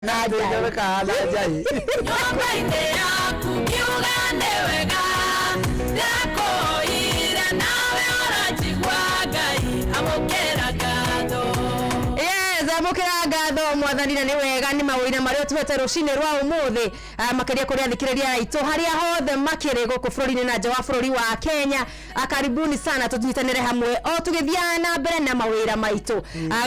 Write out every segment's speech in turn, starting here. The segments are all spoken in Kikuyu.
Na njai. Kahana njai. Nyũmba-inĩ yaku ngiuga nĩ wega ndakũire nawe ũranjigua Ngai amũkĩra ngatho. Yes, amũkĩra ngatho mwathani na nĩ wega nĩ mawĩra marĩa ũtũhete rũcinĩ rwa ũmũthĩ. Makĩria kũrĩ athikĩrĩria aitũ harĩa hothe makĩrĩ gũkũ bũrũri-inĩ na nja wa bũrũri wa Kenya. Karibuni sana tũnyitanĩre hamwe o tũgĩthiaga na mbere na mawĩra maitũ.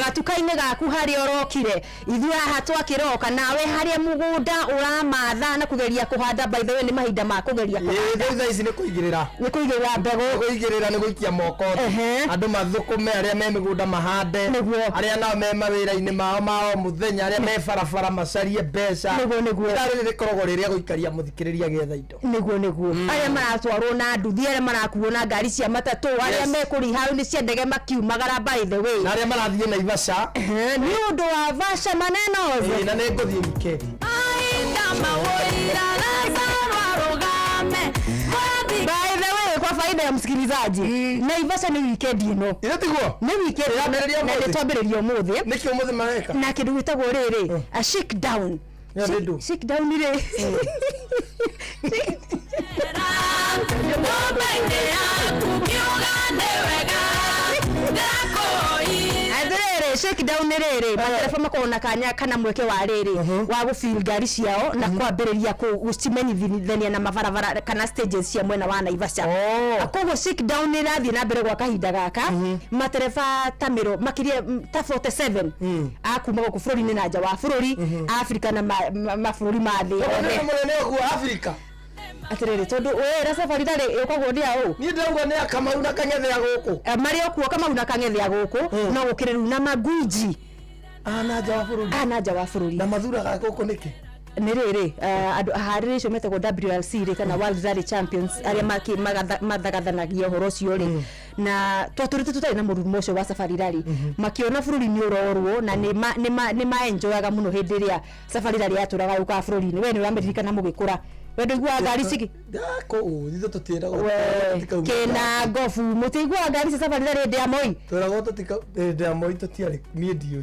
Gatuka-inĩ gaku harĩa ũrokire ithuĩ haha twakĩroka nawe harĩa mũgũnda ũramatha na kũgeria kũhanda. By the way, nĩ mahinda ma kũgeria kũhanda. Rĩu thaa ici nĩ kũigĩrĩra. Nĩ kũigĩrĩra mbegũ. Nĩ kũigĩrĩra, nĩ gũikia moko thĩ. Andũ mathũkũme, arĩa me mĩgũnda mahande, arĩa nao me mawĩra-inĩ mao ma o mũthenya, arĩa me barabara macarie mbeca. Nĩguo, nĩguo. Ithaa rĩrĩ rĩkoragwo rĩrĩa gũikaria mũthikĩrĩria gĩetha indo. Nĩguo, arĩa maratwarwo na nduthi, arĩa marakuo na ngari cia matatũ, arĩa mekũriha nĩ cia ndege makiumagara, by the way. Na arĩa marathiĩ Naivasha. Nĩ ũndũ wa Vasha maneno. Ĩĩ, na nĩ ngũthiĩ wikendi. Mahinda mawũira Lazaro arũgame Mwathi. By the way, kwa faida ya msikilizaji, Naivasha nĩ weekend ĩno. Ithe tiguo? Nĩ weekend. Ĩrambĩrĩria na ũmũthĩ? nĩ twambĩrĩria ũmũthĩ. Nĩkĩ ũmũthĩ mareka? Na kĩndũ gĩtagwo rĩrĩ a shake down. Nĩ ndũ? Shake down rĩ. Nyũmba-inĩ yaku ngiuga nĩ wega ndakũire. Atĩrĩrĩ, shake down nĩ rĩrĩ matereba makoragwo na kanya kana mweke wa rĩrĩ wa gũfill ngari ciao na kwambĩrĩria gũcimenyithania na mabarabara kana stages cia mwena wa Naivasha. Koguo shake down nĩ ĩrathiĩ na mbere gwa kahinda gaka, matereba ta mĩro makĩria ta 47 a kuma gũkũ bũrũri-inĩ na nja wa bũrũri, Afrika na mabũrũri ma thĩ yothe. Nĩ mũnene ũguo Afrika? Atĩrĩrĩ, tondũ wĩra safari rally ĩũkagwo nĩ aũ? Niĩ ndĩrauga nĩ akamau na kang'ethea gũkũ. Marĩ o kuo Kamau na Kang'ethea gũkũ, no gũkĩrĩ rĩu na magwiji A na nja wa bũrũri. A na nja wa bũrũri. Na mathuraga gũkũ nĩkĩ? Nĩ rĩrĩ, andũ aharĩrĩ icio metagwo WRC rĩ, kana World Rally Champions, arĩa mathagathanagia ũhoro ũcio rĩ, na twatũrĩte tũtarĩ na mũrurumo ũcio wa safari rally, makĩona bũrũri nĩ ũrorwo na nĩ maenjoyaga mũno hĩndĩ ĩrĩa safari rally yatũraga yũkaga bũrũri-inĩ. We nĩ ũramĩririkana mũgĩkũra? We ndũiguaga ngari cigi Kũu ithuĩ tũtiĩragwo. We kĩna ngobu mũtiiguaga ngari cia safari rally hĩndĩ ya Moi? Twĩragwo tũtika hĩndĩ ya Moi tũtiarĩ, niĩ ndiũĩ.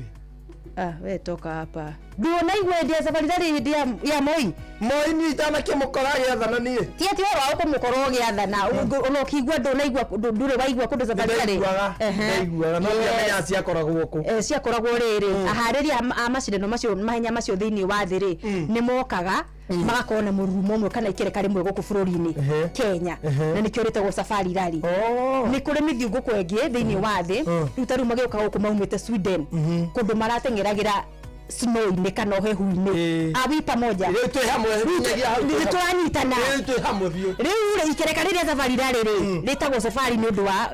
Ah, we toka hapa, nduonaigua hĩndĩ ya safari rally hĩndĩ ya Moi? Moi niĩ itanakĩmũkora agĩathana niĩ. Ti atĩ ũhoro wa kũmũkorwo ũgĩathana, ona ũkĩigua ndũnaigua, ndũrĩ waigua kũndũ safari rally? Ndaiguaga. Ndaiguaga no ndiamenyaga ciakoragwo kũ. Ciakoragwo rĩrĩ aharĩria a macindano macio, mahenya macio thĩinĩ wa thĩ rĩ, nĩ mokaga magakorwo na mũrurumo ũmwe kana ikereka rĩmwe gũkũ bũrũri-inĩ Kenya, na nĩkĩo rĩtagwo safari rally. Nĩ kũrĩ mĩthiũngũko ĩngĩ thĩinĩ wa thĩ. Rĩu ta rĩu magĩũka gũkũ maumĩte Sweden, kũndũ marateng'eragĩra snow-inĩ kana ũhehu-inĩ. Are we pamoja? Rĩu twĩ hamwe nginyagia hau. Nĩ tũranyitana? Rĩu twĩ hamwe biũ. Rĩu rĩ, ikereka rĩrĩa safari rally rĩ, rĩtagwo safari nĩ ũndũ wa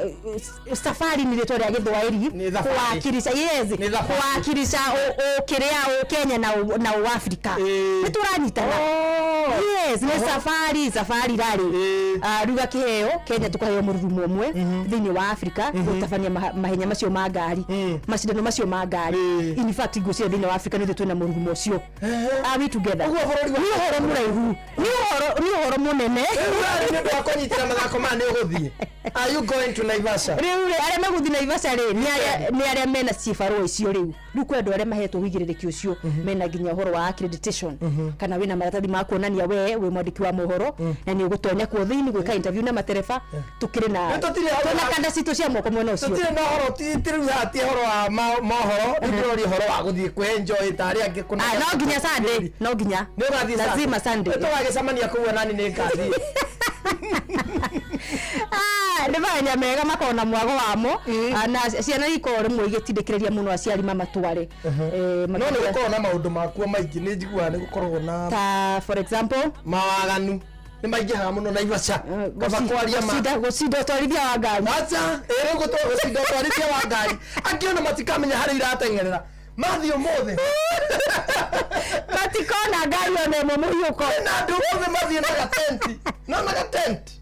safari nĩ rĩtwa rĩa Gĩthwaĩri. Nĩ thabarĩ. Kuwakilisha, yes. Nĩ thabarĩ. Kuwakilisha ũkĩrĩa Ũkenya na Ũafrika. Nĩ tũranyitana? Yes, nĩ safari rally. Rĩu gakĩheo Kenya, tũkaheo mũrurumo ũmwe thĩinĩ wa Afrika gũtabania mahenya macio ma ngari, macindano macio ma ngari. In fact, ngwĩciria thĩinĩ wa Afrika nĩ ithuĩ twĩna mũrurumo ũcio. Are we together? Ũguo bũrũri wa Nĩ ũhoro mũraihu, nĩ ũhoro mũnene. Rĩu we nĩ ũndũ wa kũnyitĩra mathako maya nĩ ũgũthiĩ? Are you going to Naivasha? Rĩu rĩ, arĩa megũthiĩ Naivasha rĩ, nĩ arĩa mena cibarũa icio. Rĩu kwĩ andũ arĩa mahetwo ũigĩrĩrĩki ũcio, mena nginya ũhoro wa accreditation, kana wĩna maratathi ma kuonania we wĩ mwandĩki wa mohoro na nĩ ũgũtonya kuo thĩinĩ gwĩka interview na matereba. Tũkĩrĩ na Rĩu tũtirĩ hau. Twĩna kanda citũ cia moko mwena ũcio. Tũtirĩ na ũhoro, ti rĩu haha ti ũhoro wa mohoro, rĩu tũroria ũhoro wa gũthiĩ kwĩ-enjoy ta arĩa angĩ kũna. Ah, no nginya Sunday, no nginya. Nĩ ũgathiĩ? Lazima Sunday. Nĩ tũgagĩcemania kũu, nani nĩ ngathiĩ. Ah, nĩ mahenya mega makoragwo na mwago wamo. Ah, na ciana ikoragwo rĩmwe igĩtindĩkĩrĩria mũno aciari mamatware. No nĩ gũkoragwo na maũndũ makuo maingĩ, nĩ njiguaga nĩ gũkoragwo na Ta for example? Mawaganu nĩ maingĩhaga mũno Naivasha, kaba kwaria ma. Gũcinda ũtwarithia wa ngari. Acha, ĩrĩ gũcinda ũtwarithia wa ngari, angĩ ona matikamenya harĩa irateng'erera mathiĩ ũmũthĩ. Matikona ngari ona ĩmwe mũhiũko. Na andũ ũmũthĩ mathiĩ na gatenti, no na gatenti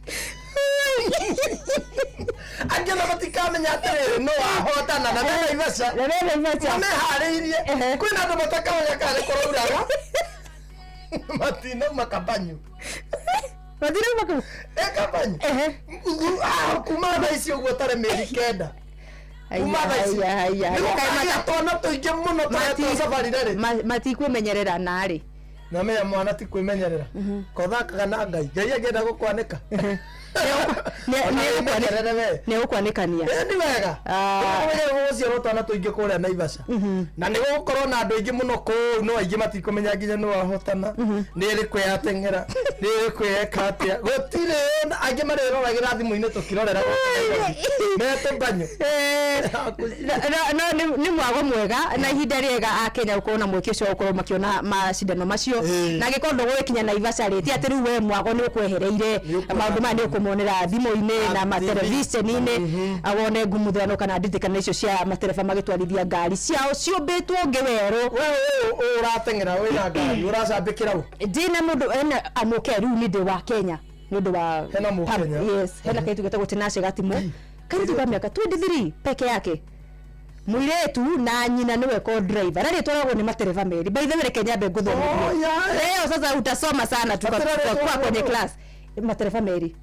angĩ ona matikamenya atĩrĩrĩ no wahotana na me Naivasha. Na me Naivasha. Na meharĩirie. Kwĩna andũ matakamenya kana nĩ kũrauraga, matinauma kabanyu. Matinauma kũ? E kabanyu. Kuma thaa ici ũguo tarĩ mĩeri 9. Kuma thaa ici. Haiya, haiya, Nĩ haiya. gũkagĩa twana tũingĩ mũno tũhetwo safari rally. Matikwĩmenyerera narĩ. Namenya mwana ti kwĩmenyerera kothakaga na Ngai. Ngai angĩenda gũkwanĩka. Ona wĩmenyerere we. Nĩ gũkwanĩkania. Ĩ, nĩ wega. Ah. Gũgũciarwo twana tũingĩ kũrĩa Naivasha na nĩ gũgũkorwo na andũ aingĩ mũno kũu, no aingĩ matikũmenya nginya nĩ wahotana, nĩ ĩrĩkũ yateng'era, nĩ ĩrĩkũ yeka atĩa. Gũtirĩ angĩ marĩroragĩra thimũ-inĩ tũkirorera metũmbanyũ. No nĩ mwago mwega na ihinda rĩega a Kenya gũkorwo na mweke ũcio wa gũkorwo makĩona macindano macio. Na angĩkorwo ndũgũgĩkinya Naivasha rĩ, ti atĩ rĩu we mwago nĩ ũkwehereire. Nĩ ũkuona. Maũndũ maya nĩ ũkũmonera thimũ-inĩ na Na TV. materebiceni-inĩ, wone ngumuthano kana nditikano icio cia matereba magĩtwarithia ngari ciao ciũmbĩtwo ngĩ werũ. We ũyũ ũrateng'era wĩna ngari ũracambĩkĩra ũ? Ndina mũndũ ena amũke rĩu nĩ ndĩ wa Kenya nĩ ũndũ wa Hena Mũkenya? Yes, hena kairĩtu getagwo Tinashe Gatimo, kairĩtu ka mĩaka 23 peke yake, mũirĩtu na nyina nĩwe co driver, na rĩtwaragwo nĩ matereba merĩ. By the way, reke nyambe ngũthomithie. Oh, yeah. Leo sasa utasoma sana, Matereba tutakuwa kwenye rĩtwaragwo. class. Matereba merĩ,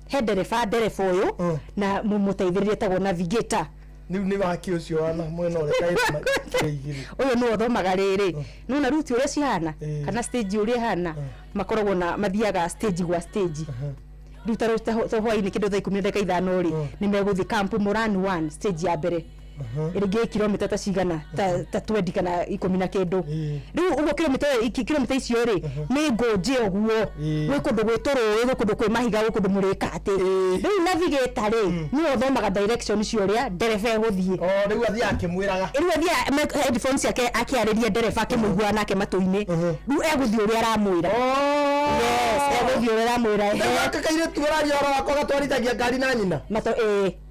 he ndereba, ndereba ũyũ na mũmũteithĩrĩria etagwo navigator. Nĩ waki ũcio wana mwena ũrĩa kaĩrĩ igĩrĩ. Ũyũ nĩwe ũthomaga rĩrĩ nona route ũrĩa cihana kana stage ũrĩa ĩhana. Makoragwo na mathiaga stage gwa stage. Rĩu ta rĩu ta hwainĩ kĩndũ thaa 10:15 rĩ, nĩ megũthiĩ Camp Moran 1, stage ya mbere, ĩrĩngĩ kilomita ta cigana, ta 20 kana ikũmi na kĩndũ. Rĩu ũguo kilomita icio rĩ, nĩ ngũnjĩ ũguo. Gwĩ kũndũ gwĩ tũrũĩ, gwĩ kũndũ kwĩ mahiga, gwĩ kũndũ mũrĩka atĩ. Rĩu navigator rĩ, nĩwe ũthomaga direction icio ũrĩa ndereba egũthiĩ. O rĩu athiaga akĩmwĩraga. Rĩu athiaga headphones ciake akĩarĩria ndereba akĩmũiguaga nake matũ-inĩ. Rĩu egũthiĩ ũrĩa aramwĩra. Yes, egũthiĩ ũrĩa aramwĩra. Rĩu gaka kairĩtu ũraria ũhoro wakwa gatwarithagia ngari na nyina? Mato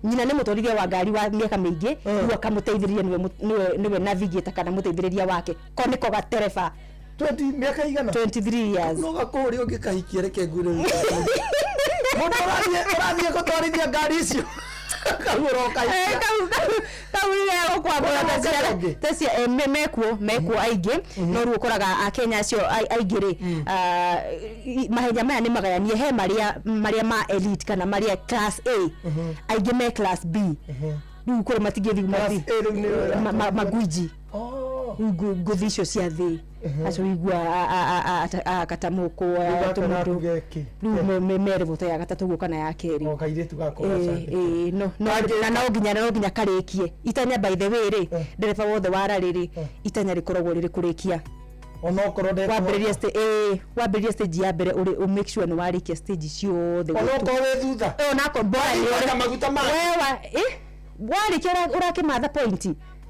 nyina nĩ mũtwarithia wa ngari wa mĩaka mĩingĩ. Rĩu akamũteithĩrĩria, nĩwe navigator kana mũteithĩrĩria wake, ko nĩko gatereba. 20 mĩaka igana? 23 years. No gakũũria ũngĩkahikia, reke ngwĩre mũndũ ũrathiĩ gũtwarithia ngari icio kau ũrokahikia. Kau gũkwambũra Ũroka ũngĩ? tacia mekuo aingĩ. No rĩu ũkoraga akenya acio aingĩ rĩ, ah, mahenya maya nĩ magayanie, he marĩa ma elite kana marĩa class A, aingĩ me class B. Rĩu kũrĩ matingĩthiĩ. Class A rĩu nĩ ũrĩa- Magwiji. Oh. Rĩu ngũthi icio cia thĩ acio wigua akatamũkwo Rĩu gaka tũmũndũ. gaku geki? Rĩu me level ta ya gatatũ ũguo kana ya kerĩ. O kairĩtu gako Ĩ, ĩ, no na no nginya karĩkie itanya. By the way rĩ, ndereba wothe wa rally rĩ, itanya rĩkoragwo rĩrĩ kũrĩkia. Onokorwo Wambĩrĩria stage ya mbere, ũrĩ make sure nĩ warĩkia stage ciothe. Onokorwo wĩ thutha. Onako bora nĩ Gwaka maguta make. Wewa warĩkia ũrakĩmatha point.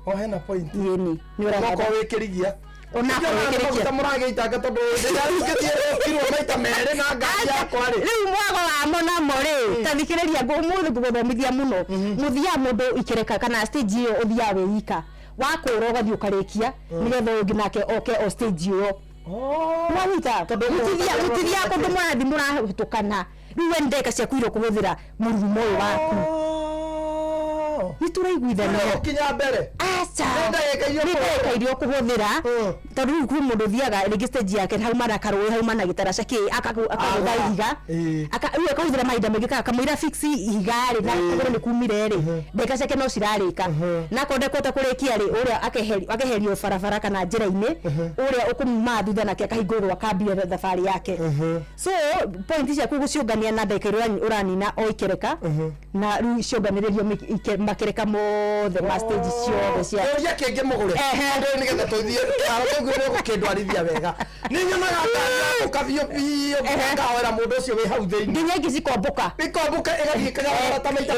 O hena point. Ĩni nĩ ũramatha. Onokorwo wĩ kĩrigia. Onakorwo wĩ kĩrigia. Maguta mũragĩitanga tondũ rĩrĩa ngĩthiĩ rĩkirwo maita merĩ na ngari yakwa rĩ. Rĩu mwago wamo namo rĩ, ta thikĩrĩria, ũmũthĩ ngũgũthomithia mũno. Mũthiaga mũndũ ikereka kana stage ĩyo ũthiaga wĩ ika, wakũra ũgathiĩ ũkarĩkia nĩgetha ũngĩ nake oke o stage ĩyo. Mwanyita? Tondũ Mũtithiaga kũndũ mũrathiĩ mũrahĩtũkana. Rĩu we nĩ ndagĩka ciaku iria ũkũhũthĩra mũrurumo ũyũ waku. Nĩ tũraiguithania? Kinya mbere. Aca. Nĩ ndagĩka iria Nĩ ndagĩka iria ũkũhũthĩra. Tondũ rĩu kwĩ mũndũ ũthiaga rĩngĩ stage yake hauma na karũĩ, hauma na gĩtaraca kĩ, akagũtha Agũa. ihiga. Rĩu akahũthĩra mahinda maingĩ kana kamũira fix ihiga rĩ na kũgũrũ nĩ kumire rĩ, ndagĩka ciake no cirarĩka. Na akorwo ndekũhota kũrĩkia rĩ, ũrĩa akeherio barabara kana njĩra-inĩ, ũrĩa ũkũmuma thutha nake akahingũrĩrwo akambia thabarĩ yake. So point ciaku gũciũngania na ndagĩka iria ũranina o ikereka, na rĩu cionganĩrĩrio makereka mothe ma stage ciothe cia Kĩũria kĩngĩ mũgũre. Andũ nĩgetha tũthiĩ kĩharo kĩu nĩ ũgũkĩndwarithia wega. Nĩ nyonaga ngari yagũka biũ biũ nginya ngahoera mũndũ ũcio wĩ hau thĩinĩ. Nginya ingĩ cikombũka. Ikombũka ĩgathiĩ ĩkagara ta maita.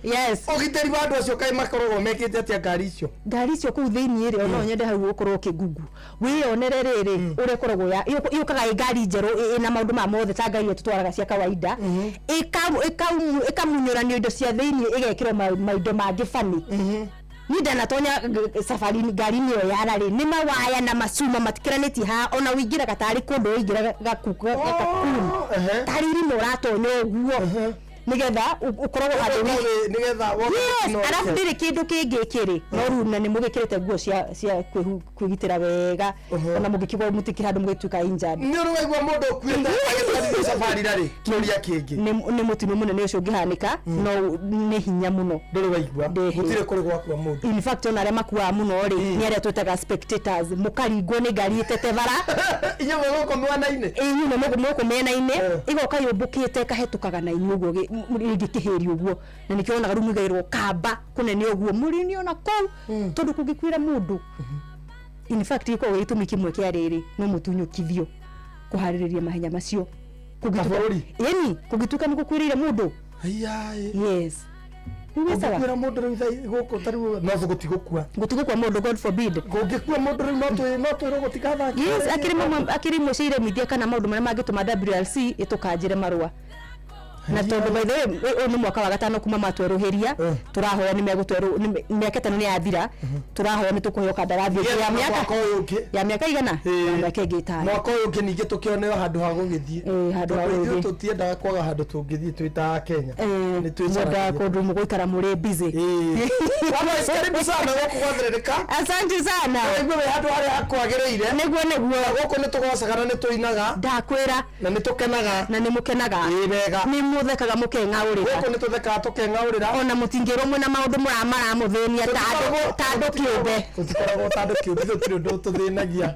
Yes. Ũgitĩri wa andũ acio kaĩ makoragwo mekĩte atĩa ngari icio? Ngari icio kũu thĩinĩ rĩ, ona nyende hau ũkorwo ũkĩngungu wĩyonere rĩrĩ ũrĩa ĩkoragwo ya yũkaga ĩ ngari njerũ ĩna maũndũ ma mothe ta ngari iria tũtwaraga cia kawaida, ĩkamunyũranio indo cia thĩinĩ, ĩgekĩrwo maindo mangĩ bani. Niĩ ndanatonya safari ngari-inĩ ĩyo ya rarĩ nĩ mawaya na macuma matikĩranĩtie haha, ona ũingĩraga tarĩ kũndũ ũingĩra gakuni, tarĩ irima ũratonya ũguo. Nĩgetha ũkoragwo handũ Nĩgetha wone Yes, mũtino arabu ũcio. ndĩrĩ kĩndũ kĩngĩ kĩrĩ no rĩu na nĩ mũgĩkĩrĩte nguo cia kwĩgitĩra wega, ona mũngĩkĩgwa mũtikĩrĩ handũ mũgĩtuĩka injured. Nĩ ũrĩ waigua mũndũ ũkuĩte agĩtwarithia safari rarĩ kĩũria kĩngĩ? Nĩ mũtino mũnene ũcio ũngĩhanĩka, no nĩ hinya mũno. Ndũrĩ waigua? Ndĩhĩ. Gũtirĩ kũrĩ gwakua mũndũ? In fact, ona arĩa makuaga mũno rĩ, nĩ arĩa twĩtaga spectators, mũkaringwo nĩ ngari ĩtete bara. Inyuĩ mũgũkũ mwana-inĩ. Inyuĩ mũgũkũ mĩena-inĩ. Eh. Ĩgoka yũmbũkĩte ĩkahetũkaga na inyuĩ ũguo, rĩngĩ kĩhĩri ũguo, na nĩkĩo wonaga rĩu mũigagĩrwo kamba kũnene ũguo mũrĩ ona kũu, tondũ kũngĩkuĩra mũndũ, in fact, gĩkoragwo gĩtũmi kĩmwe kĩa rĩrĩ, no mũtunyũkithio kũharĩrĩria mahenya macio. Bũrũri? Ĩni, kũngĩtuĩka nĩ gũkuĩrĩire mũndũ. Aiyaĩ. Yes, rĩu wĩ sawa. Ũngĩkuĩra mũndũ rĩu gũkũ ta rĩu no gũtigũkua. Gũtigũkua mũndũ, God forbid. Kũngĩkua mũndũ rĩu no twĩrwo gũtikathakio. Yes, akĩrĩ mamwe, akĩrĩ imwe cia iremithia kana maũndũ marĩa mangĩtũma WRC ĩtũkanjĩre marũa, na tondũ by the way, ũyũ nĩ mwaka wa gatano kuma matwerũhĩria. Tũrahoya nĩ megũtwerũ mĩaka 5 nĩ yathira, tũrahoya nĩ tũkũheo kandarathi ĩngĩ ya mĩaka Mwaka ũyũ ũngĩ. Ya mĩaka igana? Ya mĩaka ĩngĩ 5. Mwaka ũyũ ũngĩ ningĩ tũkĩoneo handũ ha gũgĩthiĩ. Ĩĩ, handũ ha Tondũ ithuĩ gũgĩthiĩ. tũtiendaga kwaga handũ tũngĩthiĩ twĩ ta Kenya. Nĩ Mwendaga twĩcaragia. kũndũ mũgũikara mũrĩ busy. Ĩĩ. Baba, karibu sana gũkũ gwathĩrĩrĩka. Asante sana. Waigue wĩ handũ harĩa hakwagĩrĩire. Nĩguo. Gũkũ nĩ tũgocaga na nĩ tũinaga Ndakwĩra. na nĩ tũkenaga. Na nĩ mũkenaga. Ĩĩ, wega. Nĩ mũthekaga mũkeng'aũrĩra. Gũkũ nĩ tũthekaga tũkeng'aũrĩra. Ona mũtingĩrwo mwĩna maũndũ maramũthĩnia ta andũ kĩũmbe. Tũtikoragwo ta andũ kĩũmbe, gũtirĩ ũndũ ũtũthĩnagia,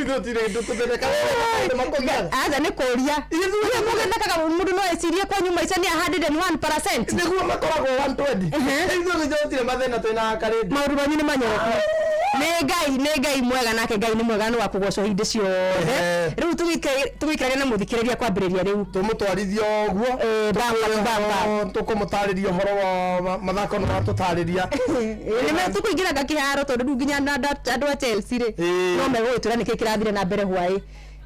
gũtirĩ ũndũ tũthĩnĩkaga makũgiaga. Aca, nĩ kũria ithuĩ mũgĩthekaga, mũndũ no ecirie kwanyu maica nĩ 101%. Nĩguo makoragwo 120. Ithuĩ gũtirĩ mathĩna twĩna karĩndũ. Maũndũ manyu nĩ manyoroku. Nĩ Ngai mwega, nake Ngai nĩ mwega, nĩ wa kũgocwo hĩndĩ ciothe. Rĩu tũgĩikarage na mũthikĩrĩria kwambĩrĩria rĩu. Tũmũtwarithia ũguo. Ĩĩ, bamba to bamba. Tũkũmũtarĩria ũhoro wa mathako nĩ matũtarĩria. Nĩ tũkũingĩraga kĩharo, tondũ rĩu nginya andũ a Chelsea rĩ, no megũgĩtwĩra nĩkĩ kĩrathire na mbere hwaĩ.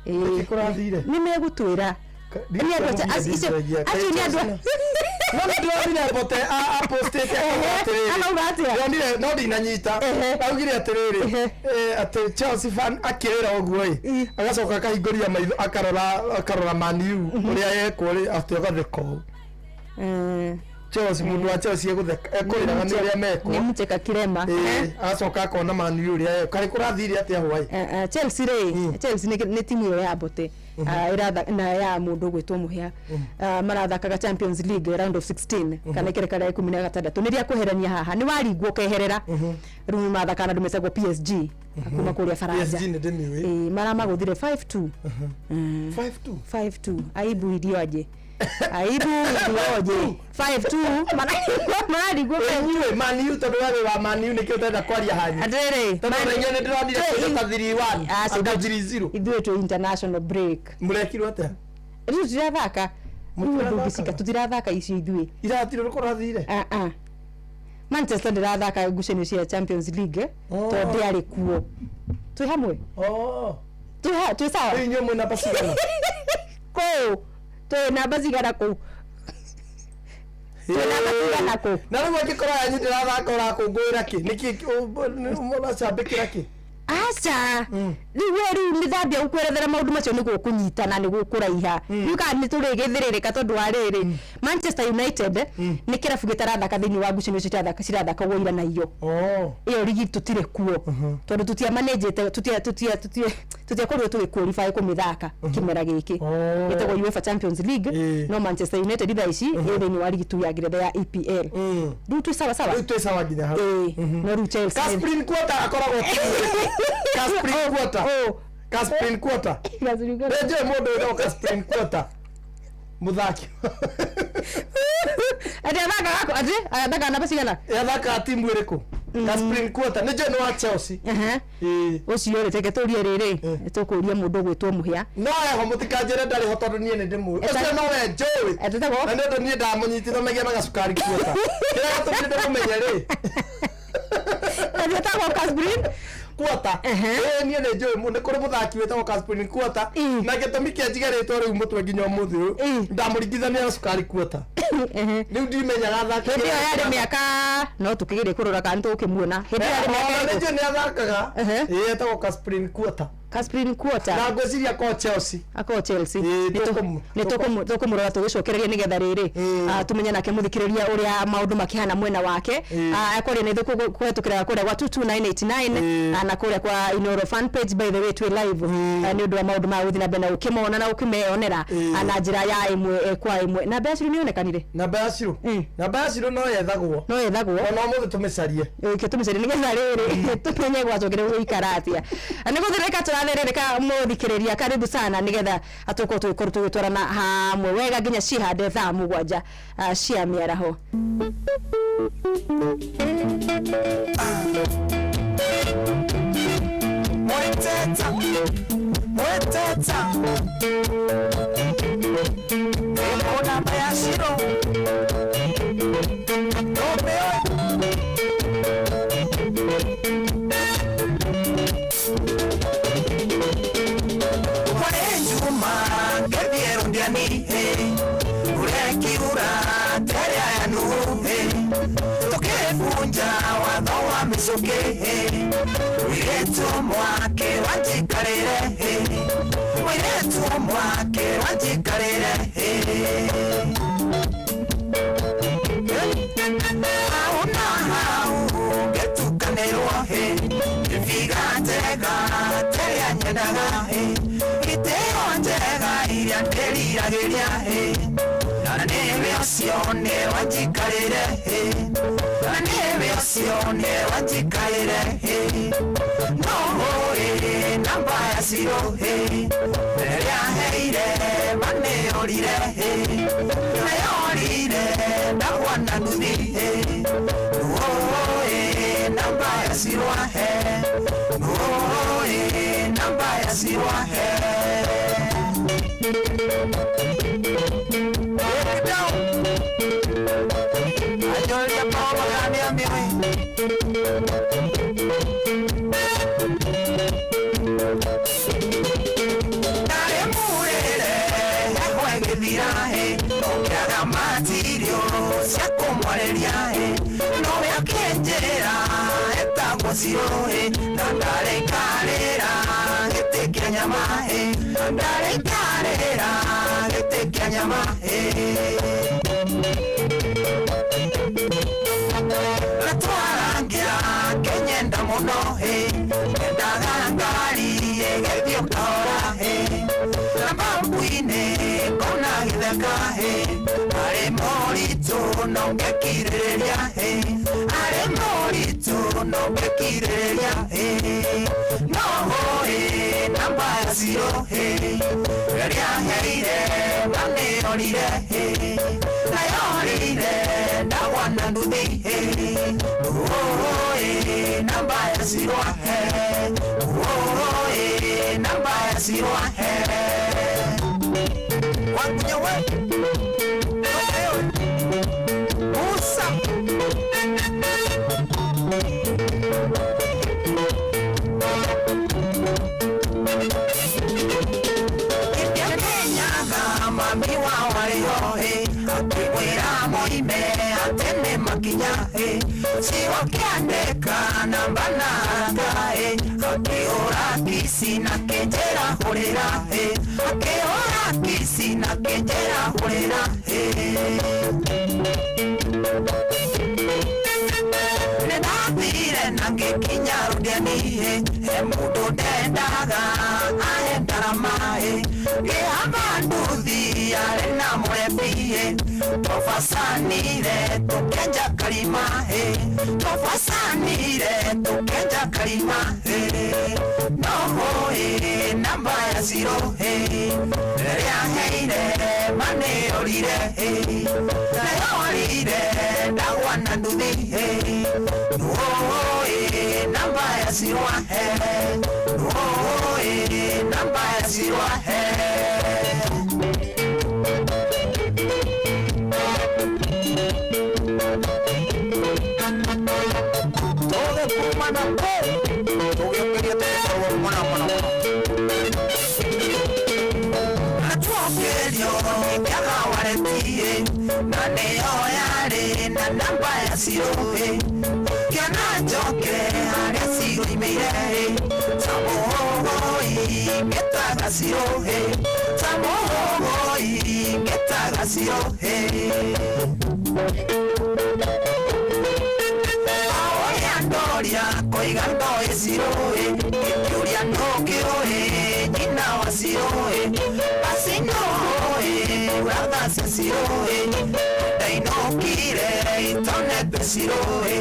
Nĩkĩ kũrathire? Nĩ megũtwĩra. Nĩ andũ acio nĩ andũ No nĩ ndĩronire Mbote apostĩte akauga atĩrĩrĩ. Arauga atĩa? Ndĩronire no ndinanyita. Augire atĩrĩrĩ, atĩ Chelsea fan akĩrĩra ũguo ĩ, agacoka akahingũria maitho akarora Man U ũrĩa yekwo rĩ, atĩ agatheka ũũ. Chelsea, mũndũ wa Chelsea egũtheka ekũrĩraga nĩ ũrĩa mekwo. Nĩ mcheka kirema. Agacoka akona Man U ũrĩa yekwo. Kaĩ kũrathire atĩa hwaĩ? Chelsea rĩ, Chelsea nĩ timu ĩyo ya Mbote iratha na ya mũndũ ũgwĩtwo Mũhĩa. Marathakaga Champions League round of 16 kana ikereka rĩa 16, nĩ rĩa kweherania haha, nĩ waringwo ũkeherera. Rĩu nĩ mathakaga na andũ metagwo PSG kuma kũrĩa Faranja. PSG nĩ ndĩmĩũĩ. Ĩĩ, maramagũthire 5-2. 5-2. 5-2. Aibu ilioje, aibu ilioje! 5-2 mararigwo. Inyuĩ Man U, tondũ we wĩ wa Man U, nĩkĩo ũtarenda kwaria hanyu. Atĩrĩrĩ, Tondũ ona inyuĩ nĩ ndĩronire kĩndũ ta 3-1 Aca, anga 3-0. Ithuĩ twĩ international break. Mũrekirwo atĩa? Rĩu tũtirathaka. Rĩu Mũtirathakaga? ndũngĩcika, tũtirathaka icio ithuĩ. Iratirĩ ũrĩkũ ũrathire? Ah, ah. Manchester ndĩrathaka ngucanio cia Champions League, Oh. tondũ ndĩarĩ kuo. Twĩ hamwe. Oh. Twĩ sawa. Rĩu inyuĩ mwĩ namba cigana? Kũu twĩ namba cigana? Kũu twĩ namba cigana kũu? Na rĩu angĩkorwo yanyu ndĩrathaka, ũrakũngũĩra kĩ? Nĩkĩ ũracambĩkĩra kĩ? Aca, rĩu we, rĩu nĩ thambia gũkwerethera maũndũ macio, nĩ gũkũnyitana, nĩ gũkũraiha rĩu, kana nĩ tũrĩgĩthĩrĩrĩka, tondũ wa rĩrĩ, Manchester United nĩ kĩrabu gĩtarathaka thĩinĩ wa ngucanio cirathakagwo ira na iyo. Oh. Ĩyo rigi tũtirĩ kuo, tondũ tutiamanĩnjĩte, tutiakorirwo tũgĩ qualify kũmĩthaka kĩmera gĩkĩ. Oh. Ĩtagwo UEFA Champions League. No Manchester United thaa ici ĩ thĩinĩ wa rigi tu ya ngeretha ya EPL. Rĩu twĩ sawa sawa. Rĩu twĩ sawa nginya hau. Ĩĩ, no rĩu Chelsea Casprin Quarter akoragwo timu ĩrĩkũ? Casprin Quarter. Oh. Casprin Quarter. Casprin Quarter. Nĩ njũĩ mũndũ wĩtagwo Casprin Quarter. Mũthaki. Atĩ athakaga atĩ athakaga namba cigana? Yathakaga timu ĩrĩkũ? Casprin Quarter. Nĩ njũĩ nĩ wa Chelsea. Ĩĩ. Ũcio rĩ, reke tũrie rĩrĩ, tũkũria mũndũ ũgwĩtwo Mũhĩa. No eho mũtikanjĩre ndarĩ ho, tondũ niĩ nĩ ndĩmũĩ. Ũcio nowe njũĩ. Etĩtagwo Na nĩ ũndũ niĩ ndamũnyitithanagia na gacukari kuota. Kĩrĩa gĩtũmire ndĩmũmenye rĩ. Etĩtagwo Casprin Quarter. Ĩĩ, niĩ nĩ njũĩ nĩ kũrĩ mũthaki wĩtagwo Casprin Quarter. Na gĩtũmi kĩa njige rĩtwa rĩu mũtwe nginya ũmũthĩ ũyũ. Ndamũringithania na cukari kuota. Rĩu ndimenyaga athaki. Hĩndĩ ĩyo yarĩ mĩaka, no tũkĩgerie kũrora kana nĩtũgũkĩmuona hĩndĩ ĩyo yarĩ mĩaka Nĩ ĩrĩkũ? njũĩ nĩ athakaga. Ehe. Ĩĩ, etagwo Casprin Quarter. Caspirin Quarter Na ngwĩciria ko Chelsea. Akorwo Chelsea. Ĩĩ, Nĩ nĩ tũkũmũrora tũgĩcokereria nĩgetha rĩrĩ tũmenye nake mũthikĩrĩria ũrĩa maũndũ makĩhana mwena wake. Akwaria na ithuĩ kũhetũkĩra kũrĩa gwa 22989 na kũrĩa kwa Inoro fan page. By the way, twĩ live nĩ ũndũ wa maũndũ ma gũthiĩ na mbere na gũkĩmona na gũkĩmeyonera na njĩra ya ĩmwe kwa ĩmwe. Namba ya Ciru nĩ yonekanire? Namba ya Ciru? Namba ya Ciru no yethagwo. No yethagwo. Ona ũmũthĩ tũmĩcarie. Tũmĩcarie nĩgetha rĩrĩ tũmenye gwacokere gũikara atĩa. Nĩ gũthĩrĩka tũrathĩrĩrĩka. Mũthikĩrĩria, karibu sana nĩgetha tũkorwo tũgĩkorwo tũgĩtwarana hamwe wega nginya cihande thaa 7 cia mĩaraho. Mweteta, mweteta, ĩko namba ya Ciro ndũmĩũĩ. Kwarĩ Njuma ngĩthiĩ Rundiani, ũrekiura teria ya Nuhu, tũkĩbunja watho wa mĩcũkĩ, mũirĩtu mwake wanjikarĩre, mũirĩtu mwake wanjikarĩre. Hau na hau ngĩtukanĩrwo, gĩbiga njega teria nyendaga, itĩo njega iria ndĩriragĩria, na nĩwe ũcio nĩ wanjikarĩre, na nĩwe ũcio nĩ wanjikarĩre. No ũĩ namba ya Ciro rĩrĩa heire manĩũrire, nayorire ndagwa na nduthi. Nũĩ namba ya Ciro ahe, nũĩ namba ya Ciro ahe. Break down. Anjoria Paul gani amiwe. Ndarĩ mũrĩre heho ĩgĩthira, ndongĩaga matirio cia kũmwarĩria, nowe akĩnjĩra etagwo Ciro, na ndarĩkarĩra gĩtĩ kĩa nyama, na ndarĩkarĩra gĩtĩ kĩa nyama. Natwarangira kenyenda mũno, endaga ngari ĩgĩthiĩ kahora, na bambu-inĩ ngona gĩtheka, arĩ moritũ no ngekirĩrĩria, arĩ moritũ no ngekirĩrĩria. No hũĩ namba ya Ciro rĩrĩa heire manĩorire, nayorire ndagwa na nduthi. Nũĩ namba ya Ciro ahe, nũĩ namba ya Ciro ahe. Wakunya we Musa. Kenyaga mami wao arĩho, akĩmwĩra moime atĩ nĩ makinya, Ciro kĩandĩka namba na haraka, akĩhũra kici na kĩnjĩra hũrĩra, akĩhũra kici na kĩnjĩra hũrĩra. Nĩndathire na ngĩkinya Rundiani, he mũndũ ndendaga ahe ndarama, ngĩhamba nduthi arĩ na mũrebi, tũbacanire tũkĩenja karima, tũbacanire tũkĩenja karima. No hũĩ namba ya Ciro rĩrĩa heire manĩorire, nayorire ndagwa na nduthi. Nũĩ namba ya Ciro ahe, nũĩ namba ya Ciro ahe. Tũgĩkumana kũu tũgĩũkĩria tũgĩkorwo mũno mũno mũno natuokĩrio nĩkĩaga waretie na nĩyo yarĩ na namba ya Ciro, kĩona njoke harĩa ciroimĩire ta mũhũhũi. Ngĩtaga cirũ hĩ ta mũhũhũi ngĩtaga cirũ hĩ Aoya ndoria koiga ndoĩ cirũĩ gĩkĩũria nũkĩũĩ nyina wa cirũĩ basi nũĩ ratha cia cirũĩ ndainũkire itonete cirũĩ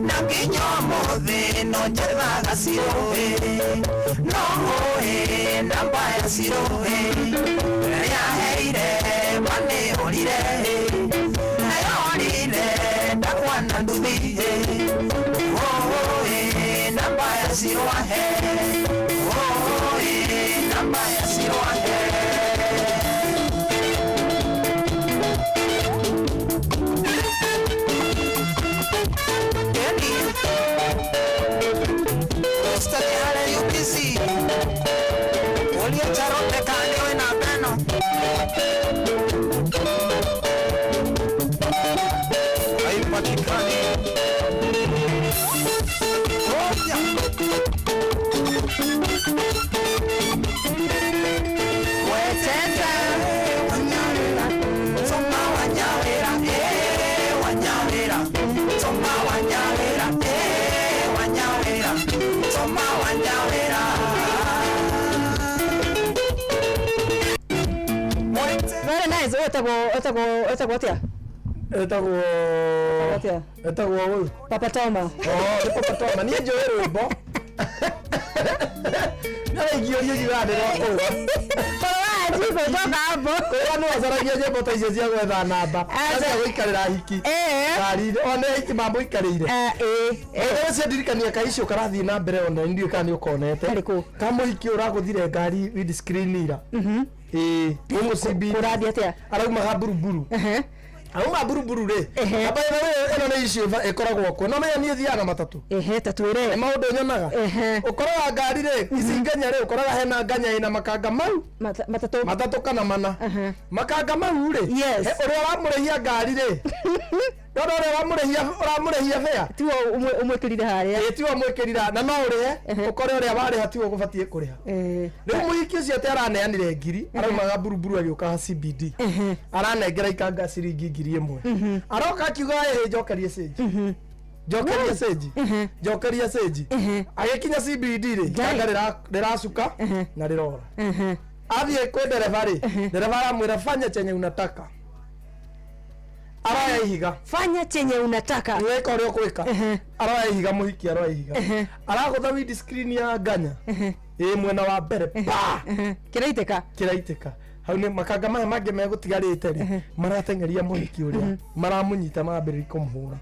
na nginya ũmũthĩ no njethaga cirũĩ no ũĩ namba ya cirũĩ rĩaheire manĩũrire nayorire ndakwana nduthi Oe, namba ya siroahe. Oe, namba ya siroahe. Kenny. Mr. Kihare UPC. Ulia charote kane na beno. Haipatikani. Oya. Wetete wanyawira, toma wanyawira, eh wanyawira, toma wanyawira, eh wanyawira, toma wanyawira. Very nice. Wetagwo wetagwo wetagwo atia? Etagwo Atia? Etagwo ũyũ. Papa Toma. Oh, nĩ Papa Toma. Niĩ njũĩ rwĩmbo. Nĩaraingĩũria njigaga ndĩrakũũa. Koroaji kutoka hapo. Kũrĩa nĩ wacaragia nyĩmbo ta icio cia gwetha namba. Aca. Cia gũikarĩra hiki. Eh. Ngari-inĩ. Ona hiki mamũikarĩire. Eh, eh. Ĩĩ cio ndirikania ka icio karathiĩ na mbere ona ndiũĩ kana nĩ ũkonete. Karĩkũ? Ka mũhiki ũragũthire ngari windscreen ira. Ĩĩ, gũkũ CBD. Kũrathiĩ atĩa? Araumaga mburuburu. Ehe. Auma mburuburu rĩ. Ehe. Amba ĩno nĩ icio ĩkoragwo kuo. No menya niĩ thiaga na matatũ. Ehe, ta twĩre. Nĩ maũndũ nyonaga. Ehe. Ũkoraga ngari rĩ, ici nganya rĩ, ũkoraga hena nganya ĩna makanga mau Matatũ. matatũ kana mana. Ehe. Makanga mau rĩ, Yes. ũrĩa ũramũrĩhia ngari rĩ, ndona ũrĩa ũramũrĩhia ũramũrĩhia bea. Tiwe ũmwĩkĩrire harĩa. Ĩ tiwe ũmwĩkĩrira na no ũrĩhe ũkore ũrĩa warĩha tiwe ũgũbatiĩ kũrĩha. Eh. Rĩu mũhiki ũcio atĩ araneanire ngiri araumaga mburuburu agĩũkaga CBD aranengera ikanga ciringi 1000 aroka akiuga ĩhĩ njokerie cĩnji njokerie cĩnji njokerie cĩnji agĩkinya CBD rĩ ikanga rĩracuka na rĩrora Ehe. athiĩ kwĩ ndereba rĩ ndereba aramwĩra fanya chenye unataka aroya ihiga Fanya chenye unataka. weka ũrĩa ũkwĩka aroya ihiga mũhiki aroya ihiga aragũtha windscreen ya nganya ĩ mwena wa mbere pa Ehe. Kĩraitĩka. kĩraitĩka hau nĩ makanga maya mangĩ megũtigarĩte rĩ marateng'eria mũhiki ũrĩa maramũnyita marambĩrĩria kũmũhũra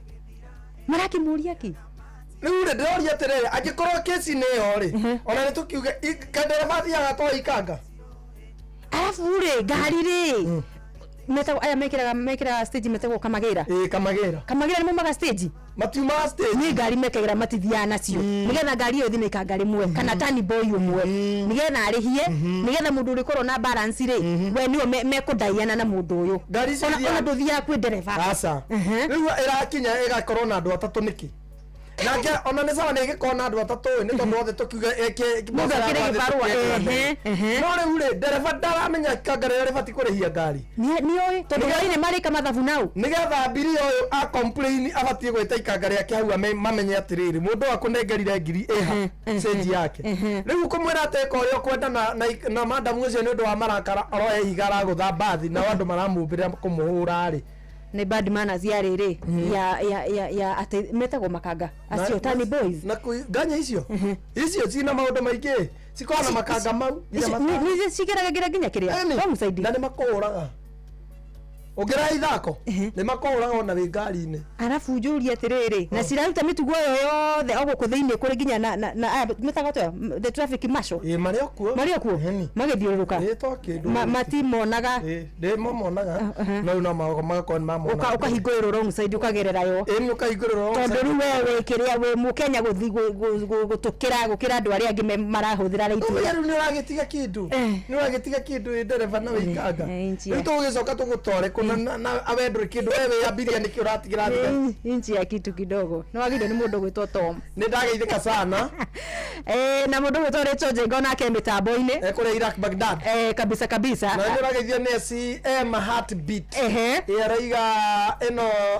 Marakĩmũria kĩ? rĩu rĩ ndĩroria atĩrĩrĩ angĩkorwo kesi nĩ ĩyo rĩ ona nĩ tũkiuge kandereba athiaga to ikanga Arabu rĩ, ngari rĩ. Metagwo aya mekĩraga mekĩraga stage metagwo kamagĩra. ĩ kamagĩra Kamagĩra nĩ maumaga stage. matiumaga stage Nĩ ngari mekagĩra matithiaga nacio nĩgetha ngari ĩyo ĩthiĩ na ikanga rĩmwe kana tani boy ũmwe nĩgetha arĩhie nĩgetha mũndũ ũrĩkorwo na balance rĩ we nĩwe mekũndaiana na mũndũ ũyũ Ngari icio ona ithiaga- ona ndũthiaga kwĩ ndereba aca Mhm. rĩu ĩrakinya ĩgakorwo na andũ atatũ nĩkĩ nake ona nĩ sawa nĩ ĩgĩkorwo na andũ atatũ ĩ, nĩ tondũ othe tũkiuge Mũndũ akĩrĩ gĩbarũa, ehe, ehe. no rĩu rĩ ndereba ndaramenya ikanga rĩrĩa rĩbatiĩ kũrĩhia ngari Nĩoĩ tondũ hwainĩ marĩka mathabu nau nĩgetha abiria ũyũ a complain abatiĩ gwĩta ikanga rĩake hau mamenye atĩrĩrĩ mũndũ ũyũ akũnengerire ngiri ĩha cĩnji yake rĩu ũkũmwĩra atĩ ĩka ũrĩa ũkwenda na madamu ũcio nĩ ũndũ wa marakara aroya ihiga aragũtha mbathi nao andũ maramũmbĩrĩra kũmũhũra rĩ nĩ bad manners ya rĩrĩ ya ya ya ya atĩ metagwo makanga acio tani boys na nganya icio icio cina maũndũ maingĩ cikoragwo na makanga mau nginya Icio- nĩ cigeragĩra nginya kĩrĩa Ĩni, wrong side na nĩ makũhũraga ũngĩrahe ithako nĩ makũhũraga ona wĩ ngari-inĩ arabu njũrie atĩrĩrĩ na ciraruta mĩtugo ĩyo yothe o gũkũ thĩinĩ kũrĩ nginya na aya metagwo atĩa the traffic marshal ĩ marĩ o kuo marĩ o kuo Ĩni. magĩthiũrũrũka Ĩ, to kĩndũ matimonaga Ĩ, ndĩ mamonaga no rĩu no magakorwo nĩ mamona ũkahingũrĩrwo wrong side ũkagerera yo ĩni ũkahingũrĩrwo wrong tondũ side. rĩu we wĩ kĩrĩa wĩ mũkenya gũthi gũtũkĩra gũkĩra andũ arĩa angĩ marahũthĩra rate Ũmenye rĩu nĩ ũragĩtiga kĩndũ Eh. nĩ ũragĩtiga kĩndũ ĩ ndereba na wĩikanga Eh, rĩu tũgũgĩcoka tũgũtware kũ Na awe ndũrĩ kĩndũ we wĩyambiria nĩkĩ ũratigĩra thigari. Inchi ya kitu kidogo nä wagä nä må ndå gwä two Tom. Nĩ ndageithĩka sana. Na må ndå gwä two Rachel Njenga onake mä tambo-inä. Kũrĩa Iraq Baghdad. Kabisa kabisa. Na nĩ ũrageithio nĩ SCM Heartbeat. Ehe. Ĩ araiga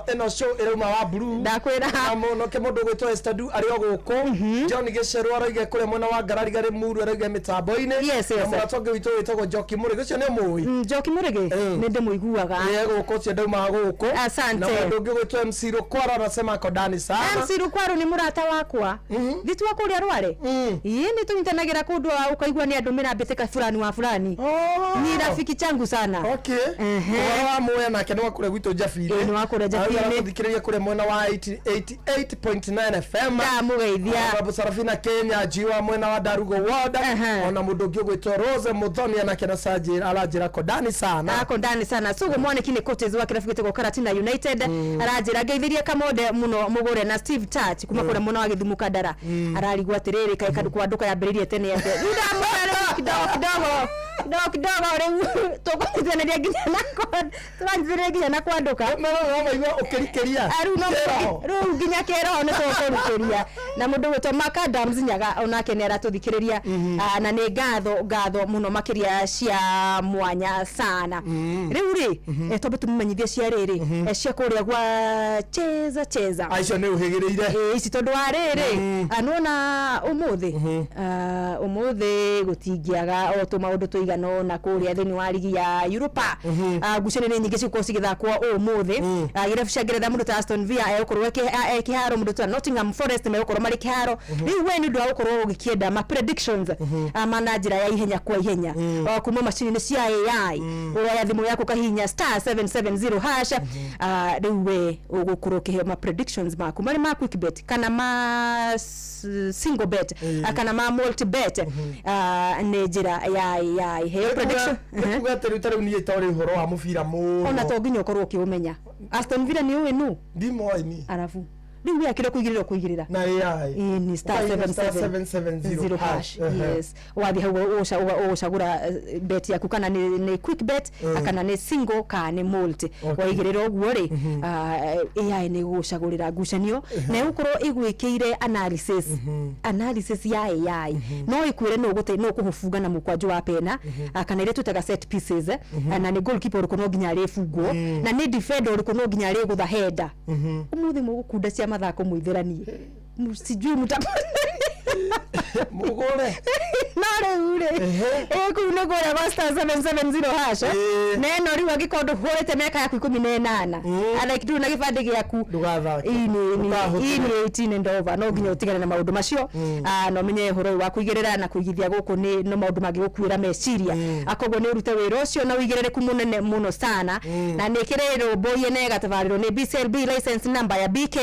ĩno show ĩrauma wa blue. Ndakwĩra. Na mũno ke mũndũ ũgwĩtwo Esther Du arĩ o gũkũ. John Gĩcerwo arauga kũrĩa mwena wa Ngarariga Rĩmuru arauga mĩtambo-inĩ. Na mũrata ũngĩ witũ wĩtagwo Njoki Mũrĩgĩ ũcio nĩ ũmũĩ. Njoki må rä gä nä ndä må iguaga. Ĩ gũkũ ũcio ndaumaga gũkũ. Asante. Na mũndũ ũngĩ ũgwĩtwo MC Rũkwaro anasema ako ndani sana. MC Rukwaru nä må rata wakwa thitua kå rä a rware. Ĩ nä tå nyitanagä ra kå ndå ũkaigua nä andå mä rambä tä ka fulani wa fulani. Oh. Ni rafiki changu sana. Okay. Ehe. Ũhoro wa muya nake nĩ wa kũrĩa gwitũ Njabini. Ĩ, nĩ wa kũrĩa Njabini. Aratũthikĩrĩria kũrĩa mwena wa 88.9 FM. Ndamũgeithia. Babu Sarafina Kenya jiwa mwena wa Darugo Ward. Ehe. Ona mũndũ ũngĩ ũgwĩtwo Rose Muthoni anake na Sanjĩ aranjĩra ko ndani sana. Ako ndani sana sugu mwaniki nä coaches wa kĩrabu gĩtagwo Karatina United aranjĩra ngeithĩrie Kamonde mũno mũgũre na Steve Touch kuma kũrĩa mwena wa Gĩthumo Kandara ararigwo atĩrĩrĩ kaĩ kandu kwa nduka yambĩrĩirie tene atĩa rĩu ndamwĩra rĩu kidogo kidogo kidogo kidogo rĩu tũkũnyitithanaria nginya na tũranyitithanaria nginya na kwandũka. No no maigua ũkĩrikĩria. Rĩu no Kĩroho. rĩu nginya kĩroho nĩ tũkũrutĩria na mũndũ gwĩtwo Makadams Nyaga onake nĩ aratũthikĩrĩria. Na nĩ ngatho ngatho mũno makĩria cia mwanya sana. Rĩu rĩ twambe tũmũmenyithie cia rĩrĩ cia kũrĩa gwa cheza cheza. Aicio nĩ ũhĩgĩrĩire. Ici tondũ wa rĩrĩ nona ũmũthĩ ũmũthĩ gũtingĩaga o tũmaũndũ tũigana ũna kũrĩa thĩinĩ wa rigi ya Europa. Ngucanio nĩ nyingĩ cigũkorwo cigĩthakwo ũmũthĩ. Irabu cia Ngeretha mũndũ ta Aston Villa egũkorwo e kĩharo, mũndũ ta Nottingham Forest megũkorwo marĩ kĩharo. Rĩu we nĩ ũndũ wa gũkorwo ũgĩkĩenda ma predictions ma na njĩra ya ihenya kwa ihenya kuma macini-inĩ cia AI ũroya thimũ yaku kahihinya *770# rĩu we ũgũkorwo ũkĩheo ma predictions maku marĩ ma quick bet kana ma single bet kana ma multi bet nĩ njĩra ya AI heo prediction. Nĩ kuga atĩ rĩu ta rĩu niĩ itorĩ ũhoro wa mũbira mũno. Ona to nginya ũkorwo ũkĩũmenya Aston Villa nĩ ũĩ nũ. Ndimoĩ ni. Arabu rĩu we akĩrĩ kũigĩrĩra ũkũigĩrĩra. Na AI. Ĩĩ, ni star Ũkahihinya star 770 770 hash. Ehe. Yes, wathiĩ hau ũgũcagũra bet yaku kana nĩ quick bet kana nĩ single kana nĩ multi. Waigĩrĩra ũguo rĩ AI nĩ ĩgũgũcagũrĩra ngucanio na ĩgũkorwo ĩgwĩkĩire analysis ya AI no ĩkwĩre nũ nũ ũkũhũbunga na mũkwanjũ wa pena kana iria twĩtaga set pieces na nĩ goalkeeper ũrĩkũ no nginya arĩbungwo na nĩ defender ũrĩkũ no nginya arĩgũtha henda. Ũmũthĩ mũgũkunda cia mathako mũithĩranie sijui mũta Mũgũre. No rĩu rĩ ĩ kũu nĩ kũrĩa gwa *770# Ĩĩ. Na ĩno rĩu angĩkorwo ndũhũrĩte mĩaka yaku 18 like ndũrĩ na gĩbandĩ gĩaku. Ndũgathake. Ii Ndũkahũthĩre. ii nĩ 18 and over no nginya ũtigane na maũndũ macio. Na ũmenye ũhoro ũyũ wa kũigĩrĩra na kũigithia gũkũ nĩ no maũndũ mangĩgũkuĩra meciria. Koguo nĩ ũrute wĩra ũcio na ũigĩrĩrĩku mũnene mũno sana na nĩ kĩrĩrũmbũiye na ĩgatabarĩrwo nĩ BCLB license number ya BK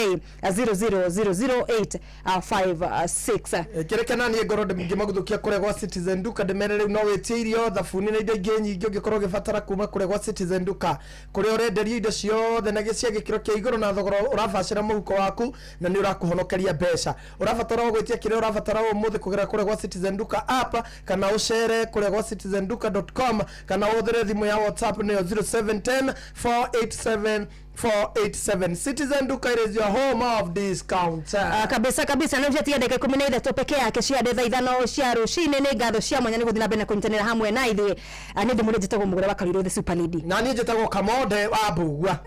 0000856. Kĩreke na niĩ ngorwo ngĩmagũthũkia kũrĩa gwa Citizen Duka ndĩmere rĩu no wĩtie irio thabuni na indo ingĩ nyingĩ ũngĩkorwo ũgĩbatara kuma kũrĩa gwa Citizen Duka kũrĩa ũrenderio indo ciothe na cia gĩkĩro kĩa igũrũ na thogora ũrabacĩra mũhuko waku na nĩ ũrakũhonokeria mbeca. Ũrabatara o gwĩtia kĩrĩa ũrabatara ũmũthĩ kũgerera kũrĩa gwa Citizen Duka app kana ũcere kũrĩa gwa citizenduka.com kana ũhũthĩre thimũ ya WhatsApp nĩyo 0710 487 487. Citizen Duka, it is your home of discount. Kabisa kabisa nä ciatiga ndagä 13 peke yake cia thaa 5 cia rũcinĩ. Nĩ ngatho cia mwanya nĩ gũthiĩ na mbere na kũnyitanĩra hamwe na ithuĩ. Nĩ ndĩ mũrĩ njĩtagwo Mũgũre wa Karirũ the super lady. Na niĩ njĩtagwo Kamonde wa Mbugua.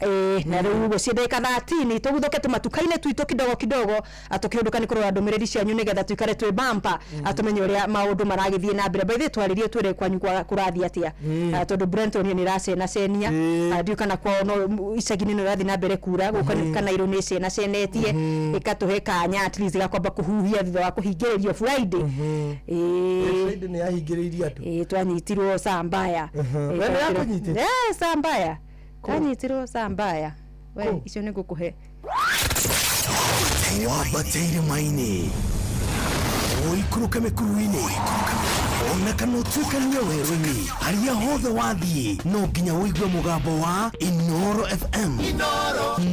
Na rĩu ũguo ciĩ ndagĩka 30 tũguthũke tũmatuka-inĩ twitũ kidogo kidogo tũkĩũndũka nĩ kũrora ndũmĩrĩri cianyu nĩgetha tũikare twĩ bampa tũmenye ũrĩa maũndũ maragĩthiĩ na mbere. By the way, twarĩrie twĩre kwanyu kũrathiĩ atĩa tondũ Brenton nĩ ĩracenacenia. Ndiũĩ kana kwao no icagi-inĩ no ĩrathiĩ na mbere kura gũkũ kana irũ nĩ ĩcenacenetie ĩkatũhe kanya at least gakwamba kũhuhia thutha wa kũhingĩrĩrio Friday. Friday nĩ yahingĩrĩirie andũ. Ĩĩ, twanyitirwo saa mbaya. We nĩ yakũnyitĩte? Saa mbaya twanyitirwo saa mbaya we. Kũ? Icio nĩ ngũkũhe. Wambate irĩma-inĩ ũikũrũke mĩkuru-inĩ ona kana ũtuĩkanie werũ-inĩ harĩa hothe wathiĩ no nginya ũigue mũgambo wa Inoro FM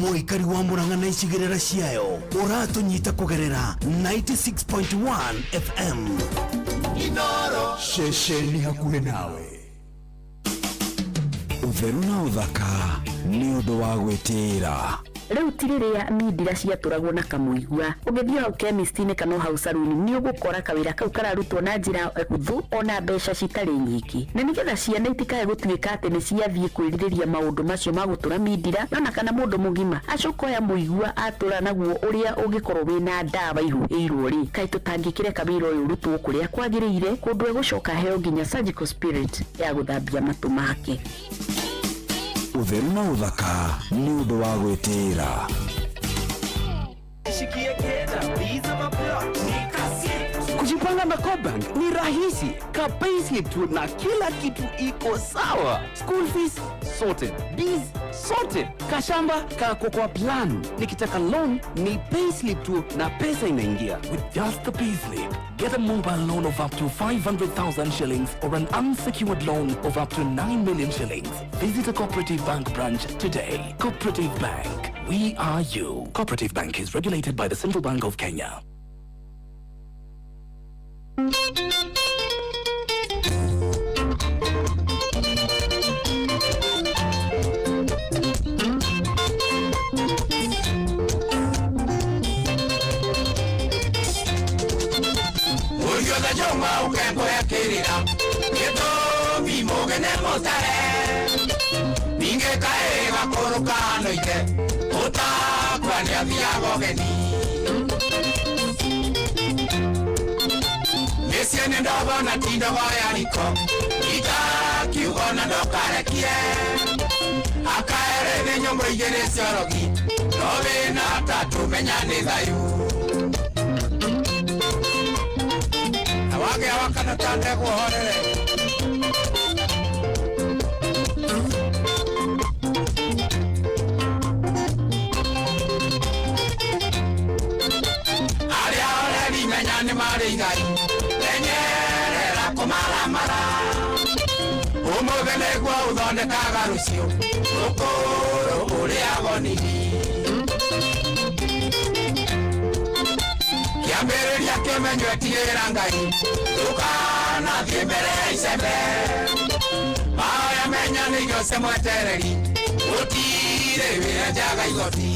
mũikari wa Mũrang'a na icigĩrĩra ciayo ũratũnyita kũgerera 96.1 FM ceceni hakuhĩ nawe. Ũtheru na ũthaka nĩ ũndũ wa gwĩtĩĩra. Rĩu ti rĩrĩa mindira ciatũragwo na kamũigua. Ũngĩthiĩ hau chemist-inĩ kana o hau saruni nĩ ũgũkora kawĩra kau kararutwo na njĩra hũthũ ona mbeca citarĩ nyingĩ. Na nĩgetha ciana itikae gũtuĩka atĩ nĩ ciathiĩ kwĩrirĩria maũndũ macio ma gũtũra mindira, ona kana mũndũ mũgima acoka oya mũigua atũra naguo ũrĩa ũngĩkorwo wĩna ndawa ihuhĩirwo rĩ, kaĩ tũtangĩkĩreka wĩra ũyũ ũrutwo kũrĩa kwagĩrĩire, kũndũ egũcoka aheo nginya surgical spirit ya gũthambia matũ make. Ũtheru na ũthaka nĩ ũndũ wa gwĩtĩĩra. Kujipanga na CoBank ni rahisi, ka payslip tu na kila kitu iko sawa. School fees sorted, bills sorted, kashamba kako kwa plan. Nikitaka loan ni payslip tu na pesa inaingia. With just the payslip, get a mobile loan of up to 500,000 shillings or an unsecured loan of up to 9 million shillings. Visit a Cooperative Bank branch today. Cooperative Bank, we are you. Cooperative Bank is regulated by the Central Bank of Kenya. Mũriothe njũng'wa ũkengũhe kĩrĩra gĩtũmi mũgene mũtare ningĩ kaĩ gakũrũ kanoite ũtakua nĩathiaga ũgeni mĩciĩ nĩ ndogo na ti ndogo ya riko itakiugo na ndũkarekie akaere thĩ nyũngũ igĩrĩ ciorogi no wĩna tatũ menya nĩ thayũ wage wakana tande guhorere aria oreri menya nĩ marĩ igai menyerera kũmaramara ũmũthĩ nĩguo ũthondekaga rũciũ rũkũrũ ũrĩagwo nini kĩambĩrĩria kĩmenywo tigĩra Ngai ndũkanathiĩ mbere ya icembe mahoya menya nĩ irio cia mwetereri gũtirĩ wĩra njaga igoti.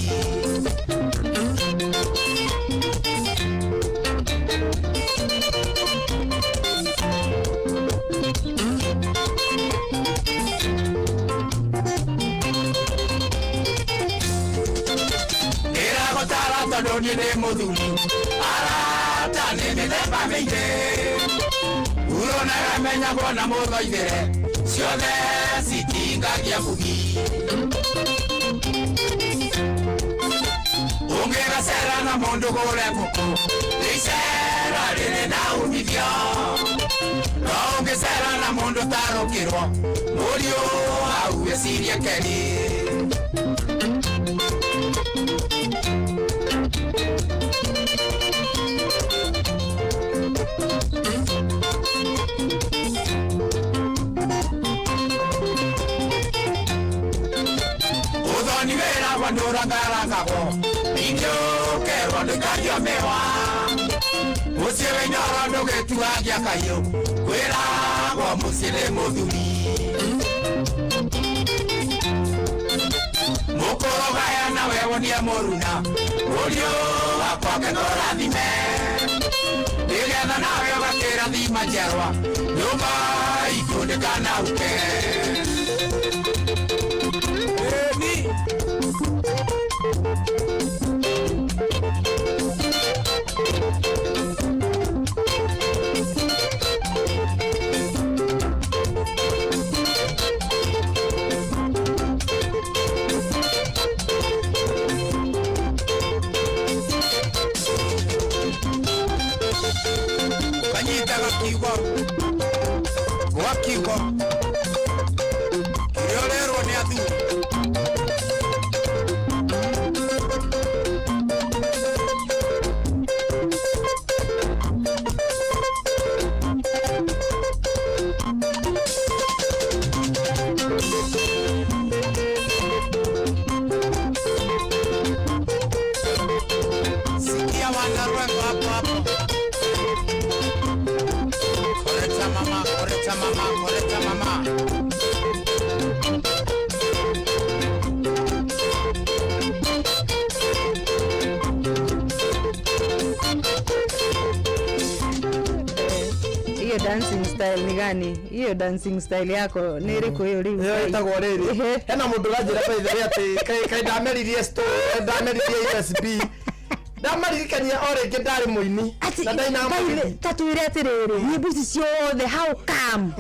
Ndĩragũtara tondũ niĩ ndĩ mũthuri arata nĩ mĩthemba mĩingĩ uronaga menyagwo na mũthoithĩre ciothe citingagia bugi ũngĩgacera na mũndũ gũre ngũkũ icera rĩrĩ na umithio no ũngĩcera na mũndũ tarũkĩrwo mũriũ hau wĩcirie kerĩ. Ũthoni wĩragwo ndũrangarangagwo ningĩ ũkerwo ndũikario mĩwa mũciĩ wĩnyoro ndũgĩtuagia kaiũ kwĩragwo mũciĩ nĩ mũthuri mũkũrũgaya nawe wonie mũruna mũriũ wakwa ngĩkũrathime nĩgetha nawe ũgakĩrathima njiarwa nyũmba itũ ndĩkanauke. Kanyitaga kiugo gwa kiugo kĩrĩa ũrerwo nĩ athuri. Sikia wanarwego hapo hapo. Koreta mama, koreta mama, koreta mama. Dancing style ni gani hiyo? Dancing style yako nĩ ĩrĩkũ ĩyo rĩu? Ĩyo ĩtagwo rĩrĩ. Hena mũndũ ũranjĩra baitherĩ atĩ kaĩ ndameririe ndameririe USB ndamaririkania o rĩngĩ ndarĩ mũini na ndainaga mũgithi. Ta twĩre atĩrĩrĩ, nyĩmbo ici ciothe, how come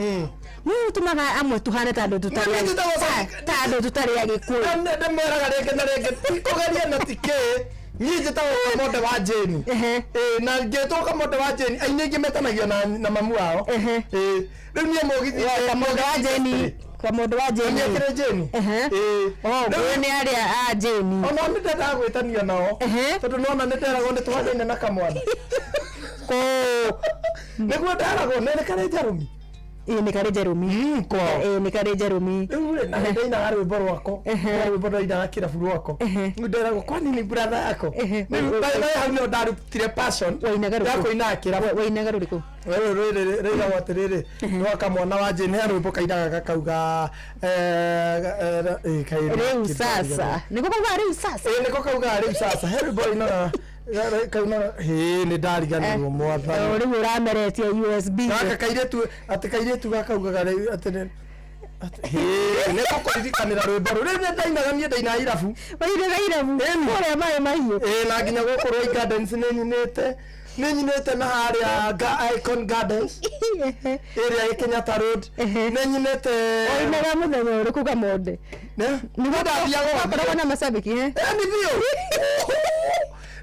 nĩ ũtũmaga amwe tuhane ta andũ tũtarĩ Niĩ njĩtagwo ta andũ tũtarĩ agĩkũyũ? Ndĩmeraga rĩngĩ na rĩngĩ ti kũgeria na ti kĩ, niĩ njĩtagwo Kamonde wa Jane. Ĩĩ, na ngĩtwo Kamonde wa Jane, aini aingĩ metanagio na mamu wao. Ĩĩ, rĩu niĩ mũgithi Kamonde wa Jane, Kamonde wa Jane. Niĩ kĩrĩ Jane. Ĩĩ. Oh, ngũĩ nĩ arĩa a Jane. Ona nĩ ndendaga gwĩtanio nao tondũ nona nĩ nderagwo nĩ tũhanaine na kamwana. Nĩguo nderagwo nĩ karĩ njarũmi. Ĩĩ, nĩ karĩ njarũmi. Ĩĩ, nĩ karĩ njarũmi. Rĩu rĩ, na nĩ ndainaga rwĩmbo rwako. Na rwĩmbo ndainaga kĩrabu rwako. Rĩu nderagwo kwani ni brother yako. Rĩu by the way, hau nĩho ndarutire passion Wainaga ya rũrĩkũ? kũinaga kĩrabu. Wainaga rũrĩkũ? Rũrũ rĩrĩ rĩigagwo atĩrĩrĩ, rwa kamwana wa Jane, he rwĩmbo kainaga gakauga Rĩu sasa nĩko kauga rĩu sasa. Ĩĩ, nĩko kaugaga rĩu sasa. He rwĩmbo rũinaga kaunaga, hĩ, nĩ ndariganĩrwo mwathani. O, rĩu ũrameretie USB. Gaka kairĩtu, atĩ kairĩtu gakaugaga rĩu atĩ hĩ, nĩ gũkũririkanĩra rwĩmbo rũu. Rĩu nĩ ndainaga, niĩ ndainaga irabu. Wainaga irabu kũrĩa maĩ mahiũ? Ĩĩ, na nginya gũkũ Roy Gardens nĩ nyinĩte, nĩ nyinĩte na harĩa Icon Gardens ĩrĩa ĩ Kenyatta Road nĩ nyinĩte. Wainaga mũthenya ũrĩkũ, Kamonde? Nĩguo ndathiaga. Wakoragwo na macambĩki? Ĩni biũ,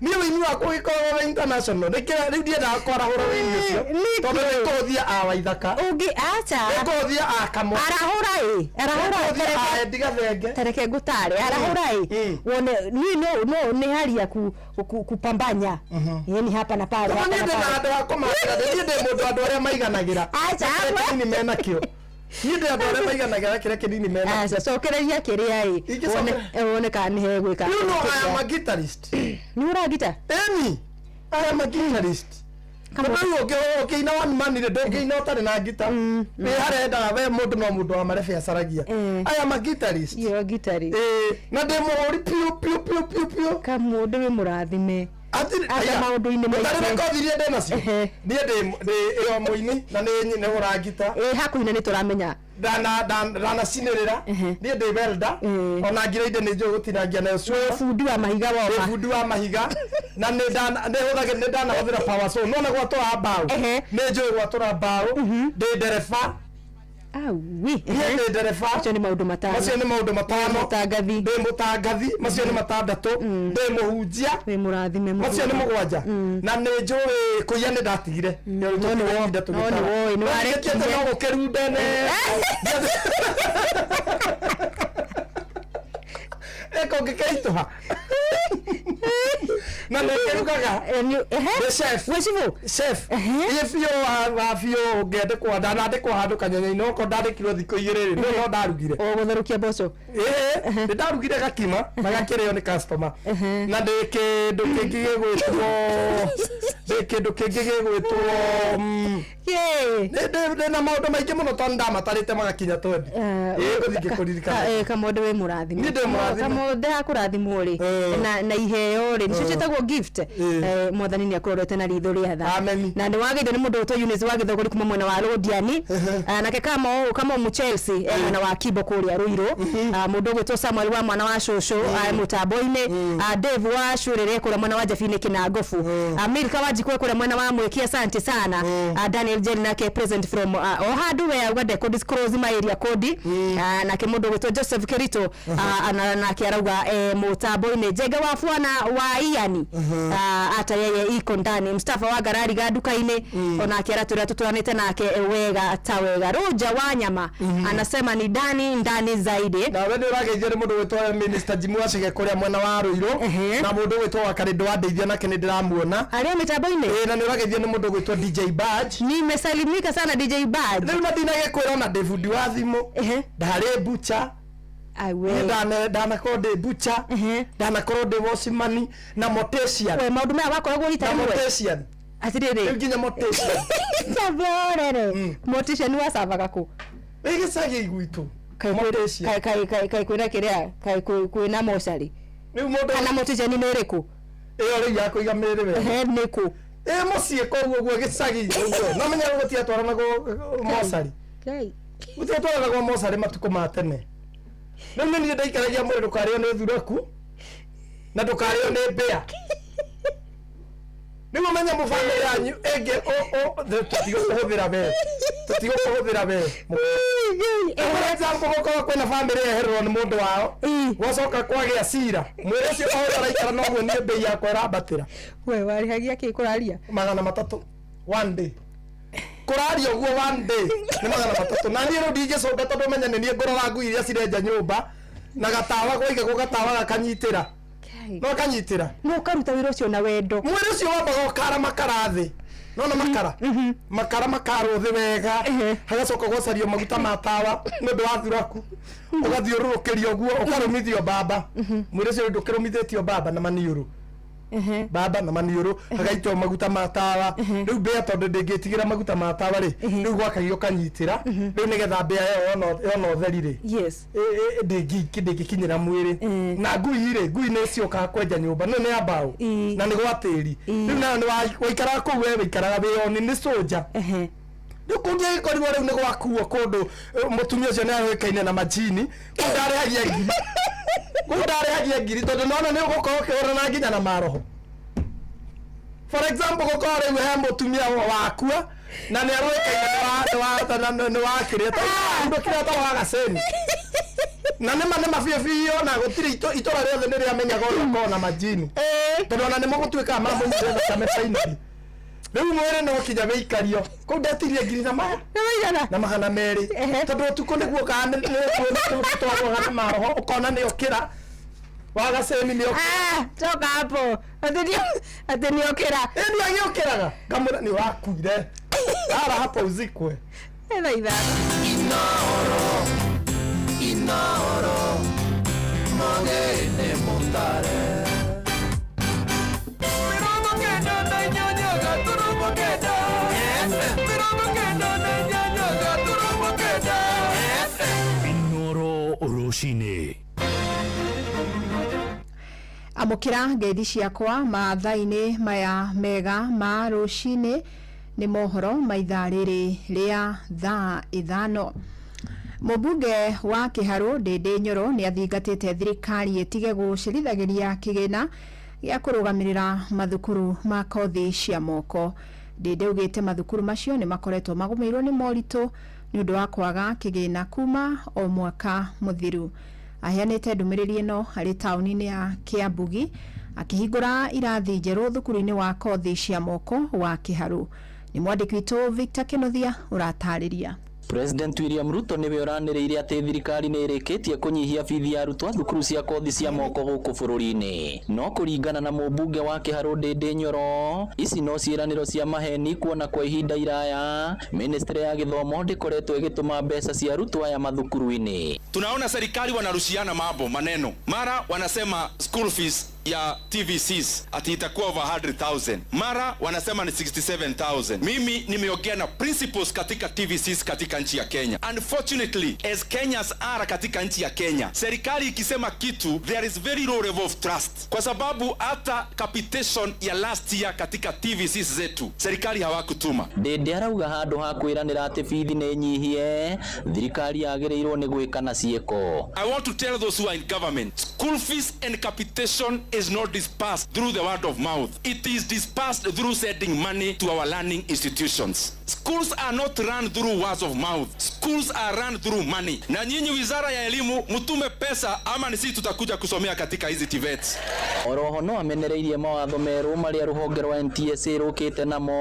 niĩ wĩini wakwa ũgĩkoragwo wĩ international. Nĩkĩo rĩu ndiendaga kwarahũra wĩini ũcio tondũ nĩ kũhũthia a Waithaka, Ũngĩ acha. nĩ kũhũthia a Kamwa, Arahũra ĩ, arahũra. nĩ kũhũthia a Endi Gathenge. Tareke ngũtare, arahũra ĩ, wone niĩ no nĩ hali ya kupambanya, yani hapa na pale, Tondũ hapa niĩ na ndĩ na pale. handũ ha kũmakĩra, niĩ ndĩ mũndũ andũ arĩa maiganagĩra. Acha, Kĩrĩa amwe. kĩnini menakĩo, niĩ ndĩ andũ arĩa maiganagĩra kĩrĩa kĩnini menakĩo. Aca, cokereria kĩrĩa ĩ, wone kana nĩ hegwĩka. You know I am a guitarist. Nĩ ũragita? Ĩni, I am a guitarist. Tondũ rĩu ũngĩina one man rĩ, ndũngĩina ũtarĩ na ngita. Nĩ harendaga we mũndũ no mũndũ wa marebe acaragia. I am a guitarist. You're a guitarist. Ĩĩ, na ndĩ mũhũri piũ piũ piũ piũ piũ. Kamũndũ wĩ mũrathime. Ata maũndũ-inĩ maingĩ. Maingĩ. Rekondi iria ndĩ nacio. Niĩ ndĩ ĩyo mũini na nĩ nĩ ngita. Ĩĩ, hakuhĩ nĩ tũramenya. Ndanacinĩrĩra, niĩ ndĩ welder, ona ngirainde nĩ njũĩ gũtinangia nayo cuma. Bundi wa mahiga woma. Ndĩ bundi wa mahiga na nĩ hũthagĩra, nĩ ndanahũthĩra power saw, nona gwatũra mbaũ, nĩ njũĩ gwatũra mbaũ. Ndĩ ndereba. Awi. Niĩ ndĩ ndereba. Macio nĩ maũndũ matano. Macio nĩ maũndũ matano. Mũtangathi. Ndĩ mũtangathi, macio nĩ matandatũ. Ndĩ mũhunjia. Wĩ mũrathime. Macio nĩ mũgwanja. Na nĩ njũĩ kũiya, nĩ ndatigire. No nĩ woĩ, nĩ warekire. No gũkĩrundene ĩko ngĩkĩritũha na nĩ kĩrugaga. Nĩ chef. Wĩ cibũ? Chef ĩ biũ wa biũ. Ũngĩandĩkwo, ndanandĩkwo handũ kanyenya-inĩ, okorwo ndandĩkirwo thikũ igĩrĩ rĩ, no ndarugire. O gũtherũkia mboco? Ĩĩ, nĩ ndarugire gakima na gakĩrĩo nĩ customer. Na ndĩ kĩndũ kĩngĩ gĩgwĩtwo, ndĩ kĩndũ kĩngĩ gĩgwĩtwo ndĩ na maũndũ maingĩ mũno tondũ ndamatarĩte magakinya 20. Ĩĩ, ngũthiĩ ngĩkũririkana. Kamonde wĩ mũrathime. Niĩ ndĩ mũrathime. Kamonde hakũrathimwo rĩ na iheo rĩ, nĩcio ciĩtagwo gift. Mwathani nĩ akũrorete na ritho rĩa tha na nĩ wageithio nĩ mũndũ ũtwo Eunice wa Gĩthogori kuma mwena wa Rũndiani. Nake Kamo mu Chelsea mwena wa Kimbo kũrĩa Rũirũ. Mũndũ ũgwĩtwo Samuel wa mwana wa cũcũ mũtambo-inĩ. Dave wa Cũrĩrĩ kũrĩa mwena wa Jabini Kĩnangobu. Milka wa Njikwe kũrĩa mwena wa Mwĩki, asante sana. Daniel Jerry nake present from o handũ we auga ndekũ disclose my area code. Nake mũndũ ũgwĩtwo Joseph Kirito nake arauga mũtambo-inĩ. Njenga wa Bwana wa Iani ata yeye iko ndani. Mustafa wa Ngarari ga nduka-inĩ onake aratwĩra tũtũranĩte nake wega ta wega. Roja wa Nyama anasema ni ndani ndani zaidi. Nawe nĩ ũrageithio nĩ mũndũ gwĩtwo Minister Jimmy Wacege kũrĩa mwena wa Rũirũ, na mũndũ gwĩtwo Wakarĩndũ wa ndeithia nake nĩ ndĩramuona arĩa mĩtambo-inĩ. Ĩĩ, na nĩ ũrageithio nĩ mũndũ gwĩtwo DJ Badge. Nimesalimika sana, DJ Badge. Rĩu na ndinagĩkwĩra ona ndĩ bundi wa thimũ, ndarĩ bucha. Awe. Niĩ ndanakorwo ndĩ bucha, ndanakorwo ndĩ watchman na mortician. We, maũndũ maya wakoragwo rita Na rĩmwe? mortician. Atĩrĩrĩ. Rĩu nginya mortician. Taborere mortician wacavaga kũ? Ĩ gĩcagi gwitũ. Kaĩ kwĩna kĩrĩa, kaĩ kwĩna mocarĩ? Rĩu mũndũ Kana mortician nĩ ĩrĩkũ? Ĩyo rĩu ya kũiga mĩĩrĩ wega. Nĩ kũ? Ĩ mũciĩ kũu ũguo gĩcagi ũguo no menya gũtiatwaranagwo mocarĩ. Ngai. Gũtiatwaranagwo mocarĩ matukũ ma tene. Rĩu nĩ niĩ ndaikaragia mwĩrĩ ndũkarĩo nĩ thuraku na ndũkarĩo nĩ mbĩa. Nĩguo menye mũbamĩrĩ yanyu ĩngĩ tũtigũkũhũthĩra we, tũtigũkũhũthĩra we. For example, gũkorwo kwĩna bamĩrĩ yehererwo nĩ mũndũ wao, gwacoka kwagĩa cira, mwĩrĩ ũcio o ũrĩa ũraikara noguo niĩ mbei yakwa ĩrambatĩra. We warĩhagia kĩ kũraria? 300 one day. Kũraria ũguo one day nĩ 300. Na niĩ rĩu ndingĩcũnga tondũ menya nĩ niĩ ngũrora ngui iria cirenja nyũmba na gatawa gwaigagwo gatawa gakanyitĩra. No kanyitĩra. No ũkaruta wĩra ũcio na wendo. Mwĩrĩ ũcio wambaga ũkara makara thĩ. Nona makara? Makara makarwo thĩ wega. Hagacoka gwacario maguta ma tawa nĩ ũndũ wa thuraku. Ũgathiũrũrũkĩrio ũguo ũkarũmithio mbamba. Mwĩrĩ ũcio ndũkĩrũmithĩtio mbamba na maniũrũ. Mbamba na maniũrũ hagaitwo maguta ma tawa. Rĩu mbĩa tondũ ndĩngĩtigĩra maguta ma tawa rĩ, rĩu gwakagio ũkanyitĩra. Rĩu nĩgetha mbĩa ĩyo yona ũtheri rĩ, Yes. Ndĩngĩkinyĩra mwĩrĩ. Na ngui rĩ, ngui nĩ ciũkaga kwenja nyũmba no nĩ ya mbaũ na nĩ gwa tĩri. Rĩu nayo nĩ waikaraga kũu we wĩikaraga wĩ oni nĩ soldier. Rĩu kũngĩgĩkorirwo rĩu nĩ gwakuo kũndũ, mũtumia ũcio nĩ ahĩkaine na majini, kũu ndarĩhagia ngiri. Kũu ndarĩhagia ngiri tondũ nona nĩ ũgũkorwo ũkĩhũrana nginya na maroho. For example, gũkorwo rĩu he mũtumia wakua na nĩ aroĩkaine nĩ wa kĩrĩa ũndũ kĩrĩa ta wa gaceni. Na nĩma nĩma biũ biũ na gũtirĩ itũra rĩothe nĩ rĩamenyaga ũrĩa ũkoragwo na majini. Tondũ ona nĩ mũgũtuĩkaga mamũnyuire thakame finally. Rĩu mwĩrĩ no kinya wĩikario. Kũu ndetirie ngiri na maya. Na 200. Tondũ ũtukũ nĩguo kana nĩtwarwaga na maroho ũkona nĩ ũkĩra. Wa gaceni nĩ ũkĩra. Toka hapo. Atĩ nĩ ũkĩra. Ĩ nĩ agĩũkĩraga. Ngamwĩra nĩ wakuire. Ara hapo uzikwe. Thaa 5. Inoro, inoro, mogene mutare. 98.9 FM. 98.9 FM. Inoro rũcinĩ. Amũkĩra ngeithi ciakwa mathaa-inĩ maya mega ma rũcinĩ nĩ mohoro ma ithaa rĩrĩ rĩa thaa 5. Mũmbunge wa Kĩharũ Ndĩndĩ Nyoro nĩ athingatĩte thirikari ĩtige gũcerithagĩria kĩgĩna gĩa kũrũgamĩrĩra mathukuru ma kothi cia moko. Ndĩndĩ augĩte mathukuru macio nĩ makoretwo magũmĩirwo nĩ moritũ nĩ ũndũ wa kwaga kĩgĩna kuma o mwaka mũthiru. Aheanĩte ndũmĩrĩri ĩno harĩ taũni-inĩ ya Kĩambugi akĩhingũra irathi njerũ thukuru-inĩ wa kothi cia moko wa Kĩharũ. Nĩ mwandĩki witũ Victor Kĩnuthia ũratarĩria. President William Ruto niwe ũranĩrĩire atĩ thirikari nĩ ĩrĩkĩtie kũnyihia bithi ya arutwo a thukuru cia kothi cia moko gũkũ bũrũri-inĩ. No kũringana na mũmbunge wa Kĩharũ Ndĩndĩ Nyoro, ici no ciĩranĩro cia maheni kuona kwa ihinda iraya ministry ya gĩthomo ndĩkoretwo ĩgĩtũma mbeca cia arutwo aya mathukuru-inĩ. Tunaona serikali wanarushiana mambo maneno, mara wanasema school fees ya TVCs ati itakuwa over 100,000, mara wanasema ni 67,000. Mimi nimeongea na principals katika TVCs katika nchi ya Kenya. Unfortunately, as Kenyans are katika nchi ya Kenya, serikali ikisema kitu there is very low level of trust, kwa sababu hata capitation ya last year katika TVCs zetu serikali hawakutuma. Ndĩndĩ arauga handũ ha kwĩranĩra atĩ bithi nĩ nyihie, thirikari yagĩrĩirwo nĩ gwĩka na ciĩko. I want to tell those who are in government, school fees and capitation is not dispersed through the word of mouth. It is dispersed through sending money to our learning institutions. Schools are not run through words of mouth. Schools are run through money. Na nyinyi wizara ya elimu mtume pesa ama ni sisi tutakuja kusomea katika hizi TVETs. Oroho no amenereirie mawatho merũ marĩa rũhonge rwa NTSA rũkĩte namo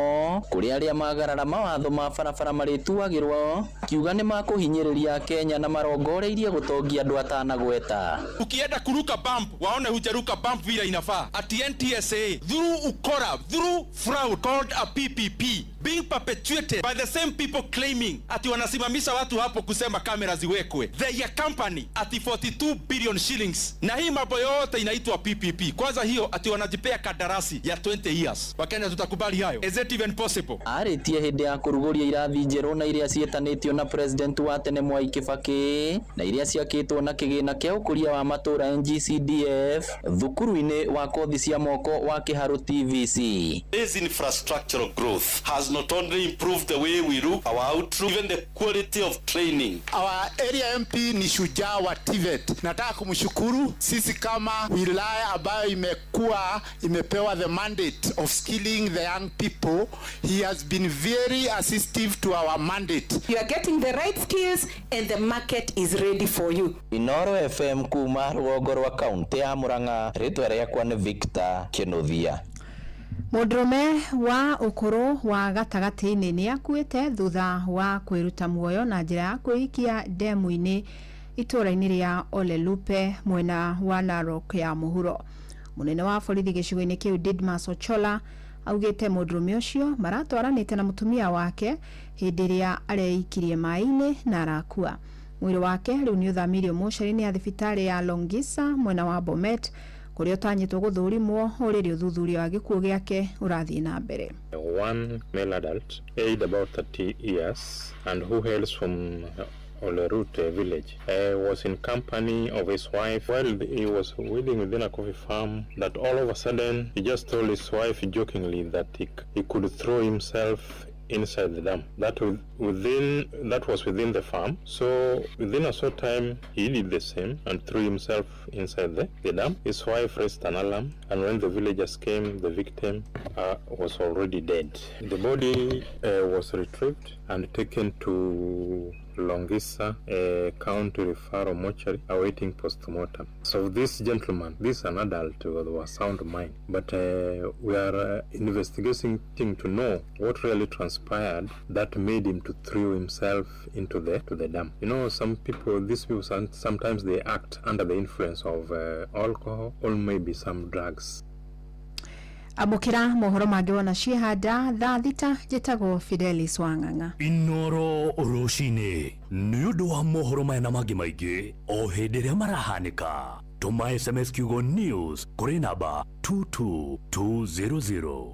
kũrĩ arĩa magarara mawatho ma barabara marĩtuagĩrwo kiuga nĩ makũhinyĩrĩria Kenya na marongoreirie gũtongia andũ atanagweta. Ukienda kuruka bump waone hujaruka bump vile inafaa. Ati NTSA through ukora, through fraud called a PPP being perpetuated by the same people claiming ati wanasimamisha watu hapo kusema kamera ziwekwe. Their company ati 42 billion shillings, na hii mambo yote inaitwa PPP. Kwanza hiyo ati wanajipea kadarasi ya 20 years. Wakenya tutakubali hayo? Is it even possible? Arĩtie hĩndĩ ya kũrugũria irathi njerũ na iria ciĩtanĩtio na president wa tene Mwai Kibaki na iria ciakĩtwo na kĩgĩna kĩa ũkũria wa matũũra NGCDF thukuru Thukuru-inĩ wa kothi cia moko wa Kiharu TVC. This infrastructural growth has not only improved the way we look, our outlook, even the quality of training. Our area MP ni shujaa wa TVET. Nataka kumshukuru sisi kama wilaya ambayo imekuwa imepewa the mandate of skilling the young people. He has been very assistive to our mandate. You are getting the right skills and the market is ready for you. Inoro FM kuma rũgongo rwa kaunti ya Murang'a, rĩtwa rĩakwa nĩ Victor Kinuthia. Mũndũrũme wa ũkũrũ wa gatagatĩ-inĩ nĩ akuĩte thutha wa kwĩruta muoyo na njĩra ya kwĩikia ndemu-inĩ itũũra-inĩ rĩa Olelupe mwena wa Narok ya mũhuro. Mũnene wa borithi gĩcigo-inĩ kĩu Didmas Ochola augĩte mũndũrũme ũcio maratwaranĩte na mũtumia wake hĩndĩ ĩrĩa areikirie maĩ-inĩ na arakua. Mwĩrĩ wake rĩu nĩ ũthamirio mocarĩ-inĩ ya thibitarĩ ya Longisa mwena wa Bomet kũrĩa ũtanyĩtwo gũthũrimwo o rĩrĩ ũthuthuria wa gĩkuũ gĩake ũrathiĩ na mbere. One male adult, aged about 30 years, and who hails from Olerute village, was in company of his wife while he was waiting within a coffee farm, that all of a sudden he just told his wife jokingly that he could throw himself inside the dam. That was within the farm. So within a short time he did the same and threw himself inside the dam. His wife raised an alarm, and when the villagers came, the victim was already dead. The body was retrieved and taken to Longisa County Referral Mortuary, awaiting post-mortem. So this gentleman, this is an adult with a sound mind, but we are investigating to know what really transpired that made him to throw himself into the dam. You know, some people, these people sometimes they act under the influence of alcohol or maybe some drugs. Amũkĩra mohoro mangĩ wona ciehanda thaa 6 njĩtagwo Fidelis Wang'ang'a. Inoro rũcinĩ nĩ ũndũ wa mohoro maya na mangĩ maingĩ o hĩndĩ ĩrĩa marahanĩka. Tũma SMS kiugo news kũrĩ namba 22200.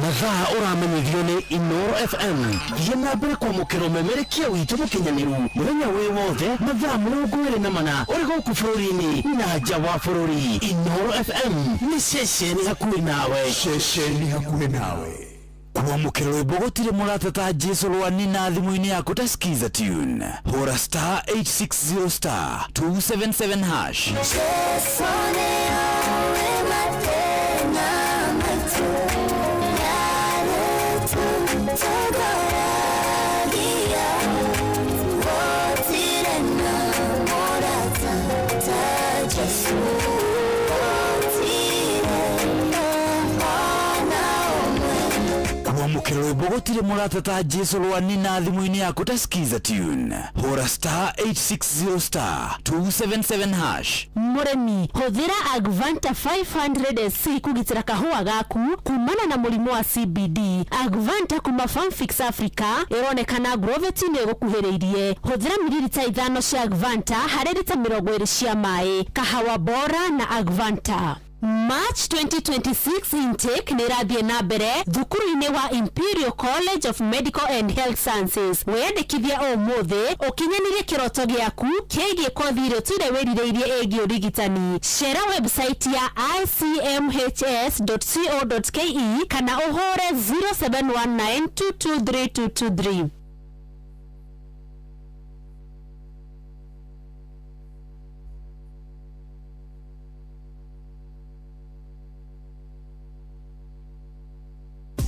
Mathaa ũramenyithio nĩ Inoro FM. Thiĩ na mbere kwamũkĩra ũmemerekia witũ mũkinyanĩru mũthenya wĩ wothe mathaa 24 ũrĩ gũkũ bũrũri-inĩ na nja wa bũrũri. Inoro FM nĩ ceceni hakuhĩ nawe. Ceceni hakuhĩ nawe. Kwamũkĩra rwĩmbo gũtirĩ mũrata ta Jesu rwani na thimũ-inĩ yaku ta Skiza tune. Hũra star 860 star 277 hash. Kwamũkĩra rwĩmbo gũtirĩ mũrata ta Jesu rwani na thimũ-inĩ yaku ta Skiza tune. Hũra star 860 star 277 hash. Mũrĩmi, hũthĩra Agvanta 500SC kũgitĩra kahũa gaku kumana na mũrimũ wa CBD. Agvanta kuma Farmfix Africa ĩronekana Agrovet-inĩ ĩgũkuhĩrĩirie. Hũthĩra mililita 5 cia Agvanta harĩ lita 20 cia maĩ. Kahawa bora na Agvanta. March 2026 intake nĩ ĩrathiĩ na mbere thukuru-inĩ wa Imperial College of Medical and Health Sciences. Wĩyandĩkithie ũmũthĩ ũkinyanĩrie kĩroto gĩaku kĩgiĩ kothi ĩrĩa ũtũire wĩrirĩirie ĩgiĩ ũrigitani. Cera website ya icmhs.co.ke kana ũhũre 0719223223.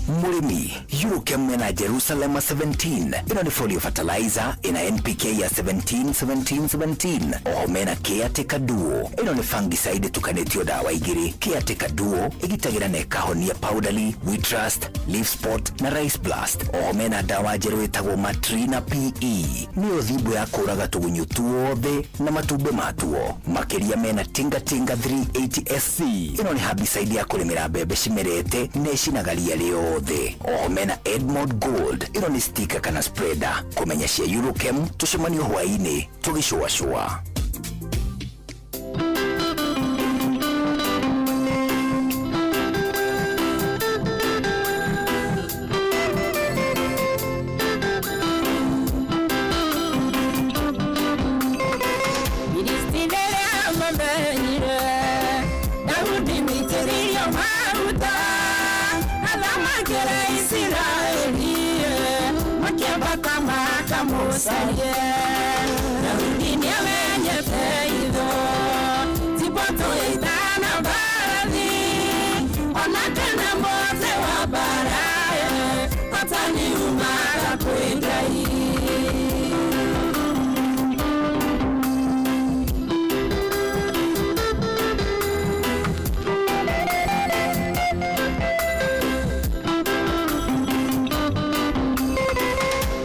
Mũrĩmi, Eurochem mena Jerusalem 17. Ĩno nĩ folio fertilizer ĩna NPK ya 17 17 17. Oho mena Caretaker Duo. Ĩno nĩ fungicide ĩtukanĩtio dawa igĩrĩ. Caretaker Duo ĩgitagĩra na ĩkahonia powdery, wheat rust, leaf spot na rice blast. Oho mena dawa njerũ ĩtagwo Matrina PE. Nĩyo thimbo ya kũraga tũgunyũ tuothe na matumbĩ matuo. Makĩria mena Tinga Tinga 380 SC. Ĩno nĩ herbicide ya kũrĩmĩra mbembe cimerete na ĩcinaga ria rĩothe. Oho mena Edmond Gold. Ĩno nĩ sticker kana spreader. Kũmenya cia Eurochem tũcemanio hwaĩ-inĩ tũgĩcũacũa. Nĩokĩre Isiraeli makĩambata makamũcarie. Daudi nĩamenyete itho ti mbũtũ ya ita na mbarathi ona kana mũtĩ wa mbara, bata nĩumaga kwĩ Ngai.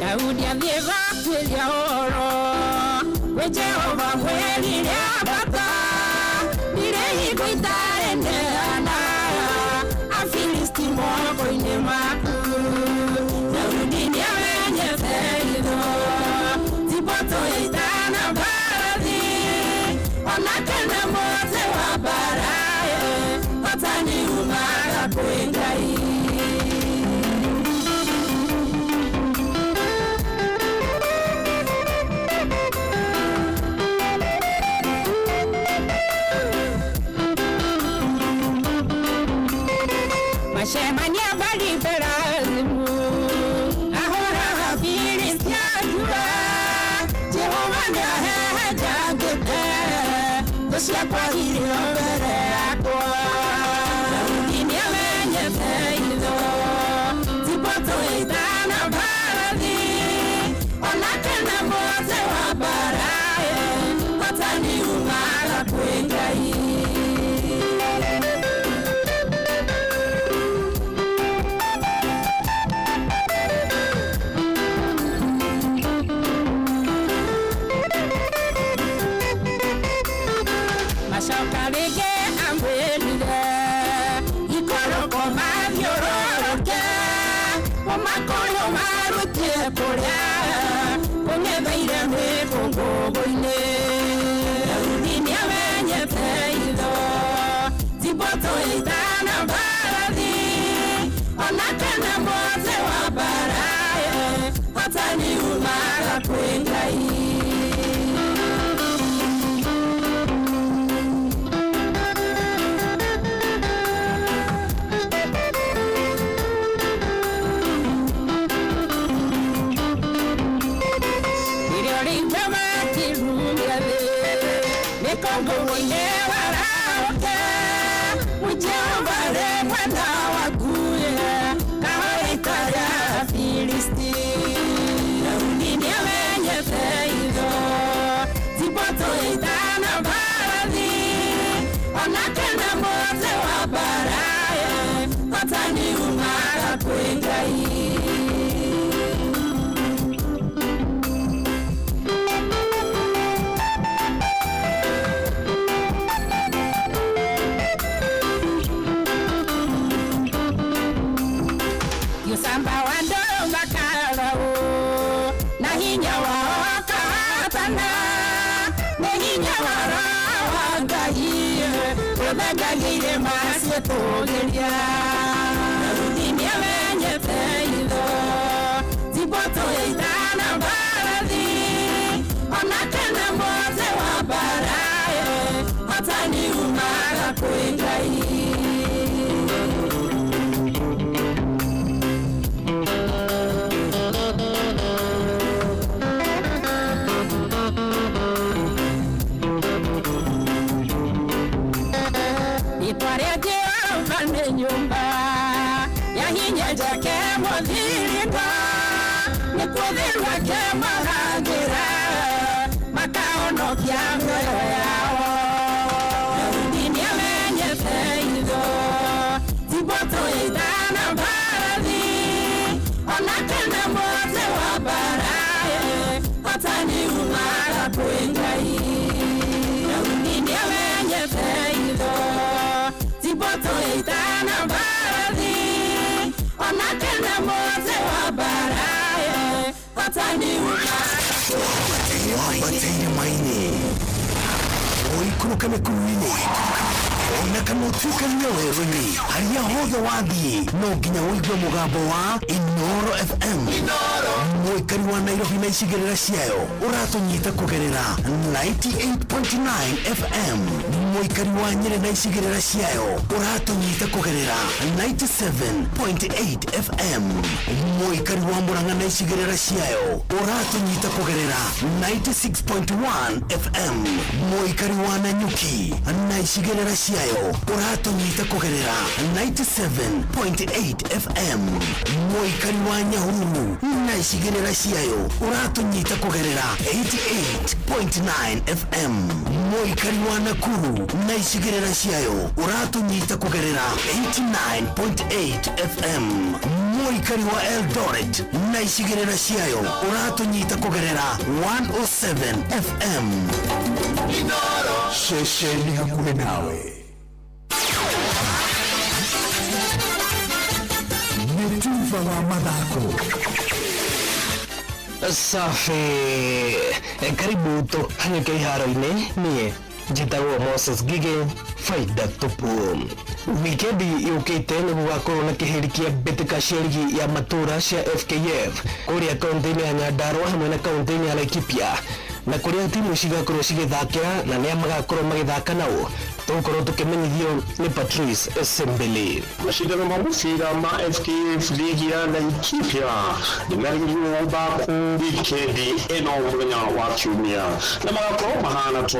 Daudi athiĩ gũtuĩria ũhoro kwĩ Jehova mwĩrire ambata ndirĩ hingo itarĩ neana Afilisti moko-inĩ maku. Daudi nĩamenyete itho ti mbũtũ ya ita na mbarathi ona kana mũtĩ wa mbara, bata nĩumaga kwĩ Ngai. Macemania Bali-Perazimu ahũraga Filisti njua. Jehova nĩahehenjangĩte thũ ciakwa irĩ o mbere yakwa. Daudi nĩamenyete itho ti mbũtũ ya ita na mbarathi ona kana mũtĩ wa mbara, bata nĩumaga kwĩ Ngai. Macoka rĩngĩ amwĩrire ikũrũko mathiũrũrũke mũmakũyũ marutie kũrĩa kũng'etheire mĩkũngũgũ-inĩ. Daudi nĩamenyete itho ti mbũtũ ya ita na mbarathi ona kana mũtĩ wa mbara, bata nĩumaga kwĩ Ngai. Irio rĩingĩ makĩrumia thĩ mĩkũngũgũ-inĩ warahũke Jehova rĩ mwena waku kahora ita rĩa Afilisti. Daudi nĩamenyete itho ti mbũtũ ya ita na mbarathi ona kana mũtĩ wa mbara, bata nĩumaga kwĩ Ngai. Yusamba wa andũ makarau na hinya wao kahatana nĩ hinya wa Roho wa Ngai ũthengagĩire maciĩtũgĩria. Daudi nĩamenyete itho ti mbũtũ ya ita na mbarathi ona kana mũtĩ wa mbara, bata nĩumaga kwĩ Ngai. Rĩtwa rĩa Jehova nĩ nyũmba ya hinya njake mũthiringo nĩkuo thĩrũ ake mahangĩra makahonokia mĩoyo yao. Daudi nĩamenyete itho ti mbũtũ ya ita na mbarathi ona kana mũtĩ wa mbara, bata nĩumaga kwĩ Ngai. Daudi nĩamenyete itho ti mbũtũ ya ita na mbarathi ona kana mũtĩ wa mbara, bata nĩumaga Bataire maini ũikũrũke mĩkuru-inĩ ona kana ũtuĩkanie werũ-inĩ harĩa hothe wathiĩ no nginya ũigue mũgambo wa Inoro FM. Mũikari wa Nairobi na icigĩrĩra ciayo ũratũnyita kũgerera 98.9 FM. Mũikari wa Nyĩrĩ na icigĩrĩra ciayo ũratũnyita kũgerera 97.8 FM. Mũikari wa Murang'a na icigĩrĩra ciayo ũratũnyita kũgerera 96.1 FM. Mũikari wa Nanyuki na icigĩrĩra ciayo ũratũnyita kũgerera 97.8 FM. Mũikari wa Nyahururu na icigĩrĩra ciayo ũratũnyita kũgerera 88.9 FM. Mũikari wa Nakuru na icigĩrĩra ciayo ũratũnyita kũgerera 89.8 FM. Mũikari wa Eldoret na icigĩrĩra ciayo ũratũnyita kũgerera 107 FM. Ceceni hakuhĩ nawe nĩ tuba wa mathako. Safi, karibu tũhanyũke iharo-inĩ. Niĩ njĩtagwo Moses Gige, faida tupu. Wikendi yũkĩte nĩ gũgakorwo na kĩhĩri kĩa mbĩtĩka cia ligi ya matũra cia FKF kũrĩa kaũntĩ-inĩ ya Nyandarua hamwe na kaũntĩ-inĩ ya Laikipia, na kũrĩa timu cigakorwo cigĩthakĩra na nĩa magakorwo magĩthaka nao tũgũkorwo tũkĩmenyithio nĩ Patrice Sembele. Mashindano ma mũbira ma FKF ligi ya Laikipia nĩmerĩgĩrĩirwo gũthakwo wikendi ĩno mũthenya wa kiumia, na magakorwo mahana to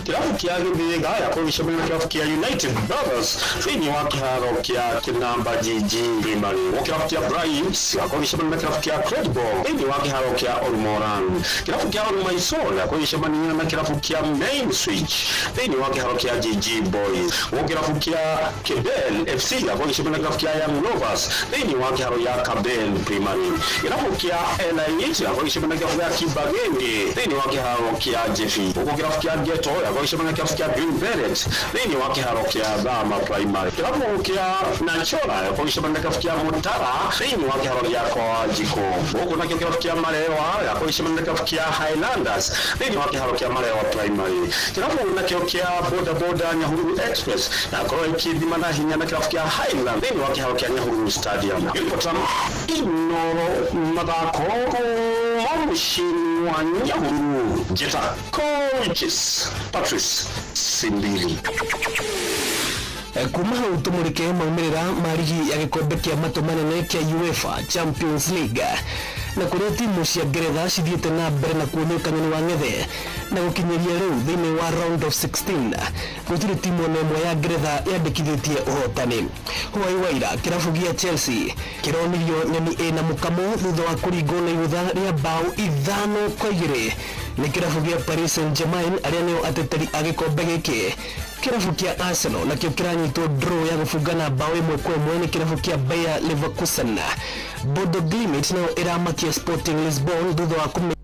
kĩrabu kĩa Gĩthĩga gĩgakorwo gĩcemania na kĩrabu kĩa United Brothers thĩinĩ wa kĩharo kĩa Kĩnamba GG Primary. Gũkũ kĩrabu kĩa Bright gĩgakorwo gĩcemania na kĩrabu kĩa Credible thĩinĩ wa kĩharo kĩa Olmoran. Kĩrabu kĩa Olmaisol gĩgakorwo gĩcemania na kĩrabu kĩa Main Switch thĩinĩ wa kĩharo kĩa GG Boys. Gũkũ kĩrabu kĩa Kebel FC gĩgakorwo gĩcemania na kĩrabu kĩa Young Lovers thĩinĩ wa kĩharo gĩa Kabel Primary. Kĩrabu kĩa LIH gĩgakorwo gĩcemania na kĩrabu kĩa Kibagenge thĩinĩ wa kĩharo kĩa Jefi. Gũkũ kĩrabu kĩa Ghetto gĩgakorwo gĩcemania na kĩrabu kĩa Green Beret thĩinĩ wa kĩharo kĩa Thama Primary. Kĩrabu kĩa Nachora gĩgakorwo gĩcemania na kĩrabu kĩa Mutara thĩinĩ wa kĩharo gĩa Kwa Wanjikũ. Gũkũ nakĩo kĩrabu kĩa Marewa gĩgakorwo gĩcemania na kĩrabu kĩa Highlanders thĩinĩ wa kĩharo kĩa Marewa Primary. Kĩrabu nakĩo kĩa Boda Boda Nyahururu Express gĩgakorwo gĩkĩthima na hinya na kĩrabu kĩa Highland thĩinĩ wa kĩharo kĩa Nyahururu Stadium. Ribota Inoro mathako kuma mũciĩ wa Nyahururu, njĩta Coaches Patrice Simbili. Kuma hau tũmũrĩke maumĩrĩra ma rigi ya gĩkombe kĩa matũ manene kĩa UEFA Champions League, na kũrĩa timu cia Ngeretha cithiĩte na mbere na kuonio kanyoni wa ng'ethe, na gũkinyĩria rĩu thĩinĩ wa round of 16 gũtirĩ timu ona ĩmwe ya Ngeretha yandĩkithĩtie ũhotani. Hwai waira kĩrabu gĩa Chelsea kĩronirio nyoni ĩna mũkamo thutha wa kũringwo na igũtha rĩa mbaũ 5-2 nĩ kĩrabu gĩa Paris Saint-Germain, arĩa nĩo ateteri a gĩkombe gĩkĩ. Kĩrabu kĩa Arsenal nakĩo kĩranyitwo draw ya gũbungana mbaũ 1-1 nĩ kĩrabu kĩa Bayer Leverkusen. Bodo Glimt nayo ĩramakia Sporting Lisbon thutha wa kũme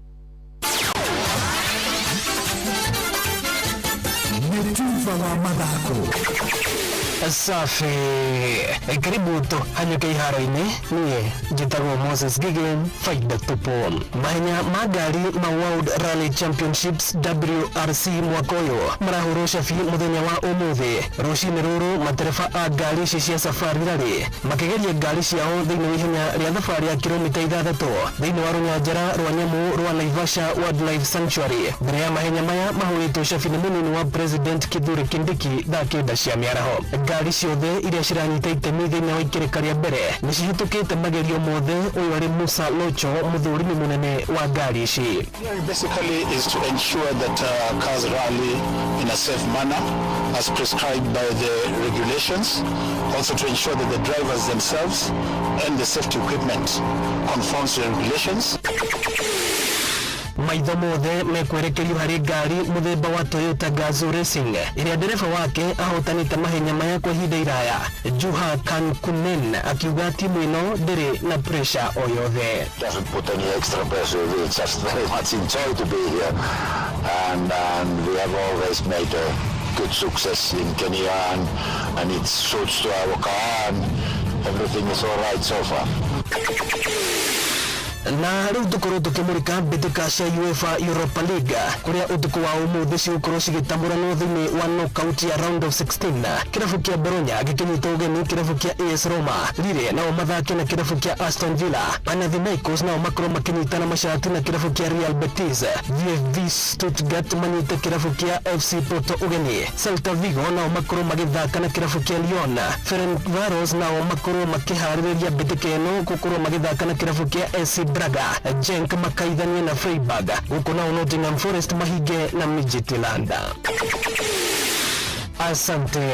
Nĩ tuba wa mathako. Safi, karibu tũhanyũke iharo-inĩ. Niĩ njĩtagwo Moses Gige, faida tupu. Mahenya ma ngari ma World Rally Championships WRC mwaka ũyũ marahũrwo cabi mũthenya wa ũmũthĩ. Rũcinĩ rũrũ matereba a ngari ici cia safari rally makĩgeria ngari ciao thĩinĩ wa ihenya rĩa thabarĩ ya kilomita 6 thĩinĩ wa rũnyanjara rwa nyamũ rwa Naivasha Wildlife Sanctuary. Mbere ya mahenya maya mahũrĩtwo cabi nĩ mũnini wa President Kithure Kindiki thaa 9 cia mĩaraho. Ngari ciothe iria ciranyita itemi thĩinĩ wa ikĩrĩka rĩa mbere nĩ cihĩtũkĩte magerio mothe. Ũyũ arĩ Musa Locho, mũthũrimi mũnene wa ngari ici. Basically is to ensure that cars rally in a safe manner as prescribed by the regulations, also to ensure that the drivers themselves and the safety equipment conforms to the regulations. Maitho mothe mekwerekerio harĩ ngari mũthemba wa Toyota Gazoo Racing ĩrĩa ndereba wake ahotanĩte mahenya maya kwa ihinda iraya. Juha Kankkunen akiuga timu ĩno ndĩrĩ na pressure o yothe. Doesn't put any extra pressure, we just very much enjoy to be here, and we have always made a good success in Kenya, and it suits to our car, and everything is all right so far. Na rĩu tũkorwo tũkĩmũrĩka mbĩtĩka cia UEFA Europa League kũrĩa ũtukũ wa ũmũthĩ cigũkorwo cigĩtambũranwo thĩinĩ wa knockout ya round of 16. Kĩrabu kĩa Bologna gĩkĩnyita ũgeni kĩrabu kĩa AS Roma, Lille nao mathake na kĩrabu kĩa Aston Villa, Panathinaikos nao makorwo makĩnyitana macati na kĩrabu kĩa Real Betis, VfB Stuttgart manyite kĩrabu kĩa FC Porto ũgeni, Celta Vigo nao makorwo magĩthaka na kĩrabu kĩa Lyon, Ferencvaros nao makorwo makĩharĩrĩria mbĩtĩka ĩno gũkorwo magĩthaka na kĩrabu kĩa SC Braga, Genk makaithanie na Freiburg, gũkũ nao Nottingham Forest mahinge na Midtjylland. Asante.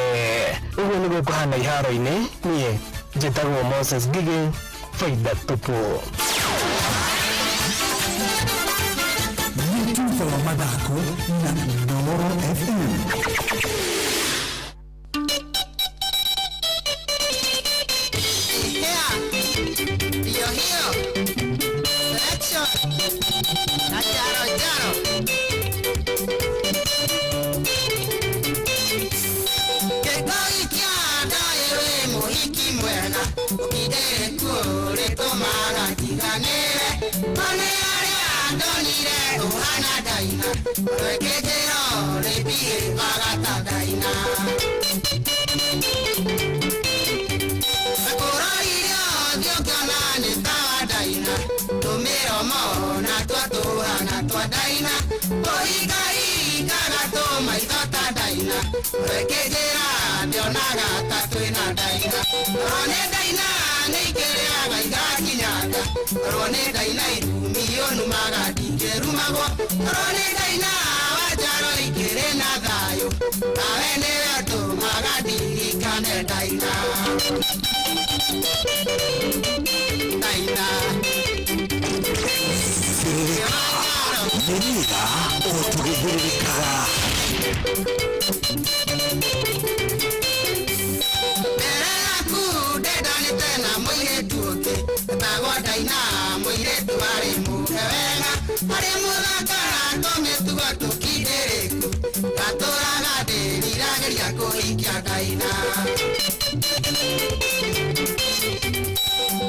Ũguo nĩguo kũhana iharo-inĩ. Niĩ njĩtagwo Moses Gige, faida tupu. Nĩ tuba wa mathako na Inooro FM. Hiyo hiyo selection na jaro jaro gĩkoi kĩa ndaĩ wĩ mũhiki mwega ũkindĩrĩku rĩtũmaga njiganĩre one arĩa ndonire ũhana ndaina rwĩkĩnjĩro rĩbiĩbaga ta ndaina. Akũroririo ũthiũ ngĩona nĩ ta wa ndaina tũmĩromo na twatũhana twa ndaina tũhingahingaga tũmaitho ta ndaina rwĩkĩnjĩra ndionaga ta twĩna ndaina. Rwo nĩ ndaina nĩ ikĩrĩaga igakinyanga, rwo nĩ ndaina irumi ũnumaga ndingĩrumagwo, rwo nĩ ndaina wa njaro ikĩrĩ na thayũ nawe nĩwe ũtũmaga ndirikane ndaina. Ndaina. Thĩrĩrĩka nĩ rĩra o tũgĩthĩrĩrĩkaga. Mbere yaku ndendanĩte na mũirĩtu ũngĩ etagwo Ndaina, mũirĩtu arĩ mũhe wega arĩ mũthaka na tũmĩtugo tũkindĩrĩku ndatũraga ndĩriragĩria kũhikia Ndaina.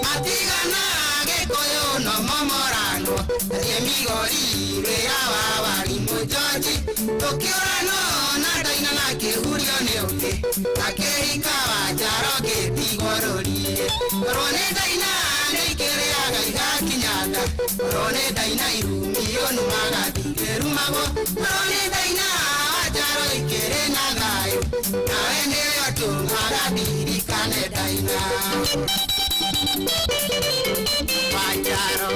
Matigana Gĩkũyũ no momoranwo athiĩ Migori wĩra wa warimũ George tũkĩũranwo na Ndaina na kĩhurio nĩ ũngĩ akĩhika wa njaro ngĩtigwo rũriĩ. Rwo nĩ Ndaina nĩ ikĩrĩaga igakinyanga, rwo nĩ Ndaina irumi ũnumaga ndingĩrumagwo, rwo nĩ Ndaina wa njaro ikĩrĩ na thayũ nawe nĩwe ũtũmaga ndirikane Ndaina. Wa njaro.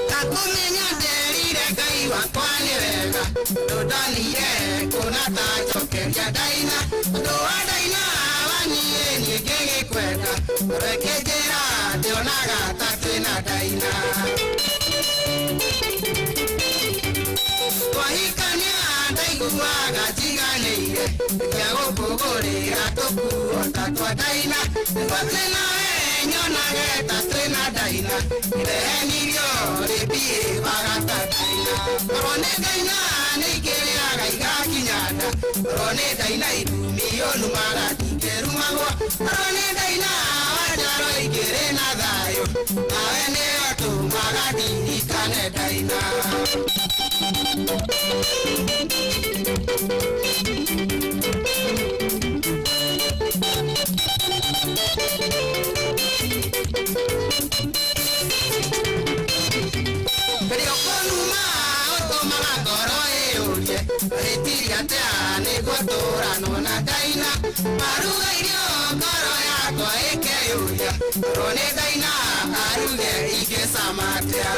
Ndakũmenya nderire Ngai wakwa nĩ wega ndũndonire kũna ta njokeria Ndaina ũndũ wa Ndaina wa niĩ niĩ ngĩgĩkwenda rwĩkĩnjĩra ndionaga ta twĩna Ndaina. Twahikania ndaiguaga njiganĩire ngĩagũkũgũrĩra tũkuo ta twa Ndaina nĩguo twĩ nawe nyonage ta twĩna Ndaina ndehenirio rĩbiĩbaga ta Ndaina. Korwo nĩ Ndaina nĩ ikĩrĩaga igakinyanga, korwo nĩ Ndaina irumi ũnumaga ndingĩrumagwo, korwo nĩ Ndaina wa njaro ikĩrĩ na thayũ nawe nĩwe ũtũmaga ndirikane Ndaina. Rĩo kũnuma ũtũmaga ngoro ĩyũrie rĩtiria atĩa nĩguo tũranwo na Ndaina maruga irio ngoro yakwa ĩkeyũria korwo nĩ Ndaina aruge ingĩcama atĩa.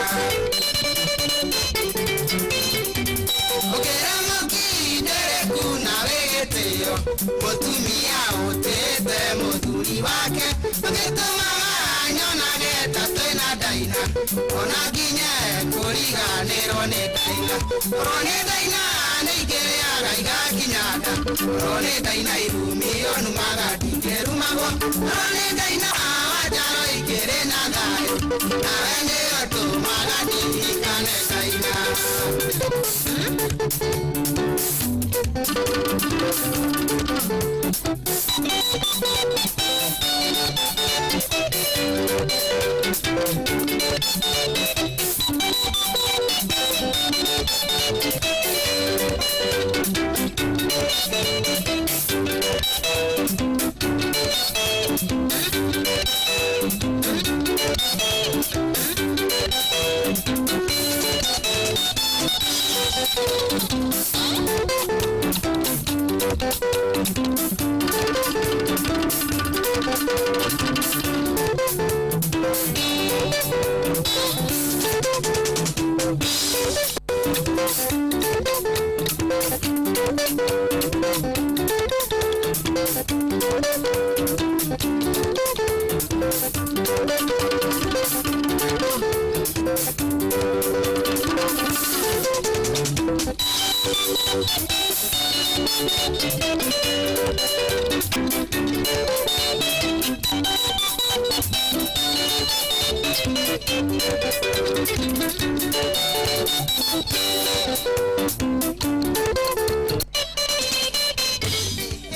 Ũkĩra mũkindĩrĩku na wĩ gĩtĩo mũtumia ũtĩĩte mũthuri wake ũgĩtũmaga nyonage ta twĩna Ndaina ona nginye kũriganĩrwo nĩ Ndaina. Korwo nĩ Ndaina nĩ ikĩrĩaga igakinyanga, korwo nĩ Ndaina irumi ũnumaga ndingĩrumagwo, korwo nĩ Ndaina wa njaro ikĩrĩ na thayũ nawe nĩwe ũtũmaga ndirikane Ndaina.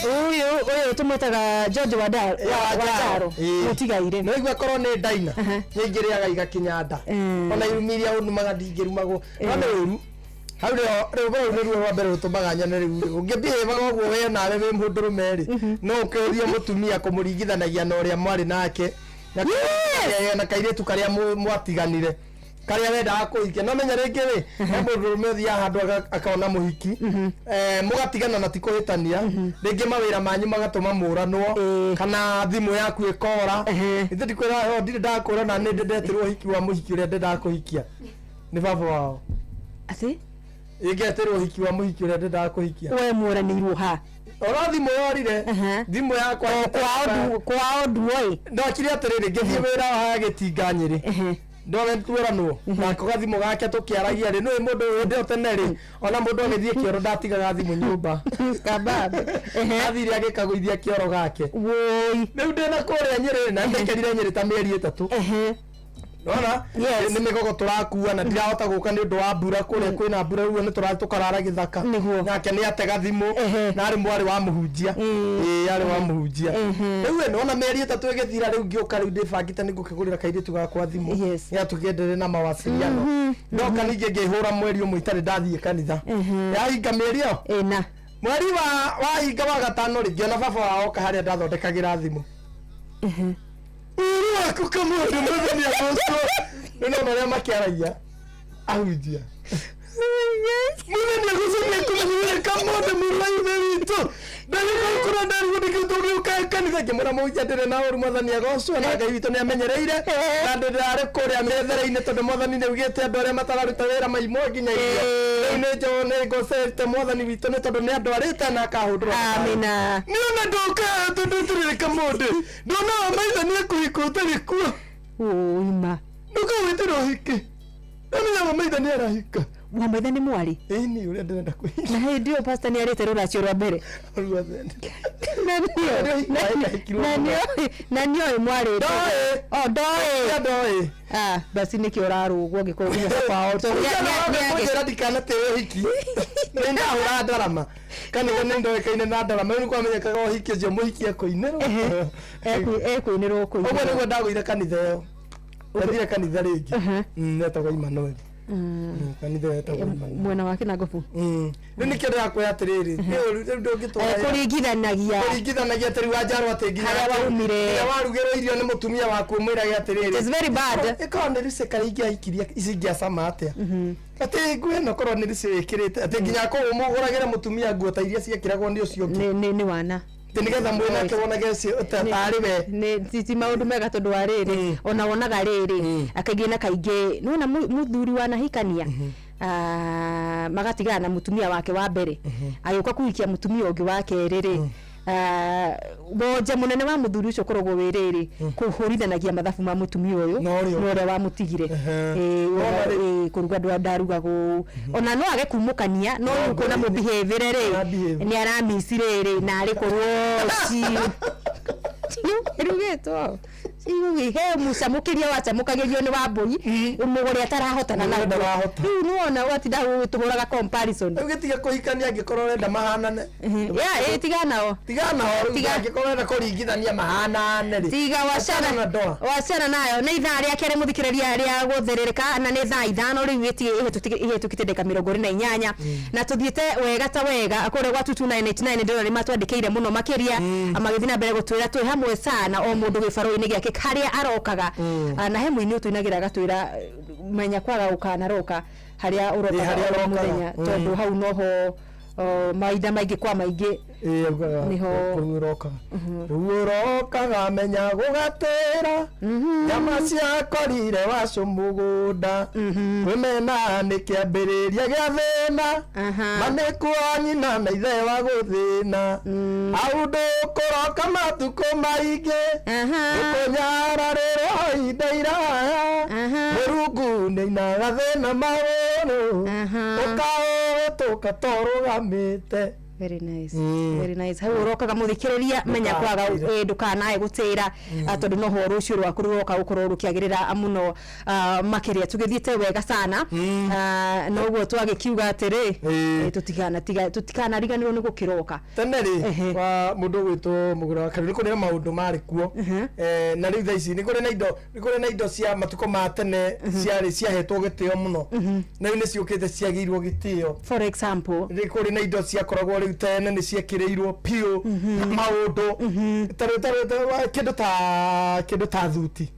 Ũyũ ũyũ tũmwĩtaga George Wandaro mũtigaire. No igua korwo nĩ ndaina nĩ ingĩrĩaga igakinya nda ona irumi iria ũnumaga ndingĩrumagwo no nĩ ũru hau rĩo rĩu rũu nĩruo rwa mbere rũtũmaga nyone rĩu rĩ ũngĩbihĩvaga ũguo we nawe wĩ mũndũrũme rĩ no ũkĩũrie mũtumia kũmũringithanagia na ũrĩa mwarĩ nake na na kairĩtu karĩa mwatiganire karĩa wendaga kũhikia no menya rĩngĩ rĩ he mũndũrũme ũthiaga handũ akona mũhiki mũgatigana na ti kũhĩtania rĩngĩ mawĩra manyu magatũma mũranwo kana thimũ yaku ĩkora ithe ndikwĩra ndirĩ ndakũra na nĩ ndetirwo ũhiki wa mũhiki ũrĩa ndendaga kũhikia nĩ baba wao atĩ ĩngetĩrwo ũhiki wa mũhiki ũrĩa ndendaga kũhikia we mũranĩirwo ha ora thimũ yorire thimũ yakwa kwao nduoĩ ndokire atĩrĩrĩ ngĩthiĩ wĩra wa gĩtinga nyĩrĩ ndone tweranwo nako gathimũ gake tũkĩaragia rĩ nĩũĩ mũndũ ũyũ ndĩo tene rĩ ona mũndũ agĩthiĩ kĩoro ndatigaga thimũ nyũmba athire agĩkagũithia kĩoro gake rĩu ndĩna kũrĩa nyĩrĩ na ndaikarire nyĩrĩ ta mĩeri ĩtatũ nona nĩ mĩgogo tũrakua na ndirahota gũka nĩ ũndũ wa mbura kũrĩa kwĩna mbura rĩu nĩ tũrathiĩ tũkarara gĩthaka nake nĩ atega thimũ na arĩ mwarĩ wa mũhunjia ĩĩ arĩ wa mũhunjia rĩu ĩ nona mĩeri ĩtatũ ĩgĩthira rĩu ngĩũka rĩu ndĩbangĩte nĩ ngũkĩgũrĩra kairĩtu gakwa thimũ nĩgetha tũkĩendelee na mawasiliano ndoka ningĩ ngĩhũra mweri ũmwe itarĩ ndathiĩ kanitha yahinga mĩeri ĩyo ĩna mweri wa hinga wa gatano rĩ ngĩona baba wao oka harĩa ndathondekagĩra thimũ uru waku kamũndũ mũthenya ũcio rĩu nona ũrĩa makĩaragia ahunjia mũthenya ũcio nĩekũmenyire kamũndũ mũrũ wa ithe witũ ndagĩkũra ndarigwo ndĩkĩtũgĩũka kanitha ngĩmwĩra mũhunjia ndĩrĩ na ũru mwathani agocwo na ngai witũ nĩamenyereire na ndĩrarĩ kũrĩa mĩethere-inĩ tondũ mwathani nĩaugĩte andũ arĩa matararuta wĩra maimwo nginya irio rĩu nĩ njũĩ nĩ ngocete mwathani witũ nĩ tondũ nĩ andwarĩte na akahũndũra amina nĩ ona ndoka tondũ tũrĩ kamũndũ ndona wa maitha nĩ ekũhika ũtarĩ kuo ũima ndũkawĩtĩra ũhiki ndamenya wa maitha nĩ arahika wa maitha nĩ mwarĩ ĩni ũrĩa ndĩrenda kũhika na hĩndĩ ĩyo pastor nĩ arĩte rũracio rwa mbere na nĩoĩ mwarĩ o ndoĩ ndoĩ ah basi nĩkĩo ũrarũgwo angĩkorwo nginya kwao tondũ ndikanatĩwe ũhiki nĩ ndahũra ndarama kanitha nĩ ndoĩkaine na ndarama rĩu nĩkwamenyekaga ũhiki ũcio mũhiki ekũinĩrwo ekũinĩrwo kũinĩrwo ũguo nĩguo ndagũire kanitha ĩyo ndathire kanitha rĩngĩ etagwo Emmanuel kanitha ĩyo ĩtagwo Emmanuel mwena wa Kĩnangobu rĩu nĩkĩo ndĩrakwĩra atĩrĩrĩ rĩu ndũngĩtwara kũringithanagia kũringithanagia atĩ rĩu wanjarwo atĩ nginya Harĩa waumire. nginya warugĩrwo irio nĩ mũtumia waku ũmwĩrage atĩrĩrĩ It is very bad. ĩkorwo nĩ rucĩ karĩa ingĩahikirie ici ingĩacama atĩa atĩ nguo ĩno korwo nĩ rucĩ wĩkĩrĩte atĩ nginya kũu mũgũragĩre mũtumia nguo ta iria ciekĩragwo nĩ ũcio ũngĩ nĩ wana atĩ nĩgetha mwĩnake wonage tarĩ we nĩ ti maũndũ mega tondũ wa rĩrĩ ona wonaga rĩrĩ kaingĩ na kaingĩ nĩwona mũthuri wanahikania magatigana na mũtumia wake wa mbere agĩũka kũhikia mũtumia ũngĩ wa kerĩ rĩ wonje mũnene wa mũthuri ũcio ũkoragwo wĩ rĩrĩ kũhũrithanagia mathabu ma mũtumia ũyũ na ũrĩa wamũtigire kũruga ndarugagwo ona no age kumũkania no rĩu kuona mũbihĩvĩre rĩ nĩ aramici rĩrĩ na arĩ korwo ĩrugĩtwo he mũcamũkĩria wacamũkagĩrio nĩ wambũi mũgũre atarahotana naguo rĩu nĩwona watinda tũhũraga comparison rĩu gĩtige kũhikania angĩkorwo ũrenda mahanane ya tiga nao tiga nao rĩu angĩkorwo ũrenda kũringithania mahanane rĩ tiga wacana wacana nayo nĩ ithaa rĩa kerĩ mũthikĩrĩria rĩa gũthĩrĩrĩka na nĩ thaa ithano rĩu ĩhĩtũkĩte ndagĩka 48 na tũthiĩte wega ta wega kũrĩa gwa 22989 ndĩrona nĩ matwandĩkĩire mũno makĩria magĩthiĩ na mbere gũtwĩra twĩ hamwe sana o mũndũ gĩbarũ-inĩ gĩake harĩa arokaga na he mũini ũtũinagĩra agatwĩra menya kwaga gũkanaroka Harĩa ũrokaga Harĩa oro ũrokaga. mũthenya, tondũ hau noho mahinda maingĩ kwa maingĩ. Ĩĩ, augaga Nĩho- kũu ũrokaga, rĩu ũrokaga menya gũgatĩra nyama ciakorire wacũ mũgũnda, kwĩmena nĩ kĩambĩrĩria gĩa thĩna, ma nĩkuo nyina na ithe wa gũthĩna, hau ndũkũroka matukũ maingĩ, ndũkũnyararĩrwo ihinda iraya, mũrungu nĩainaga thĩna magũrũ, ũkaũhĩtũka torũgamĩte. Very nice. Very nice. Hau ũrokaga mũthikĩrĩria, menya kwaga ndũkanae gũtĩra, tondũ noho rũciũ rwaku rũroka gũkorwo rũkĩagĩrĩra mũno makĩria. Tũgĩthiĩte wega sana. Noguo twagĩkiuga atĩrĩ, tũtikanariganĩrwo nĩ gũkĩroka. Tene rĩ, wa mũndũ ũgwĩtwo mũgũra wa Karuri, nĩ kũrĩ na maũndũ marĩ kuo. Na rĩu thaa ici nĩ kũrĩ na indo, nĩ kũrĩ na indo cia matukũ ma tene ciarĩ ciahetwo gĩtĩo mũno, na rĩu nĩ ciũkĩte ciagĩirwo gĩtĩo. For example, nĩ kũrĩ na indo ciakoragwo rĩu tene nĩ ciekĩrĩirwo biũ maũndũ, ta rĩu kĩndũ ta thuti.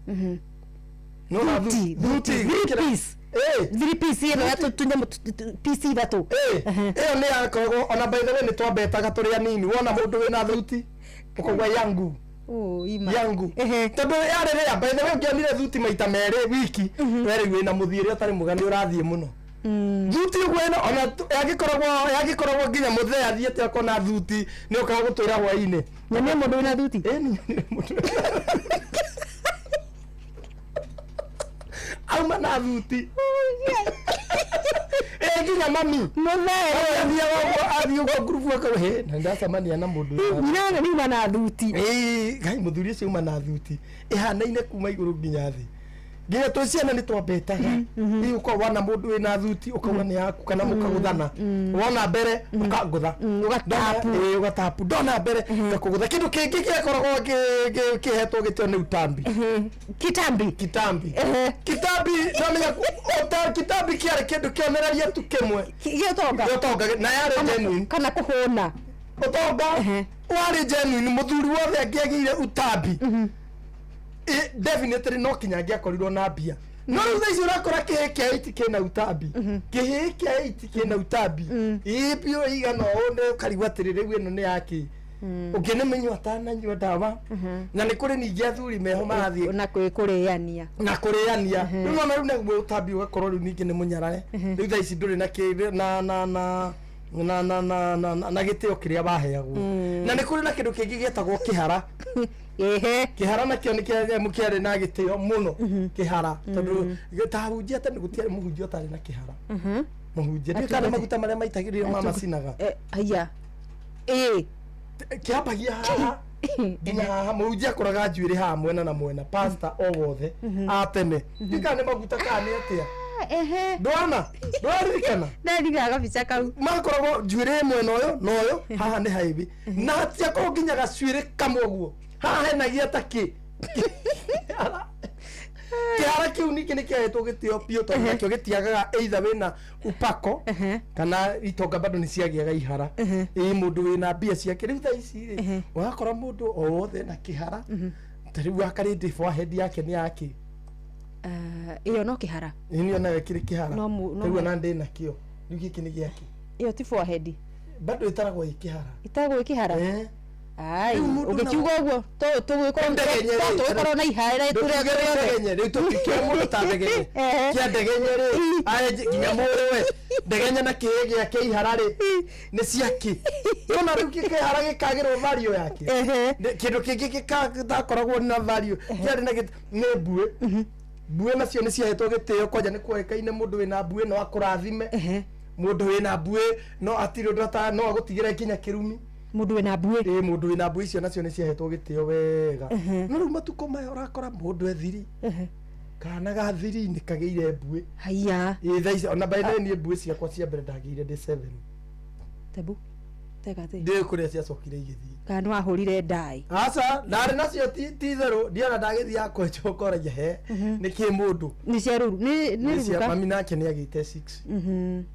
Nĩwona Thuti, thuti three piece. Three piece ĩno ya tũnyamũ piece ithatũ. Ĩyo nĩ yakoragwo ona, by the way, nĩ twambetaga tũrĩ anini, wona mũndũ wĩna thuti ũkauga yangu yangu, tondũ yarĩ rĩa, by the way, ũngĩonire thuti maita merĩ wiki, we rĩu wĩna mũthiĩre ũtarĩ mwega, nĩ ũrathiĩ mũno thuti ũguo ĩno ona yangĩkoragwo nginya mũthee athiĩte akona thuti nĩ ũkaga gũtwĩra hwainĩ. Nyonie mũndũ wĩna thuti. Ĩĩ, nĩ nyonire mũndũ auma na thuti. Ĩ, nginya mami mũthee athiaga ũguo, athiĩ ũguo ngurubu akauga he na ndacemania na mũndũ wĩna Nyina nĩ uma na thuti. Ĩĩ, ngai, mũthuri ũcio uma na thuti ĩhanaine kuma igũrũ nginya thĩ. Nginya twĩ ciana nĩ twambetaga. Ĩ, ũkorwo wona mũndũ wĩna thuti ũkauga nĩ yaku, kana mũkagũthana, wona mbere ũkangũtha. Ũgatapu. Ĩĩ, ũgatapu, ndona mbere ngakũgũtha. Kĩndũ kĩngĩ gĩakoragwo kĩhetwo gĩtĩo nĩ utambi. Kitambi. Kitambi, kitambi, namenya kitambi kĩarĩ kĩndũ kĩonereria tu kĩmwe Gĩa ũtonga. Gĩa ũtonga, na yarĩ genuine. Kana kũhũna. Ũtonga warĩ genuine, mũthuri wothe angĩagĩire utambi, definitely no kinya angĩakorirwo na mbia. No rĩu thaa ici ũrakora kĩhĩ kĩa 8 kĩna utambi, kĩhĩ kĩa 8 kĩna utambi ĩ biũ igana ũũ, nĩ ũkarigwo atĩrĩ, rĩu ĩno nĩ yakĩ? Ũngĩ nĩ mĩnyua atananyua ndawa. Na nĩ kũrĩ ningĩ athuri meho marathiĩ na kũrĩania. Na kũrĩania. Rĩu nona rĩu naguo ũtambi ũgakorwo rĩu ningĩ nĩ mũnyarare. Rĩu thaa ici ndũrĩ na kĩ na na na na na na na na na gĩtĩo kĩrĩa waheagwo. Na nĩ kũrĩ na kĩndũ kĩngĩ gĩetagwo kĩhara. Kĩhara nakĩo nĩ kĩanyamũ kĩarĩ na gĩtĩo mũno, kĩhara, tondũ ta hunjia tene gũtiarĩ mũhunjia ũtarĩ na kĩhara. Mũhunjia ndiũĩ kana maguta marĩa maitagĩrĩrio mamacinaga. Haya, ĩĩ. Kĩambagia haha nginya haha. Mũhunjia akoraga njuĩrĩ haha mwena na mwena, pastor o wothe a tene, ndiũĩ kana nĩ maguta kana nĩ atĩa. Ndwana ndwaririkana? Ndarigana gabica kau. Makoragwo njuĩrĩ mwena ũyũ na ũyũ, haha nĩ haĩbi, na hatiakorwo nginya gacuĩrĩ kamwe ũguo haha henagia ta kĩ kĩhara kĩu. Ningĩ nĩ kĩahetwo gĩtĩo biũ, tondũ nakĩo gĩtiagaga either wĩna upako kana itonga, bado nĩ ciagĩaga ihara. Ĩ, mũndũ wĩna mbia ciake. Rĩu thaa ici rĩ, ũrakora mũndũ o wothe na kĩhara, ta rĩu akarĩndĩ forehead yake nĩ yake. Ĩyo no kĩhara. Ĩ, nĩyo nayo kĩrĩ kĩhara. No Rĩu ona ndĩ nakĩo, rĩu gĩkĩ nĩ gĩake. Ĩyo ti forehead. Bado ĩtaragwo ĩ kĩhara. Ĩtagwo ĩ kĩhara. Ai, Rĩu mũndũ ũngĩkiuga ũguo Rĩu ndegenye rĩ, tũgĩkorwo na ihara ndũkiuge rĩu ndegenye rĩu tũtikĩra mũndũ ta ndegenye kĩa ndegenye rĩ, aya nginya mũrũwe ndegenye na kĩhĩ gĩake ihara rĩ nĩ ciakĩ? Nona rĩu kĩhara gĩkagĩrwo value yake. Kĩndũ kĩngĩ gĩtakoragwo na value kĩarĩ na nĩ mbuĩ. Mbuĩ nacio nĩ ciahetwo gĩtĩo kwanja, nĩ kuoĩkaine mũndũ wĩna mbuĩ no akũrathime, mũndũ wĩna mbuĩ no atirĩ ũndũ no agũtigĩre nginya kĩrumi. Mũndũ wĩna mbuĩ. Ĩ, mũndũ wĩna mbuĩ, icio nacio nĩ ciahetwo gĩtĩo wega. No rĩu matukũ maya ũrakora mũndũ ethiri kana ga thiri nĩ kagĩire mbuĩ. Haiya. Ĩ, thaa ici ona by the way, niĩ mbuĩ ciakwa cia mbere ndagĩire ndĩ 7. Tebu tega thĩ. Ndĩũĩ kũrĩa ciacokire igĩthiĩ. Kana nĩ wahũrire ndai? Aca, ndarĩ nacio, ti itherũ ndiona ndagĩthiaga kwenjwo ngoragia he nĩ kĩ mũndũ. Nĩ cia ruru nĩ Nĩ cia ruruka. Mami nake nĩ agĩte 6.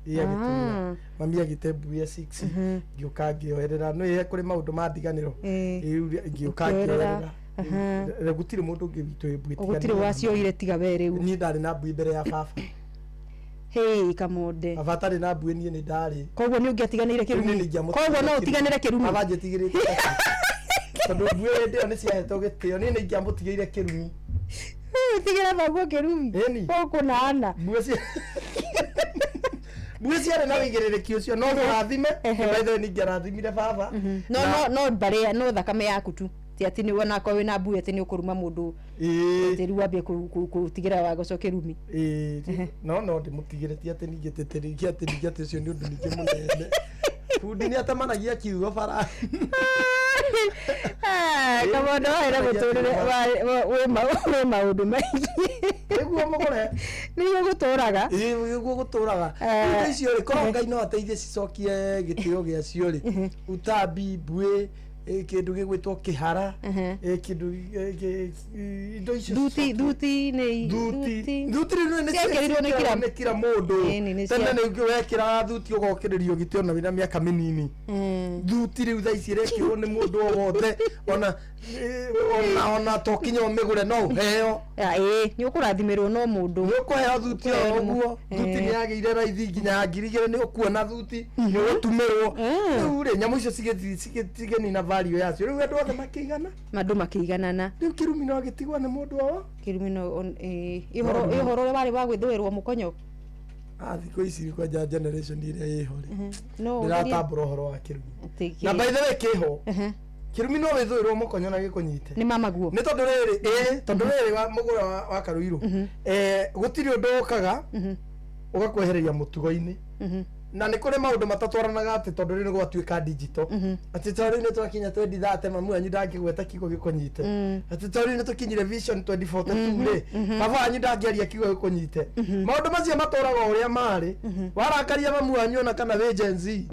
Ĩ, agĩtũmĩra mami agĩte mbuĩ ya 6, ngĩũka ngĩoerera. No ĩ, kũrĩ maũndũ ma ndiganĩro. Ĩ, ngĩũka Ũkĩoerera. ngĩoerera. Gũtirĩ mũndũ ũngĩ witũ wĩ mbuĩ tiga Gũtirĩ niĩ. wacioire tiga we rĩu. Niĩ ndarĩ na mbuĩ mbere ya baba. Hey kamonde. Baba atarĩ na mbuĩ niĩ nĩ ndarĩ. Koguo nĩ ũngĩatiganĩire kĩrumi. Koguo no ũtiganĩre kĩrumi. Baba anjĩtigĩrĩte tondũ mbuĩ hĩndĩ ĩyo nĩ ciahetwo gĩtĩo, niĩ nĩ ingĩamũtigĩire kĩrumi. Tigĩra thoguo kĩrumi. Ĩni. Ũkũnaana. Mbuĩ ciarĩ na wĩigĩrĩrĩki ũcio no mũrathime. By the way nĩ ingĩarathimire baba. No no no mbarĩ no thakame yaku tu. Ti atĩ nĩ onakorwo wĩna mbuĩ atĩ nĩ ũkũruma mũndũ. Atĩ rĩu wambie gũtigĩra wagoco kĩrumi. Ĩĩ no no ndĩmũtigĩre ti atĩ ningĩ tĩtĩrĩkia atĩ ningĩ atĩ ũcio nĩ ũndũ ningĩ mũnene. Bundi nĩ atemanagia kiugo bara. Kamondo wahera mũtũrĩre wĩ maũndũ maingĩ. Nĩguo mũgũre. Nĩguo gũtũraga. Ĩĩ nĩguo gũtũraga. Indo icio rĩ korwo Ngai no ateithie cicokie gĩtĩo gĩacio rĩ. Utambi, mbuĩ, kĩndũ gĩgwĩtwo kĩhara, kĩndũ indo icio. Thuti thuti nĩ thuti. Thuti rĩu nĩ ciekĩrirwo nĩ kira nĩ kira mũndũ. Tene nĩ wekĩraga thuti ũgokĩrĩrio gĩtĩ ona wĩna mĩaka mĩnini. Thuti rĩu thaa ici ĩrekĩrwo nĩ mũndũ o wothe ona ona to kinya ũmĩgũre no ũheo. Ĩĩ nĩ ũkũrathimĩrwo no mũndũ. Nĩ ũkũheo thuti o ũguo. Thuti nĩ yagĩire raithi nginya ya 2000 nĩ ũkuona thuti nĩ ũgũtumĩrwo. Rĩu rĩ nyamũ icio cigĩnina value yacio. Rĩu andũ othe makĩigana. Andũ makĩiganana. Rĩu kĩrumi no gĩtigwo nĩ mũndũ o. Kĩrumi no ĩĩ ũhoro ũrĩa warĩ wa gwĩthũĩrwo mũkonyo. Thikũ ici kwanja generation ĩrĩa ĩho rĩ. Ndĩratambũra ũhoro wa kĩrumi. Na by the way kĩho. Kĩrumi no wĩthũĩrwo mũkonyo na gĩkũnyite. Nĩ mamaguo. Nĩ tondũ rĩrĩ ĩĩ tondũ rĩrĩ mũgũra wa Karũirũ. Gũtirĩ ũndũ ũkaga ũgakwehereria mũtugo-inĩ. Na nĩ kũrĩ maũndũ matatwaranaga atĩ tondũ rĩu nĩ gwatuĩka digital. Atĩ tondũ rĩu nĩ twakinya 2030 mamu wanyu ndangĩgweta kiugo gĩkũnyite. Atĩ tondũ rĩu nĩ tũkinyire vision 2042 rĩ baba wanyu ndangĩaria kiugo gĩkũnyite. Maũndũ macio matũraga o ũrĩa marĩ. Warakaria mamu wanyu ona kana wĩ Gen Z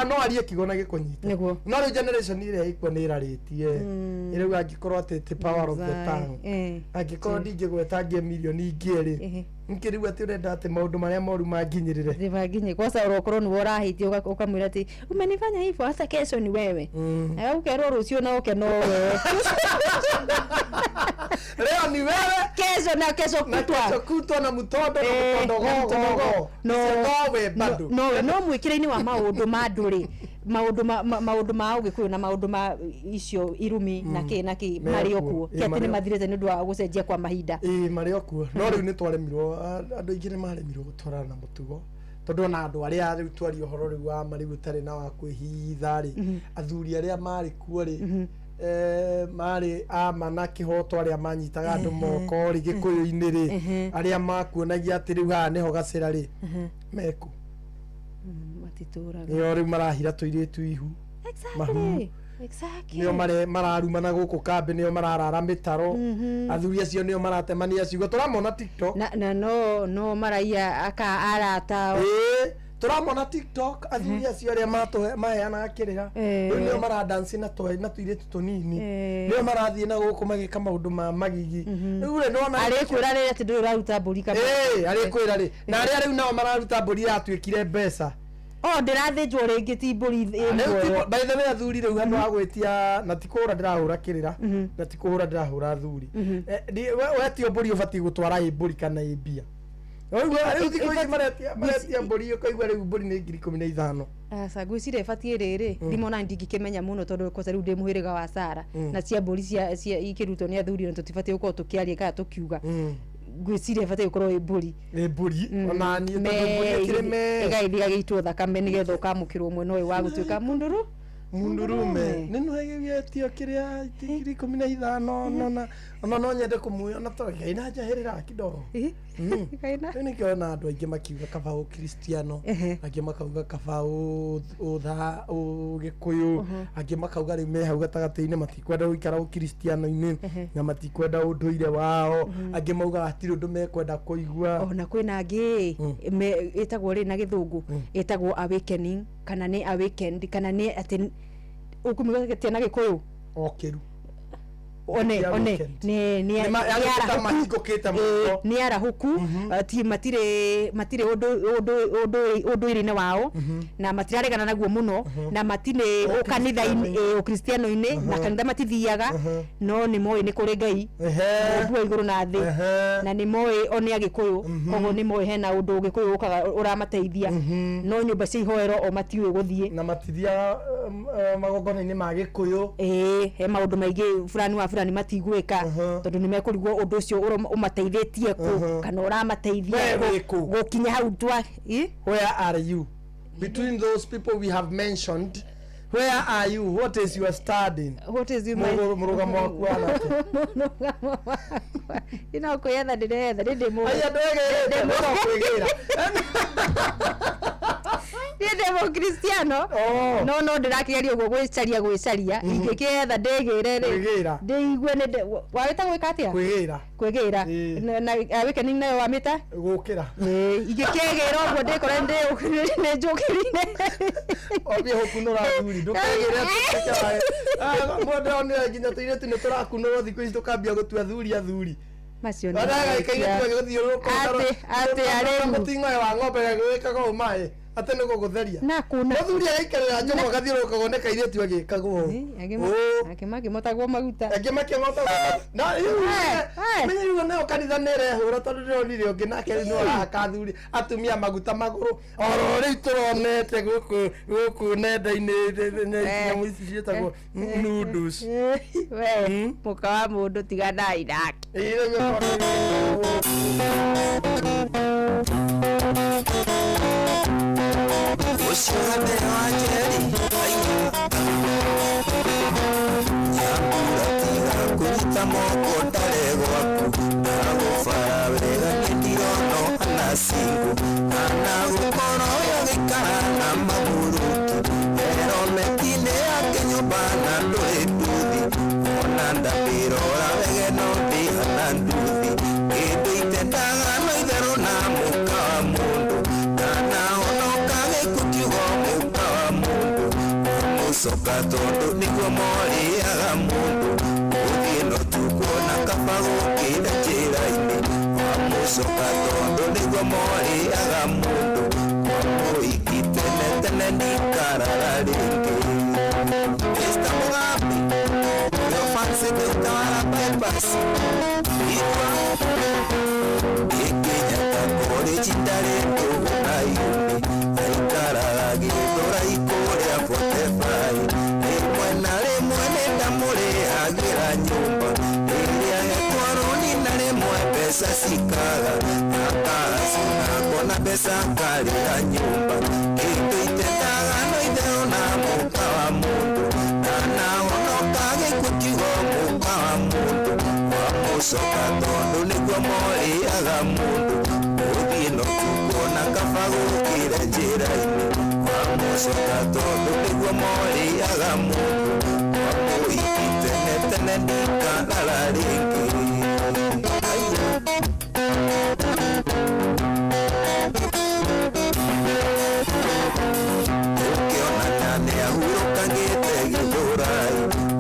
no arie kiugo na gĩkũnyite. No rĩu generation ĩrĩa ĩkuo nĩ ĩrarĩtie. Ĩrauga angĩkorwo atĩ ti power of the tongue. Angĩkorwo ndingĩgweta ngĩe mirioni ingĩ rĩ. Nkĩrigwo atĩ ũrenda atĩ maũndũ marĩa moru manginyĩrĩre. Nginyĩ kwanza ũrokorwo nĩwe ũrahĩtie ũkamwĩra atĩ umenifanya hivyo hata kesho ni wewe. Ũkerwo rũciũ na ũke no wewe. Leo ni wewe. Kesho na kesho kutwa. Na kesho kutwa na mũtondo na mũtondo gogo. No we bado. No no mwĩkĩre-inĩ wa maũndũ ma andũ rĩ. Maũndũ ma ũgĩkũyũ na maũndũ ma icio irumi na kĩ na kĩ marĩ o kuo. Ti atĩ nĩ mathirĩte nĩ ũndũ wa gũcenjia kwa mahinda. Ĩĩ marĩ o kuo. No rĩu nĩ twaremirwo andũ aingĩ nĩ maremirwo gũtwarana na mũtugo. Tondũ ona andũ arĩa rĩu twaria ũhoro rĩu wa ma rĩu ũtarĩ na wa kwĩhitha rĩ athuri arĩa marĩ kuo rĩ marĩ ama na kĩhoto arĩa manyitaga andũ moko rĩ gĩkũyũ-inĩ rĩ arĩa makuonagia atĩ rĩu haha nĩho gacĩra rĩ meku. Matitũraga. Nĩo rĩu marahira tũirĩtu ihu. Mahu. Nĩo mararumana gũkũ kambĩ nĩo mararara mĩtaro. Athuri acio nĩo maratemania ciugo tũramona TikTok. Na no no maraiya aka arata. Ĩĩ tũramona TikTok athuri acio arĩa maheanaga kĩrĩra. Rĩu nĩo maradansi na tũirĩtu tũnini. Nĩo marathiĩ na gũkũ magĩka maũndũ ma magigi. Rĩu rĩ nĩwona arĩkwĩra rĩ atĩ ndũrĩ ũraruta mbũri kana. Ĩĩ arĩkwĩra rĩ na arĩa rĩu nao mararuta mbũri yatuĩkire mbeca. O ndĩrathĩnjwo rĩngĩ ti mbũri ĩ muoyo. By the way athuri rĩu handũ ha gwĩtia na ti kũhũra ndĩrahũra kĩrĩra na ti kũhũra ndĩrahũra athuri. Wetio mbũri ũbatiĩ gũtwara ĩ mbũri kana ĩ mbia. Rĩu thikũ ici maretia mbũri ũkaigua rĩu mbũri nĩ 15,000. Aca ngwĩciria ĩbatiĩ rĩrĩ ndimona ndingĩkĩmenya mũno tondũ kwanza rĩu ndĩ mũhĩrĩga wa Sara na cia mbũri cia ikĩrutwo nĩ athuri na tũtibatiĩ gũkorwo tũkĩaria kana tũkiuga. Ngwĩciria ĩbatiĩ gũkorwo ĩ mbũri. Ĩ mbũri ona niĩ tondũ mbũri ĩkĩrĩ mee. Ĩgagĩthiĩ ĩgagĩitwo thakame nĩgetha ũkamũkĩrwo mwena ũyũ wa gũtuĩka mũndũrũ. Mundurume nĩ nĩwetio kĩrĩa 15,000 ona no nyende kũmuoya ona to Ngai na njahĩrĩra kidogo. Rĩu nĩkĩo ona andũ aingĩ makiuga kaba ũkristiano angĩ makauga kaba ũgĩkũyũ angĩ makauga rĩu me hau gatagatĩ-inĩ matikwenda gũikara ũkristiano-inĩ na matikwenda ũndũire wao angĩ maugaga hatirĩ ũndũ mekwenda kũigua. Ona kwĩna angĩ ĩtagwo rĩ na gĩthũngũ ĩtagwo awakening kana nĩ awakened kana nĩ atĩ ũkũmĩgetia na gĩkũyũ okĩru One Ya one weekend. nĩ nĩ Nĩ nĩ yani ta arahũku. mahingũkĩte Ĩĩ, mũno. nĩ arahũku ti matirĩ matirĩ ũndũ ũndũ ũndũ ũndũire-inĩ wao na matiraregana naguo mũno na matirĩ ũkanitha-inĩ ĩĩ, ũkristiano-inĩ na kanitha matithiaga no nĩ moĩ nĩ kũrĩ Ngai mũmbi wa igũrũ na thĩ na nĩ moĩ o nĩ agĩkũyũ koguo nĩ moĩ hena ũndũ ũgĩkũyũ ũkaga ũramateithia no nyũmba cia ihoero o matiũĩ gũthiĩ na matithiaga magongona-inĩ ma gĩkũyũ ĩĩ he maũndũ maingĩ fulani wa fulani matigwĩka tondũ nĩ mekũrigwo ũndũ ũcio ũmateithĩtie kũ kana ũramateithia We kũ wĩ kũ? gũkinya hau twa ĩ? Where are you between those people we have mentioned? Where are you? What is your standing? What is your Mũrũgamo waku wa atĩa? Mũrũgamo wakwa ino kwĩyetha ndĩretha nĩ ndĩ Aya, ndwĩgĩrĩte, no kwĩgĩra. Niĩ ndĩ mũkristiano no no ndĩrakĩgeria ũguo gwĩcaria gwĩcaria ingĩkĩetha ndĩgĩre rĩ Kwĩgĩra. ndĩigue nĩ wawĩta gwĩka atĩa Kwĩgĩra. Kwĩgĩra na awakening nayo wamĩta Gũkĩra. Ingĩkĩgĩra ũguo ndĩkore nĩ njũkĩrire. Wambie gũkunũra athuri ndũkegĩre mũndũ onire nginya tũirĩtu nĩ tũrakunũrwo thikũ ici tũkambia gũtua athuri athuri macio nĩ Kairĩtu gagĩthiũrũrũka Atĩ- atĩ arĩu. mũting'oe wa ng'ombe gagĩwĩkaga ũũ maĩ atĩ nĩ gũgũtheria na kuna mũthuri agaikarĩra njũgũ agathiũrũrũkagwo nĩ kairĩtu agĩkagwo ũũ Angĩ makĩmotagwo maguta. Angĩ makĩmotagwo na rĩu rĩu nayo kanitha nĩ ĩrehũra tondũ ndĩronire ũngĩ nake rĩu nĩ arahaka athuri atumia maguta magũrũ oro rĩu tũronete gũkũ gũkũ nenda-inĩ nyamũ ici ciĩtagwo noodles. We mũka wa mũndũ tiganai nake. Ũcio wa mbere wa Njeri Nyambura tiga kũnyita moko ndare gwaku ndagũbara wega nĩ ndirona ũhana single kana gũkorwo ũgĩikara na maburuki herometi-inĩ yake nyũmba na ndũrĩ nduthi ona ndambĩrora wege no ndĩhana nduthi kĩndũ itendaga no itherũ na mũka wa mũndũ kana honoka gĩkũkiugo mũka wa mũndũ mũcoka tondũ nĩguo morĩaga mũndũ gũthiĩ no tukuona kaba gũkĩra njĩra-inĩ wamũcoka tondũ nĩguo morĩaga mũndũ mũiki tene tene ndikarara rĩngĩ. Mr. Mugambi, your fancy the utawala bypass Igwa Ikinyata college ndarĩ ndũgũ na yumi aikaraga gĩthũrai kũrĩa 45 rĩmwe na rĩmwe nĩndamũrĩhagĩra nyũmba rĩrĩa hetwo rũni na rĩmwe mbeca cikaga akacuna kona mbeca akarĩha nyũmba kĩndũ itendaga no itherũ na mũka wa mũndũ kana honoka gĩkũkiugo mũka wa mũndũ wamũcoka tondũ nĩguo morĩaga mũndũ gũthiĩ no tukuona kaba gũkĩra njĩra-inĩ wamũcoka tondũ nĩguo morĩaga mũndũ wamũiki tene tene ndikarara rĩngĩ. Ũkĩonana nĩ ahurũkangĩte gĩthũrai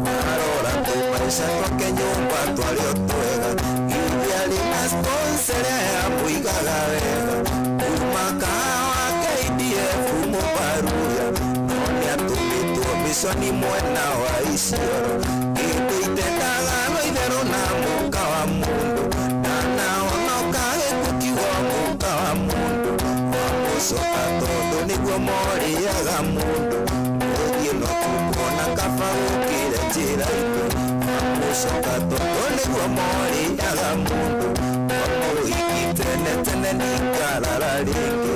warora tũmaica twake nyũmba twarĩ o twega githĩ arĩ na sponsor ĩrĩa yamũigaga wega kuma kahawa KDF mũbaruya no nĩatũmĩtwo mĩconi mwena wa Isiolo kĩndũ itendaga no itherũ na mũka wa mũndũ ndanahonoka gĩkũkiugo mũka wa mũndũ wamũcoka tondũ nĩguo morĩaga mũndũ gũthiĩ no tukuona kaba gũkĩra njĩra-inĩ wamũcoka tondũ nĩguo morĩaga mũndũ wamũhiki tene tene ndikarara rĩngĩ.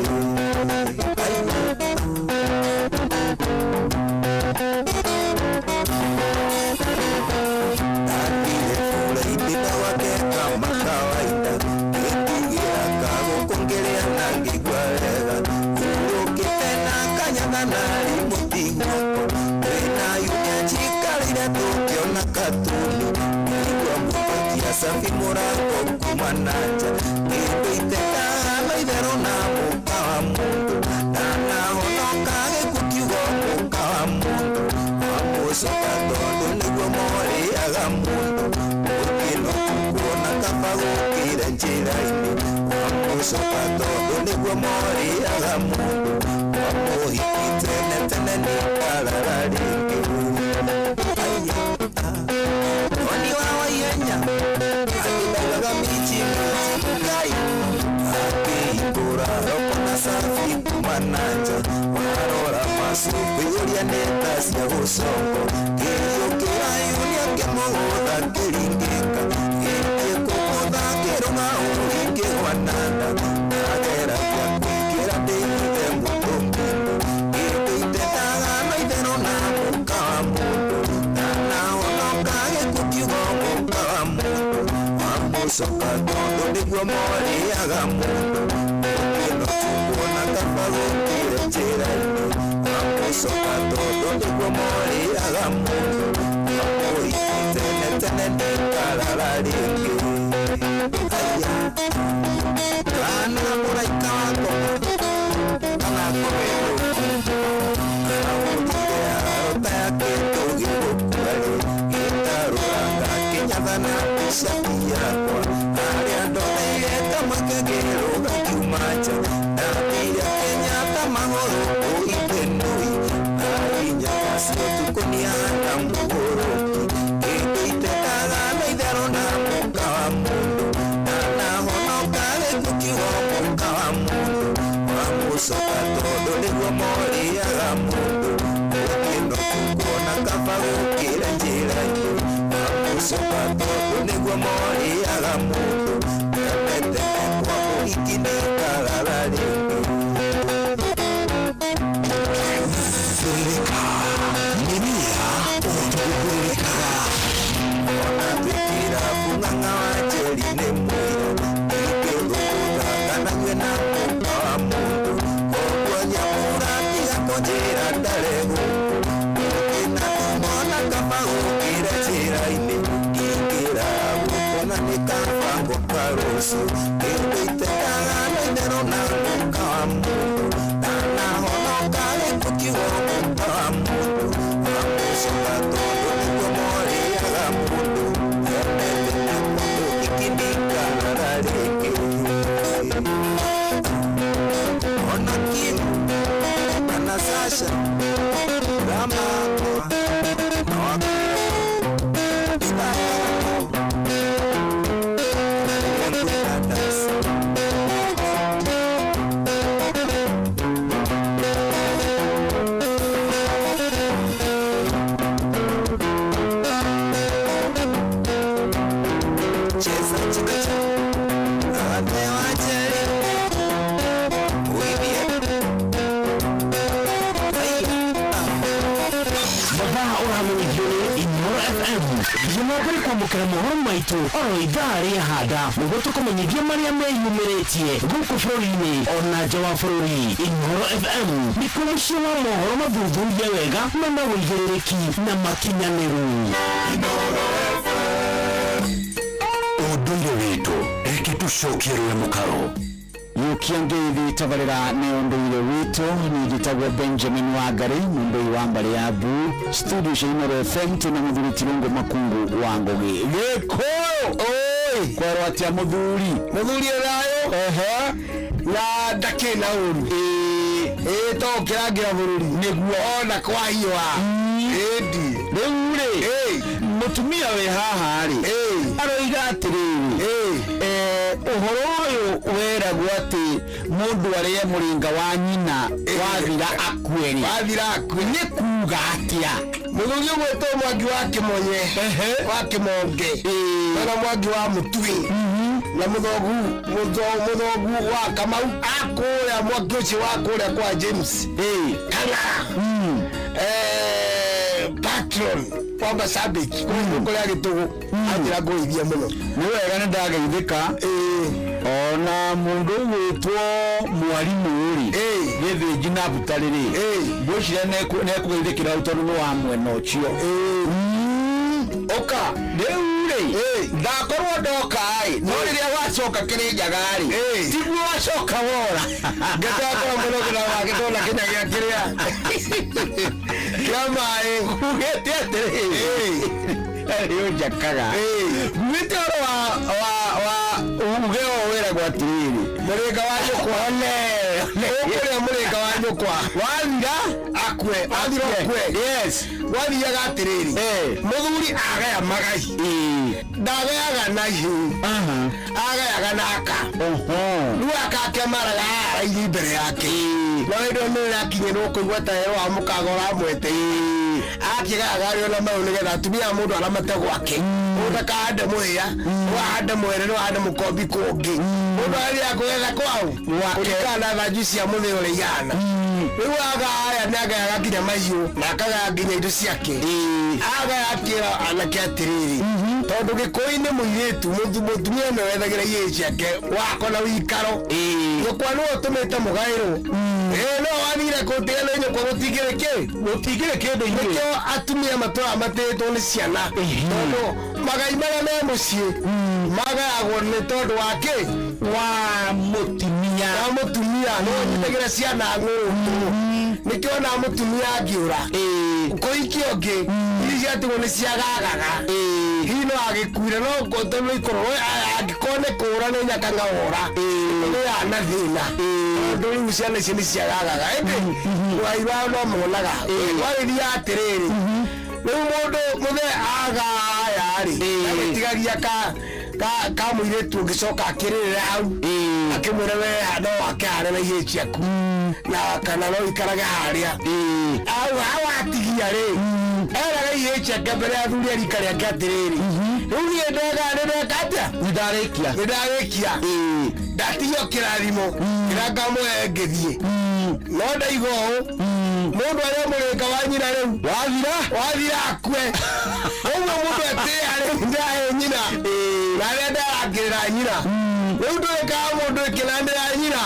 Ndathire bura-inĩ na gwake kama kawaida ngĩtigĩra kagũkũ ngĩrĩa na ngĩigua wega hurũkĩte na kanyatha narĩ mũting'oko twĩna yunia njikarĩire tũkĩona katuni ngaigua mũthokia cabi mũrango kuma na nja kĩndũ itendaga no itherũ na mũka wa mũndũ ndanahonoka gĩkũkiugo mũka wa mũndũ wamũcoka tondũ nĩguo morĩaga mũndũ Wamũcoka tondũ nĩguo morĩaga mũndũ wamũhiki tene tene nĩ ngarara rĩngĩ. Aya, ah. Oni wa waihenya akĩndagaga michi michi Ngai akĩhingũra roko na safi kuma na nja warora macu kwĩyũria nĩ ta cia gũcoko kĩrio kĩrayu nĩakĩmũgũtha kĩringĩka gĩthiĩ kũgũtha kĩrũng'a ũringĩgwa na nda ageragia kũingĩra ndĩithe mũtũngi gĩtĩitetaga no itherũ na mũka wa mũndũ ndanahonoka gĩkuũ kiugo mũka wa mũndũ wamũcoka tondũ nĩguo morĩaga mũndũ ũkĩno tukuona kaba gũkire njĩra-inĩ wamũcoka tondũ nĩguo morĩaga mũndũ wamũhiki tene tene ndĩkarara rĩngĩ. Aya, kana mũraika wakoma kana kũmĩrũki ahũthire arota ya kĩndũ gĩgũkua-rĩ gĩtarũranga kĩnyathana mbica yakwa harĩa ndoneire kamweke kĩrũga kiuma nja ndathire Kenyatta magũrũ kũithenui ahinya macio tukũ nĩahana mũgũrũki kĩndũ itetaga na itherũ na mũka wa mũndũ ndanahonoka gĩkuũ kiugo mũka wa mũndũ wamũcoka tondũ nĩguo morĩaga mũndũ ũkĩno tukuona kaba gũkĩra njĩra-inĩ wamũcoka tondũ nĩguo morĩaga mũndũ tene tene kwa mũhiki nĩ ngarara rĩngĩ. Thĩrĩrĩka mĩmera ũtũgũkũrĩrĩkaga ona twĩkĩra bung'ang'a wa njeri nĩ mũira ingĩthũkũtha kana nyue na mũka wa mũndũ koguo nyamũra tiga kũnjĩra ndare gũkũ ũkĩna tumona kaba gũkĩra njĩra-inĩ ingĩra gũkona nĩ kabango ka rũciũ kĩndũ itekaga na itherũ na mũka wa mũndũ ndanahonoka gĩkuũ kiugo mũka wa mũndũ wamũcoka tondũ nĩguo morĩaga mũndũ tene tene kwa mũhiki nĩ ngarara rĩngĩ. Ona Kim kana Sasha Rama na wakwĩra Cheza chakacha ate wajeri uibie mathaa ũramenyithio nĩ Inooro FM thiĩ na mbere kwamũkĩra mohoro maitũ oro ithaa rĩa handa nĩguo tũkũmenyithia marĩa meyumĩrĩtie gũkũ bũrũri-inĩ ona nja wa bũrũri. Inooro FM nĩkuo mũciĩ wa mohoro mathuthurie wega mena ũigĩrĩrĩki na makinyanĩru. Ũndũire witũ reke tũcokie rũe mũkaro. Yukia ngeithi tabarĩra nĩ ũndũire witũ nĩ njĩtagwo Benjamin Wangari mũndũi wa mbarĩ ya bu studio cia Inooro FM twĩna mũthuri Tirũngũ Makungu wa Ngũgĩ Gĩkũyũ oi kwerwo atĩa mũthuri mũthuri thayũ ehe na ndakĩ na ũru ĩĩ to kĩrangĩra bũrũri nĩguo ona kwahiũha ĩndi rĩu rĩ mũtumia wĩ haha rĩ aroiga atĩrĩrĩ ũhoro ũyũ weragwo atĩ mũndũ arĩe mũrĩnga wa nyina wathira akue rĩ wathira akue nĩ kuga atĩa mũthuri ũgwĩtwo mwangi wa kĩmonye wa kĩmonge na mwangi wa mũtui na mũthogu mũthogu wa kamau akũrĩa mwaki ũcio wa kũrĩa kwa James Kang'ara patron wa Masabik kũrĩa gĩtũgũ anjĩra ngũithia mũno nĩ wega nĩ ndageithĩka ona mũndũ ũgwĩtwo mwarimũ rĩ gĩthĩnji na butarĩ rĩ ngwĩciria nĩekũgeithĩkĩra hau tondũ nĩ wa mwena ũcio ũka rĩu rĩ ndakorwo ndoka ĩ no rĩrĩa wacoka Kĩrĩnyaga rĩ tiguo wacoka wora ngĩtakora mũno kĩna wake ndona kĩnya gĩa kĩrĩa kĩa maĩ ugĩte atĩrĩrĩ nĩ ũnjakaga ugĩte ũhoro wa uge ũyũ wĩragwo atĩrĩrĩ Mũrĩnga wa nyũkwa Ole. Ũkũrĩa mũrĩnga wa nyũkwa Wathira akue wathira ũkue. Yes. Gwathiaga atĩrĩrĩ, mũthuri agaya magai, ndagayaga na ihu, agayaga na aka. Rĩu aka ake maraga arairie mbere yake, no hĩndĩ ĩyo nĩ ĩrakinyĩrwo kũigua ta ero wa mũkago ũramwete akĩgayaga arĩ ona mau, nĩgetha atumia a mũndũ aramate gwake. Mũndũ ndakahande mũhĩa, no ahande mwere, no ahande mũkombi kũngĩ, mũndũ athiaga kũgetha kwao kũringana na thanju cia mũthĩ ũrĩa ihana. Rĩu agaya nĩ agayaga nginya mahiũ na akagaya nginya indo ciake. Agaya akĩra anake atĩrĩrĩ, tondũ gĩkũyũ-inĩ mũirĩtu mũtumia nĩwe wethagĩra ihĩĩ ciake wako na wĩikaro. Nyũkwa nĩwe ũtũmĩte mũgaĩrwo, ĩĩ no wathire kũtiga nĩ nyũkwa, gũtingĩrĩ kĩ, Gũtingĩrĩ kĩndũ inyuĩ. Nĩkĩo atumia matũraga matĩĩtwo nĩ ciana, tondũ magai marĩa me mũciĩ magayagwo nĩ tondũ wa kĩ? Wa mũtumia. Wa mũtumia nĩwe ũnyitagĩra ciana ng'ũndũ. Nĩkĩo ona mũtumia angĩũra kũhikia ũngĩ, iria ciatigwo nĩ ciagagaga. Hihi no agĩkuire, no tondũ ikorwo angĩkorwo nĩ kũũra nĩ nyakanga wora nĩ yana thĩna, tondũ rĩu ciana icio nĩ ciagagaga, ĩndĩ rwai rwao no muonaga. Warĩria atĩrĩrĩ, rĩu mũndũ mũthee agaya rĩ, agĩtigaria ka ka mũirĩtu ũngĩcoka akĩrĩrĩra hau akĩmwĩra, we no wake harĩa na ihĩĩ ciaku, na kana no ikarage harĩa au hau atigia rĩ. Eraga ihĩĩ ciake mbere ya athuri a rika rĩake atĩrĩrĩ, rĩu niĩ ndega nĩ ndeka atĩa? Nĩndarĩkia. Nĩ ndarĩkia, ndatigio kĩrathimo kĩrĩa ngamũhe ngĩthiĩ, no ndaiga ũũ, mũndũ arĩa mũrĩnga wa nyina rĩu Wathira. Wathira akue. Ũguo mũndũ etĩĩa rĩu ndahe nyina na arĩa ndarangĩrĩra nyina, rĩu ndũĩkaga mũndũ ĩkĩnanĩra nyina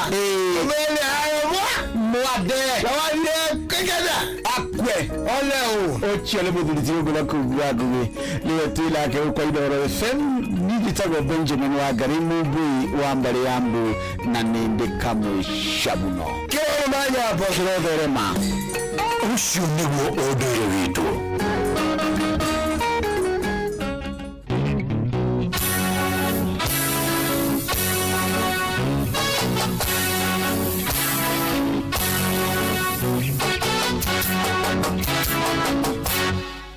ũmene hayo mwa Mwande. Na wathire kĩgetha Akue. One ũ. Ũcio nĩ mũthuri Tirũngũ na Kungu wa Ngũgĩ, nĩwe twĩ nake gũkũ Inooro FM. Niĩ njĩtagwo Benjamin Wangari, Mũmbui wa mbarĩ ya Mbu, na nĩ ndĩ kamũica mũno. Kĩroroma nyambo. Kĩrotherema. Ũcio nĩguo ũndũire witũ.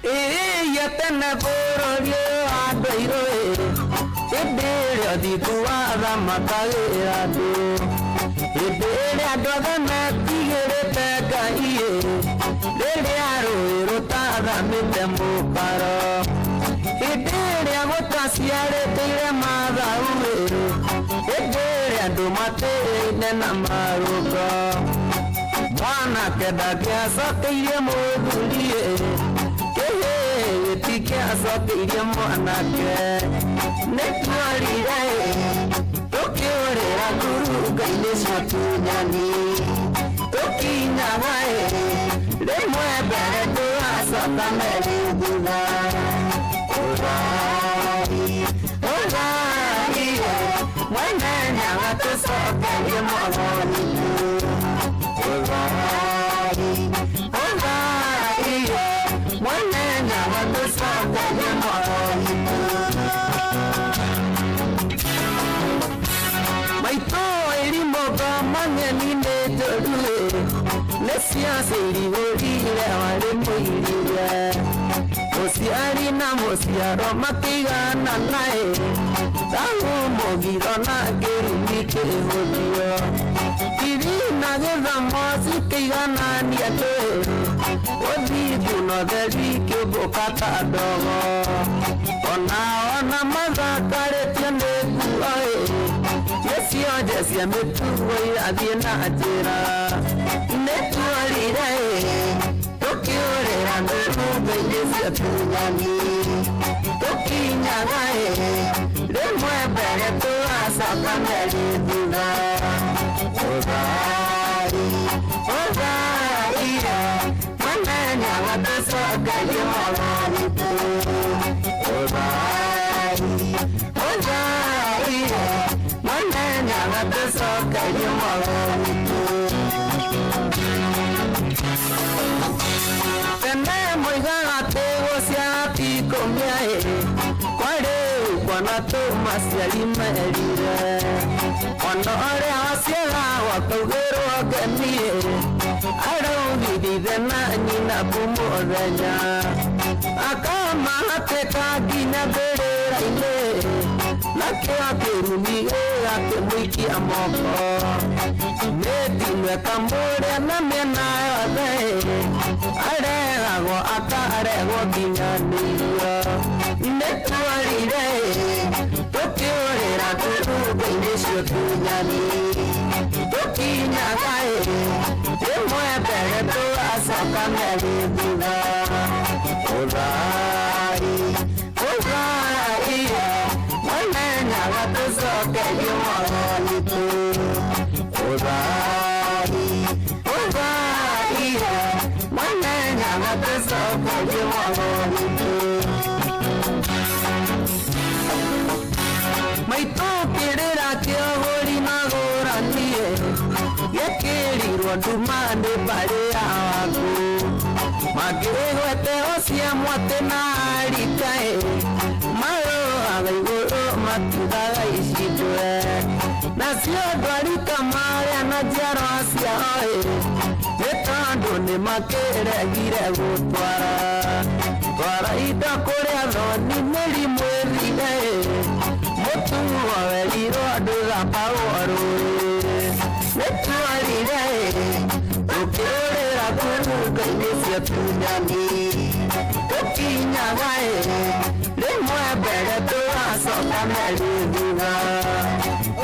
Ĩĩ tene bũrũri ũyũ wa andũ airũ ĩ, hĩndĩ ĩrĩa ũthingu wathamakagĩra andũ, hĩndĩ ĩrĩa andũ othe metigĩrĩte Ngai ĩ, rĩrĩa rũĩ rũtathamĩte mũkaro, hĩndĩ ĩrĩa gũtaciarĩtĩire mathau ĩ, hĩndĩ ĩrĩa andũ matĩĩne na marũngo, mwanake ndangĩacokeirie mũthuri ĩ, kĩhĩĩ gĩtikĩacokeirie mwanake. Nĩ tuorire ĩ, tũkĩũrĩra ngurunga-inĩ cia tunyani, tũkinyaga ĩ rĩmwe mbere tũgacoka merĩ thutha. Ũrai ũrai ĩ, mwene nyaga tũcokerie mwathani. Ũrai ũrai ĩ, mwene nyaga tũcokerie mwathani. Maitũ irimũ ngoma ng'eni nĩ njũru ĩ, nĩ ciacirigũrire warĩ mũirire, mũciari na mũciaro makĩiganana ĩ, thahu mũgiro na kĩrumi kĩhũthio, tiri na gĩthomo cikĩiganania andũ ĩ, ũthingu na ũtheri kĩũmbũka ta ndogo, ona ona mathakarĩtio nĩ nguo ĩ, nĩ cionje cia mĩtugo irathiĩ na njĩra. Nĩ tuorire ĩ, tũkĩũrĩra ngurunga-inĩ cia tunyani, tũkinyaga ĩ rĩmwe mbere tũgacoka merĩ thutha. Ũrai ũrai ĩ, mwene nyaga tũcokerie mwathani. Ũrai ũrai ĩ, mwene nyaga tũcokerie mwathani. Tene moigaga atĩ gũciara ti kũmĩa ĩ, kwa rĩu Kuona tu maciari merire Ona ũrĩa waciaragwo akaugĩrwo ngenie Araugithia ithe na nyina kũmũthenya Akamahatĩka nginya mbĩrĩra-inĩ Nakĩo akĩrumi gĩgakĩmũikia moko Mĩtino ĩkamũrĩa na mĩena yothe Aregagwo akaregwo nginya nĩrio Nĩtwarire tũkĩũrĩra tũrungo-inĩ ciũtunyani Tũkinyaga rĩmwe mbere tũgacoka merĩ thutha Ũthai, ũthai, mũmenyaga tũcokerio mwago witũ Ũthai, ũthai, mũmenyaga tũcokerio mwago witũ Maitũ kĩrĩra kĩogũri magũranie Gĩkĩrirwo nduma nĩ mbarĩ ya waku Makĩgwete cia mwatĩ na arikaĩ Marũaga igũrũ makiugaga icindwe Nacio ndwari kamarĩa na njiarwa ciao ĩ Nĩ tondũ nĩmakĩregire gũtwara Twara indo kũrĩa thoni mĩrimũ ĩthire Mũtuo werirwo ndũthambagwo rũĩ Nĩtwarire tũkĩũrĩra ngurunga-inĩ ciatunyani Tũkinyaga rĩmwe mbere tũgacoka merĩ thutha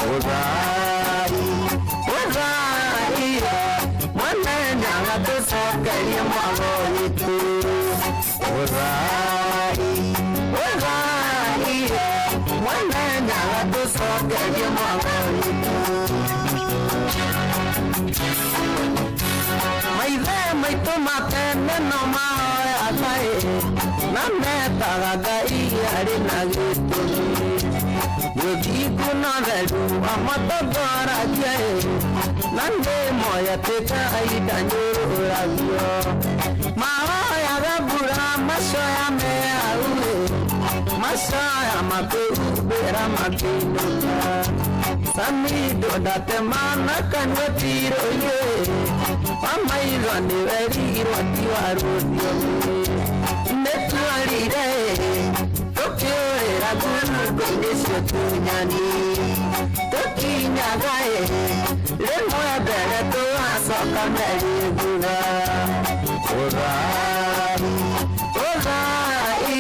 Ũthai, ũthai, mũmenyaga tũcokerie mwago witũ Ũthai, ũthai, mũmenyaga tũcokerie mwago witũ Maithe maitũ matene no mahoyaga ĩ na metaga Ngai arĩ na gĩtũmi Rũthingu na theru amatongoragia ĩ na nĩ moĩ atĩ Ngai ndanyũrũragio Mahoyaga mbura macoya me hau ĩ macoya makĩhumbĩra makĩinũka Samido ndatemana kanua tirũiyĩ wa maitho nĩwerirwo ti wa rũthiomi Nĩtwarire tũkĩũrĩra ngurungo-inĩ ciũtunyani Tũkinyaga rĩmwe mbere tũgacoka merĩ thutha Ũthai, ũthai,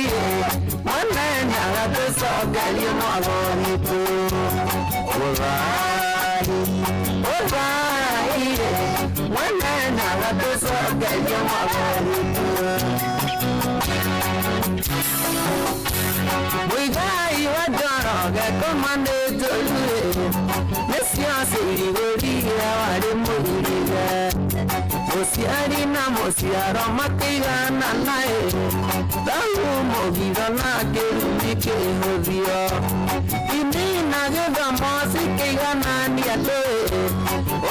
mũmenyaga tũcokerie mwago witũ Ũthai, ũthai, mũmenyaga tũcokerie mwago witũ Mũigai wa Njoroge koma nĩ njũru nĩcio cirigũrire warĩ mũirige Mũciari na mũciaro makĩiganana ĩ Thau mũgiro na kĩrumi kĩhũthio Ndini na gĩthomo cikĩiganania andũ ĩ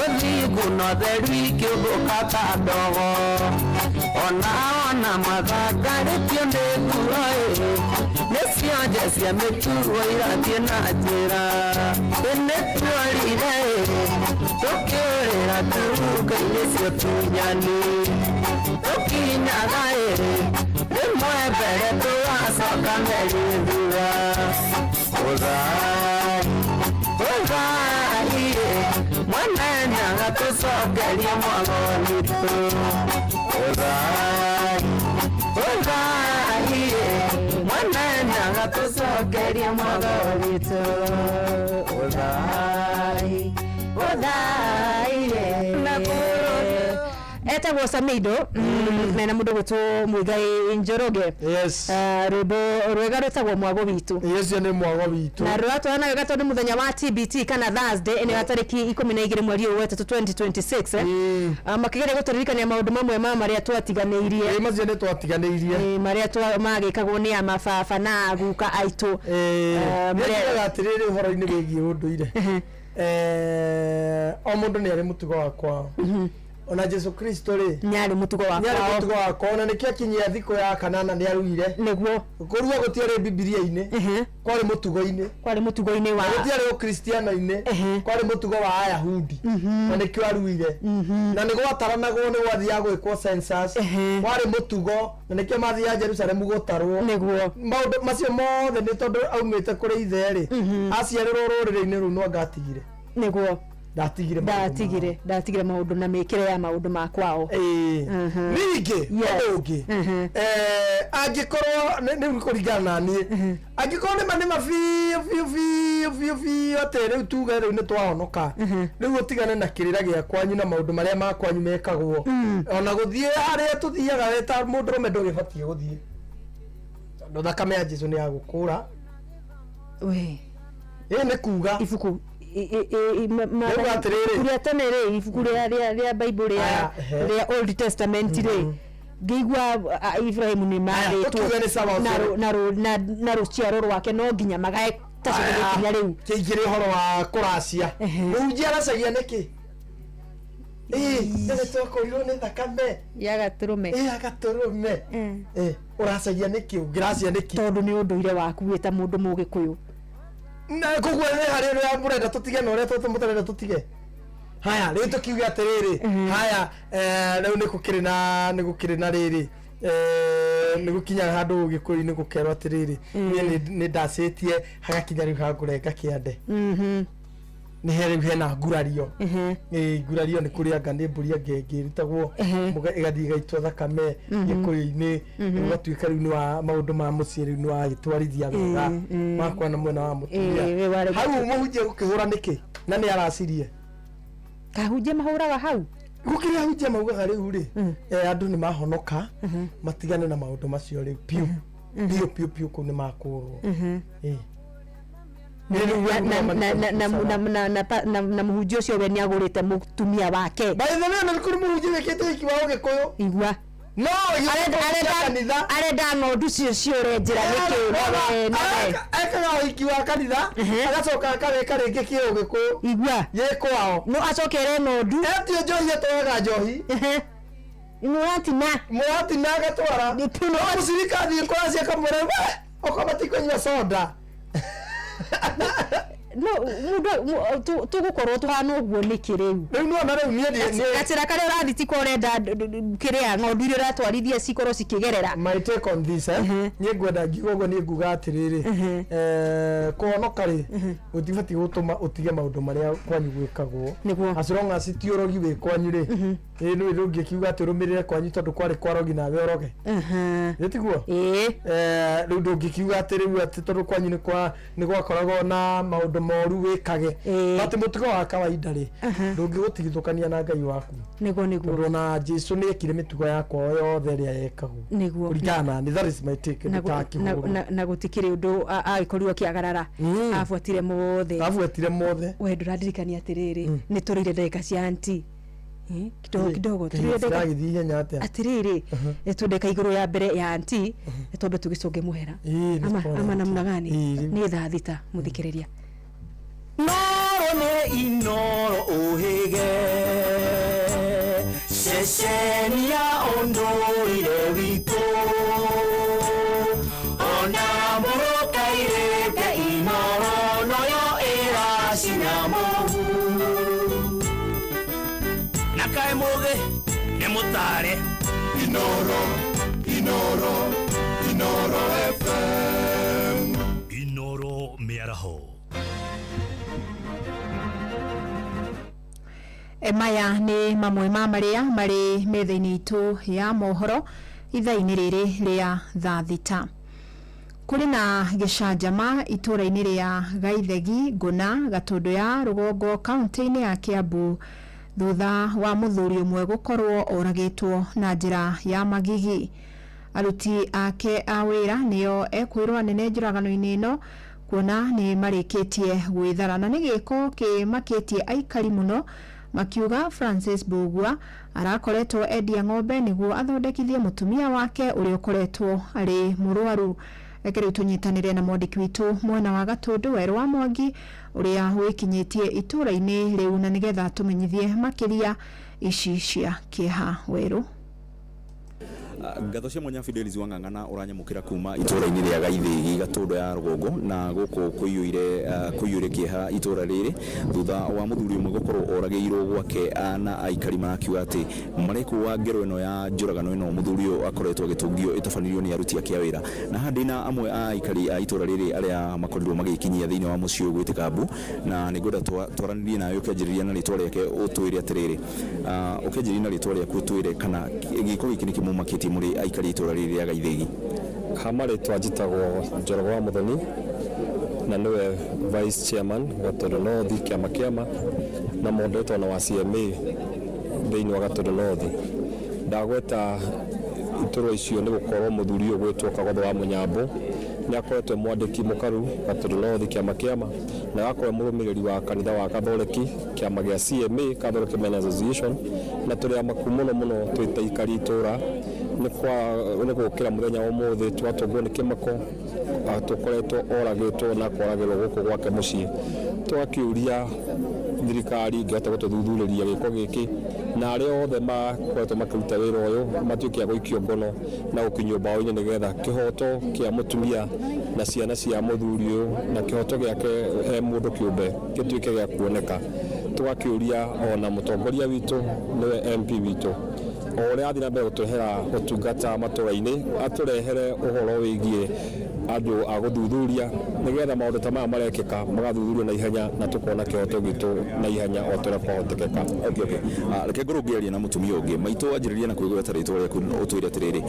Ũthingu na ũtheru ikĩũmbũka ta ndogo Ona ona mathangarĩtio nĩ nguo ĩ Nĩcio nje cia mĩtugo irathiĩ na njĩra Nĩtwarire tũkĩũrĩra ngurunga-inĩ ciũtunyani Tũkinyaga rĩmwe mbere tũgacoka merĩ thutha Ũthai, ũthai, mũmenyaga tũcokerie mwago witũ Ũthai, ũthai, mũmenyaga tũcokerie mwago witũ Ũthai, ũthai etagwo Samido mena mundu gwitwo Muigai Njoroge. Yes. Rwimbo rwega rwitagwo mwago witu. Ũcio nĩ mwago witũ. Na rwatwarana wega tondu muthenya wa TBT kana Thursday ĩno ya tarĩki 12 mweri ũyũ wa ĩtatũ 2026 makigeria gũtũririkania maũndũ mamwe ma marĩa twatiganĩirie. Ĩ macio nĩ twatiganĩirie. Marĩa magĩkagwo nĩ amababa na aguka aitũ. Nĩ atĩrĩrĩ ũhoro-inĩ wĩgiĩ ũndũire. O mũndũ nĩ arĩ mũtugo wa kwao. Ona Jesu Kristo rĩ, nĩarĩ mũtugo wa nĩarĩ kwao. Mũtugo wa kwao, na nĩkĩo akinyia thikũ ya kanana nĩaruire. Nĩguo. Kũrua gũtiarĩ Bibilia-inĩ, kwarĩ mũtugo-inĩ. Kwarĩ mũtugo-inĩ wa Na gũtiarĩ ũkristiano-inĩ, kwarĩ mũtugo wa Ayahudi, na nĩkĩo aruire. Na nĩ gwataranagwo, nĩ gwathiaga gwĩkwo census, kwarĩ mũtugo, na nĩkĩo mathiaga Jerusalemu gũtarwo. Nĩguo. Maũndũ macio mothe nĩ tondũ aumĩte kũrĩ ithe rĩ, aciarĩrwo rũrĩrĩ-inĩ rũu, no anga atigire. Nĩguo. Ndatigire maũndũ. Ndatigire maũndũ na mĩkĩre ya maũndũ ma kwao. Ningĩ ũndũ ũngĩ, angĩkorwo rĩu kũringana na niĩ, angĩkorwo nĩma nĩma biũ biũ biũ biũ biũ atĩ rĩu tuge rĩu nĩ twahonoka, rĩu ũtigane na kĩrĩra gĩa kwanyu na maũndũ marĩa ma kwanyu mekagwo, ona gũthiĩ harĩa tũthiaga we ta mũndũrũme ndũgĩbatiĩ gũthiĩ, tondũ thakame ya Jesu nĩ yagũkũra. We. Ĩ nĩ kuga ibuku Rĩu atĩrĩrĩ. Rĩa tene rĩ, ibuku rĩa Bible rĩa Aya, ehe. rĩa Old Testament rĩ, ngĩigua Ibrahimu nĩ marĩtwo tũkiuge nĩ sawa na ũcio. na rũciaro rwake no nginya magae ta kinya rĩu. Kĩingĩrĩ ũhoro wa kũracia, mũhunjia aracagia nĩkĩ? Ĩ nĩ twakũrirwo nĩ thakame ya gatũrũme. Ĩ ya gatũrũme. Ĩ ũracagia nĩkĩ? Ũngĩracia nĩkĩ? Tondũ nĩ ũndũire waku wĩ ta mũndũ mũgĩkũyũ. Na koguo nĩ harĩ ũrĩa mũrenda tũtige na ũrĩa mũtarenda tũtige. Haya, rĩu tũkiuge atĩrĩrĩ, haya, rĩu nĩ gũkĩrĩ na nĩ gũkĩrĩ na rĩrĩ, nĩ gũkinyaga handũ gĩkũyũ-inĩ gũkerwo atĩrĩrĩ, niĩ nĩ ndacĩtie hagakinya rĩu hangũrenga kĩande, nĩ he rĩu hena ngurario. Ĩ ngurario nĩ kũrĩ anga nĩ mbũri anga ĩngĩ ĩrutagwo ĩgathiĩ ĩgaitwo thakame gĩkũyũ-inĩ, ũgatuĩka rĩu nĩ wa maũndũ ma mũciĩ, rĩu nĩ wagĩtwarithia wega makwa na mwena wa mũtumia. We warĩ- Hau mũhunjia gũkĩhũra nĩkĩ na nĩ aracirie? Kahunjia mahũraga hau. Gũkĩrĩ ahunjia maugaga rĩu rĩ, andũ nĩ mahonoka, matigane na maũndũ macio rĩu biũ biũ biũ biũ, kũu nĩ makũrwo. Ĩ. Nĩ rĩu we Na mũhunjia ũcio we nĩ agũrĩte mũtumia wake. By the way, na nĩ kũrĩ mũhunjia wĩkĩte ũhiki wa ũgĩkũyũ. Igua. No Arenda arenda ng'ondu cio ciũre njĩra nĩkĩ? Nawe nawe Ekaga ũhiki wa kanitha, agacoka akawĩka rĩngĩ kĩ ũgĩkũyũ. Igua. Gĩ kwao. No acokere ng'ondu. Etio njohi, atwaraga njohi. Mũratina. Mũratina agatwara. No mũcirika athiĩ kũracia akamwĩra we okorwo matikũnyua soda. No mundu tũgũkorwo tũhana ũguo nĩkĩ rĩu? Rĩu nĩwona rĩu niĩ Gacĩra karĩa ũrathiĩ tiko ũrenda kĩrĩa ng'ondu iria ũratwarithia cikorwo cikĩgerera. My take on this, niĩ ngwenda ngiuga ũguo, niĩ nguga atĩrĩrĩ, kũhonoka rĩ, gũtibatiĩ gũtũma ũtige maũndũ marĩa kwanyu gwĩkagwo. Nĩguo. As long as ti ũrogi wĩ kwanyu rĩ, ĩ nĩ ndũngĩkiuga atĩ ũrũmĩrĩre kwanyu tondũ kwarĩ kwa rogi nawe ũroge. Ĩ tiguo? Rĩu ndũngĩkiuga atĩ rĩu atĩ tondũ kwanyu nĩ kwa nĩ gwakoragwo na maũndũ moru wĩkage, but mũtugo wa kawaida rĩ, ndũngĩgũtigithũkania na Ngai waku. Nĩguo nĩguo. Tondũ ona Jesu nĩ ekire mĩtugo ya kwao yothe ĩrĩa yekagwo. Nĩguo. Kũringana na niĩ, that is my take. Na ndũtakĩhũrwo. Na gũtikĩrĩ ũndũ agĩkorirwo akĩagarara, abuatire mothe. Abuatire mothe. We ndũrandirikania atĩrĩrĩ, nĩ tũrĩire ndagĩka cia anti. Kidogo kidogo tũrĩire ndagĩka. Ciragĩthiĩ ihenya atĩa? Atĩrĩrĩ, twendeka igũrũ ya mbere ya anti twambe tũgĩcũnge mũhera. Ĩĩ, nĩ Ama pole. ama namna gani? Ĩĩ. Nĩ thaa 6 mũthikĩrĩria. Noro nĩ Inoro ũhĩge, ceceni ya ũndũire witũ, ona mũrũkairĩte Inoro noyo ĩracina mũhu. Na kaĩ mũgĩ nĩ mũtare. Inoro, Inoro, Inoro FM. Inoro mĩaraho. Maya nĩ mamwe ma marĩa marĩ metha-inĩ itũ ya mohoro ithaa-inĩ rĩrĩ rĩa thaa 6. Kũrĩ na gĩcanjama itũũra-inĩ rĩa Gaithegi Ngũna, Gatũndũ ya Rũgongo, kaunti-inĩ ya Kiambu, thutha wa mũthuri ũmwe gũkorwo oragĩtwo na njĩra ya magigi. Aruti ake a wĩra nĩo ekwĩrwo anene njũragano-inĩ ĩno, kuona nĩ marĩkĩtie gwĩthara, na nĩ gĩko kĩmakĩtie aikari mũno, makiuga Francis Mbugua arakoretwo endia ng'ombe nĩguo athondekithie mũtumia wake ũrĩa ũkoretwo arĩ mũrwaru. Reke rĩu tũnyitanĩre na mwandĩki witũ mwena wa Gatũndũ, Werũ wa Mwangi, ũrĩa wĩkinyĩtie itũũra-inĩ rĩu, na nĩgetha tũmenyithie makĩria Ici cia kĩeha werũ. Ngatho cia mwanya Fidelis Wang'ang'ana ũranyamũkĩra kuma itũra-inĩ rĩa Gaithĩgi Gatũndũ ya rũgongo na gũkũ kũiyũire kũiyũire kĩeha itũra rĩrĩ thutha wa mũthuri ũmwe gũkorwo oragĩirwo gwake na aikari marakiuga atĩ marekwo ngero ĩno ya njũragano ĩno mũthuri ũyũ akoretwo agĩtũngio ĩtabanirio nĩ aruti ake a wĩra. Na haha ndĩna amwe a aikari a itũra rĩrĩ arĩa makorirwo magĩkinyia thĩinĩ wa mũciĩ ũyũ gwĩtĩka mbu, na nĩngwenda twaranĩrie nawe ũkĩanjĩrĩria na rĩtwa rĩake ũtwĩre atĩrĩrĩ, ũkĩanjĩrĩria na rĩtwa rĩaku ũtwĩre kana gĩko gĩkĩ nĩkĩo mũmakĩtie mũrĩ aikari a itũra rĩrĩ rĩa Gaithĩgi. Ha marĩtwa njĩtagwo Njoroge wa Mũthoni na nĩwe vice chairman Gatũndũ North kĩama kĩama na moderator ona wa CMA thĩinĩ wa Gatũndũ North. Ndagweta itũrwa icio nĩ gũkorwo mũthuri ũyũ gwĩtwo Kagotho wa Mũnyambũ nĩ akoretwo mwandĩki mũkaru Gatũndũ North kĩama kĩama na agakorwo mũrũmĩrĩri wa kanitha wa Katholeki kĩama gĩa CMA Catholic Men Association, na tũrĩ amaku mũno mũno twĩ ta aikari itũra nĩ gũkĩra mũthenya wa ũmũthĩ twatũngwo nĩ kĩmako tũkoretwo oragĩtwo na akoragĩrwo gũkũ gwake mũciĩ. Tũgakĩũria thirikari ĩngĩhota gũtũthuthurĩria gĩko gĩkĩ na arĩa othe makoretwo makĩruta wĩra ũyũ matuĩke a gũikio ngono na gũkinyio mbaũ-inĩ nĩgetha kĩhoto kĩa mũtumia na ciana cia mũthuri ũyũ na kĩhoto gĩake e mũndũ kĩũmbe gĩtuĩke gĩa kuoneka. Tũgakĩũria ona mũtongoria witũ nĩwe MP witũ o ũrĩa athiĩ na mbere gũtũrehera ũtungata matũra-inĩ atũrehere ũhoro wĩgiĩ andũ a gũthuthuria nĩgetha maũndũ ta maya marekĩka magathuthurio na ihenya na tũkona kĩhoto gitũ na ihenya o ta ũrĩa kwahotekeka. Okay. Reke ngorwo ngĩaria na mũtumia ũngĩ maitũ anjĩrĩria na kwĩgweta rĩtwa rĩaku ũtwĩre atĩrĩrĩ,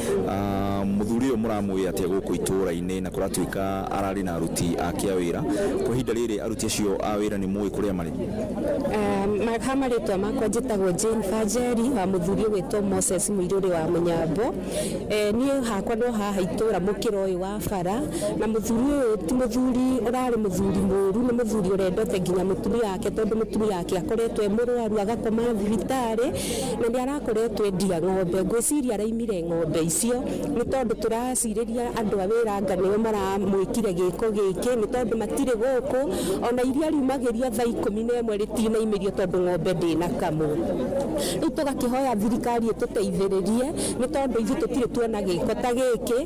mũthuri ũyũ mũramũĩ atĩa gũkũ itũra-inĩ na kũratuĩka ararĩ na aruti ake a wĩra kwa ihinda rĩrĩ aruti acio a wĩra nĩ mũĩ kũrĩa marĩ? Ha marĩtwa makwa njĩtagwo Jane Banjeri wa mũthuri ũgwĩtwo Moses Mũirũrĩ wa Mũnyambo. Niĩ hakwa no haha itũra mũkĩra ũyũ wa bara, na mũthuri ũyũ ti mũthuri ũrarĩ mũthuri mũru, nĩ mũthuri ũrendete nginya mũtumia wake tondũ mũtumia wake akoretwo e mũrwaru agakoma thibitarĩ na nĩ arakoretwo endia ng'ombe. Ngwĩciria araimire ng'ombe icio nĩ tondũ tũracirĩria andũ a wĩra anga nĩo maramwĩkire gĩko gĩkĩ nĩ tondũ matirĩ gũkũ, ona iria riumagĩrio thaa 11 rĩtinaimĩrio tondũ ng'ombe ndĩnakamwo. Rĩu tũgakĩhoya thirikari ĩtũteithĩrĩrie nĩ tondũ ithuĩ tũtirĩ tuona gĩko ta gĩkĩ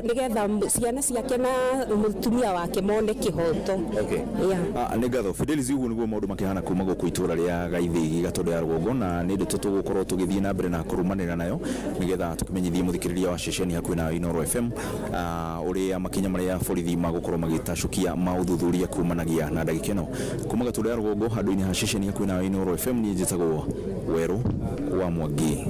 nĩgetha ciana ciake na mũtumia wake mone kĩhoto. Okay. Yeah. Nĩ ngatho Fidelis, ũguo nĩguo maũndũ makĩhana kuma gũkũ itũra rĩa Gaithĩgi Gatũndũ ya rũgongo, na nĩ ndeto tũgũkorwo tũgĩthiĩ na mbere na kũrũmanĩra nayo nĩgetha tũkĩmenyithie mũthikĩrĩria wa ceceni hakuhĩ na Inooro FM ũrĩa makinya marĩa borithi magũkorwo magĩtacũkia ma ũthuthuria kumanagia na ndagĩka ĩno. Kuma Gatũndũ ya rũgongo handũ-inĩ ha ceceni hakuhĩ na Inooro FM, niĩ njĩtagwo Werũ wa Mwangi.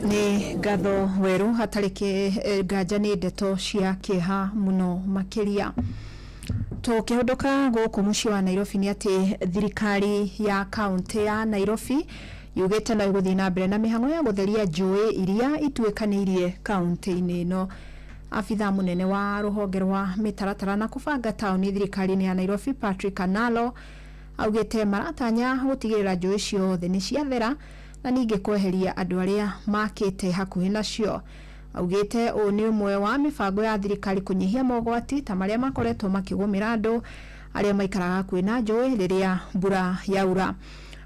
Nĩ ngatho Werũ, hatarĩ nganja nĩ ndeto cia kĩeha mũno makĩria. Tũkĩhũndũka gũkũ mũciĩ wa Nairobi nĩ atĩ thirikari ya kaũntĩ ya Nairobi yugĩte no ĩgũthiĩ na mbere na mĩhang'o ya gũtheria njũĩ iria ituĩkanĩirie kaũntĩ-inĩ ĩno. Abithaa mũnene wa rũhonge rwa mĩtaratara na kũbanga taũni thirikari-inĩ ya Nairobi Patrick Analo augĩte maratanya gũtigĩrĩra njũĩ ciothe nĩ ciathera na ningĩ kweheria andũ arĩa makĩte hakuhĩ nacio. Augĩte ũũ nĩ ũmwe wa mĩbango ya thirikari kũnyihia mogwati ta marĩa makoretwo makĩgũmĩra andũ arĩa maikaraga hakuhĩ na njũĩ rĩrĩa mbura yaura.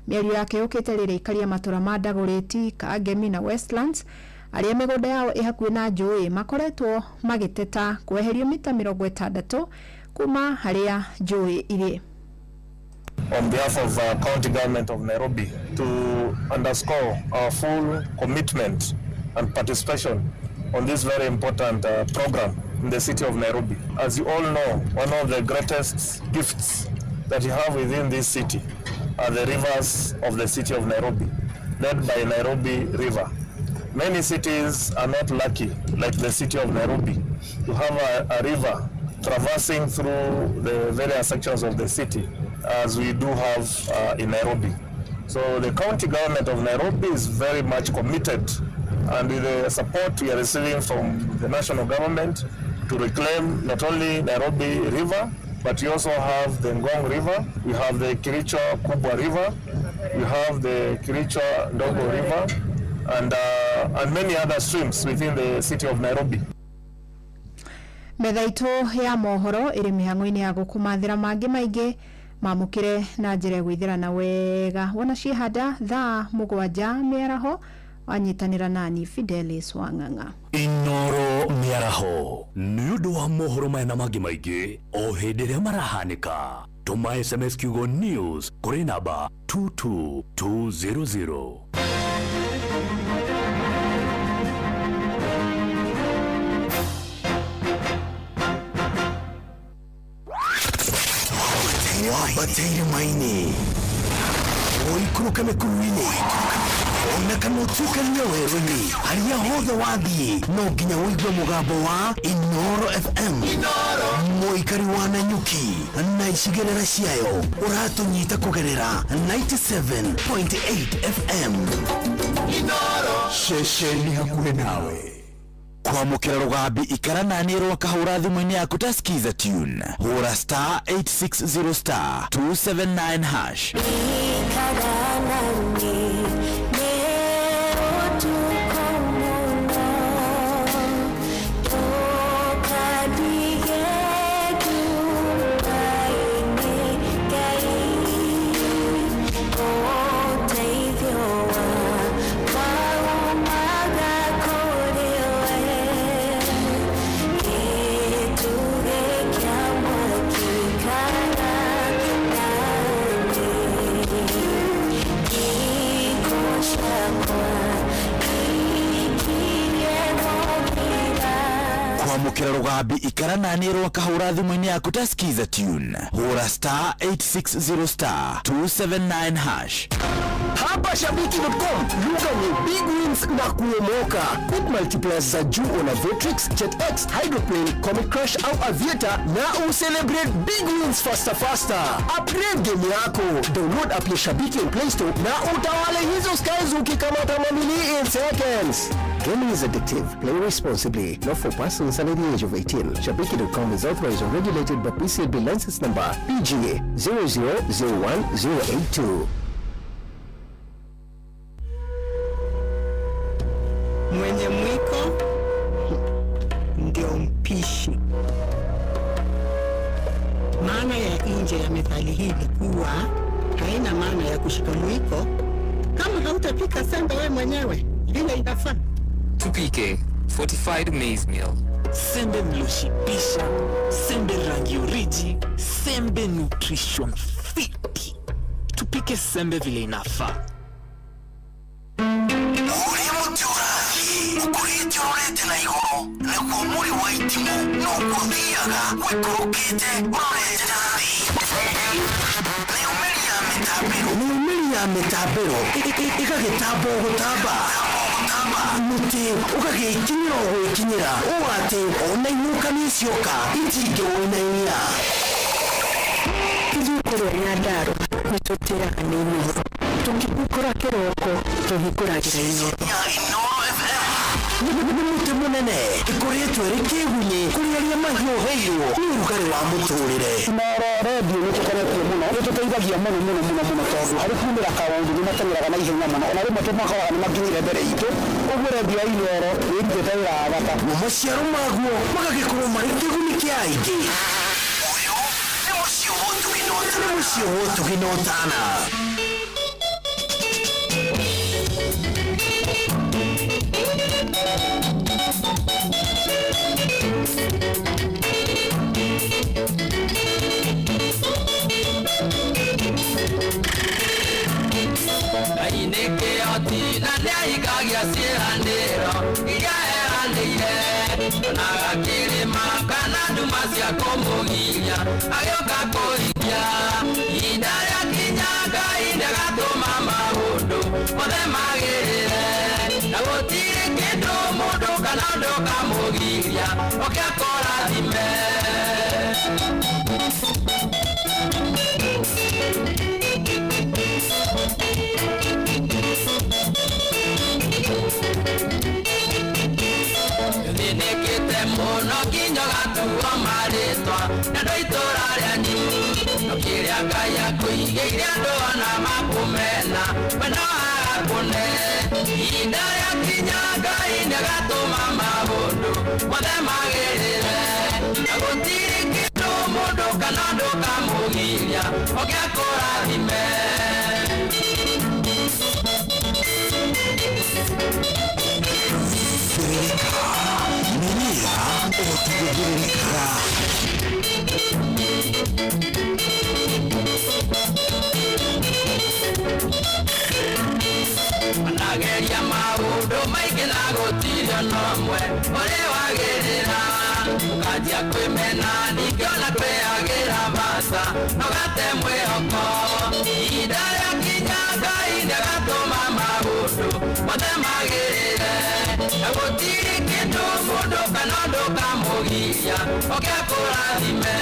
Mĩario yake yũkĩte rĩrĩa aikari a matũra ma Dagoretti, Kangemi na Westlands arĩa mĩgũnda yao ĩ hakuhĩ na njũĩ makoretwo magĩteta kweherio mita 60 kuma harĩa njũĩ irĩ. On behalf of county government of Nairobi, to underscore our full commitment and participation on this very important program in the city of Nairobi. As you all know, one of the greatest gifts that you have within this city are the rivers of the city of Nairobi, led by Nairobi River. Many cities are not lucky, like the city of Nairobi, to have a river traversing through the various sections of the city, as we do have in Nairobi. So the county government of Nairobi is very much committed, and with the support we are receiving from the national government to reclaim not only Nairobi River, but we also have the Ngong River, we have the Kiricho Kubwa River, we have the Kiricho Ndogo River, and many other streams within the city of Nairobi. Metha itũ ya mohoro ĩrĩ mĩhang'o-inĩ ya gũkũmathĩra mangĩ maingĩ Mamũkĩre na njĩra ĩgwĩthĩrana wega wona ciĩhanda thaa 7 mĩaraho wanyitanĩra nani Fidelis Wang'ang'a. Inoro mĩaraho nĩ ũndũ wa mohoro maya na mangĩ maingĩ o hĩndĩ ĩrĩa marahanĩka. Tũma SMS kiugo news kũrĩ namba 22200. Wambate irĩma-inĩ, ũikũrũke mĩkuru-inĩ, ona kana ũtuĩkanie werũ-inĩ, harĩa hothe wathiĩ no nginya ũigue mũgambo wa Inoro FM. Mũikari wa Nanyuki na icigĩrĩra ciayo ũratũnyita kũgerera 97.8 FM. Ceceni hakuhĩ nawe. Kwamũkĩra rũgambi ikara nani rwakahũra thimũ-inĩ yaku ta skiza tune. Hũra star 860 star 279 hash. Kwamũkĩra rũgambi ikara nani rwakahũra thimũ-inĩ yaku ta skiza tune. Hũra star 860 star 279 hash. Hapa Shabiki.com lugha ni big wins na kuomoka. Put multipliers za juu ona Vetrix, JetX, Hydroplane, Comet Crush au Aviator na ucelebrate big wins faster faster. Upgrade game yako. Download app ya Shabiki on Play Store na utawale hizo skies ukikamata mamili in seconds. Gaming is addictive. Play responsibly. Not for persons under the age of 18. Shabiki.com is authorized and regulated by PCLB license number PGA 0001082. Mwenye mwiko ndio mpishi. Maana ya nje ya methali hii ni kuwa haina maana ya kushika mwiko kama hautapika sembe we mwenyewe vile inafaa. Tupike fortified maize meal. Sembe mloshibisha, sembe rangi oriji, sembe nutrition fit. Tupike sembe vile inafaa. Ũrĩa mũtĩ ũrathiĩ ũkũrĩte ũrorete na igũrũ naguo mũrĩ wa itimũ noguo ũthiaga wĩkũrũkĩte ũrorete na thĩ. Nayo mĩri ya mĩtambĩro nayo mĩri ya mĩtambĩro ĩgagĩtamba o gũtamba mũtĩ ũgagĩkinyĩra o gwĩkinyĩra ũũ atĩ ona ihuhũkanio cioka itingĩwũinainia. Ithuĩ kũrĩa Nyandarũa nĩ tũtĩaga nĩ Inooro. Tũkĩhingũra kĩroko tũhingũragĩra Inooro. Nĩ mũtĩ mũnene ĩkoretwo ĩrĩ kĩgunyĩ kũrĩ arĩa mahiũhĩirwo nĩ ũrugarĩ wa mũtũrĩre. Inooro redio nĩ tũkenetio mũno, nĩ tũteithagia mũno mũno mũno mũno tondũ harĩ kumĩra kaũndũ nĩ mateng'eraga na ihenya mũno, ona rĩmwe tũmakoraga nĩ makinyire mbere itũ, ũguo redio ya Inooro nĩ ĩrutĩte wĩra wa bata. Namo maciaro maguo magagĩkorwo marĩ kĩguni kĩa aingĩ. Ũyũ nĩ mũciĩ wa ũtugi na ũtana. Nĩ mũciĩ wa ũtugi na ũtana. Ngai nĩ kĩhoti na nĩahingagia ciĩranĩro iria eranĩire. Ndonaga kĩrĩma kana nduma cia kũmũgiria agĩũka kũhingia. Ihinda rĩakinya Ngai nĩagatũma maũndũ mothe magĩrĩre. Na gũtirĩ kĩndũ mũndũ kana ũndũ ũkamũgiria oke akũrathime. Thĩnĩkĩte mũno nginya ũgatuo marĩtwa nĩ andũ a itũũra rĩanyu. No kĩrĩa Ngai akũigĩire andũ ona makũmena we no agakũne. Ihinda rĩakinya Ngai nĩagatũma maũndũ mothe magĩrĩre. Na gũtirĩ kĩndũ mũndũ kana ũndũ kamũgiria oke akũrathime. Thĩrĩrĩka mĩmera ũtũgũthĩrĩrĩkaga. Anageria maũndũ maingĩ na gũtirĩ ona ũmwe ũrĩ wagĩrĩra, ũkanjia kwĩmena ningĩ ona kwĩagĩra bata na ũgate mwĩhoko. Ihinda rĩakinya Ngai nĩagatũma maũndũ mothe magĩrĩre, na gũtirĩ kĩndũ mũndũ kana ũndũ kamũgiria oke akũrathime.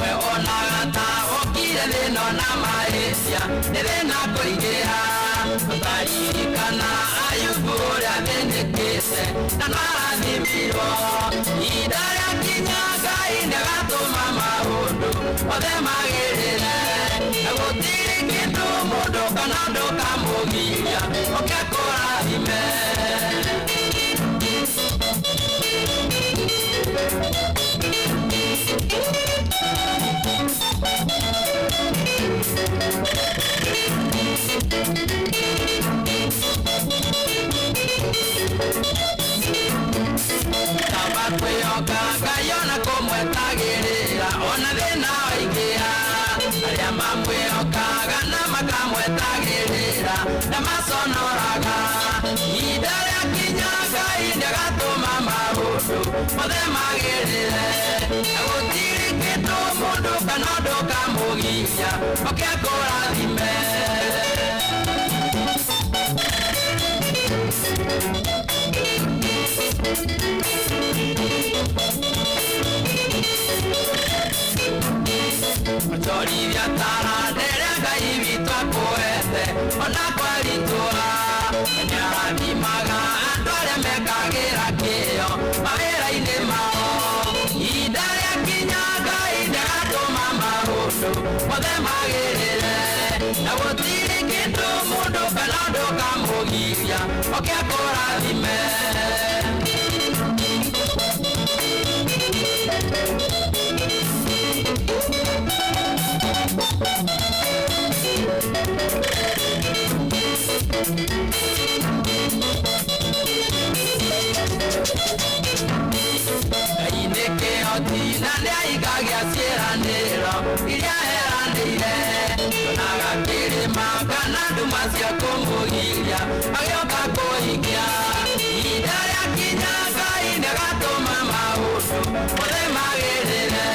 We onaga ta okire thĩna na mahĩtia nĩ thĩna kũingĩha, ũtaririkana Ayubu ũrĩa athĩnĩkĩte na no arathimirwo. Ihinda rĩakinya Ngai nĩagatũma maũndũ mothe magĩrĩre, na gũtirĩ kĩndũ mũndũ kana ũndũ kamũgiria oke akũrathime. Kaba kwĩhoka Ngai ona kũmwetagĩrĩra ona thĩna waingĩha, arĩa mamwĩhokaga na makamwetagĩrĩra na maconoraga. Ihinda rĩakinya Ngai nĩagatũma maũndũ mothe magĩrĩre, na gũtirĩ kĩndũ mũndũ kana ũndũ kamũgiria oke akũrathime. Onjorithia taranda ĩrĩa Ngai witũ akũhete ona kwaritũha, nĩarathimaga andũ arĩa mekagĩra kĩyo mawĩra-inĩ mao. Ihinda rĩakinya Ngai nĩagatũma maũndũ mothe magĩrĩre, na gũtirĩ kĩndũ mũndũ kana ũndũ kamũgiria oke akũrathime. Ngai nĩ kĩhoti na nĩahingagia ciĩranĩro iria eranĩire, ndonaga kĩrĩma kana nduma cia kũmũgiria agĩũka kũhingia. Ihinda rĩakinya Ngai nĩagatũma maũndũ mothe magĩrĩre,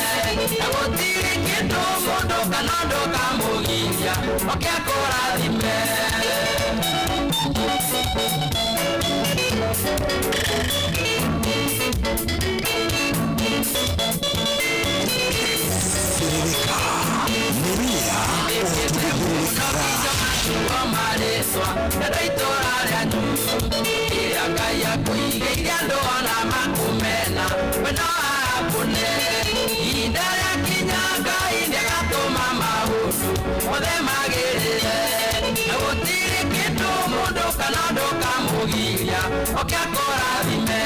na gũtirĩ kĩndũ mũndũ kana ũndũ kamũgiria oke akũrathime. Thĩrĩrĩka mĩmera ũtũgũthĩrĩrĩkaga. Marĩtwa andũ a itũũra rĩanyu kĩrĩa Ngai akũigĩire andũ ona makũmena we no akũne. Ihinda rĩakinya Ngai nĩagatũma maũndũ mothe magĩrĩre, na gũtirĩ kĩndũ mũndũ kana ũndũ kamũgiria oke akũrathime.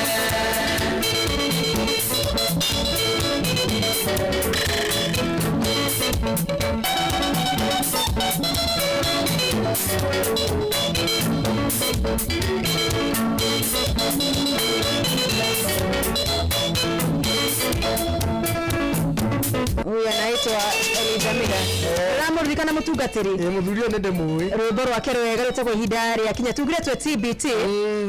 Huyu anaitwa Eliza Mira. Ramũririkana mũtungatĩri. Mũthuri ũyũ nĩ ndĩmũĩ. Rwĩmbo rwake rwega rwĩtagwo ihinda rĩa kinya tugire twe TBT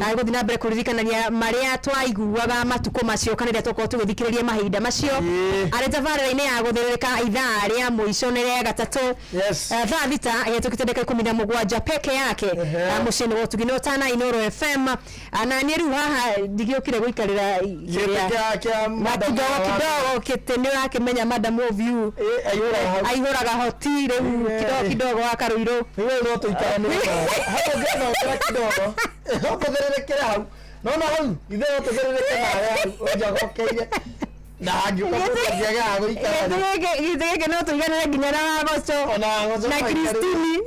agũthiĩ na mbere kũririkanania marĩa twaiguaga matukũ macio kana rĩrĩa twakorwo tũgĩthikĩrĩria mahinda macio arĩ tabarĩra-inĩ ya gũthĩrĩrĩka ithaa rĩa mũico nĩ rĩa gatatũ thaa 6 ĩhetũkĩte ndagĩka 17 peke yake mũciĩ-inĩ wa ũtugi nĩ ũtana Inooro FM. Na niĩ rĩu haha ndigĩũkire gũikarĩra Gĩtĩ kĩa na madam kidogo wa- kidogo kĩtĩ nĩ ũrakĩmenya madam of you aihũraga hoti rĩu kidogo kidogo wa Karũirũ. Rĩu no tũikaranĩre hau ũngĩthondera kidogo no tũthĩrĩrĩkĩre hau nona hau ithe no tũthĩrĩrĩke nawe hau ũnjogokeire. Na hangĩũka mũndũ angĩagaga gũikara rĩ. Gĩtĩ gĩkĩ no tũiganĩre nginya na Wagoco Ona Wagoco na no aikarĩre. Kristini. Ĩĩ,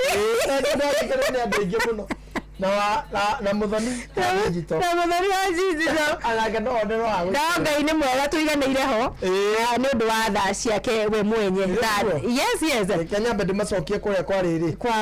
no aikarĩre nĩ andũ aingĩ mũno. Na wa na na Mũthoni wa Digital. Na Mũthoni wa Digital. Anake no one no No Ngai nĩ mwega tũiganĩire ho na nĩ ũndũ wa tha ciake we mwenye. Yes yes. Reke nyambe ndĩmacokie kũrĩa kwa rĩrĩ. Kwa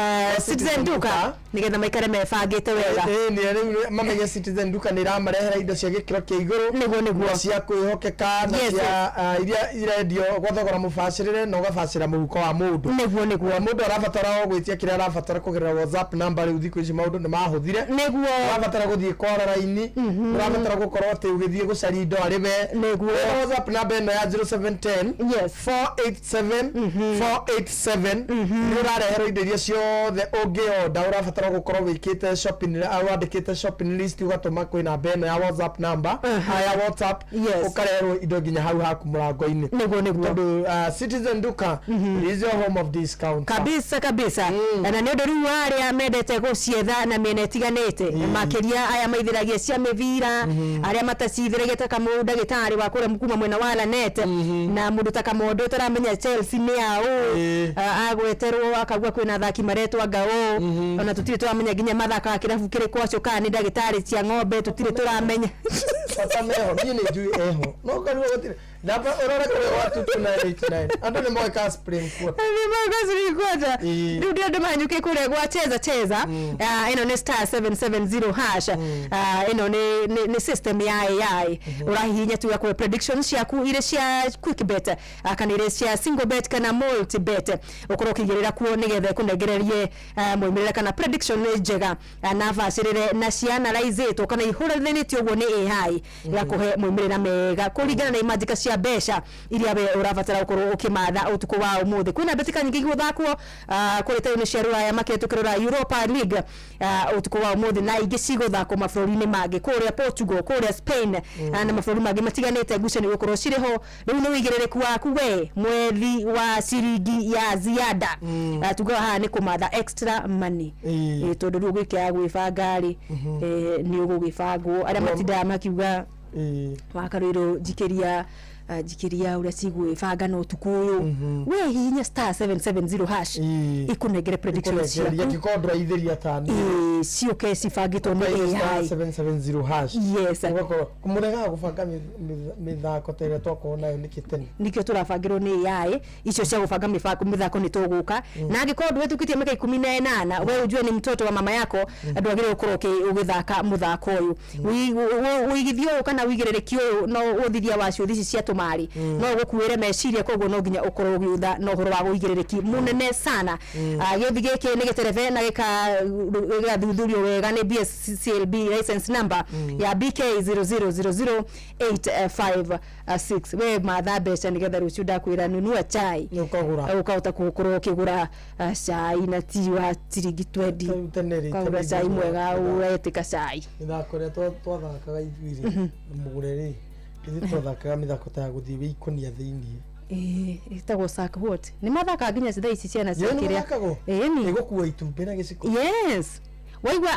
Citizen Duka nĩgetha maikare mebangĩte wega. Ĩĩ nĩ rĩu mamenye Citizen Duka nĩ ĩramarehera indo cia gĩkĩro kĩa igũrũ. Nĩguo nĩguo. Na cia kwĩhokeka na cia iria irendio gwa thogora mũbacĩrĩre na ũgabacĩra mũhuko wa mũndũ. Nĩguo nĩguo. Mũndũ arabatara o gwĩtia kĩrĩa arabatara kũgerera WhatsApp namba rĩu thikũ ici maũndũ nĩ mahũthire. Nĩguo. Ũrabatara gũthiĩ kwara raini. Ũrabatara gũkorwo atĩ ũgĩthiĩ gũcaria indo arĩ we. Nĩguo. WhatsApp namba ĩno ya 0710 487 487 nĩ ũrareherwo indo iria ciothe ũngĩonda ũrabatara gũkorwo wĩkĩte shopping wandĩkĩte shopping list ũgatũma kwĩ namba ĩno ya WhatsApp number ya WhatsApp ũkareherwo indo nginya hau haku mũrango-inĩ. Nĩguo nĩguo. Tondũ Citizen Duka is your home of discount. Kabisa kabisa. Na nĩ ũndũ rĩu arĩa mendete gũcietha na mĩena ĩtiganĩte makĩria aya maithĩragia cia mĩbira arĩa matacithĩragia ta kamũndũ ndagĩtarĩ wa kũrĩa kuma mwena wa Lanet na mũndũ ta Kamondo ũtaramenya Chelsea nĩ aũ agweterwo akauga kwĩna athaki maretwo anga ũ ona tũtirĩ tũramenya nginya mathakaga kĩrabu kĩrĩkũ acio kana nĩ ndagĩtarĩ cia ng'ombe tũtirĩ tũramenya. Bata meho niĩ nĩ njũĩ eho no kanua gũtirĩ namba ũrore kũrĩa gwa 22989 andũ nĩ moĩ ka spring quarter. Nĩ moĩ ka spring quarter. Rĩu ndĩrenda mahanyũke kũrĩa gwa cheza cheza. Ĩno nĩ star 770 hash. Ĩno nĩ system ya AI ũrahihinya tu gakũhe predictions ciaku irĩ cia quick bet kana irĩ cia single bet kana multi bet ũkorwo ũkĩigĩrĩra kuo nĩgetha ĩkũnengererie moimĩrĩra kana prediction nĩ njega na bacĩrĩre na cianalyzĩtwo kana ihũranĩtio ũguo nĩ AI ĩgakũhe moimĩrĩra mega kũringana na imanjĩka cia mbeca iria we ũrabatara gũkorwo ũkĩmatha ũtukũ wa ũmũthĩ. Kwĩna mbĩtĩka nyingĩ igũthakwo kũrĩ taũni cia Rũraya makĩria tũkĩrora Europa League ũtukũ wa ũmũthĩ na ingĩ cigũthakwo mabũrũri-inĩ mangĩ kũrĩa Portugal kũrĩa Spain na mabũrũri mangĩ matiganĩte ngucanio igũkorwo cirĩ ho. Rĩu nĩ ũigĩrĩrĩku waku we mwethi wa ciringi ya ziada. Tugaga haha nĩ kũmatha extra money. Tondũ rĩu ũgĩkĩaga gwĩbanga rĩ nĩ ũgũgĩbangwo arĩa matindaga makiuga wakarwĩrwo njikĩria njikĩria ũrĩa cigwĩbanga na ũtukũ ũyũ we hihinya star 770 hash ikũnengere predictions Ĩkũnengereria ciaku angĩkorwo ndũraithĩria ta niĩ. Ciũke cibangĩtwo nĩ Star AI. 770 hash. Yes. Ũgakorwo mũregaga gũbanga mĩthako ta ĩrĩa twakorwo nayo nĩkĩ tene. Nikĩo tũrabangĩrwo nĩ AI icio cia gũbanga mĩthako nĩ tũgũka na angĩkorwo ndũhetũkĩtie mĩaka 18 we ujue ni mtoto wa mama yako ndwagĩrĩirwo gũkorwo ũgĩthaka mũthako ũyũ. Ũigithio ũyũ kana ũigĩrĩrĩki ũyũ no ũthithia wa ciũthi ici cia tũmarĩ no ũgũkuĩre meciria koguo no nginya ũkorwo ũgĩũtha na ũhoro wa ũigĩrĩrĩki mũnene sana. Gĩũthi gĩkĩ nĩ gĩterebe na gĩgathuthurio wega nĩ BSCLB license number ya BK 0000856. We matha mbeca nĩgetha rũciũ ndakwĩra nunua chai ũkagũra ũkahota gũkorwo ũkĩgũra cai na ti wa ciringi 20 ũkagũra cai mwega ũretĩka cai. Mĩthako ĩrĩa twathakaga ithuĩ rĩ mũgũre rĩ ithuĩ twathakaga mĩthako ta ya gũthiĩ wĩ ikũnia thĩiniĩ. Ĩtagwo sack what nĩ mathakaga nginya thaa ici ciana cia Ĩĩ, nĩ kĩrĩa mathakagwo? Ĩni. Ĩgũkua itumbĩ na gĩciko. Yes waigua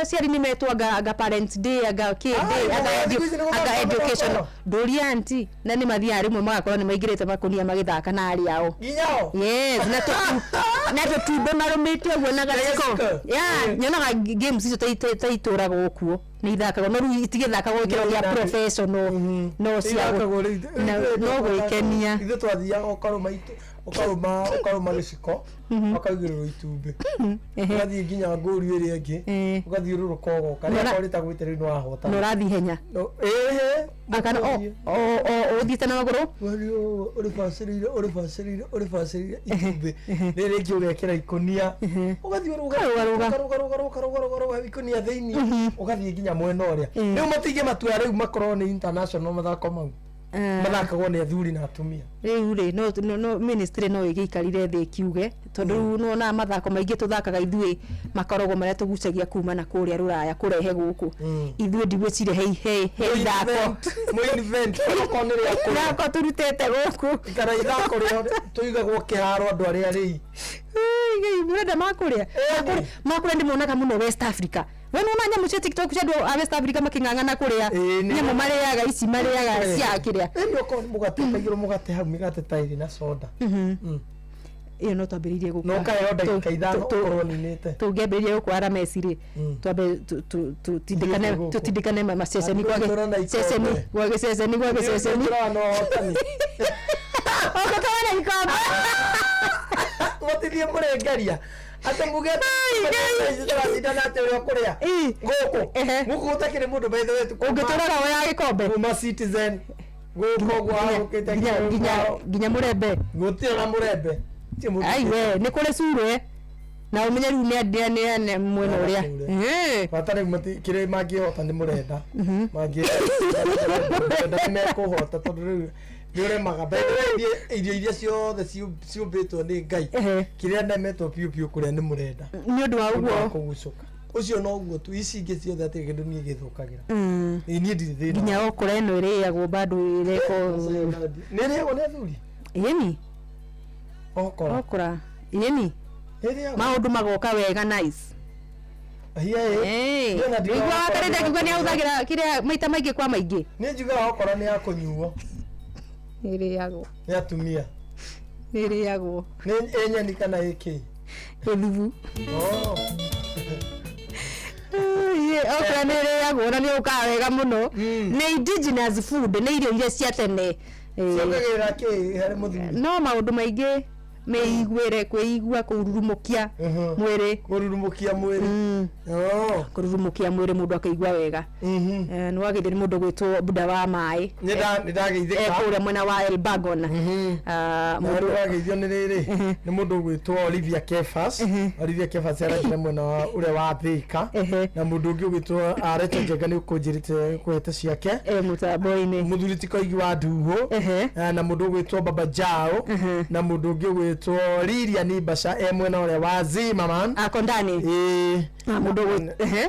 aciari nĩ metwo anga parents day anga kĩ day anga thikũ ici nĩ gũthaka anga education mĩthako. ndũria anti na nĩ mathiaga rĩmwe magakorwo nĩ maingĩrĩte makũnia magĩthaka na arĩa ao. Nginya o? Yes na tũtumbĩ marũmĩte ũguo na gaciko. Yeah, nyonaga games icio ta itũragwo kuo nĩ ithakagwo no rĩu itigĩthakagwo gĩkĩro gĩa professional no cia Ithakagwo rĩu, no gwĩkenia. Ithuĩ twathiaga ũkarũma ũkarũma ũkarũma gĩciko ũkaigĩrĩrwo itumbĩ ũgathiĩ nginya ngũru ĩrĩa ĩngĩ ũgathiũrũrũka ũgoka rĩrĩa akorwo rĩtagwĩte rĩu nĩwahotana. Na ũrathiĩ ihenya. Ĩhĩ. Kana ũthiĩte na magũrũ ũrĩbacĩrĩire ũrĩbacĩrĩire ũrĩbacĩrĩire itumbĩ rĩrĩ rĩngĩ ũgekĩra ikũnia ũgathiĩ Ũkarũgarũga. ũkarũgarũga ikũnia thĩiniĩ ũgathiĩ nginya mwena ũrĩa rĩu matingĩ matua rĩu makorwo nĩ international mathako mau mathakagwo nĩ athuri na atumia. Rĩu rĩ no ministry no ĩgĩikarire thĩ ĩkiuge tondũ rĩu nĩwonaga mathako maingĩ tũthakaga ithuĩ makoragwo marĩa tũgucagia kuma na kũrĩa rũraya kũrehe gũkũ ithuĩ ndigwĩciria he ithako ithako tũrutĩte gũkũ kana ithako rĩo tũigagwo kĩharo andũ arĩa rĩi Ngai mũrenda makũrĩa makũrĩa ndĩmonaga mũno West Africa We nĩwona nyamũ cia TikTok cia andũ a West Africa makĩng'ang'ana kũrĩa nyamũ marĩaga ici marĩaga cia kĩrĩa. Ĩni okorwo nĩ mũgate ũkaigĩrwo mũgate hau mĩgate ta ĩrĩ na soda. Ĩyo no twambĩrĩirie gũkũ. Na ũkaheo ndagĩka ithano ũkorwo ũninĩte. Tũngĩambĩrĩria gũkwara meci rĩ, twambe tũtindĩkane Ithuĩ gũkũ. tũtindĩkane maceceni Andũ gwa tũra na ikombe. ceceni gwa gĩceceni gwa gĩceceni. Tũraga na ũhotani. Ũgũtwara na ikombe. Mũtithiĩ mũrĩngaria atĩ muge tũracindana atĩ ũrĩa ũkũrĩa gũkũ gũkũ gũtakĩrĩ mũndũ by the way Ũngĩtũrora woyaga gĩkombe. Kuma Citizen gũkũ ũguo hahũkĩte nginya mũrembe. Gũtirĩ na mũrembe. Gũtirĩ mũndũ Ai we nĩ kũrĩ curwe na ũmenye rĩu nĩ andĩa nĩ mwena ũrĩa. Bata rĩu kĩrĩa mangĩhota nĩ mũrenda mangĩhota nĩ mekũhota tondũ rĩu nĩ ũremaga. By the way, niĩ irio iria ciothe ciũmbĩtwo nĩ Ngai kĩrĩa nemetwo biũ biũ kũrĩa nĩ mũrenda nĩ ũndũ wa ũguo. Kũgucũka ũcio noguo tu ici ingĩ ciothe atirĩ kĩndũ niĩ gĩthũkagĩra. Ĩ, niĩ ndirĩ thĩna. Nginya okora ĩno ĩrĩagwo bado ĩreko. Nĩ ĩrĩagwo nĩ athuri. Ĩni. Okora. Okora. Ĩni. Ĩrĩagwo. Maũndũ magoka wega nice. Hiya ĩ. Niĩ ona ndiugaga Wĩigua okora wakarĩte nĩ ya akiuga nĩ kũnyuo. ahũthagĩra kĩrĩa maita maingĩ kwa maingĩ. Niĩ njugaga okora nĩ ya kũnyuo. Nĩ ĩrĩagwo. Nĩ atumia. Nĩ ĩrĩagwo. Nĩ ĩ nyeni kana ĩ kĩ? Ĩ thubu. Oh. Ĩ, okra nĩ ĩrĩagwo na nĩ ũkaga wega mũno. Nĩ indigenous food, nĩ irio iria cia tene. Ciongagĩrĩra kĩ harĩ mũthuri? No maũndũ maingĩ meiguĩre kwĩigua kũrurumũkia mwĩrĩ. Kũrurumũkia mwĩrĩ. Kũrurumũkia mwĩrĩ mũndũ akaigua wega. Nĩ wagĩrĩire nĩ mũndũ gwĩtwo Buda wa maĩ. Nĩ ndageithĩka. Kũrĩa mwena wa Elbagon. Mũndũ wageithio nĩ rĩrĩ nĩ mũndũ ũgwĩtwo Olivia Kefas. Olivia Kefas aragire mwena wa ũrĩa wa Thika na mũndũ ũngĩ ũgwĩtwo Rachel Njenga nĩ ũkũnjĩrĩte kũhete ciake mũtambo-inĩ. Mũthuri ti Koigi wa Nduhũ na mũndũ ũgwĩtwo Baba Jao na mũndũ ũngĩ ũgwĩtwo Lilian Basha e mwena ũrĩa wa Zimmerman. Ako ndani. Ĩĩ.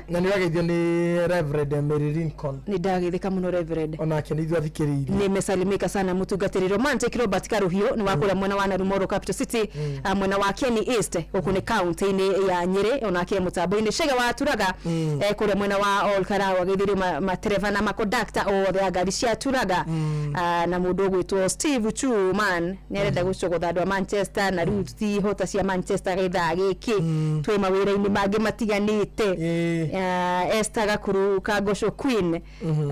Na nĩ wageithio nĩ Reverend Mary Lincoln. Nĩ ndageithĩka mũno Reverend. Onake nĩ ithuĩ athikĩrĩirie. Nimesalimika sana mũtungatĩri Romantic Robert Karuhio nĩ wa kũrĩa mwena wa Narumoro Capital City, mwena wa Kieni East gũkũ nĩ kaunti-inĩ ya Nyĩrĩ, onake mũtambo-inĩ. Chege wa Turaga kũrĩa mwena wa Olkarau ageithĩrio matereba na makondakta othe a ngari cia Turaga. Na mũndũ ũgwĩtwo Steve Chuman nĩ arenda gũcogotha andũ a Manchester na rĩu ti hota cia Manchester gĩthaa gĩkĩ twĩ mawĩra-inĩ mangĩ matiganĩte. Esther Gakuru Kangocũ Queen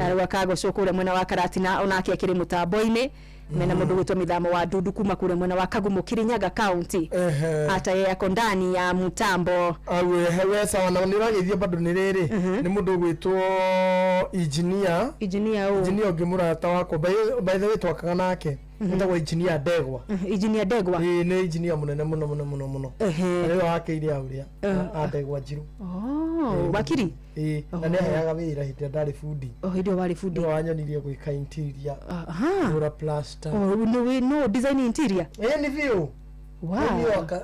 arauga Kangocũ kũrĩa mwena wa Karatina onake akĩrĩ mũtambo-inĩ mena mũndũ gwĩtwo Mithamo wa Ndundu kuma kũrĩa mwena wa Kagumo Kirinyaga County hata yeye ako ndani ya mtambo. Awe sawa na nĩ ũrageithio bado nĩ rĩrĩ nĩ mũndũ ũgwĩtwo engineer. Engineer ũ? Engineer ũngĩ mũrata wakwa by the way twakaga nake wĩtagwo engineer Ndegwa. Engineer Ndegwa. Ĩĩ nĩ engineer mũnene mũno mũno mũno mũno. Na nĩwe wakĩire hau ũrĩa a Ndegwa Njirũ. Oh, wakiri? Ĩĩ na nĩ aheaga wĩra hĩndĩ ĩrĩa ndarĩ bundi. Oh, hĩndĩ ĩyo warĩ bundi. Nĩwe wanyonirie gwĩka interior. Kũgũra plaster. Oh, no, no design interior. Ĩĩ nĩ biũ. Wow.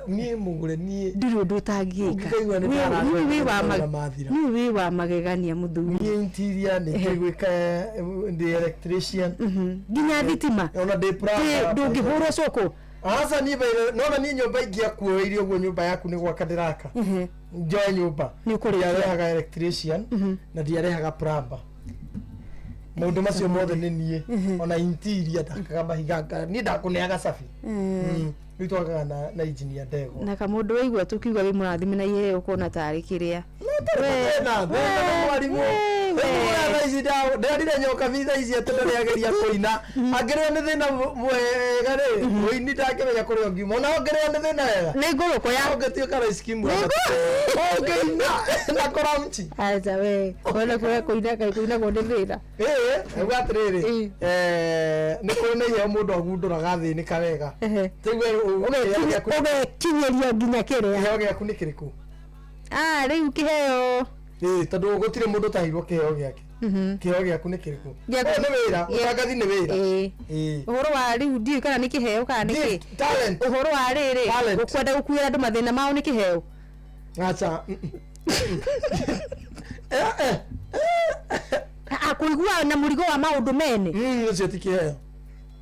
Niĩ mũgũre niĩ. Ndirĩ ũndũ ũtangĩka. Ũngĩkaigua nĩ ndarathira mathira. Niĩ wĩ wa magegania mũthuri. Niĩ interior nĩ njũĩ gwĩka ndĩ electrician. Nginya thitima. Ona ndĩ plumber. Ndũngĩhũrwo cũkũ. Aca niĩ by nona niĩ nyũmba ingĩakuoeirie ũguo nyũmba yaku nĩ gwaka ndĩraka. Njoe nyũmba. Nĩ ũkũrĩkia. Ndiarehaga electrician na ndiarehaga plumber. Maũndũ macio mothe nĩ niĩ. Ona interior ndakaga mahiga niĩ ndakũneaga cabi. Rĩu twakaga na engineer Ndegwa. Na kamũndũ waigua tũkiuga wĩ mũrathime na iheo ũkona tarĩ kĩrĩa. Thĩna thĩna nĩ mwarimũ. Rĩu thaa ici ndĩrarire nyoka bi thaa ici atĩ ndĩrageria kũina. Angĩrĩo nĩ thĩna mwega rĩ, mũini ndangĩmenya kũrĩa ũngiuma. Ona ũngĩrĩo nĩ thĩna wega. Nĩ ngũrũkũ ya. Ũngĩtuĩka rice kimwe. Ũngĩina na kũraunchi. Aca we, wona kũrĩa kũina kaĩ kũinagwo nĩ thĩna. Ĩĩ, nĩguo atĩrĩrĩ, nĩ kũrĩ na iheo mũndũ agundũraga athĩnĩka wega. Ũgekinyĩria nginya kĩrĩa. Kĩheo gĩaku nĩ kĩrĩkũ? Ah, rĩu kĩheo. Ĩĩ, tondũ gũtirĩ mũndũ ũtaheirwo kĩheo gĩake. Kĩheo gĩaku nĩ kĩrĩkũ? Gĩaku- Ũyũ nĩ wĩra, ũtangathi nĩ wĩra. Ĩĩ. Ũhoro wa rĩu ndiũĩ kana nĩ kĩheo kana nĩ kĩ. Talent. Ũhoro wa rĩrĩ, ũkwenda gũkuĩra andũ mathĩna mao nĩ kĩheo. Aca. Kũigua na mũrigo wa maũndũ mene. Ũcio ti kĩheo.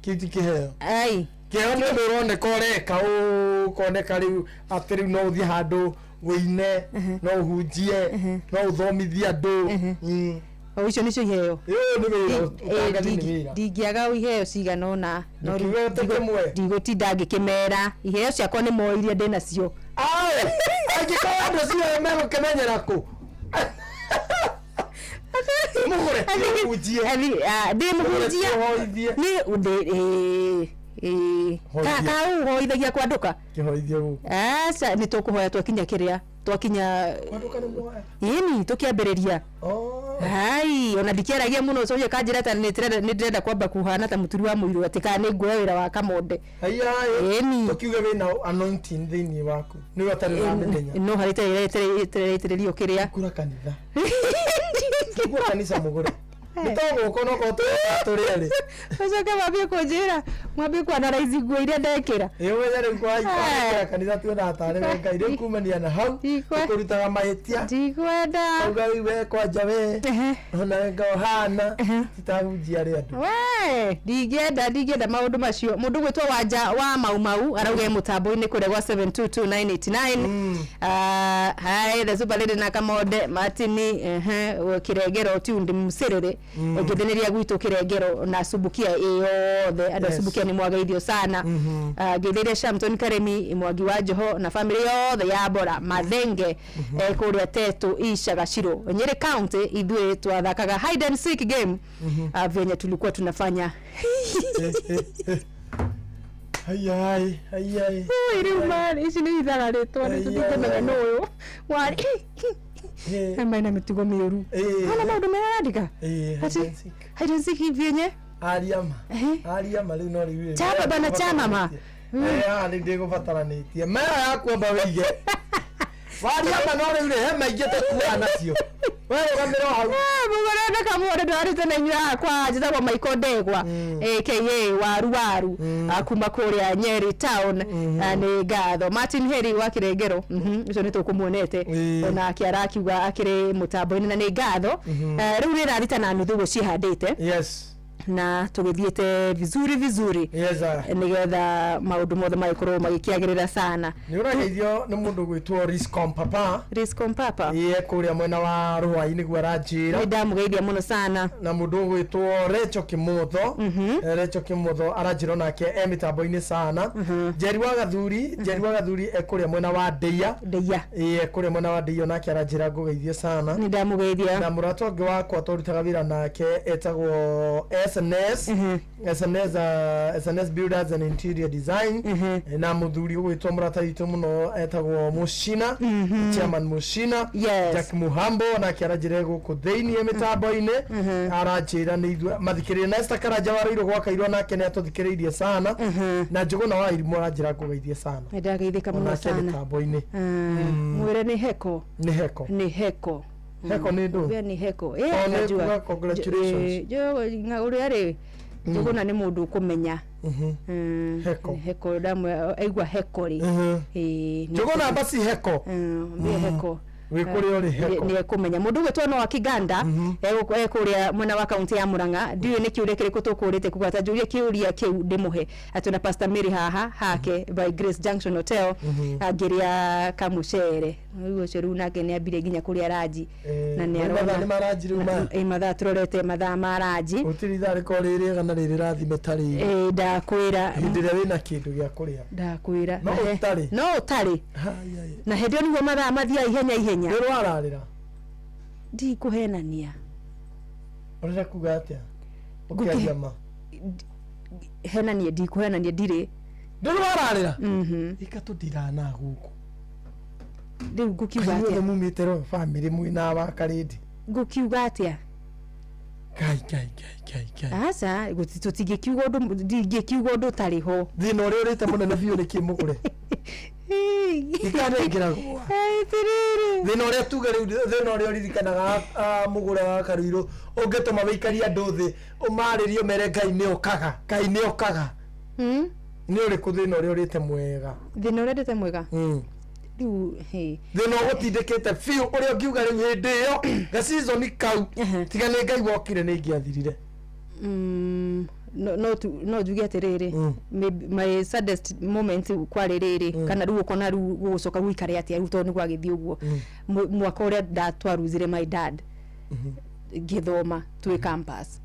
Kĩu ti kĩheo. Ai. Kĩheo nĩ ũndũ ũroneka ũreka ũkoneka rĩu atĩ rĩu no ũthiĩ handũ Wĩine, no ũhunjie, no ũthomithie andũ. O icio nĩcio iheo. Ĩĩ, nĩ wĩra, ũtangathi nĩ wĩra. Ndingĩaga iheo cigana ũna no rĩu Ndũkiuge ũte kĩmwe. ndigũtinda ngĩkĩmera iheo ciakwa nĩ moĩ iria ndĩ nacio. Angĩkorwo andũ acio megũkĩmenyera kũ? Mũgũre ũhunjie. Ndĩ mũhunjia nĩ ndĩ ĩĩ Hoithia. kau hoithagia kwandũka. Kĩhoithie gũkũ. Aca nĩ tũkũhoya twakinya kĩrĩa twakinya ĩni tũkĩambĩrĩria. Hai ona ndikĩaragia mũno ũcoke kanjĩra ta nĩ ndĩrenda kwamba kuhana ta mũturi wa mũirũ atĩ kana nĩ nguoya wĩra wa kamonde. Ĩni. Tũkiuge wĩna anointing thĩinĩ waku. Nĩwe ũtarĩ ũramĩmenya. No harĩ ĩtĩrĩrio kĩrĩa. Kura kanitha. Kura kanitha mũgũre. Nĩ tũgũka onokorwo tũrĩ erĩ. Ũcoke mwambie kũnjĩra mwambie kwanaraizi nguo iria ndekĩra. Ĩ ũmenye rĩu kwaikara kanitha tuonaga tarĩ we Ngai rĩu kumania na hau ũkũrutaga mahĩtia. Ndikwenda. Auga rĩu we kwanja we ona we nga ũhana titahunjia rĩ andũ. We ndingĩenda ndingĩenda maũndũ macio. Mũndũ gwĩtwo Wanja wa Mau Mau arauga e mũtambo-inĩ kũrĩa gwa 722989. Ah, hi the super lady na Kamonde Martini ehe Kĩrengero tuned Msiriri. Ngĩthĩnĩria gwitũ Kĩrengero na Subukia ĩ yothe andũ a Subukia nĩ mwageithio sana. Ah, ngeithĩria Shamton Karemi Mwangi wa Joho na family yothe ya Bora Mathenge kũrĩa Tetu Isha Gachiro Nyeri County. Ithuĩ twathakaga hide and seek game, ah, venye tulikuwa tunafanya. Ayai ayai. Ui, rĩu marĩ ici nĩ ithaga rĩtwa nĩ tũtingĩmenya nũ ũyũ warĩ mena mĩtugo mĩũru ona maũndũ mega arandĩka. Ati, hide and seek vyenye Aria ma. Aria ma rĩu no rĩu. Cha baba na cha mama. Haha nĩ ndĩgũbataranĩtie. Maya yaku amba wĩige. Waria ma no rĩu rĩ he maingĩ tũkuaga nacio. We rũgamĩra o hau. Mũgũrende kamũndũ ndwarĩte na inyuĩ haha kwa njĩtagwo Michael Ndegwa aka waru waru, ah, kuma kũrĩa Nyeri town. Ah, nĩ ngatho Martin Heri wa Kĩrengero, ũcio nĩ tũkũmuonete onake arakiuga akĩrĩ mũtambo-inĩ na nĩ ngatho. Eh, rĩu rĩ thita na nuthu ũguo ciĩhandĩte na tũgĩthiĩte vizuri vizuri nĩgetha maũndũ mothe magĩkorwo magĩkĩagĩrĩra sana. Nĩ ũrageithio nĩ mũndũ gwĩtwo Riscom Papa. Riscom Papa. Iye kũrĩa mwena wa Rũai nĩguo aranjĩra. Nĩ ndamũgeithia mũno sana. Na mũndũ ũgwĩtwo Recho Kimotho. Recho Kimotho aranjĩra onake e mĩtambo-inĩ sana. Njeri wa Gathuri, Njeri wa Gathuri e kũrĩa mwena wa Ndeia. Ndeia. Iye kũrĩa mwena wa Ndeia onake aranjĩra ngũgeithie sana. Nĩ ndamũgeithia. Na mũrata ũngĩ wakwa twarutaga wĩra nake etagwo SNS. SNS, SNS Builders and Interior Design na mũthuri ũgwĩtwo mũrata witũ mũno etagwo Mushina, Chairman Mushina. Jack Muhambo nake aranjĩra gũkũ thĩiniĩ mĩtambo-inĩ aranjĩra nĩ ithuĩ mathikĩrĩria na Esther Karanja wa Rũirũ gwa Kairwa nake nĩ atũthikĩrĩirie sana na Njũgũna wa Irimũ aranjĩra ngũgeithie sana. Nĩ ndageithĩka mũno Onake sana. mĩtambo-inĩ. Mwĩre nĩ heko. Nĩ heko. Nĩ heko. Heko nĩ ndũ? Uge nĩ heko. Oh, nĩ kuga congratulations. Ũrĩa rĩ Njũgũna nĩ mũndũ ũkũmenya. Heko. Heko ndamwe aigua heko rĩ. Ĩĩ, nĩ Njũgũna basi heko. Mbie heko. Wĩ kũrĩa ũrĩ heko. Nĩ ekũmenya mũndũ ũgwĩtwo Noah Kiganda ekũrĩa mwena wa kaunti ya Murang'a. Ndiũĩ nĩ kĩũria kĩrĩkũ tũkũrĩte kuga ta njũrie kĩũria kĩu ndĩmũhe atĩ na Pastor Mary haha hake by Grace Junction Hotel angĩrĩa kamũcere rĩu ũcio rĩu nake nĩ ambire nginya kũrĩa ranji na nĩ Nĩ mathaa- nĩ maranji rĩu maya? Ĩ, mathaa tũrorete mathaa ma ranji. Gũtirĩ ithaa rĩkorwo rĩ rĩega na rĩrĩ rathime ta rĩrĩ. Ĩ, ndakwĩra. Hĩndĩ ĩrĩa wĩna kĩndũ gĩa kũrĩa. Ndakwĩra. No ũtarĩ. No ũtarĩ na hĩndĩ ĩyo nĩguo mathaa mathiaga ihenya ihenya. Nĩ ũrwararĩra. Ndikũhenania. Ũrenda kuga atĩa? Ũkĩaria ma. Henanie ndikũhenania ndirĩ. Ndũrĩ wararĩra? Ika tũndirana gũkũ. Rĩu ngũkiuga Kaĩ atĩa? inyuothe mumĩte Royal Family mwĩna wa Karĩndĩ. Ngũkiuga atĩa? Ngai ngai ngai ngai ngai. Aca tũtingĩkiuga ũndũ ndingĩkiuga ũndũ ũtarĩ ho. Thĩna ũrĩa ũrĩte mũnene biũ nĩ kĩ mũgũre? Ikanengera Atĩrĩrĩ. Thĩna ũrĩa tuge rĩu thĩna ũrĩa ũririkanaga, ah, mũgũre wa Karuirũ ũngĩtũma wĩikarie andũ thĩ ũmarĩrie ũmere Ngai nĩ okaga Ngai nĩ okaga. Nĩ ũrĩkũ thĩna ũrĩa ũrĩte mwega? Thĩna ũrĩa ndĩte mwega? Rĩu hĩ. Thĩna ũgũtindĩkĩte biũ ũrĩa ũngiuga rĩu hĩndĩ ĩyo gacizoni kau tiga nĩ Ngai wokire nĩ ingĩathirire. No njuge atĩrĩrĩ, my saddest moment kwarĩ rĩrĩ, kana rĩu ũkona rĩu gũgũcoka gũikare atĩa rĩu, tondũ nĩ gwagĩthiĩ ũguo. Mwaka ũrĩa ndatwaruzire my dad ngĩthoma twĩ campus,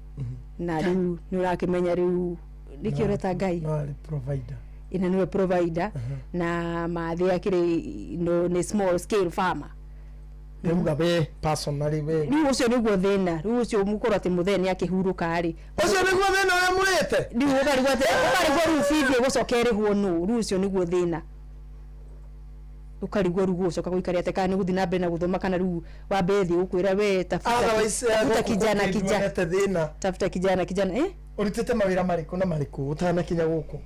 na rĩu nĩ ũrakĩmenya rĩu nĩkĩo ũreta Ngai. No arĩ provider. Ina niwe provider, na mathĩ akĩrĩ no, nĩ small scale farmer. Rĩuga we personally, we Rĩu ũcio nĩguo thĩna, rĩu ũcio mũkorwo atĩ mũthee nĩ akĩhurũka rĩ. Ũcio nĩguo thĩna ũrĩa mũrĩte. Rĩu ũkarigwo atĩ, ũkarigwo rĩu bithi ĩgũcoka ĩrĩhwo nũ. Rĩu ũcio nĩguo thĩna, ũkarigwo rĩu gũcoka gũikare atĩ, kana nĩ gũthiĩ na mbere na gũthoma, kana rĩu wambe thiĩ gũkwĩra we tafuta Otherwise, tafuta gũkũ kijana gũkũ kijana nĩwonete thĩna. Tafuta kijana kijana, eh. Ũrutĩte mawĩra marĩkũ na marĩkũ ũtanakinya gũkũ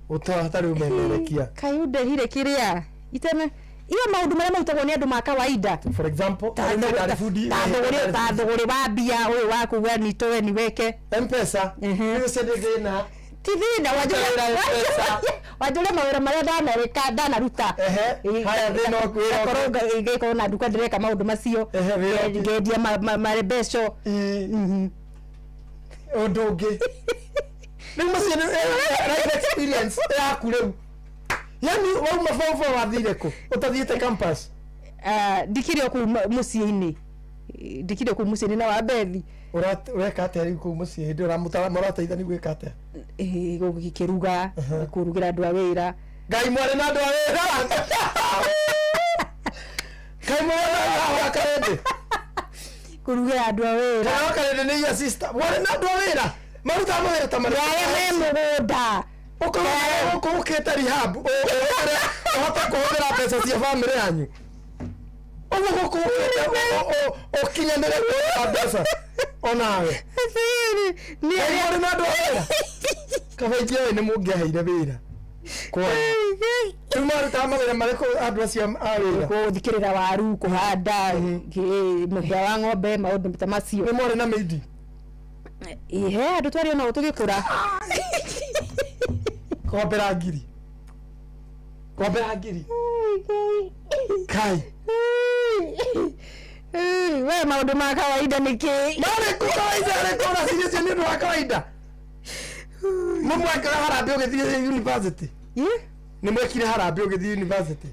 ũtarĩ ũmemerekia? Kaĩ ũndehire kĩrĩa itene iyo maũndũ marĩa marutagwo nĩ andũ ma kawaida. For example, ta thũgũrĩ wa mbia ũyũ wa kuga nitoe niweke Mpesa. Ũcio nĩ thĩna? Ti thĩna. Wĩra M-Pesa. Wanjũria mawĩra marĩa ndanarĩka, ndanaruta. Haya, thĩna waku, wĩra Ngakorwo ngĩkorwo na nduka ndĩreka maũndũ macio. Wĩra ũngĩ. Ngendia marembeco. Ũndũ ũngĩ rĩu macio nĩ life experience yaku rĩu, yani wauma form four wathire kũ ũtathiĩte campus? Ndikĩrĩ o kũu mũciĩ-inĩ. Ndikĩrĩ o kũu mũciĩ-inĩ na wambethi. Ũreka atĩa rĩu kũu mũciĩ hĩndĩ ĩyo mũrateithania gwĩka atĩa? Gũkĩruga, kũrugĩra andũ a wĩra. Ngai, mwarĩ na andũ a wĩra? Ngai, mwarĩ na andũ a karĩndĩ? Kũrugĩra andũ a wĩra. Kana wa karĩndĩ nĩ your sister? Mwarĩ na andũ a wĩra marutaga mawĩra ta marĩkũ? Arĩa me mũgũnda. Ũkorwo gũkũ ũkĩte rehab ũhote kũhũthĩra mbeca cia bamĩrĩ yanyu ũguo gũkũ ũkĩte ũkinyanĩre kũhũthĩra mbeca onawe. Nĩ Ngai, mwarĩ na andũ a wĩra? Kaba ingĩoĩ nĩ mũngĩaheire wĩra kwanyu. Rĩu marutaga mawĩra marĩkũ andũ acio a wĩra? Gũthikĩrĩra waru, kũhanda mũhĩa wa ng'ombe, maũndũ ta macio. Nĩ mwarĩ na mĩindi? Ihe andũ twarĩ onao tũgĩkũra. Kombera ngiri, kombera ngiri, kai. We, maũndũ ma kawaida nĩ kĩ? Marĩkũ kawaida? Arĩkũ ũraciria ũcio nĩ ũndũ wa kawaida? Mũmwekaga harambĩ ũgĩthiĩ university? Nĩ mwekire harambĩ ũgĩthiĩ university?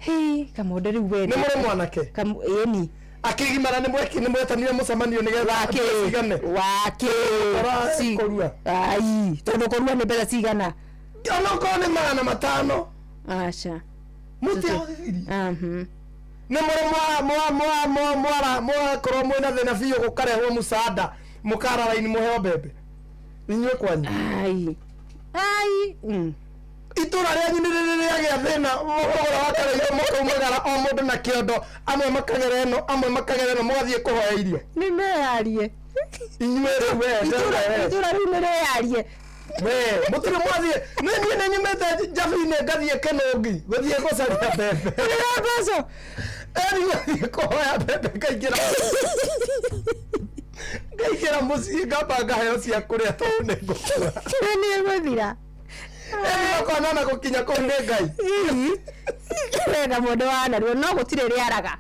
Hĩ, kamonde, rĩu we Nĩ mũrĩ mwanake? Ĩni. Akĩgimara nĩ mweki, nĩ mwetanire mũcemanio nĩgetha Wakĩ? mbia cigane? Wakĩ? Ũkora kũrua. Ai, tondũ kũrua nĩ mbeca cigana? Onokorwo nĩ 500. Aca. Mũtiahotithirie nĩ mũrĩ mwakorwo mwĩna thĩna biũ, gũkarehwo mũcanda, mũkara raini mũheo mbembe inyuĩ kwanyu? Ai ai. Itũra rĩanyu nĩ rĩrĩ rĩagĩa thĩna thogora wa kareirwo, mũkaumagara o mũndũ na kĩondo, amwe makagera ĩno, amwe makagera ĩno, mũgathiĩ kũhoya irio? Nĩ meyarie. Inyuĩ rĩu we Itũra itũra rĩu nĩ rĩyarie. We mũtirĩ mwathiĩ? Nĩ niĩ nĩ nyumĩte Njabi-inĩ ngathiĩ Kĩnũngi gũthiĩ gũcaria mbembe. Ĩra mbeca. Eni gũthiĩ kũhoya mbembe, ngaingĩra mũciĩ, ngamba ngaheo cia kũrĩa tondũ nĩ ngũkua. Nĩ ĩgũthira. Eni makona na gũkinya kũu nĩ Ngai. Wega mũndũ wa naruo no gũtirĩ rĩaraga.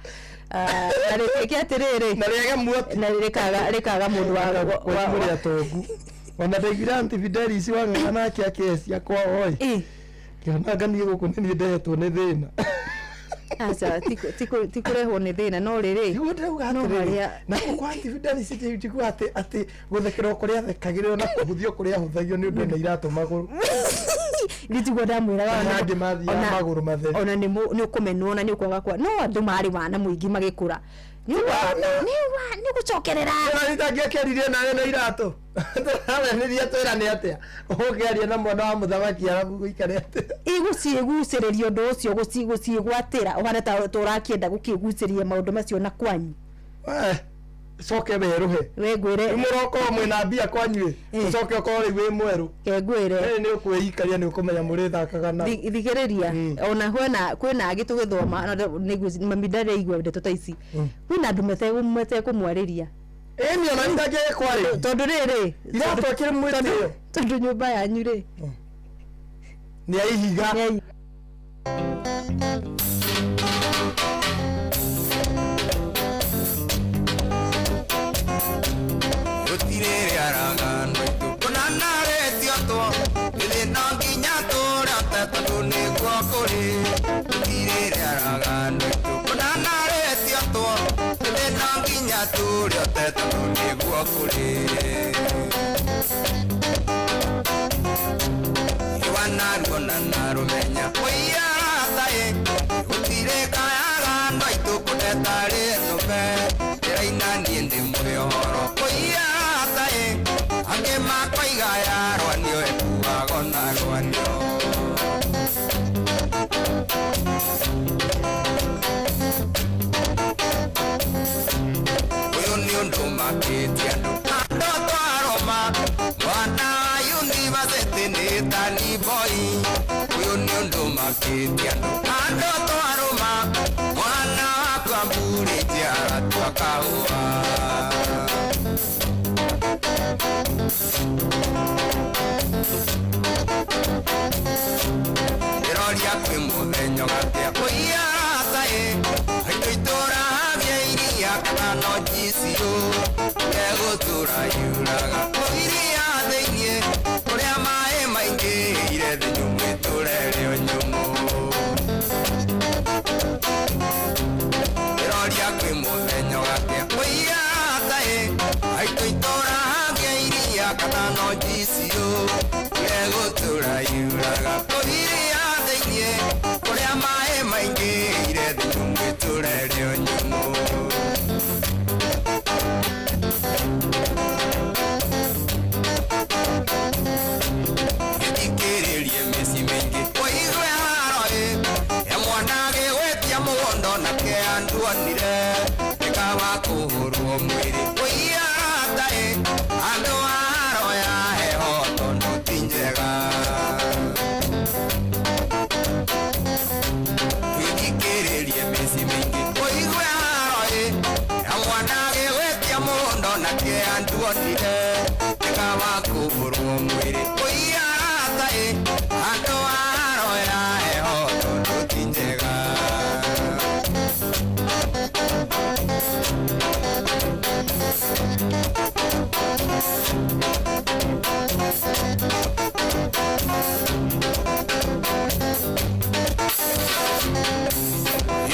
Ah, na rĩtuĩke atĩrĩrĩ na rĩage muoti na rĩkaga mũndũ wa mũrĩ atongu. Ona ndaiguire Aunty Fidelis wang'ang'a nake akĩecia kwao ĩ, ngĩona nganie gũkũ nĩ niĩ ndehetwo nĩ thĩna. Aca, ti kũrehwo nĩ thĩna, no rĩrĩ nĩguo ndĩrauga no atĩrĩrĩ harĩa na gũkũ Aunty Fidelis njigua atĩ gũthekerwo kũrĩa athekagĩrĩrwo na kũhũthio kũrĩa ahũthagio nĩ ũndũ ena iratũ magũrũ. Nĩ tiguo ndamwĩraga. Na angĩ mathiaga magũrũ matheri. Ona nĩ ũkũmenwo na nĩ ũkwaga kwa no andũ marĩ wana mũingĩ magĩkũra nĩ gũcokerera. Itangĩakĩaririe nawe na iratũ tũraranĩria twĩrane atĩa ũkĩaria na mwana wa mũthamaki arabu gũikare atĩa? Igũciĩgucĩrĩria ũndũ ũcio, gũciĩgwatĩra ũhana ta tũrakĩenda gũkĩgucĩrĩria maũndũ macio na kwanyu. Eh, coke werũhe. We ngwĩre. Rĩu mũrokorwo mwĩna mbia kwanyu ĩ, ũcoke ũkorwo rĩu wĩ mwerũ. Ke ngwĩre. Ĩ, nĩ ũkwĩikaria, nĩ ũkũmenya mũrĩthakaga na Thikĩrĩria, ona kwĩna angĩ tũgĩthoma ona nĩguo mami ndareigua ndeto ta ici, kwĩna andũ metekũmwarĩria. Ĩni ona itangĩgĩkwarĩria. Tondũ rĩrĩ iratũ akĩrĩ mwĩtĩo. Tondũ nyũmba yanyu rĩ nĩ ya ihiga. Nĩ ya Gũtirĩ rĩaraga andũ aitũ kũna. nĩkuo kũrĩ Iwanaruona na rũmenya Ũiarataĩ Gũtirĩ kayaga andũ aitũ kũnetarĩ nũme Ndĩraina niĩ ndĩ mũhoro Ũiarataĩ Angĩ makoiga ya rwanio ĩkuago na rwanio Ũyũ nĩ ũndũ ũmakĩtie andũ Andũ twarũma Mwana wa yunivasĩtĩ nĩ tani boy Ũyũ nĩ ũndũ ũmakĩtie andũ Andũ twarũma Mwana wa Cambridge aratua kahũa Ndĩroria kwĩ mũthenya ũgatĩa Ũiarataĩ Aitũ itũra hagĩa iria kana no GCU Egũtũra yuraga Iria thĩiniĩ kũrĩa maĩ maingĩhĩire thĩ nyũmũ ĩtũre rĩo nyũmũ Ndĩroria kwĩ mũthenya ũgatĩa Ũiarataĩ Aitũ itũra hagĩa iria kana no GCU Egũtũra yuraga Iria thĩiniĩ kũrĩa maĩ maingĩhĩire thĩ nyũmũ ĩtũre rĩo nyũmũ Gĩthikĩrĩrie mĩciĩ mĩingĩ ũigue haro ĩ ya mwana agĩgwetia mũgondo nake anduonire nĩkawa kũhũrwo mwĩrĩ ũiarata ĩ andũ a haro ya heho tondũ ti njega Gĩthikĩrĩrie mĩciĩ mĩingĩ ũigue haro ĩ ya mwana agĩgwetia mũgondo nake anduonire nĩkawa kũhũrwo mwĩrĩ ũiarata ĩ andũ a haro ya heho tondũ ti njega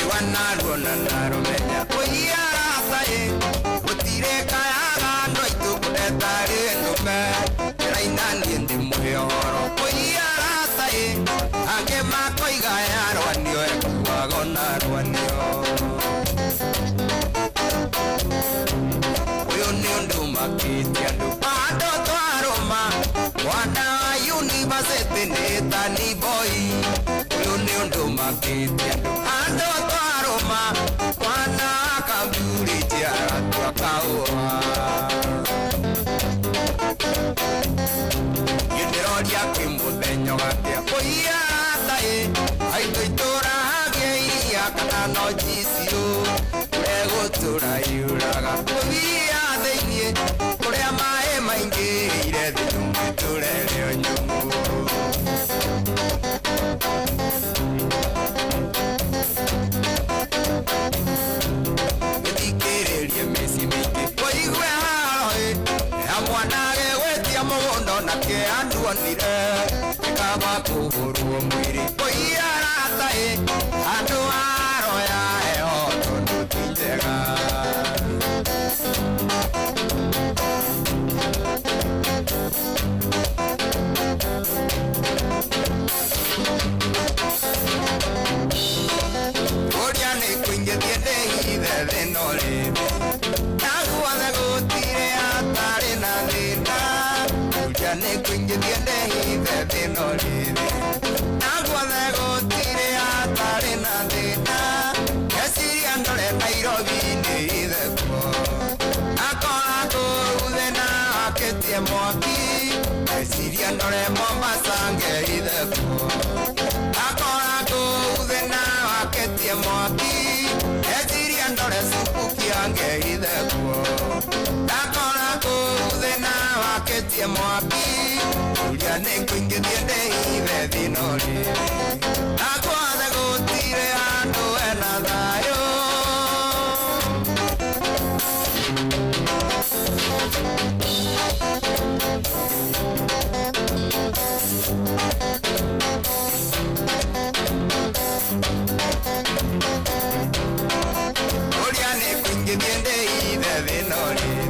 Iwanaruona na rũmenya Ũiarata ĩ gũtirĩ kayaga andũ aitũ kũnetarĩ nũme Ndĩraina niĩ ndĩ mũhoro Ũiarata ĩ angĩ makoiga ya rwanio ĩkuago na rwanio Ũyũ nĩ ũndũ ũmakĩtie andũ Andũ twarũma Mwana wa yunivasĩtĩ nĩ tani boy Ũyũ nĩ ũndũ ũmakĩtie andũ Andũ twarũma Mwana wa Cambridge aratua kahũa Ndĩroria kwĩ mũthenya ũgatĩa Ũiarata ĩ aitũ itũra hagĩa iria kana no GCU Egũtũra yuraga Iria thĩiniĩ kũrĩa maĩ maingĩhĩire thĩ nyũmũ ĩtũre rĩo nyũmũ Gĩthikĩrĩrie mĩciĩ mĩingĩ ũigue haro ĩ ya mwana agĩgwetia mũgũndo nake anduonire nĩkaba kũhũrwo mwĩrĩ ũiarata ĩ andũ a haro ya heho tondũ ti njega Ũrĩa nĩ kũingĩthie ndĩhithe thĩna ũrĩthĩ Naguothe gũtirĩ hatarĩ na thĩna Ũrĩa nĩ kũingĩthie ndĩhithe thĩna ũrĩthĩ Naguothe gũtirĩ hatarĩ na thĩna Ngeciria ndore Nairobi ndĩhithe kuo Akora kũu thĩna wakĩtie mwaki Ngeciria ndore Mombasa ngehithe kuo Akora kũu thĩna wakĩtie mwaki Ngeciria ndore Subukia ngehithe kuo Ndakora kũu thĩna wakĩtie mwaki Ũrĩa nĩ kũingĩthie ndĩhithe thĩna ũrĩrĩ Naguothe gũtirĩ handũ hena thayũ Ũrĩa nĩ kũingĩthie ndĩhithe thĩna ũrĩrĩ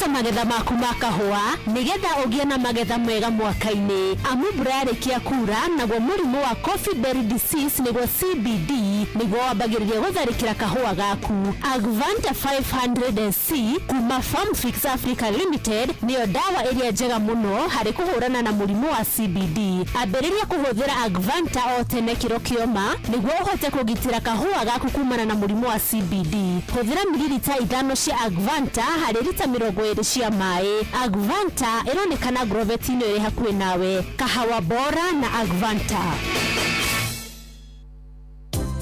Buata magetha maku ma kahũa nĩgetha ũgĩe na magetha mega mwaka-inĩ amu mbura yarĩkia kura naguo mũrimũ wa coffee berry disease nĩguo CBD nĩguo wambagĩrĩria gũtharĩkĩra kahũa gaku. Agvanta 500 SC kuma Farmfix Africa Limited nĩyo ndawa ĩrĩa njega mũno harĩ kũhũrana na mũrimũ wa CBD. Ambĩrĩria kũhũthĩra Agvanta o tene kĩro kĩoma nĩguo ũhote kũgitĩra kahũa gaku kumana na mũrimũ wa CBD. Hũthĩra mililita 5 cia Agvanta harĩ rita 20 cia maĩ. Agvanta ĩronekana Agrovet-inĩ ĩrĩ hakuhĩ nawe. Kahawa bora na Agvanta.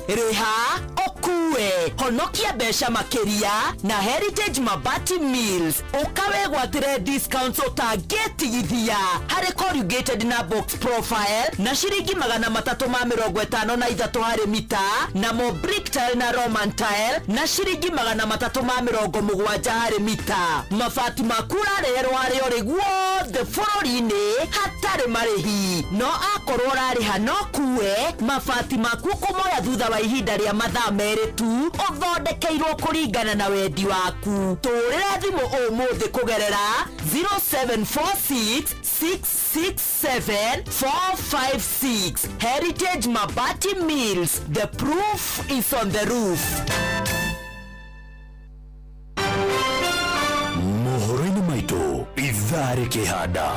Rĩha ũkue honokia mbeca makĩria na Heritage Mabati Mills ũka wĩgwatĩre discounts ũtangĩtigithia harĩ corrugated na box profile na ciringi 353 harĩ mita namo brick tile na Roman tile na ciringi 370 harĩ mita. Mabati maku ũrareherwo harĩa ũrĩ guothe bũrũri-inĩ hatarĩ marĩhi, no akorwo ũrarĩha no kue mabati maku ũkũmoya thutha wa ihinda rĩa mathaa 2 tu ũthondekeirwo kũringana na wendi waku. Tũrĩra thimũ ũmũthĩ kũgerera 0746 667 456. Heritage Mabati Mills, the proof is on the roof. Mohoro-inĩ maitũ ithaa rĩkĩhanda.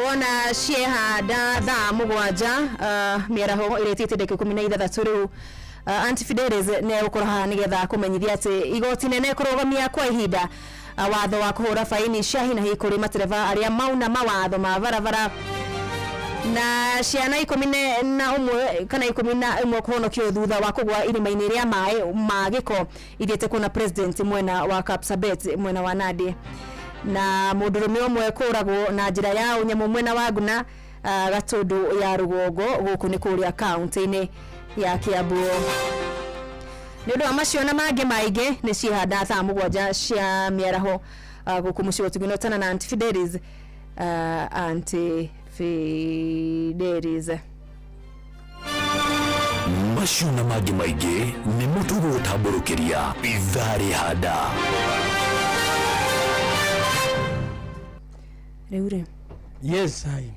Wona ciehanda thaa 7 mĩaraho ĩrĩtĩte ndagĩka 16 rĩu. Aunty Fidelis nĩ egũkorwo haha nĩgetha kũmenyithia atĩ igoti nene kũrũgamia kwa ihinda watho wa kũhũra baini cia hi na hi kũrĩ matereba arĩa mauna mawatho ma barabara, na ciana 11 kana 11 kũhonokio thutha wa kũgwa irima-inĩ rĩa maĩ ma gĩko ithiĩte kuona president mwena wa Kapsabet mwena wa Nandi, na mũndũrũme ũmwe kũragwo na njĩra ya ũnyamũ mwena wa Nguna Gatũndũ ya rũgongo gũkũ nĩ kũrĩa kaunti-inĩ ya Kiambu. Nĩ ũndũ wa macio na mangĩ maingĩ nĩ ciehanda thaa 7 cia mĩaraho gũkũ mũciĩ ũtugĩnotana na Aunty Fidelis. Aunty Fidelis. Macio na mangĩ maingĩ nĩmo tũgũgũtambũrũkĩria ithaa rĩhanda. Rĩu rĩ. Yes, I.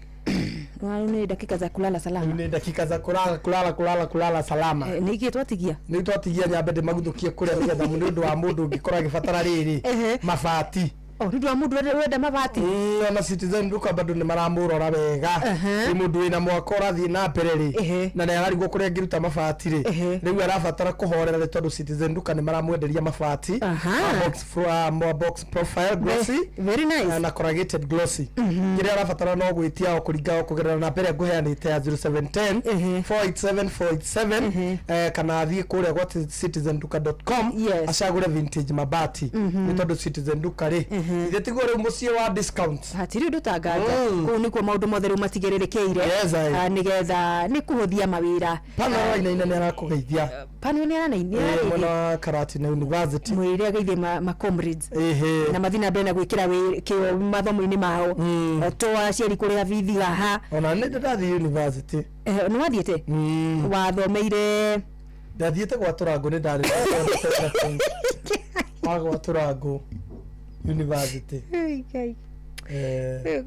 Rĩu nĩ dakika za kulala salama. Nĩ dakika za kulala kulala kulala kulala salama. Nĩ ikĩ twatigia? Nĩ twatigia nyambe ndĩmaguthũkie kũrĩa nĩgetha nĩ ũndũ wa mũndũ ũngĩkorwo agĩbatara rĩrĩ mabati. Oh, nĩ ũndũ wa mũndũ ũrenda mabati. Ona Citizen Duka bado nĩ maramũrora wega. Nĩ mũndũ wĩna mwaka ũrathiĩ na mbere rĩ, na nĩ ararigwo kũrĩa angĩruta mabati rĩ, rĩu arabatara kũhorera rĩ tondũ Citizen Duka nĩ maramwenderia mabati ma box profile glossy. Very nice. Na corrugated glossy. Kĩrĩa arabatara no gwĩtia o kũringa o kũgerera namba ĩrĩa ngũheanĩte ya 0710 487 487, kana athiĩ kũrĩa gwa citizenduka.com acagũre vintage mabati. Nĩ tondũ Citizen Duka rĩ ithe tiguo rĩu mũciĩ wa discount. Hatirĩ ũndũ tanganja. Kũu nĩkuo maũndũ mothe rĩu matigĩrĩrĩkĩire nĩgetha nĩ kũhũthia mawĩra. Pano arainaina nĩ arakũgeithia. Pano nĩ aranaina. Mwena wa Karatina University. Mwĩre ageithie ma comrades. Na mathiĩ na mbere na gwĩkĩra kĩo mathomo-inĩ mao. To aciari kũrĩha bithi haha. Ona nĩ ndathiĩ university. Nĩ wathiĩte? Wathomeire? Ndathiĩte gwatũra ngũ nĩ ndarĩ wa gwatũra ngũ University. Ngai. Nĩ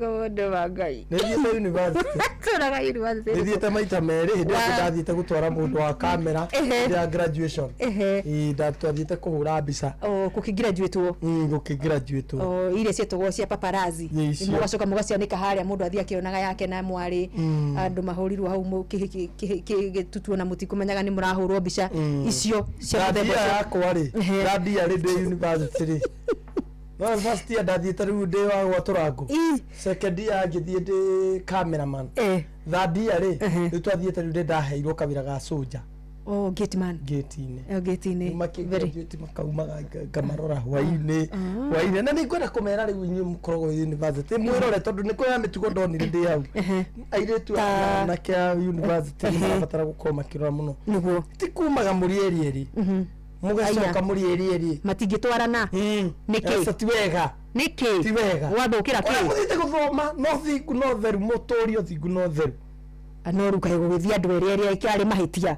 thiĩte university. Tũraga university. Nĩ thiĩte maita merĩ hĩndĩ ĩyo ndathiĩte gũtwara mũndũ wa kamera ya graduation. Ĩĩ twathiĩte kũhũra mbica. Oh, gũkĩgraduatewo. Gũkĩgraduatewo. Oh, iria cietagwo cia paparazzi. Mũgacoka mũgacianĩka harĩa mũndũ athiĩ akĩonaga yake na mwarĩ. Andũ mahũrirwo hau gĩtutuo na mũtikũmenyaga nĩ mũrahũrwo mbica icio cia mũthemba ũcio. Yakwa rĩ, ndandia rĩ ndĩ university rĩ. No first year ndathiĩte rĩu ndĩ wa gwatũra ngũ. Second year ngĩthiĩ ndĩ cameraman. Third year rĩ, rĩu twathiĩte rĩu ndĩ ndaheirwo kawĩra ga soldier. Oh, gate man. Gate-inĩ. Oh, gate-inĩ. Makĩgraduate makaumaga ngamarora hwainĩ. Hwainĩ. Na nĩngwenda kũmera rĩu inyuĩ mũkoragwo university mwĩrore tondũ nĩ kwĩna mĩtugo ndonire ndĩ hau. Airĩtu anake a university nĩ marabatara gũkorwo makĩrora mũno. Nĩguo. Ti kumaga mũrĩ erĩ erĩ. Mũgacoka mũrĩ erĩ erĩ. Matingĩtwarana. Nĩkĩ? Aca ti wega. Nĩkĩ? Ti wega. Gwathũkĩra kĩ? Ũrĩa mũthiĩte gũthoma no thingu no theru mũtũrio thingu no theru. No rĩu kaĩ gũgĩthiĩ andũ erĩ erĩ arĩ mahĩtia.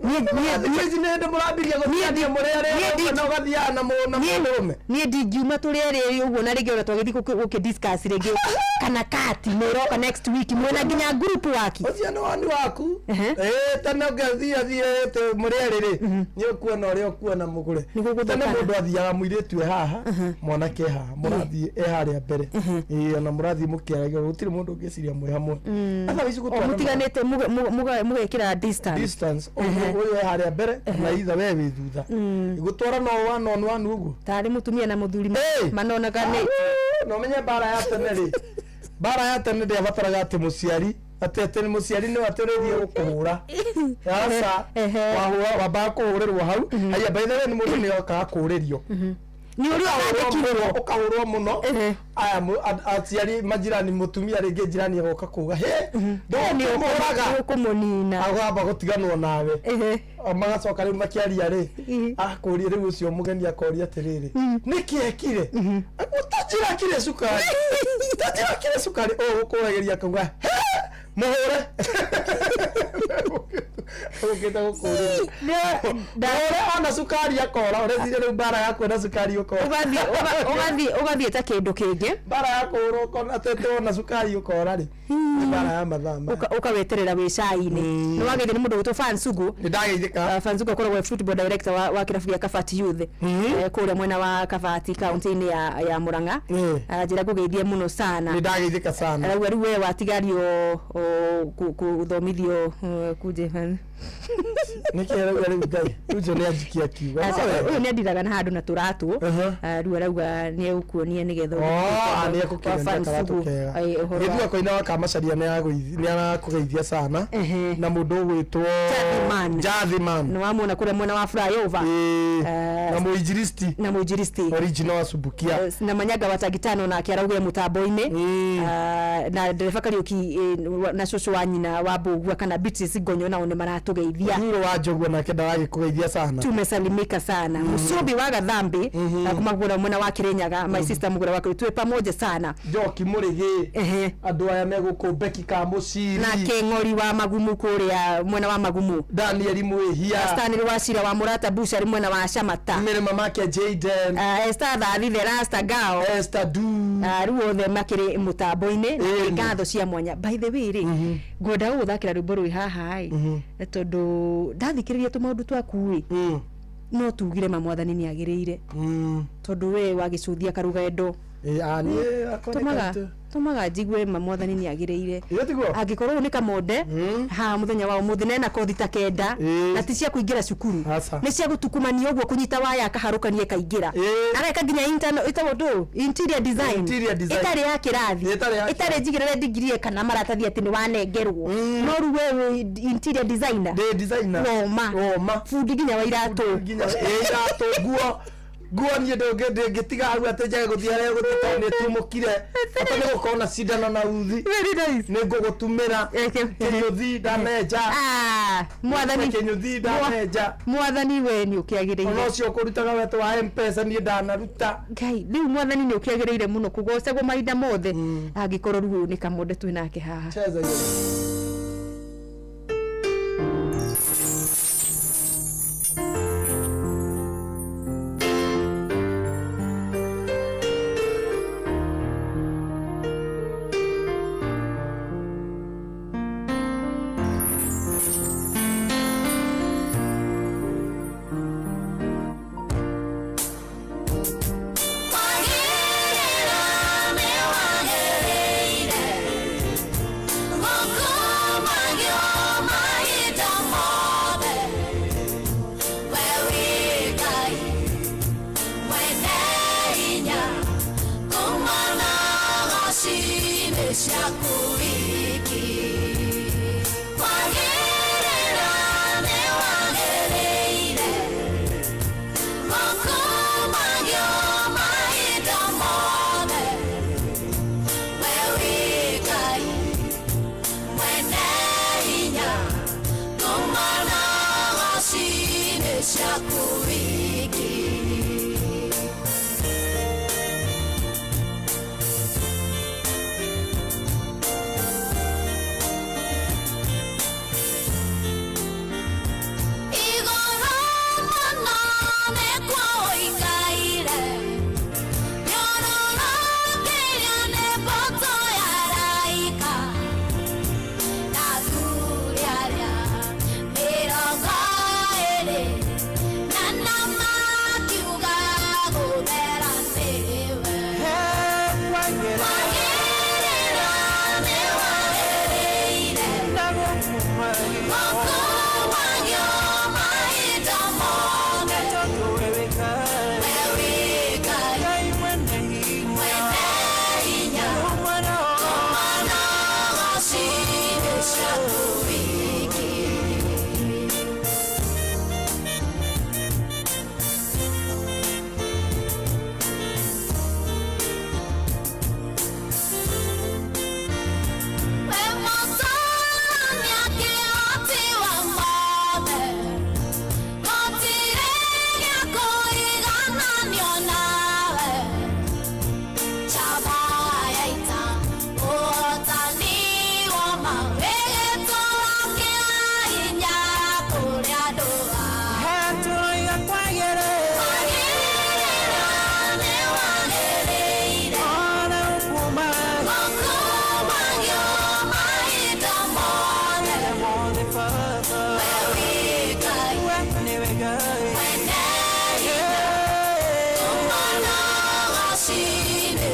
Niĩ ici nĩ hĩndĩ mũrambirie gũtigania mũrĩ arĩa na ũgathiaga na na mũndũrũme. Niĩ ndingiuma tũrĩ erĩ ũguo, na rĩngĩ ona twagĩthiĩ gũkĩ discuss rĩngĩ kana kati nĩ ĩroka next week, mwĩna nginya group waki. Ũcio nĩ woni waku. Ĩĩ, tene ũngĩthiĩ athiĩ atĩ mũrĩ erĩ rĩ, nĩ ũkuona ũrĩa ũkuona mũgũre. Tene mũndũ athiaga mũirĩtu e haha, mwanake e haha, mũrathiĩ e harĩa mbere. Ĩĩ, ona mũrathiĩ mũkĩaragia, gũtirĩ mũndũ ũngĩciria mwĩ hamwe. Sasa ici O gũtwarana- mũtiganĩte, mũgekĩra distance. Distance, ũyũ e harĩa mbere na itha we wĩ thutha. Gũtwara no one on one ũguo. Tarĩ mũtumia na mũthuri manonaga nĩ Na ũmenye mbara ya tene rĩ, mbara ya tene ndĩabataraga atĩ mũciari atĩ mũciari nĩwe atĩ ũrĩthiĩ gũkũhũra. Aca, wahũra wambaga kũhũrĩrwo hau. Haya, by the way, nĩ mũndũ nĩ okaga kũũrĩrio. Nĩ ũrĩa ũrandĩkirwo ũkahũrwo mũno. Aya, aciari majirani, mũtumia rĩngĩ jirani agoka kuga he ndũkũmũraga, ũkũmũnina, agamba gũtiganwo nawe. O magacoka rĩu makĩaria rĩ, akũria rĩu ũcio mũgeni akoria atĩrĩrĩ, nĩkĩ ekire? Ũtanjĩra kire cukari, ũtanjĩra kire cukari, ũũ gũkũragĩria akauga he mũhũre, ũkĩte gũkũrĩria mũhũre ona cukari akora. Ũreciria rĩu mbara ya kuona cukari ũkora? Ũgathiĩ ta kĩndũ kĩngĩ. Mbara ya kũhũrwo ũkona atĩ wona cukari ũkora rĩ, nĩ mbara ya mathaa maya. Ũkaweterera wĩ cai-inĩ. Nĩ wageithio nĩ mũndũ gwĩtwo Fansugu. Nĩ ndageithĩka. Fansugu akoragwo e football director wa kĩrabu gĩa Kabati Youth, kũrĩa mwena wa Kabati, kaunti-inĩ ya Murang'a. Njĩra ngũgeithie mũno sana. Nĩ ndageithĩka sana. Arauga rĩu we watigario gũthomithio kunje. Nĩkĩ arauga rĩu? Ngai ũcio nĩ anjikia kiugo. Aca, ũyũ nĩ andiraga na handũ na tũratũ. Rĩu arauga nĩ egũkuonia nĩgetha nĩ ekũkĩonia karatũ kega. Gĩthua koina wa Kamacaria nĩ arakũgeithia sana, na mũndũ ũgwĩtwo Jathiman. Nĩ wamwona kũrĩa mwena wa flyover. Na mũinjilisti. Na mũinjilisti original wa Subukia. Na Manyaga wa Tagitano nake araugire mũtambo-inĩ. Na ndereba Kariũki, na cũcũ wa nyina wa Mbũgua kana Beatrice Ngonyo nao nĩ maratũgeithia. Hiro wa Njogu nake ndaragĩkũgeithia sana. Tumesalimika sana. Mũcumbi wa Gathambi, kuma kũrĩa mwena wa Kirinyaga, my sister Mũgũra wa twĩ pamoja sana. Njoki Mũrĩgĩ, andũ aya megũkũ Beki Kamũciri na Kĩng'ori wa Magumu kũrĩa mwena wa Magumu, Danieli Mwĩhia, Stanley wa Cira wa Mũrata Bushari mwena wa Camata, Mĩrĩma make Jaden, Esther Thathi the Rasta Gao, Esther Du, rĩu othe makĩrĩ mũtambo-inĩ na nĩ ngatho cia mwanya. By the way rĩ, ngwenda gũgũthakĩra rwĩmbo rwĩ haha ĩ, tondũ ndathikĩrĩria tũmaũndũ twaku ĩ, no tugire ma mwathani nĩ agĩrĩire, tondũ we wagĩcũthia karũgendo tũmaga njigue ma mwathani nĩ agĩrĩire. Angĩkorwo nĩ kamonde haha mũthenya wa ũmũthĩ nena kothi ta 9, na ti cia kũingĩra cukuru, nĩ cia gũtukumania ũguo, kũnyita waya akaharũkania ĩkaingĩra, areka nginya internal ĩtagwo ndũ interior design ĩtarĩ ya kĩrathi, ĩtarĩ njigĩrĩre degree kana maratathi atĩ nĩ wanengerwo, no rĩu we wĩ interior designer. Ndĩ designer. Woma. Woma. Bundi nginya wa iratũ. Nginya iratũ, nguo nguo niĩ ndũngĩtiga hau atĩ njage gũthiĩ harĩa gũthiĩ tondũ nĩ tumũkire, bata nĩ gũkorwo na cindano na uthi, nĩ ngũgũtumĩra kĩnyũthi ndanenja. Mwathani kĩnyũthi ndanenja. Mwathani we nĩ ũkĩagĩrĩire. Ona ũcio ũkũrutaga wetũ wa Mpesa niĩ ndanaruta. Ngai, rĩu mwathani nĩ ũkĩagĩrĩire mũno kũgocagwo mahinda mothe, angĩkorwo rĩu ũyũ nĩ kamonde twĩ nake haha. Cheza hiyo. Wagĩrĩra nĩ wagĩrĩire.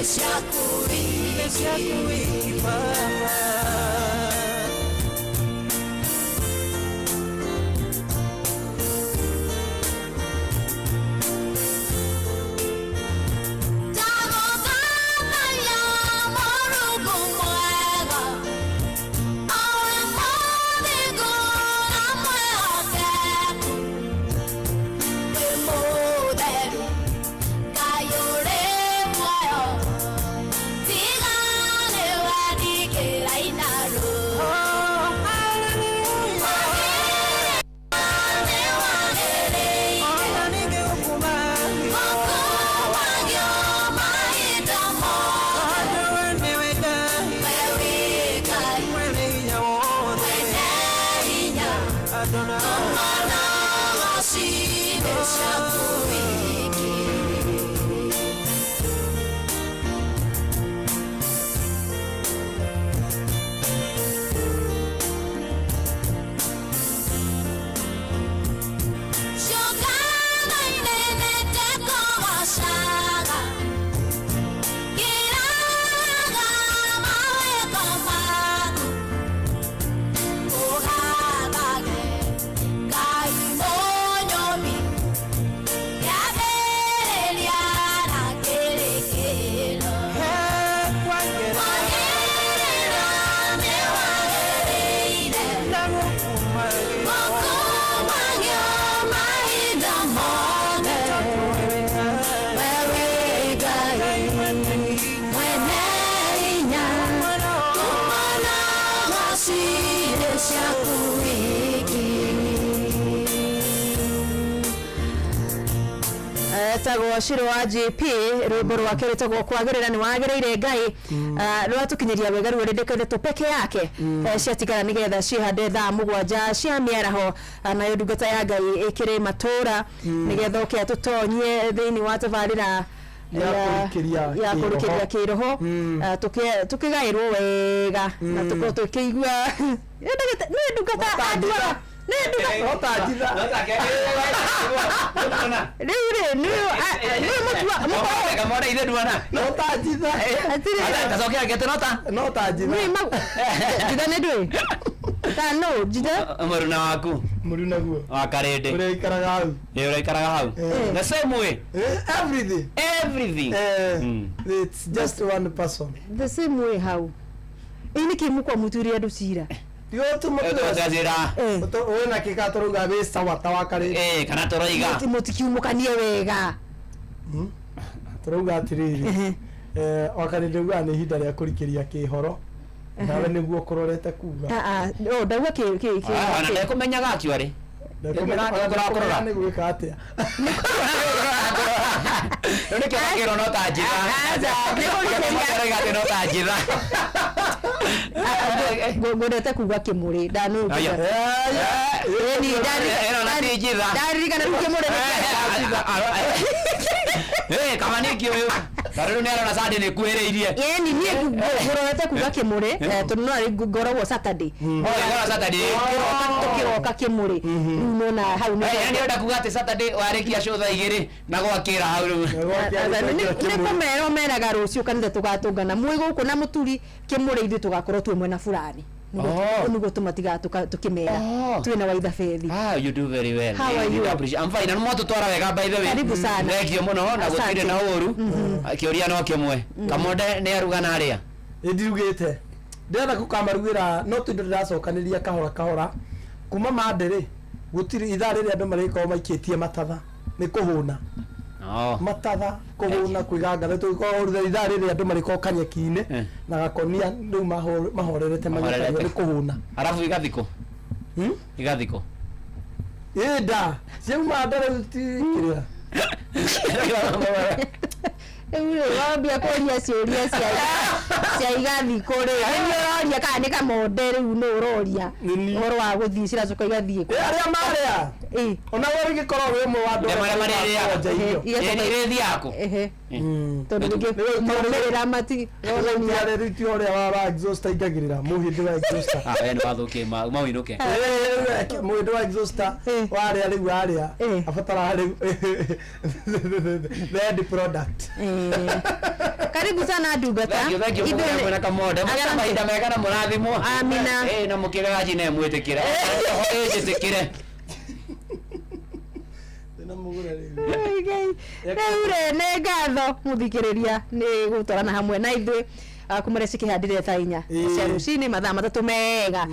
ciaku wiki Baba. Ndagũthathaiya Mũrungu mwega, owe mũthingu na mwĩhokeku, wĩ mũtheru Ngai ũrĩ muoyo, tiga nĩwe ndingĩraina rũĩ. Etagwo Shiro wa JP rwimbo rwake rwĩtagwo kwagĩrĩra nĩ wagĩrĩire Ngai. Rwatũkinyĩria wega ruo rĩndĩkĩrĩtwo peke yake. Ciatigara nĩgetha cihande thaa 7 cia mĩaraho. Nayo ndungata ya Ngai ĩkĩrĩ matũra nĩgetha ũke atũtonyie thĩinĩ wa tabarĩra Ya kũrikĩria ya kũrikĩria kĩroho, tũkĩgaĩrwo wega na tũkorwo tũkĩigua nĩ ndungata anduaga nĩ ndungata rĩu rĩ nĩ mũtua Kamona ithe nduona. No ta njitha. Gacokera ngete no ta. No ta njitha. Njitha nĩ ndũĩ ta no njitha Mũruna waku. Mũruna guo. Wa Karĩndĩ. Ũrĩa ũikaraga hau. Ĩ ũrĩa ũikaraga hau. The same way. Everything. Everything. It's just one person. The same way how ĩ nĩkĩ mũkwa mũtuire andũ cira? Tũgacira. Wĩna kĩka tũrauga wĩ sawa ta wa Karĩndĩ. Kana tũroiga. Mũtikiumũkanie wega. Tũrauga atĩrĩrĩ, wa Karĩndĩ ugaga nĩ ihinda rĩa kũrikĩria kĩhoro, nawe nĩguo ũkũrorete kuga. Ndauga kĩ kĩ kĩ Ona ndekũmenyaga akiuga rĩ. Ndekũmenya nĩ gwĩka atĩa. Rĩu nĩkĩo gakĩrwo no ta njitha. Nĩkĩo atĩ no ta njitha. Ngwendete kuga kĩmũrĩ ndanũ. Ĩno na ti njitha. Ndaririkana rĩu kĩmũrĩ. Kama nĩkĩ ũyũ. Tondũ rĩu nĩarona Sunday nĩkuhĩrĩirie. Ĩni niĩ ngũrorete kuga kĩmũrĩ tondũ no arĩ ngoragwo Saturday. Ũgekora Saturday. Tũkĩroka kĩmũrĩ rĩu nona hau nĩ Yani ũrenda kuga atĩ Saturday warĩkia show thaa 2 na gwakĩra hau rĩu. Nĩ kũmera ũmeraga rũciũ kanitha tũgatũngana mwĩ gũkũ na mũturi kĩmũrĩ ithuĩ tũgakorwo twĩ mwena fulani nĩguo tũmatigaga tũkĩmera twĩna waitha bethi. You do very well. How are you? Appreciate. I'm fine. Na nĩmwatũtwara wega by the way. Karibu sana. Thank you mũno na gũtirĩ na ũru. Kĩũria no kĩmwe. Kamonde nĩ aruga na arĩa? Ĩ ndirugĩte. Ndĩrenda gũkamarugĩra no tũindo ndĩracokanĩria kahora kahora. Kuma Monday rĩ, gũtirĩ ithaa rĩrĩa andũ marĩkorwo maikĩtie matatha nĩ kũhũna. Matatha kũhũna kwĩganga tũgĩkorwo ithaa rĩrĩa andũ marĩkorwo kanyeki-inĩ na gakonia rĩu mahorerete magĩkario nĩ kũhũna. Arabu igathikũ. Igathikũ. Ĩ nda ciauma nda rĩu ti kĩrĩa. Rĩu rĩ wambia kũria ciũria cia igathikũ rĩ nĩ ũroria kana nĩ kamonde rĩu nĩ ũroria ũhoro wa gũthiĩ ciracoka igathiĩ kũ. Arĩa marĩa ona we ũngĩkorwo wĩ ũmwe wa andũ Arĩa marĩrĩaga. makonja irio. Ĩrĩthiaga kũ? Tondũ rĩngĩ maumĩrĩra mati rĩu ti ũrĩa wa exhauster aingagĩrĩra mũhĩndĩ wa exhauster. We nĩ wathũkie ma ũinũke. Mũhĩndĩ wa exhauster warĩa rĩu arĩa abataraga rĩu the end product. Karibu sana ndungata. Thank you, thank you. Ithuĩ nĩ- Mwena kamonde. Mũgĩe na Asante. mahinda mega na mũrathimwo. Amina. Eh, na mũkĩrega njine mwĩtĩkĩre. Ĩĩ, njĩtĩkĩre. Rĩu rĩ nĩ ngatho mũthikĩrĩria nĩ gũtwarana hamwe na ithuĩ. Kuma rä cikĩhandire thaa 4 cia rũcinĩ mathaa 3 mega.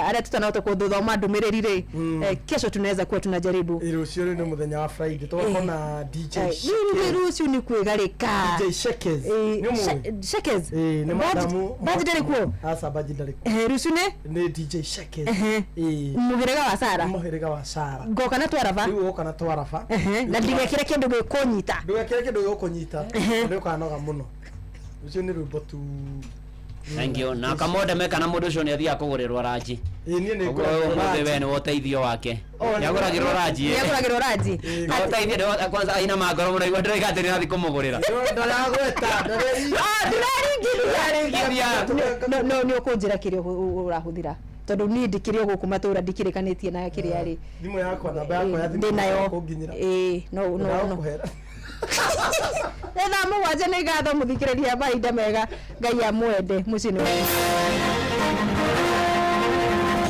Arĩa tũtanahota kũthoma ndũmĩrĩri rĩ, kesho tunaweza kuwa tunajaribu. Rũciũ rĩu nĩ mũthenya wa Friday tũgakorwo na DJ Rĩu rũciũ nĩ kwĩgarĩka. DJ Shekes. Nĩ ũmũĩ? Shekes. Ĩĩ, nĩ madamu. Baji ndarĩ kuo? Aca, Baji ndarĩ kuo. Rũciũ nĩ? Nĩ DJ Shekes. Ĩĩ. Mũhĩrĩga wa Sara. Mũhĩrĩga wa Sara. Ngoka na twaraba. Rĩu ũgoka na twaraba. Na ndigekĩre kĩndũ gĩkũnyita. Ndũgekĩre kĩndũ gĩgũkũnyita. Nĩ ũkanoga mũno. Rũciũ nĩ rwĩmbo tu. Thank you. Na kamonde meka na mũndũ ũcio nĩ athiaga kũgũrĩrwo ranji. Ĩĩ, niĩ nĩ Ũguo ngũragĩrwo ũmũthĩ ranji. we nĩwe ũteithio wake. Oh, Nĩagũragĩrwo ranji. Nĩagũragĩrwo ranji. Na ũteithio nĩwe kwanza aina mangoro mũno igua ndĩroiga atĩ nĩrathiĩ kũmũgũrĩra. Ndaragweta, Ndĩraringithia. No no nĩ ũkũnjĩra kĩrĩa ũrahũthĩra tondũ niĩ ndikĩrĩ o gũkũ matũra ndikĩrĩkanĩtie na kĩrĩa rĩ. Thimũ yakwa, namba yakwa ya thimũ ndĩnayo. kũnginyĩra. Ĩĩ, no no no. Ndagũkũhera. Nĩ thaa 7 nĩ ngatho mũthikĩrĩria mahinda mega Ngai amwende mũciĩ nĩ wanyu.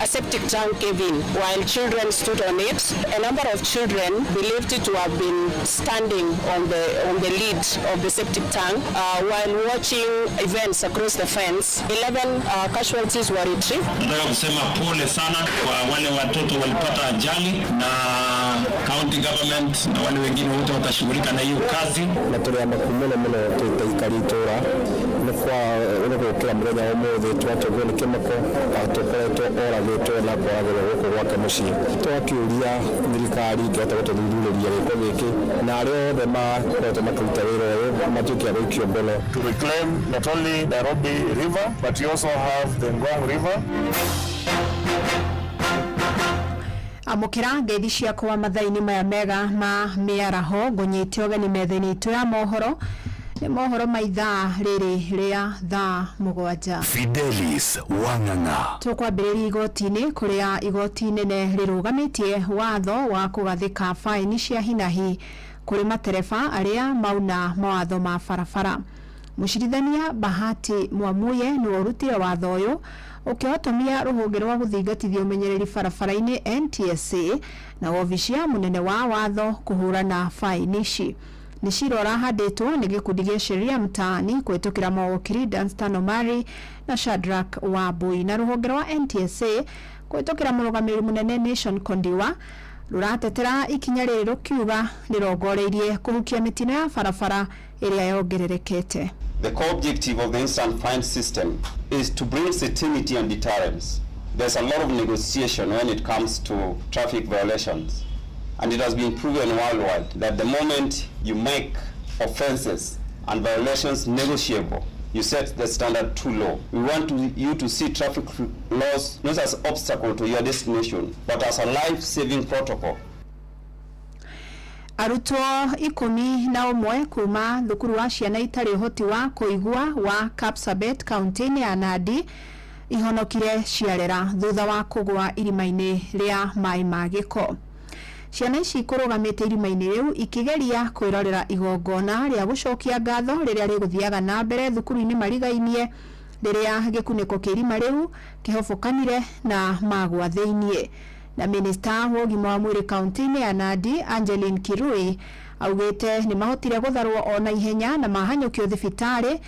A septic tank came in while children stood on it. A number of children believed to have been standing on the lid of the septic tank while watching events across the fence. 11 casualties were retrieved. Nataka kusema pole sana kwa wale watoto walipata ajali, na county government na wale wengine wote watashughulika na hiyo kazi. Na tũrĩ amaku mũno mũno twĩ ta aikari itũra nĩ kwa nĩ gũkĩra mũthenya wa ũmũthĩ twatũngwo nĩ kĩmako tũkoretwo oragĩtwo na kũragĩrwo gũkũ gwake mũciĩ twakĩũria thirikari ĩngĩhota gũtũthuthurĩria gĩko gĩkĩ na arĩa othe makoretwo makĩruta wĩra ũyũ matuĩke a gũikio ngono. To reclaim not only Nairobi River, but you also have the Ngong River. Amũkĩra ngeithi ciakwa mathaa-inĩ maya mega ma mĩaraho ngũnyite ũgeni metha-inĩ itũ ya mohoro nĩ mohoro ma ithaa rĩrĩ rĩa thaa 7. Fidelis Wang'ang'a. Tũkwambĩrĩria igoti-inĩ kũrĩa igoti inene rĩrũgamĩtie watho wa kũgathĩka baĩni cia hinahi kũrĩ matereba arĩa mauna mawatho ma barabara. Mũcirithania Bahati Mwamuye nĩwe ũrutire watho ũyũ ũkĩhotomia rũhonge rwa gũthingatithia ũmenyereri barabara-inĩ NTSA na wobici ya mũnene wa watho kũhũrana baĩni ici. Nĩ cira ũrahandĩtwo nĩ gĩkundi gĩa Sheria Mtaani kũhĩtũkĩra mawokiri Danstan Omari na Shadrack Wambui na rũhonge rwa NTSA kũhĩtũkĩra mũrũgamĩrĩri mũnene Nation Kondiwa rũratetera ikinya rĩrĩ rũkiuga rĩrongoreirie kũhukia mĩtino ya barabara ĩrĩa yongererekete. The core objective of the instant fine system is to bring certainty and deterrence. There's a lot of negotiation when it comes to traffic violations, and it has been proven worldwide that the moment you make offenses and violations negotiable, you set the standard too low. We want you to see traffic laws not as obstacle to your destination, but as a life-saving protocol. Arutwo 11 kuma thukuru wa ciana itarĩ ũhoti wa kũigua wa Kapsabet kaunti-inĩ ya Nandi ihonokire ciarera thutha wa kũgwa irima-inĩ rĩa maĩ ma gĩko. Ciana ici kũrũgamĩte irima-inĩ rĩu ikĩgeria kwĩrorera igongona rĩa gũcokia ngatho rĩrĩa rĩgũthiaga na mbere thukuru-inĩ marigainie rĩrĩa gĩkunĩko kĩa irima rĩu kĩhobokanire na magwa thĩiniĩ. Na minista wa ũgima wa mwĩrĩ kaunti-inĩ ya Nandi Angeline Kirui augĩte nĩ mahotire gũtharwo ona ihenya na mahanyũkio thibitarĩ,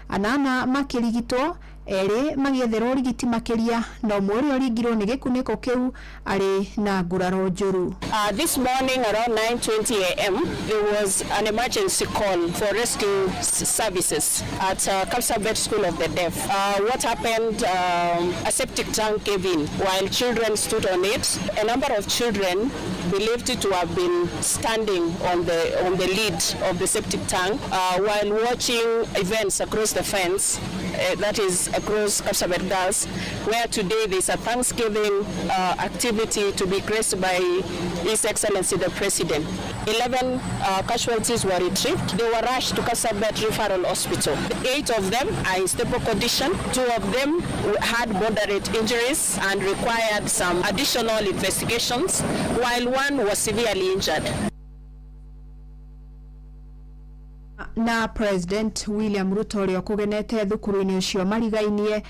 8 makĩrigitwo, 2 magĩetherwo ũrigiti makĩria na ũmwe ũrĩa ũringirwo nĩ gĩkunĩko kĩu arĩ na nguraro njũru. This morning around 9:20 a.m. there was an emergency call for rescue services at Kapsabet School of the Deaf. What happened, a septic tank came in while children stood on it. A number of children believed to have been standing on the lid of the septic tank while watching events across the fence, that is across Kapsabet Girls, where today there's a Thanksgiving activity to be graced by His Excellency the President. 11 casualties were retrieved. They were rushed to Kapsabet Referral Hospital. 8 of them are in stable condition. 2 of them had moderate injuries and required some additional investigations, while 1 was severely injured. Na President William Ruto ũrĩa ũkũgenete thukuru-inĩ ũcio marigainie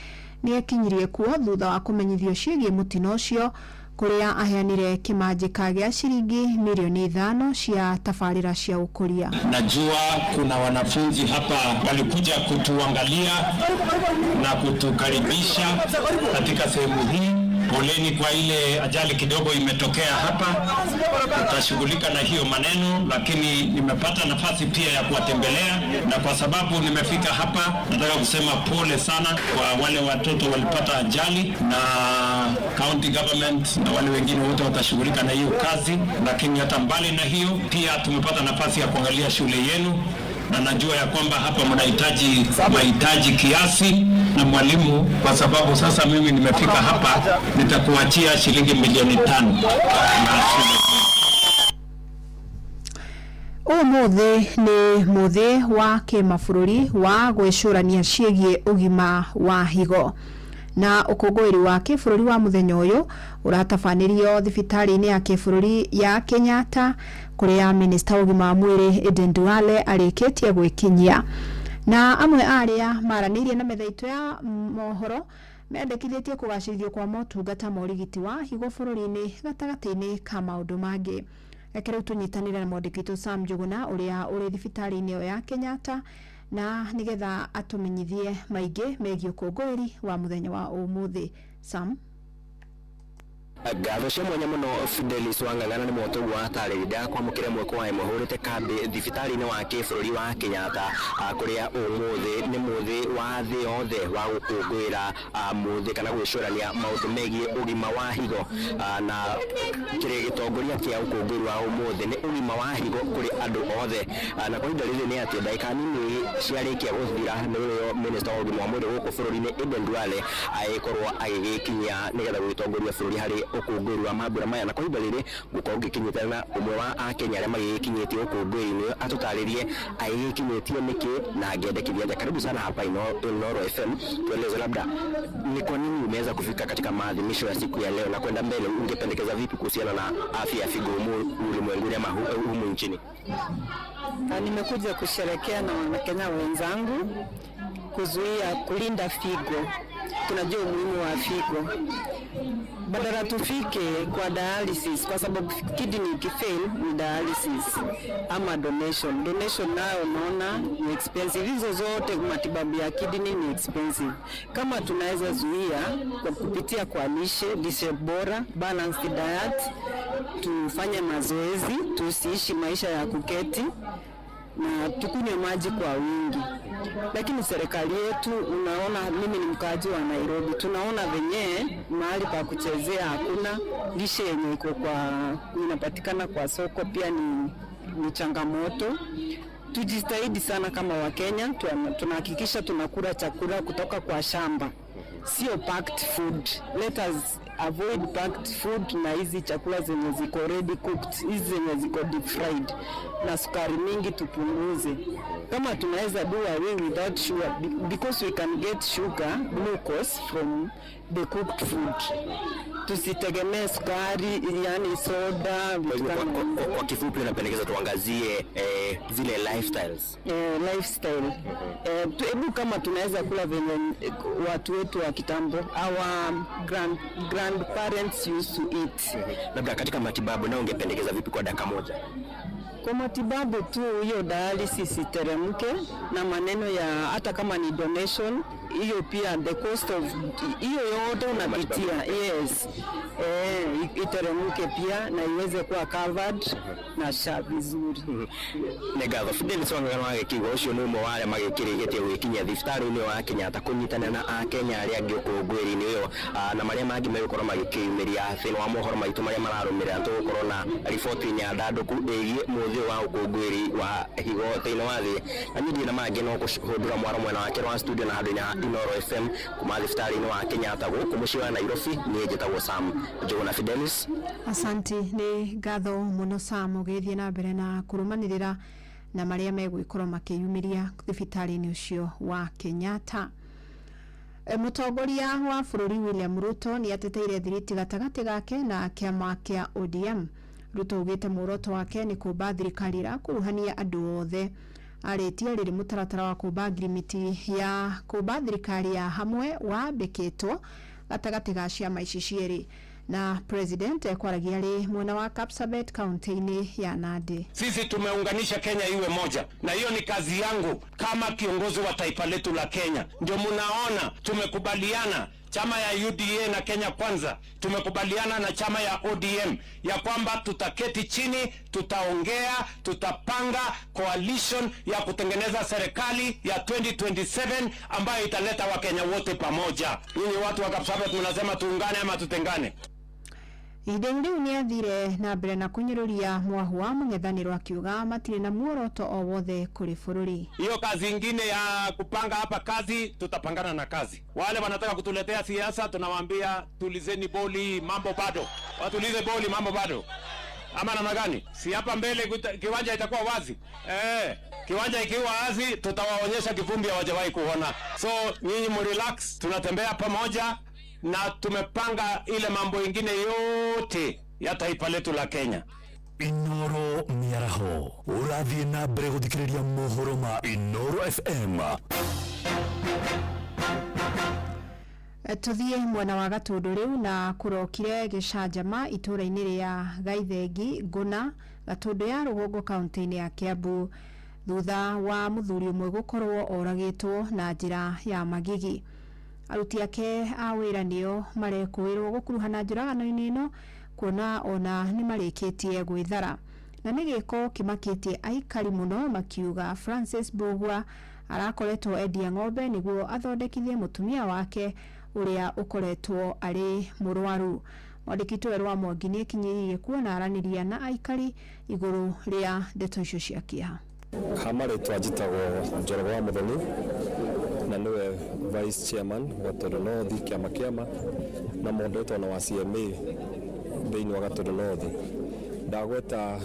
nĩ ekinyirie kuo thutha wa kũmenyithio ciĩgiĩ mũtino ũcio, kũrĩa aheanire kĩmanjĩka gĩa ciringi mirioni 5 cia tabarĩra cia ũkũria. Najua kuna wanafunzi hapa walikuja kutuangalia na kutukaribisha katika sehemu hii. Poleni kwa ile ajali kidogo imetokea hapa, tutashughulika na hiyo maneno, lakini nimepata nafasi pia ya kuwatembelea, na kwa sababu nimefika hapa, nataka kusema pole sana kwa wale watoto walipata ajali, na county government na wale wengine wote watashughulika na hiyo kazi. Lakini hata mbali na hiyo, pia tumepata nafasi ya kuangalia shule yenu na najua ya kwamba hapa mnahitaji mahitaji kiasi na mwalimu, kwa sababu sasa mimi nimefika hapa, nitakuachia shilingi milioni 5 na shule. Ũmũthĩ nĩ mũthĩ wa kĩmabũrũri wa gwĩcũrania ciĩgiĩ ũgima wa higo, na ũkũngũĩri wa kĩbũrũri wa mũthenya ũyũ ũratabanĩrio thibitarĩ-inĩ ya kĩbũrũri ya Kenyatta, kũrĩa minista wa ũgima wa mwĩrĩ Aden Duale arĩkĩtie gwĩkinyia. Na amwe arĩa maranĩirie na metha itũ ya mohoro mendekithĩtie kũgacĩrithio kwa motungata ma ũrigiti wa higo bũrũri-inĩ gatagatĩ-inĩ ka maũndũ mangĩ. Reke rĩu tũnyitanĩre na mwandĩki witũ Sam Njuguna ũrĩa ũrĩ thibitarĩ-inĩ ĩyo ya Kenyatta, na nĩgetha atũmenyithie maingĩ megiĩ ũkũngũĩri wa mũthenya wa ũmũthĩ. Sam. Ngatho cia mwanya mũno Fidelis Wangang'ana nĩ mwotoguo watarĩria ndakwamũkĩra ĩmwe kwa ĩmwe hũrĩte kambĩ thibitarĩ-inĩ wa kĩbũrũri wa Kenyatta, kũrĩa ũmũthĩ nĩ mũthĩ wa thĩ yothe wa gũkũngũĩra mũthĩ kana gwĩcũrania maũndũ megiĩ ũgima wa higo, na kĩrĩa gĩtongoria kĩa ũkũngũĩri wa ũmũthĩ nĩ ũgima wa higo kũrĩ andũ othe. Na kwa ihinda rĩrĩ nĩ atĩ ndagĩka nini ciarĩkia gũthira nĩrĩo minista wa ũgima wa mwĩrĩ gũkũ bũrũri-inĩ Aden Duale agĩkorwo agĩgĩkinyia nĩgetha gũgĩtongoria bũrũri harĩ ũkũngũĩri wa mambura maya. Na kwa ihinda rĩrĩ ngũkorwo ngĩkinyĩte na ũmwe wa akenya arĩa magĩgĩkinyĩtie ũkũngũĩri-inĩ ũyũ atũtarĩrie agĩgĩkinyĩtie nĩkĩ na angĩendekithia atĩa. Karibu sana hapa Inooro FM, tueleze labda ni kwa nini umeweza kufika katika maadhimisho ya siku ya leo, na kwenda mbele ungependekeza vipi kuhusiana na afya ya figo humu ulimwenguni ama humu nchini? Nimekuja kusherekea na Wakenya wenzangu kuzuia kulinda figo. Tunajua umuhimu wa figo. Badala tufike kwa dialysis, kwa sababu kidney ikifail ni dialysis ama donation. Donation nayo unaona ni expensive. Hizo zote matibabu ya kidney ni expensive. Kama tunaweza zuia kwa kupitia kwa lishe bora, balanced diet, tufanye mazoezi, tusiishi maisha ya kuketi na tukunywe maji kwa wingi. Lakini serikali yetu, unaona, mimi ni mkaaji wa Nairobi, tunaona venye mahali pa kuchezea hakuna, lishe yenye iko kwa inapatikana kwa soko pia ni changamoto. Tujitahidi sana kama Wakenya, tunahakikisha tunakula chakula kutoka kwa shamba, sio packed food. Let us avoid packed food na hizi chakula zenye ziko ready cooked, hizi zenye ziko deep fried na sukari mingi tupunguze. Kama tunaweza do away without sugar, because we can get sugar glucose from the cooked food. Tusitegemee sukari, yani soda, vitu kama Kwa kifupi unapendekeza tuangazie zile lifestyles. Lifestyle. Hebu kama tunaweza kula venye watu wetu wa kitambo, our grandparents used to eat. Labda katika matibabu nao ungependekeza vipi kwa dakika moja? Kwa matibabu tu hiyo dialysis iteremke, na maneno ya hata kama ni donation hiyo pia, the cost of hiyo yote unapitia, yes, iteremke pia na iweze kuwa covered na SHA vizuri. Nĩ ngatho Fidelis Wangang'ana wa gĩkiugo ũcio nĩ ũmwe wa arĩa magĩkĩrĩkĩtie gwĩkinyia thibitarĩ-inĩ wa Kenyatta kũnyitana na akenya arĩa angĩ ũkũngũĩri-inĩ ũyũ, na marĩa mangĩ megũkorwo magĩkĩyumĩria thĩinĩ wa mohoro maitũ marĩa mararũmĩrĩra. Tũgũkorwo na riboti nyandandũku ĩgiĩ mũthĩ wa ũkũngũĩri wa higo thĩinĩ wa thĩ, na niĩ ndirĩ na mangĩ no kũhũndũra mwaro mwena wake wa studio na handũ-inĩ ha Inooro FM kuma thibitarĩ-inĩ wa Kenyatta gũkũ mũciĩ wa Nairobi. Niĩ njĩtagwo Sam Njuguna Fidelis. Asanti, nĩ ngatho mũno Sam, ũgĩthiĩ na mbere na kũrũmanĩrĩra na marĩa megwĩkorwo makĩyumĩria thibitarĩ-inĩ ũcio wa Kenyatta. Mũtongoria wa bũrũri William Ruto nĩ ateteire thiriti gatagatĩ gake na kĩama kĩa ODM. Ruto augĩte muoroto wake nĩ kũmba thirikari ĩrakuruhania andũ othe. Arĩtie rĩrĩ mũtaratara wa kũmba ngirimiti ya kũmba thirikari ya hamwe wambĩkĩtwo gatagatĩ ga ciama ici cierĩ na president ekwaragia arĩ mwena wa Kapsabet kaunti-inĩ ya Nandi. Sisi tumeunganisha Kenya iwe moja, na hiyo ni kazi yangu kama kiongozi wa taifa letu la Kenya. Ndio munaona tumekubaliana chama ya UDA na Kenya Kwanza, tumekubaliana na chama ya ODM ya kwamba tutaketi chini, tutaongea, tutapanga coalition ya kutengeneza serikali ya 2027 ambayo italeta Wakenya wote pamoja. Nyinyi watu wa Kapsabet mnasema tuungane ama tutengane? Ihinda-inĩ rĩu nĩ athire na mbere na kũnyũrũria mwahu wa mũng'ethanĩro akiuga matirĩ na muoroto o wothe kũrĩ bũrũri. Hiyo kazi ingine ya kupanga hapa kazi, tutapangana na kazi. Wale wanataka kutuletea siasa, tunawaambia tulizeni boli, mambo bado. Watulize boli, mambo bado. Ama namna gani? Si hapa mbele kiwanja itakuwa wazi. Kiwanja ikiwa wazi, tutawaonyesha kivumbi hawajawahi kuona. So nyinyi mrelax, tunatembea pamoja na tumepanga ile mambo ingine yote ya taifa letu la Kenya. Inoro mĩaraho ũrathiĩ na mbere gũthikĩrĩria mohoro ma Inoro FM. Tuthiĩ mwena wa Gatũndũ rĩu na kũrokire gĩcanjama itũũra-inĩ rĩa Gaithengi Ngũna Gatũndũ ya rũgongo kaunti-inĩ ya Kiambu thutha wa mũthuri ũmwe gũkorwo oragĩtwo na njĩra ya magigi. Aruti ake a wĩra nĩo marekũĩrwo gũkuruhana njũragano-inĩ ĩno kuona ona nĩ marĩkĩtie gwĩthara na nĩ gĩko kĩmakĩtie aikari mũno makiuga Francis Mbugua arakoretwo endia ng'ombe nĩguo athondekithie mũtumia wake ũrĩa ũkoretwo arĩ mũrwaru. Mwandĩki witũ Werũ wa Mwangi nĩ ekinyĩrĩirie kuona aranĩria na aikari igũrũ rĩa ndeto icio cia kĩeha. Ha marĩtwa njĩtagwo Njoroge wa Mũthoni na nĩwe vice chairman Gatũndũ North kĩama kĩama na moderator ona wa CMA thĩinĩ wa Gatũndũ North. Ndagweta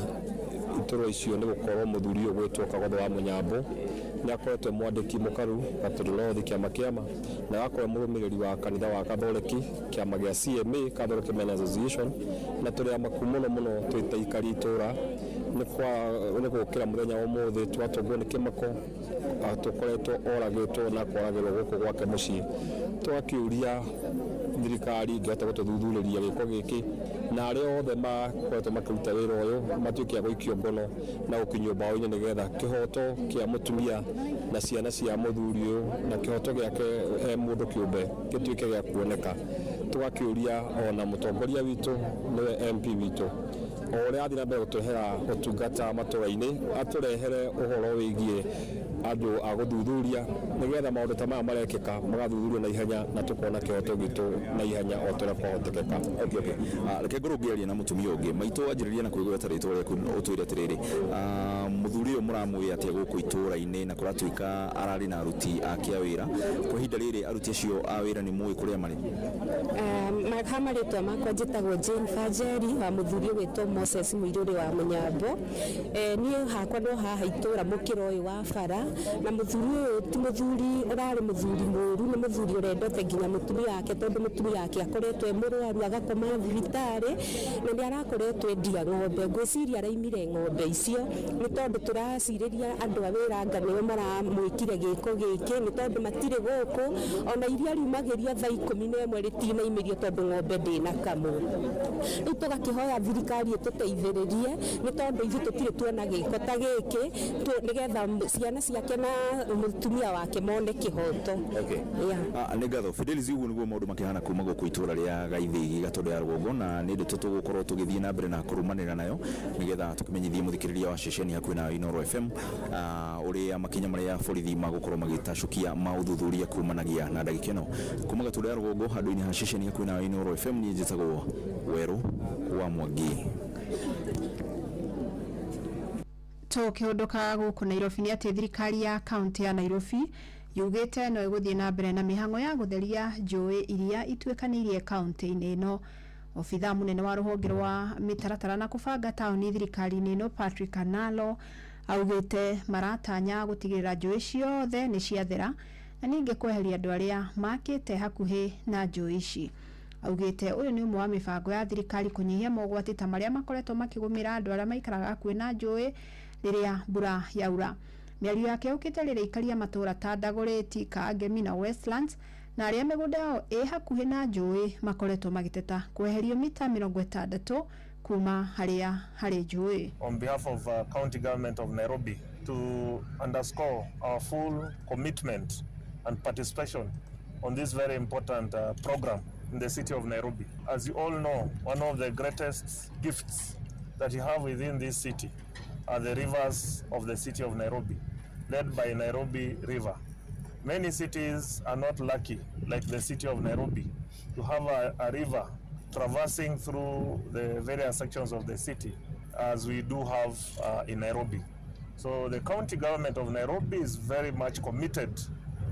iturwa icio nĩ gũkorwo mũthuri ũyũ gwĩtwo Kagotho wa Mũnyambo nĩ akoretwo mwandĩki mũkaru Gatũndũ North kĩama kĩama na agakorwo mũrũmĩrĩri wa kanitha wa Katholeki kĩama gĩa CMA Catholic Men Association na tũrĩ amaku mũno mũno twĩ ta aikari itũra nĩ gũkĩra mũthenya wa ũmũthĩ twatũngwo nĩ kĩmako tũkoretwo oragĩtwo na kũragĩrwo gũkũ gwake mũciĩ. Tũgakĩũria thirikari ĩngĩhota gũtũthuthurĩria gĩko gĩkĩ na arĩa othe makoretwo makĩruta wĩra ũyũ matuĩke a gũikio ngono na gũkinyio mbaũ-inĩ nĩgetha kĩhoto kĩa mũtumia na ciana cia mũthuri ũyũ na kĩhoto gĩake e mũndũ kĩũmbe gĩtuĩke gĩa kuoneka. Tũgakĩũria ona mũtongoria witũ nĩwe MP witũ o ũrĩa athiĩ na mbere gũtũrehera ũtungata matũra-inĩ atũrehere ũhoro wĩgiĩ andũ a gũthuthuria nĩgetha maũndũ ta maya marekĩka magathuthurio na ihenya na tũkona kĩhoto gitũ na ihenya o ta ũrĩa kwahotekeka. Okay. Reke ngorwo ngĩaria na mũtumia ũngĩ maitũ wanjĩrĩria na kwĩgweta rĩtwa rĩaku ũtwĩre atĩrĩrĩ, mũthuri ũyũ mũramũĩ atĩa gũkũ itũũra-inĩ na kũratuĩka ararĩ na aruti ake a wĩra kwa ihinda rĩrĩ aruti acio a wĩra nĩ mũĩ kũrĩa marĩ? Ha marĩtwa makwa njĩtagwo Jane Banjeri wa mũthuri ũgwĩtwo Moses Mũirũrĩ wa Mũnyambo. Niĩ hakwa no haha itũũra mũkĩra ũyũ wa bara na mũthuri ũyũ ti mũthuri ũrarĩ mũthuri mũru, nĩ mũthuri ũrendete nginya mũtumia wake tondũ mũtumia wake akoretwo e mũrwaru agakoma thibitarĩ na nĩ arakoretwo endia ng'ombe. Ngwĩciria araimire ng'ombe icio nĩ tondũ tũracirĩria andũ a wĩra anga nĩo maramwĩkire gĩko gĩkĩ nĩ tondũ matirĩ gũkũ ona iria riumagĩrio thaa 11 rĩtinaimĩrio tondũ ng'ombe ndĩnakamwo. Rĩu tũgakĩhoya thirikari ĩtũteithĩrĩrie nĩ tondũ ithuĩ tũtirĩ tuona gĩko ta gĩkĩ nĩgetha ciana ciake na mũtumia wake mone kĩhoto. Okay. Nĩ ngatho Fidelis, ũguo nĩguo maũndũ makĩhana kuma gũkũ itũũra rĩa Gaithĩgi Gatũndũ ya rũgongo na nĩ ndeto tũgũkorwo tũgĩthiĩ na mbere na kũrũmanĩra nayo nĩgetha tũkĩmenyithie mũthikĩrĩria wa ceceni hakuhĩ na Inooro FM ũrĩa makinya marĩa borithi magũkorwo magĩtacũkia ma ũthuthuria kumanagia na ndagĩka ĩno. Kuma Gatũndũ ya rũgongo handũ-inĩ ha ceceni hakuhĩ na Inooro FM niĩ njĩtagwo Werũ wa Mwangi. Tũkĩhũndũka gũkũ Nairobi nĩ atĩ thirikari ya kaunti ya Nairobi yugĩte no ĩgũthiĩ na mbere na mĩhang'o ya gũtheria njũĩ iria ituĩkanĩirie kaunti-inĩ ĩno. Obithaa mũnene wa rũhonge rwa mĩtaratara na kũbanga taũni thirikari-inĩ ĩno Patrick Analo augĩte maratanya gũtigĩrĩra njũĩ ciothe nĩ ciathera na ningĩ kweheria andũ arĩa makĩte hakuhĩ na njũĩ ici. Augĩte ũyũ nĩ ũmwe wa mĩbango ya thirikari kũnyihia mogwati ta marĩa makoretwo makĩgũmĩra andũ arĩa maikaraga hakuhĩ na njũĩ rĩrĩa mbura yaura. Mĩario yake yũkĩte rĩrĩa aikaria matũũra ta Dagoretti, Kangemi na Westlands na arĩa mĩgũnda yao ĩ hakuhĩ na njũĩ makoretwo magĩteta kweherio mita 60 kuma harĩa harĩ njũĩ. On behalf of county government of Nairobi to underscore our full commitment and participation on this very important program in the city of Nairobi. As you all know, one of the greatest gifts that you have within this city are the rivers of the city of Nairobi, led by Nairobi River. Many cities are not lucky, like the city of Nairobi, to have a river traversing through the various sections of the city, as we do have in Nairobi. So the county government of Nairobi is very much committed,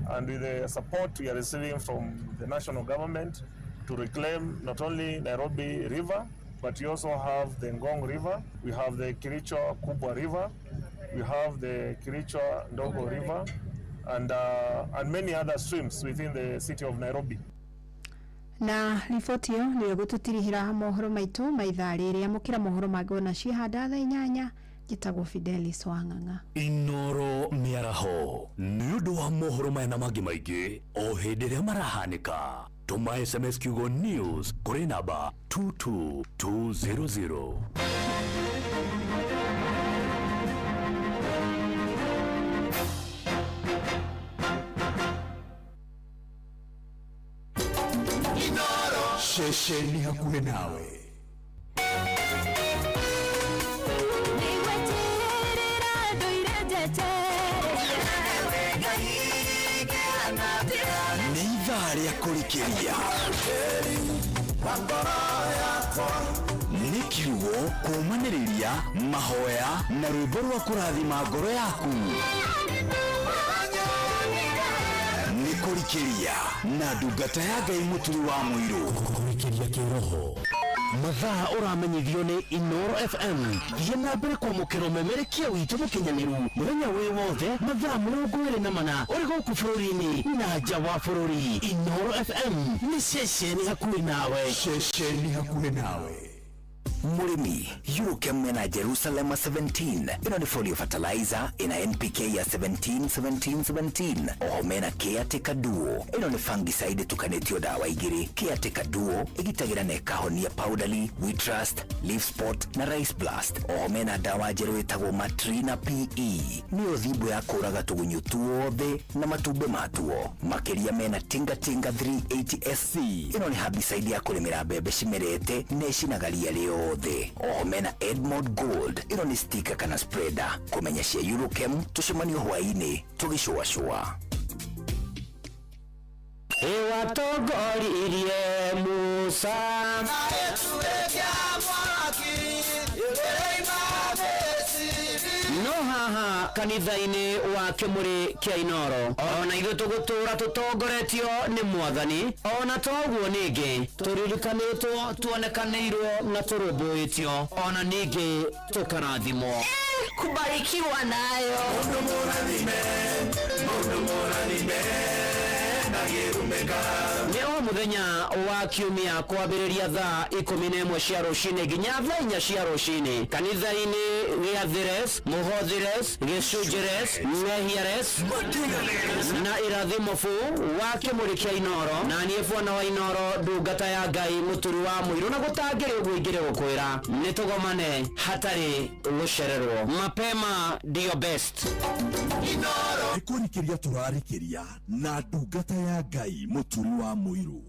and with the support we are receiving from the national government, to reclaim not only Nairobi River, but we also have the Ngong River, we have the Kiricho Kubwa River, we have the Kiricho Ndogo River, and many other streams within the city of Nairobi. Na riboti ĩyo nĩyo gũtũtirihĩra mohoro maitũ ma ithaa rĩrĩ. Amũkĩra mohoro mangĩ ona ciĩhanda thaa 8. Njĩtagwo Fidelis Wang'ang'a. Inoro mĩaraho nĩ ũndũ wa mohoro maya na mangĩ maingĩ o hĩndĩ ĩrĩa marahanĩka, tũma SMS kiugo news kũrĩ namba 22200. Ceceni hakuhĩ nawe. Nĩgweterera ndũire njetereire Ngai. Nĩ ithaa rĩa kũrikĩria, nĩ kiugo kũũmanĩrĩria, mahoya na rwĩmbo rwa kũrathima ngoro yaku. Nĩ kũrikĩria na ndungata ya Ngai Mũturi wa Mũirũ. Kũrikĩria kĩroho mathaa ũramenyithio nĩ Inoro FM. Thiĩ na mbere kwamũkĩra ũmemerekia witũ mũkinyanĩru mũthenya wĩ wothe mathaa 24 ũrĩ gũkũ bũrũri-inĩ na nja wa bũrũri. Inoro FM nĩ ceceni hakuhĩ nawe. Ceceni hakuhĩ nawe. Mũrĩmi, Eurochem mena Jerusalem 17. Ĩno nĩ folio fertilizer ĩna NPK ya 17 17 17. Oho mena Caretaker Duo. Ĩno nĩ fungicide ĩtukanĩtio ndawa igĩrĩ. Caretaker Duo ĩgitagĩra na ĩkahonia powdery, wheat rust, leaf spot na rice blast. Oho mena ndawa njerũ ĩtagwo Matrina PE, nĩyo thimbo ya kũraga tũgunyũ tuothe na matumbĩ matuo. Makĩria mena Tinga Tinga 380 SC. Ĩno nĩ herbicide ya kũrĩmĩra mbembe cimerete na ĩcinaga ria rĩothe. Oho mena Edmond Gold. Ĩno nĩ sticker kana spreader. Kũmenya cia Eurochem, tũcemanio hwaĩ-inĩ tũgĩcũacũa. Ĩwatongoririe Musa. No haha kanitha-inĩ wa kĩmũrĩ kĩa Inoro, ona ithuĩ tũgũtũra tũtongoretio nĩ Mwathani. Ona toguo ningĩ tũririkanĩtwo, tuonekanĩirwo na tũrũmbũĩtio, ona ningĩ tũkarathimwo. Kubarikiwa nayo. Mundu mũrathime, mundu mũrathime ndagĩrumĩka. Nĩ o mũthenya wa kiumia kwambĩrĩria thaa 11 cia rũcinĩ nginya thaa 4 cia rũcinĩ kanitha-inĩ gĩa Thires, Mũhothires, Gĩcunjĩres, Mehiares na Irathimo bu wa kĩmũrĩ kĩa Inoro, na niĩ bwana wa Inoro, ndungata ya Ngai Mũturi wa Mũirũ, na gũtangĩrĩ ũguo ingĩrĩ gũkwĩra nĩ tũgomane hatarĩ gũcererwo. Mapema ndio best. Nĩ kũrikĩria tũrarikĩria na ndungata ya Ngai Mũturi wa Mũirũ.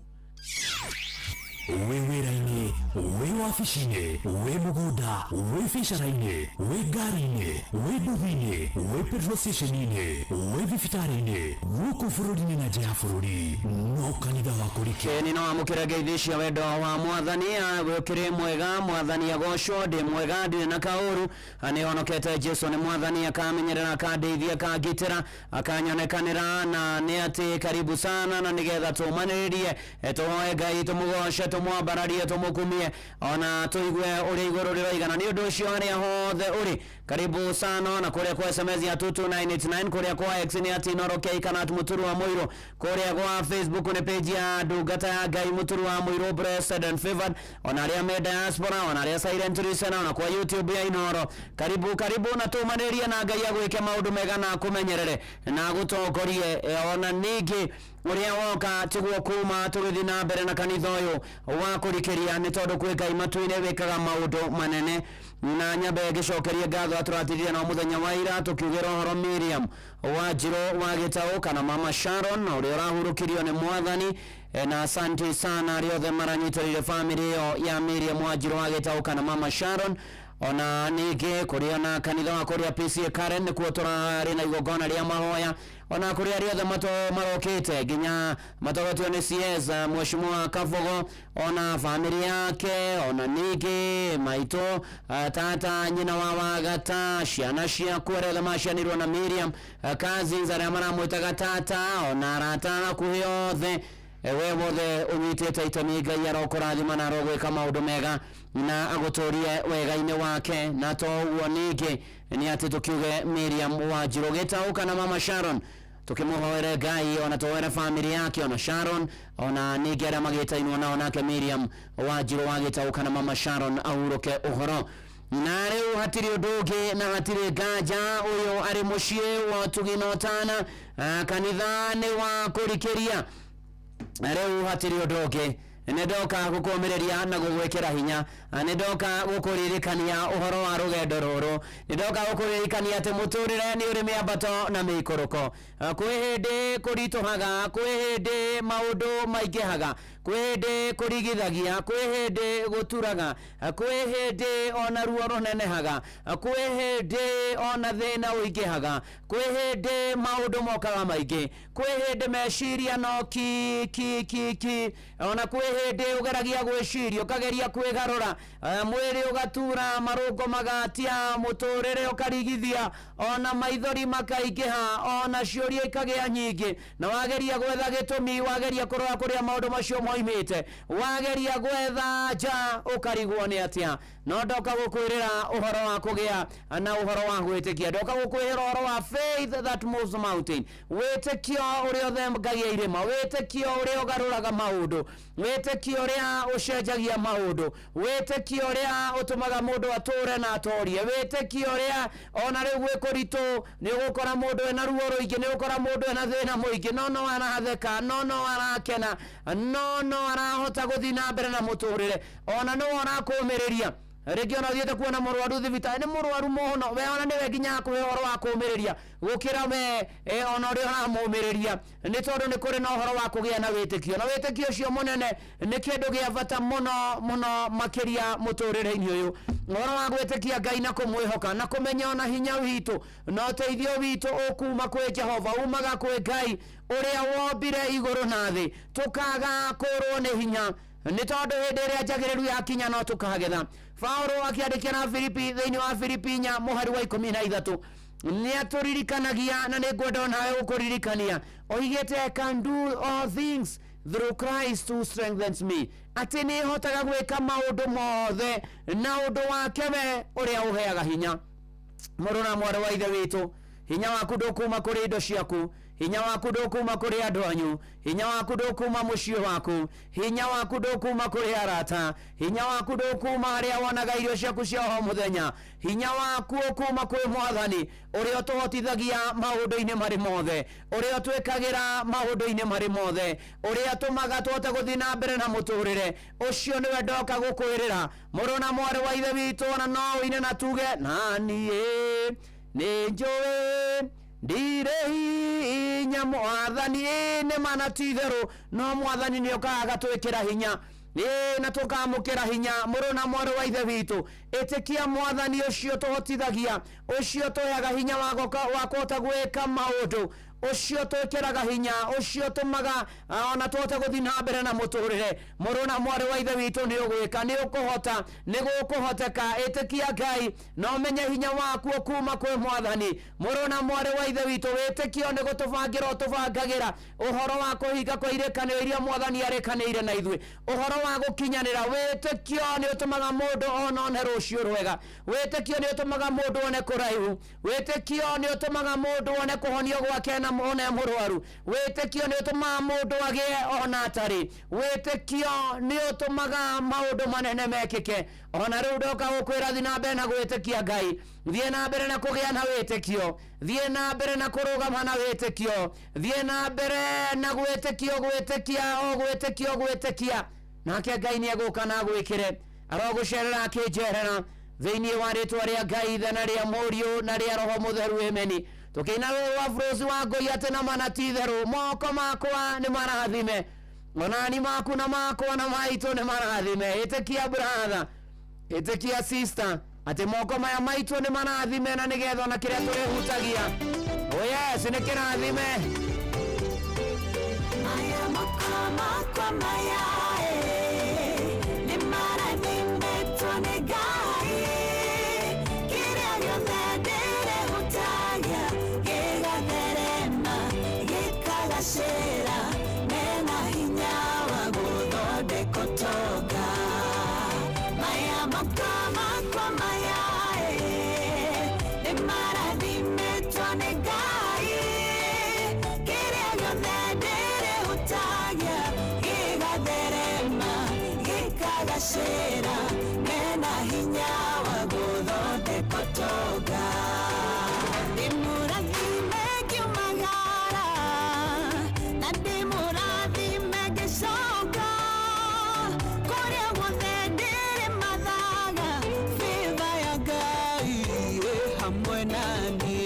Wĩ wĩra-inĩ, wĩ wabici-inĩ, wĩ mũgũnda, wĩ biacara-inĩ, wĩ ngari-inĩ, wĩ nduthi-inĩ, wĩ petrol station-inĩ, wĩ thibitarĩ-inĩ, gũkũ bũrũri-inĩ na nja ya bũrũri, no kanitha wa kũrikĩria. Nĩ no amũkĩra ngeithi cia wendo wa Mwathani. Wĩũkĩrĩ mwega, Mwathani agocwo. Ndĩ mwega, ndirĩ na kaũru, nĩ honokete. Jesu nĩ Mwathani, akamenyerera, akandeithia, akangitĩra, akanyonekanĩra, na nĩ atĩ karibu sana, na nĩgetha tũmanĩrĩrie, tũhoe Ngai, tũmũgoce, tũmwambararie, tũmũkumie, ona tũigue ũrĩa igũrũ rĩroigana. Nĩ ũndũ ũcio harĩa hothe ũrĩ, Karibu sana na kuria kwa SMS ya 22989, kuria kwa X ni ati Inooro K kana at Muturu wa Muiru, kuria kwa Facebook ni page ya ndungata ya Ngai Muturu wa Muiru blessed and favored, ona aria me diaspora, ona aria silent listener, ona kwa YouTube ya Inooro. Karibu karibu na tumanirie na Ngai agwike maundu mega na akumenyerere na agutongorie. Ona ningi uria woka tiguo kuma tugithi na mbere na kanitha uyu wa kurikiria, ni tondu kwi Ngai matu-ini wikaga maundu manene. Na nyambe ngicokerie ngatho atũratirire na muthenya wa ira tukiugĩra ũhoro Miriam wa Njirũ wa Gĩtaũ kana Mama Sharon ũrĩa ũrahurũkirio nĩ Mwathani. Na asante sana arĩa othe maranyitĩrĩire family ĩyo ya Miriam wa Njirũ wa Gĩtaũ kana Mama Sharon. Ona ningĩ kũrĩ ona kanitha wa kũrĩa PCA Karen nĩkuo tũrarĩ na igongona rĩa mahoya, ona kũrĩ arĩa othe marokĩte nginya matogotio nĩ CS Mheshimiwa Kabogo ona family yake, ona ningĩ maitũ, tata, nyina wa Wagata, ciana ciaku arĩa othe macianirwo na Miriam, cousins arĩa maramwĩtaga tata, ona arata hakuhĩ othe. We wothe ũnyitĩte itemi, Ngai arokũrathima na arogwĩka maũndũ mega na agũtũrie wega-inĩ wake. Na to ũguo ningĩ nĩ atĩ tũkiuge Miriam wa Njirũ Gĩtaũ kana Mama Sharon, tukĩmũhoere Ngai, ona tũhoere family yake, ona Sharon, ona ningĩ arĩa magĩtainwo nao, nake Miriam wa Njirũ wa Gĩtaũ kana Mama Sharon ahurũke ũhoro. Na rĩu hatirĩ ũndũ ũngĩ na hatirĩ nganja, ũyũ arĩ mũciĩ wa ũtugi na ũtana, kanitha nĩ wa kũrikĩria. Na rĩu hatirĩ ũndũ ũngĩ, nĩ ndoka gũkũmĩrĩria na gũgwĩkĩra hinya, nĩ ndoka gũkũririkania ũhoro wa rũgendo rũrũ, nĩ ndoka gũkũririkania atĩ mũtũrĩre nĩ ũrĩ mĩambato na mĩikũrũko. Kwĩ hĩndĩ kũritũhaga, kwĩ hĩndĩ maũndũ maingĩhaga, kwĩ hĩndĩ kũrigithagia, kwĩ hĩndĩ gũturaga, kwĩ hĩndĩ ona ruo rũnenehaga, kwĩ hĩndĩ ona thĩna ũingĩhaga, kwĩ hĩndĩ maũndũ mokaga maingĩ, kwĩ hĩndĩ meciria no ki ki ki ki, ona kwĩ hĩndĩ ũgeragia gwĩciria ũkageria kwĩgarũra, mwĩrĩ ũgatura, marũngo magatia, mũtũrĩre ũkarigithia, ona maithori makaingĩha, ona ciũria ikagĩa nyingĩ, na wageria gwetha gĩtũmi, wageria kũrora kũrĩa maũndũ macio moimĩte, wageria gwetha nja ũkarigwo nĩ atĩa. No ndoka gũkwĩrĩra ũhoro wa kũgĩa na ũhoro wa gwĩtĩkia, ndoka gũkwĩrĩra ũhoro wa faith that moves the mountain, wĩtĩkio ũrĩa ũthengagia irĩma, wĩtĩkio ũrĩa ũgarũraga maũndũ, wĩtĩkio ũrĩa ũcenjagia maũndũ, wĩtĩkio ũrĩa ũtũmaga mũndũ atũre na atorie, wĩtĩkio ũrĩa ona rĩu gwĩ kũritũ nĩ ũgũkora mũndũ ena ruo rũingĩ, nĩ ũgũkora mũndũ ena thĩna mũingĩ, no no aratheka, no no arakena, no no arahota gũthiĩ na mbere na mũtũrĩre, ona no arakũmĩrĩria. Rĩngĩ ona ũthiĩte kuona mũrwaru thibitarĩ, nĩ mũrwaru mũno, we ona nĩwe nginya akũhe ũhoro wa kũmĩrĩria gũkĩra we, ona ũrĩa ũramũmĩrĩria, nĩ tondũ nĩ kũrĩ na ũhoro wa kũgĩa na wĩtĩkio, na wĩtĩkio ũcio mũnene nĩ kĩndũ gĩa bata mũno mũno makĩria mũtũrĩre-inĩ ũyũ. Ũhoro wa gwĩtĩkia Ngai na kũmwĩhoka na kũmenya ona hinya witũ na ũteithio witũ ũkuma kwĩ Jehova, umaga kwĩ Ngai ũrĩa wombire igũrũ na thĩ, tũkaga kũrwo nĩ hinya, nĩ tondũ hĩndĩ ĩrĩa njagĩrĩru yakinya no tũkagetha. Paulo akĩandĩkĩra na Filipi thĩinĩ wa Filipi 4 mũhari wa 13 nĩ atũririkanagia, na nĩ ngwenda onawe gũkũririkania, oigĩte I can do all things through Christ who strengthens me, atĩ nĩ hotaga gwĩka maũndũ mothe na ũndũ wake we ũrĩa ũheaga hinya. Mũrũ na mwarĩ wa ithe witũ, hinya waku ndũkuma kũrĩ indo ciaku, hinya waku ndũkuma kũrĩ andũ anyu, hinya waku ndũkuma mũciĩ waku, hinya waku ndũkuma kũrĩ arata, hinya waku ndũkuma harĩa wonaga irio ciaku cia o mũthenya, hinya waku ũkuma kwĩ Mwathani ũrĩa ũtũhotithagia maũndũ-inĩ marĩ mothe, ũrĩa ũtwĩkagĩra maũndũ-inĩ marĩ mothe, ũrĩa ũtũmaga tũhote gũthiĩ na mbere na mũtũrĩre. Ũcio nĩwe ndoka gũkwĩrĩra, mũrũ na mwarĩ wa ithe witũ, ona no ũine na tuge na niĩ nĩ njũĩ ndirĩ hinya Mwathani, nĩ mana ti itherũ, no Mwathani nĩ okaga agatwĩkĩra hinya, na tũkamũkĩra hinya. Mũrũ na mwarĩ wa ithe witũ, ĩtĩkia Mwathani ũcio tũhotithagia, ũcio tũheaga hinya wa kũhota gwĩka maũndũ, Ũcio twĩkĩraga hinya, ũcio tũmaga ona tũhote gũthiĩ na mbere na mũtũrĩre. Mũrũ na mwarĩ wa ithe witũ, nĩ ũgwĩka, nĩ ũkũhota, nĩ gũkũhoteka. Ĩtĩkia Ngai na ũmenye hinya waku kuma kwĩ Mwathani. Mũrũ na mwarĩ wa ithe witũ, wĩtĩkio nĩ gũtũbangĩra ũtũbangagĩra ũhoro wa kũhinga kwa irĩkanĩro iria Mwathani arĩkanĩire na ithuĩ, ũhoro wa gũkinyanĩra. Wĩtĩkio nĩ ũtũmaga mũndũ onone rũciũ rwega. Wĩtĩkio nĩ ũtũmaga mũndũ one kũraihu. Wĩtĩkio nĩ ũtũmaga mũndũ one kũhonio gwake na one mũrwaru. Wĩtĩkio nĩ ũtũmaga mũndũ agĩe ona atarĩ. Wĩtĩkio nĩ ũtũmaga maũndũ manene mekĩke. Ona rĩu ndoka gũkwĩra, thiĩ na mbere na gwĩtĩkia Ngai, thiĩ na mbere na kũgĩa na wĩtĩkio, thiĩ na mbere na kũrũgama na wĩtĩkio, thiĩ na mbere na gwĩtĩkio, gwĩtĩkia, o gwĩtĩkio, gwĩtĩkia, nake Ngai nĩ egũka na agwĩkĩre. Arogũcerera akĩnjerera thĩinĩ wa rĩtwa rĩa Ngai Ithe na rĩa Mũriũ na rĩa Roho Mũtheru, ameni. Tũkĩina rũrũ rwa Burusi wa Ngũi atĩ na mana ti itherũ, moko makwa nĩ marathime, onani maku na makwa na maitũ nĩ marathime. Ĩtĩkia brother, ĩtĩkia sister, atĩ moko maya maitũ nĩ marathime, na nĩgetha ona kĩrĩa tũrĩhutagia, oh yes, nĩ kĩrathime. Maya moko makwa maya nĩ marathimĩtwo nĩ Ngai. Kĩrĩa gĩothe ndĩrehutagia gĩgatherema, gĩkagacĩra, mena hinya wa gũthondeka ũtonga. Maya moko makwa maya nĩ marathimĩtwo nĩ Ngai. Kĩrĩa gĩothe ndĩrehutagia gĩgatherema, gĩkagacĩra, mena hinya wa gũthondeka ũtonga. Ndĩmũrathime ngiumagara na ndĩmũrathime ngĩcoka, kũrĩa guothe ndĩrĩmathaga, favor ya Ngai ĩ hamwe na niĩ.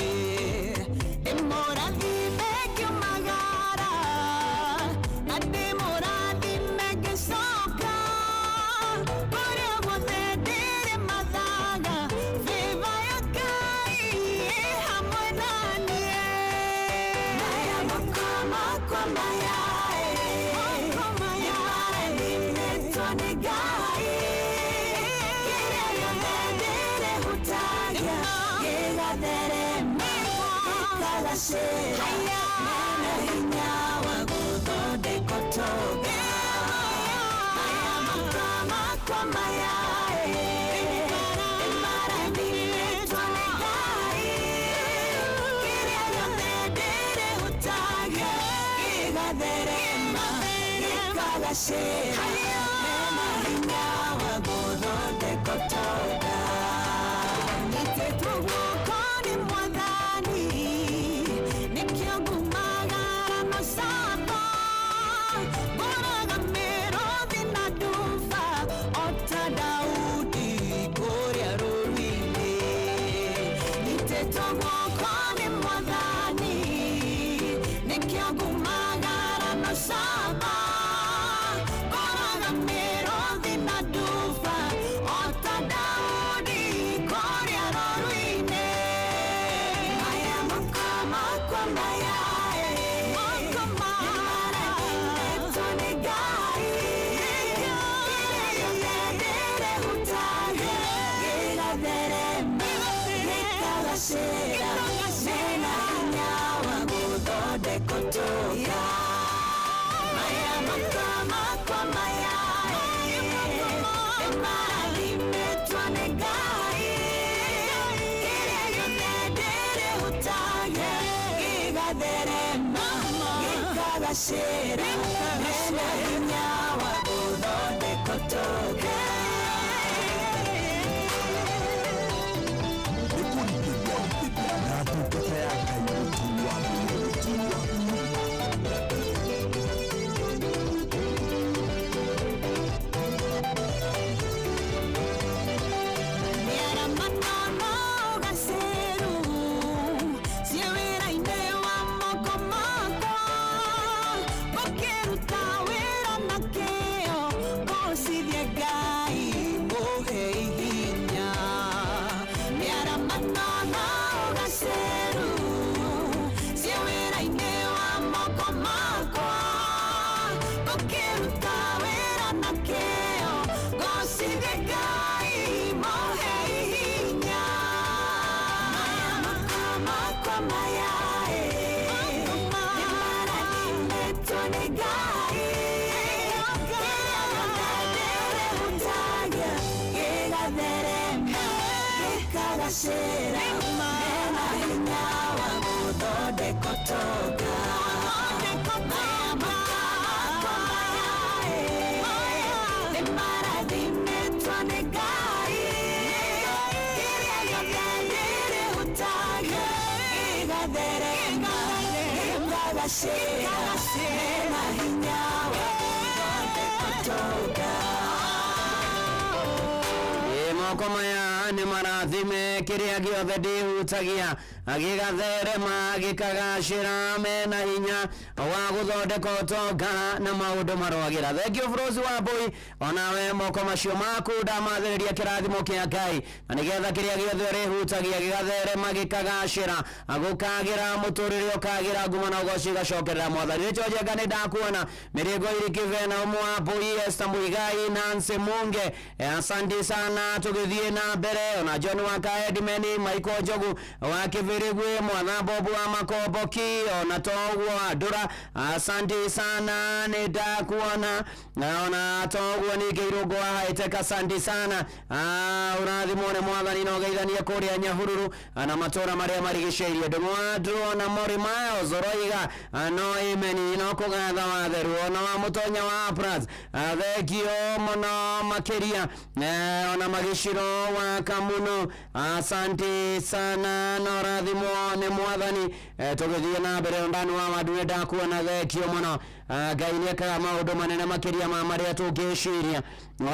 Ndĩmũrathime ngiumagara na ndĩmũrathime ngĩcoka, kũrĩa guothe ndĩrĩmathaga, favor ya Ngai ĩ hamwe na niĩ. Maya moko makwa maya nĩmarathimĩtwo nĩ Ngai. Kĩrĩa gĩothe ndĩrĩhutagia gĩgatherema, gĩkagacĩra, mena hinya wa gũthondeka ũtonga. Maya moko makwa maya nĩmarathimĩtwo nĩ Ngai. Kĩrĩa gĩothe ndĩrĩhutagia gĩgatherema, gĩkagacĩra, mena hinya wa gũthondeka ũtonga. Nyitĩtwo guoko nĩ Mwathani, nĩkĩo ngumagara na camba, ngũraga mĩrũthi na nduba o ta Daudi kũrĩa rũũru-inĩ. Nyitĩtwo guoko nĩ Mwathani, nĩkĩo ngumagara na camba, ngũraga mĩrũthi na nduba o ta Daudi kũrĩa rũũru-inĩ. Maya moko makwa maya nĩmarathimĩtwo nĩ Ngai. Kĩrĩa gĩothe ndĩrĩhutagia gĩgatherema, gĩkagacĩra, mena hinya wa gũthondeka ũtonga. Maya moko makwa maya nĩmarathimĩtwo nĩ Ngai. Kĩrĩa gĩothe ndĩrĩhutagia gĩgatherema, gĩkagacĩra, mena hinya wa gũthondeka ũtonga. Na ndungata ya Ngai Mũturi wa Mũturi wa. Mĩaramano gaceru ciĩ wĩra-inĩ wa moko makwa, ngũkĩruta wĩra na kĩo ngũcithie Ngai. maya nĩ marathimĩtwo nĩ Ngai kĩrĩa gĩothe ndĩrĩhutagia gĩgatherema gĩkagacĩra mena hinya wa gũthondeka ũtonga maya makwa maya nĩ marathimĩtwo nĩ Ngai kĩrĩa gĩothe ndĩrĩhutagia gĩgatherema gĩkagacĩra mena hinya wa gũthondeka ũtonga. Ĩ, moko maya nĩ marathime kĩrĩa gĩothe ndĩhutagia gĩgatherema gĩkagacĩra mena hinya wa gũthondeka ũtonga na maũndũ marwagĩra. Thank you Frozi wa Mbui, onawe moko macio maku ndamathĩrĩria kĩrathimo kĩa Ngai na nĩgetha kĩrĩa gĩothe ũrĩhutagia gĩgatherema gĩkagacĩra gũkagĩra mũtũrĩre ũkagĩra nguma na ũgoci igacokerera mwathani. Rĩcho Njenga nĩ ndakuona Mĩrĩgo Irikive na ũmwe wa Mbui Esther Muigai Nancy Munge. Asante sana tũgĩthiĩ na mbere ona John wa Kaedimeni Michael Njogu wa Kĩbĩrĩgwe Mwatha Bobu wa Makomboki ona toguo Andũra asante sana nĩ ndakuona na ona toguo ningĩ Irũngũ wa Haiteka asante sana. Ũrathimwo nĩ mwathani na ũgeithanie kũrĩa Nyahururu na matũra marĩa marigicĩirie. Ndũng'ũ wa Ndũrũ na Mori Miles ũroiga no imeni no kũgatha watheru ona wa mũtonya wa Apras thengio mũno makĩria ona magĩciro wa Kamuno asante sana na ũrathimwo nĩ mwathani. Tũgĩthiĩ na mbere ndani wa wandu nĩ ndakuona thengio mũno. Ngai nĩ ekaga maũndũ manene makĩria ma marĩa tũngĩciria.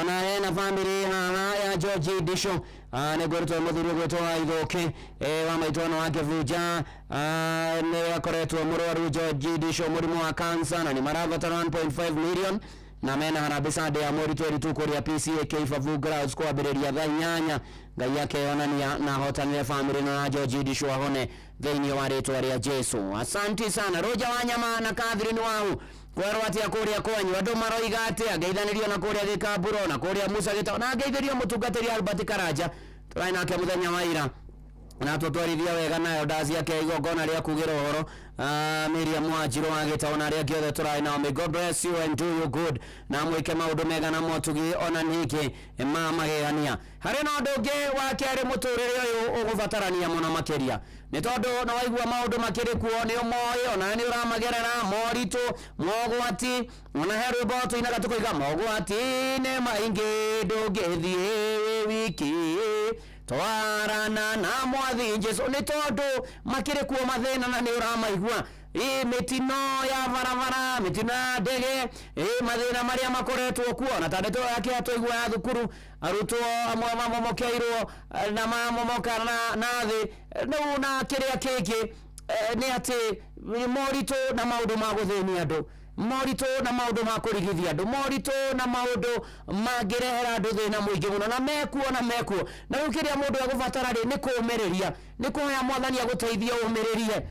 Ona hena bamĩrĩ haha ya George Ndisho nĩ ngwĩrĩtwo mũthuri ũgwĩtwo wa Ithũki wa maitũ wa Kĩbunja nĩ akoretwo mũrwaru George Ndisho mũrimũ wa cancer na nĩ marabatara 1.5 million na mena harambee Sunday ya mweri 22 kũrĩa PCA Kĩbabu Grounds kwambĩrĩria thaa 8. Ngai akeyonania na ahotanĩre bamĩrĩ ĩno ya George Ndisho ahone thĩinĩ wa rĩtwa rĩa Jesu. Asanti sana Roja wa Nyama na Catherine Wau kwerwo atia kũrĩa kwanyu andũ maroiga atĩa ngeithanĩrio na kũrĩa Gĩkamburo na kũrĩa Musa Gĩtao na ngeithĩrio mũtungatĩri Albert Karanja tũrarĩ nake mũthenya wa ira na tũtwarithia wega nayo ndaci ake igongona rĩa kugĩra ũhoro Miriam Wanjiru wa Gĩtao na arĩa angĩ othe tũrarĩ nao. May God bless you and do you good na mwĩke maũndũ mega na motugi ona ningĩ ma magegania. Harĩ na ũndũ ũngĩ wa kerĩ mũtũrĩre ũyũ ũgũbatarania mũno makĩria nĩ tondũ nĩ waigua maũndũ makĩrĩ kuo nĩ ũmoĩ ona nĩ ũramagerera moritũ mogwati ona he rwĩmbo tũinaga tũkoiga mogwati nĩ maingĩ ndũngĩthiĩ wĩ wiki twarana na mwathi Jesu nĩ tondũ makĩrĩ kuo mathĩna na nĩ ũramaigua ĩ mĩtino ya barabara mĩtino ya ndege ĩ mathĩna marĩa makoretwo kuo na ta ndeto ya kĩeha twaigua ya thukuru arutwo amwe mamomokeirwo na mamomoka na thĩ rĩu na kĩrĩa kĩngĩ nĩ atĩ moritũ na maũndũ ma gũthĩnia andũ moritũ na maũndũ ma kũrigithia andũ moritũ na maũndũ mangĩrehera andũ thĩna mũingĩ mũno na mekuo na mekuo na rĩu kĩrĩa mũndũ egũbatara rĩ nĩ kũũmĩrĩria nĩ kũhoya mwathani agũteithie ũmĩrĩrie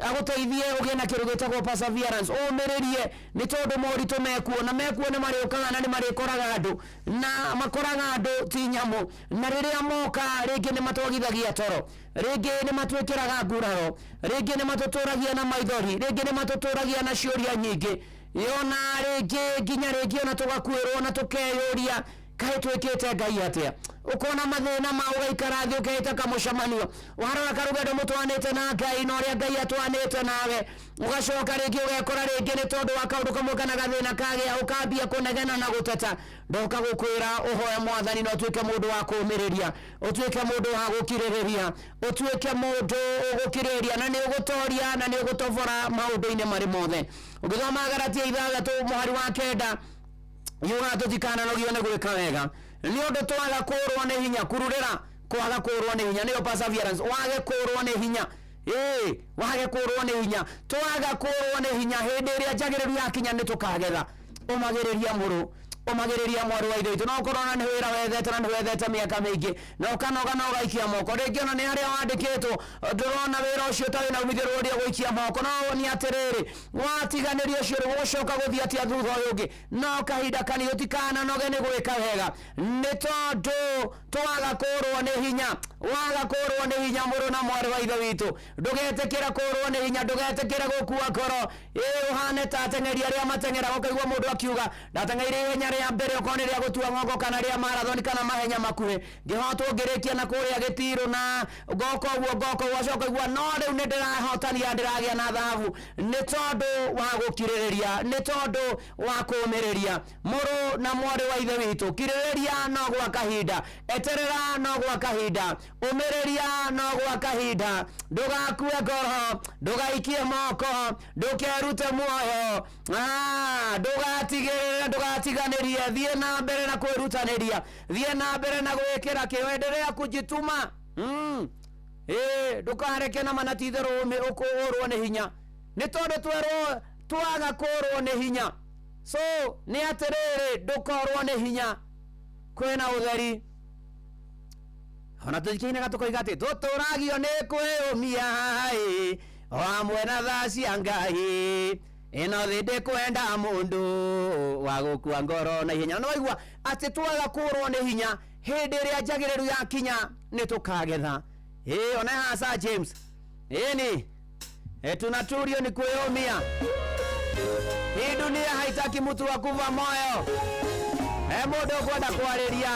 agũteithie ũgĩe na kĩndũ gĩtagwo perseverance ũmĩrĩrie nĩ tondũ moritũ mekuo na mekuo nĩ marĩũkaga na nĩ marĩkoraga andũ na makoraga andũ ti nyamũ na rĩrĩa moka rĩngĩ nĩ matwagithagia toro rĩngĩ nĩ matwĩkĩraga nguraro rĩngĩ nĩ matũtũragia na maithori rĩngĩ nĩ matũtũragia na ciũria nyingĩ yona rĩngĩ nginya rĩngĩ ona tũgakuĩrwo na tũkeyũria kaĩ twĩkĩte Ngai atĩa ũkona mathĩna ma ũgaikara thĩ ũkehĩta kamũcemanio warora karũgendo mũtwanĩte na Ngai na ũrĩa Ngai atwanĩte nawe ũgacoka rĩngĩ ũgekora rĩngĩ nĩ tondũ wa kaũndũ kamwe kana gathĩna kagĩa ũkambia kũnegena na gũteta ndoka gũkwĩra ũhoe mwathani na ũtuĩke mũndũ wa kũũmĩrĩria ũtuĩke mũndũ wa gũkirĩrĩria ũtuĩke mũndũ ũgũkirĩrĩria na nĩ ũgũtoria na nĩ ũgũtobora maũndũ-inĩ marĩ mothe. Ũngĩthoma Galatia 6 mũhari wa 9 yugaga tũtikananogio nĩ gwĩka wega nĩ ũndũ twaga kũrwo nĩ hinya kururĩra kwaga kũrwo nĩ hinya nĩyo perseverance wage kũrwo nĩ hinya ĩĩ wage kũrwo nĩ hinya twaga kũrwo nĩ hinya hĩndĩ ĩrĩa njagĩrĩru yakinya nĩ tũkagetha ũmagĩrĩria mũrũ Ũmagĩrĩria mwarĩ wa ithe witũ, no ũkorwo na nĩ wĩra wethete na nĩ wethete mĩaka mĩingĩ na ũkanoga na ũgaikia moko, rĩngĩ ona nĩ harĩa wandĩkĩtwo ndũrona wĩra ũcio ũtarĩ na umithio rũria gũikia moko. No nĩ atĩrĩrĩ, watiganĩria ũcio rĩ, gũcoka gũthiĩ atĩa thutha ũyũ ũngĩ? No kahinda kanini, ũtikananoge nĩ gwĩka wega, nĩ tondũ twaga kũrwo nĩ hinya, waga kũrwo nĩ hinya, mũrũ na mwarĩ wa ithe witũ, ndũgetĩkĩra kũrwo nĩ hinya, ndũgetĩkĩre gũkua ngoro. Ĩ ũhane ta ateng'eri arĩa mateng'eraga, ũkaigua mũndũ akiuga ndateng'eire ihenya rĩa mbere, okorwo nĩ rĩa gũtua ng'ongo kana rĩa marathoni kana mahenya makuhĩ, ngĩhotwo ngĩrĩkia na kũrĩa gĩtirũ na ngoka ũguo ngoka ũguo, acoka igua no rĩu nĩ ndĩrahotania, ndĩragĩa na thahabu, nĩ tondũ wa gũkirĩrĩria, nĩ tondũ wa kũũmĩrĩria. Mũrũ na mwarĩ wa ithe witũ, kirĩrĩria no gwa kahinda, eterera no gwa kahinda, ũmĩrĩria no gwa kahinda, ndũgakue ngoro, ndũgaikie moko, ndũkerute muoyo, ndũgatigĩrĩre, ndũgatiganĩrie, thiĩ na mbere na kwĩrutanĩria, thiĩ na mbere na gwĩkĩra kĩo, endelea kujituma. Ndũkareke na mana ti-itherũ ũrwo nĩ hinya, nĩ tondũ twerwo twaga kũrwo nĩ hinya. So nĩ atĩrĩrĩ, ndũkorwo nĩ hinya, kwĩna ũtheri. Ona tũkĩinaga tũkoiga atĩ tũtũragio nĩ kwĩyũmia ĩ, o hamwe na tha cia Ngai, ĩno thĩ ndĩkwenda mũndũ wa gũkua ngoro na ihenya. Na waigua atĩ twaga kũrwo nĩ hinya, hĩndĩ ĩrĩa njagĩrĩru yakinya nĩ tũkagetha. Ĩ ona haha Sir James, ĩni tunaturio ni kwĩyũmia. Hii dunia haitaki mtu wa kuva moyo. Mũndũ ũkwenda kwarĩria.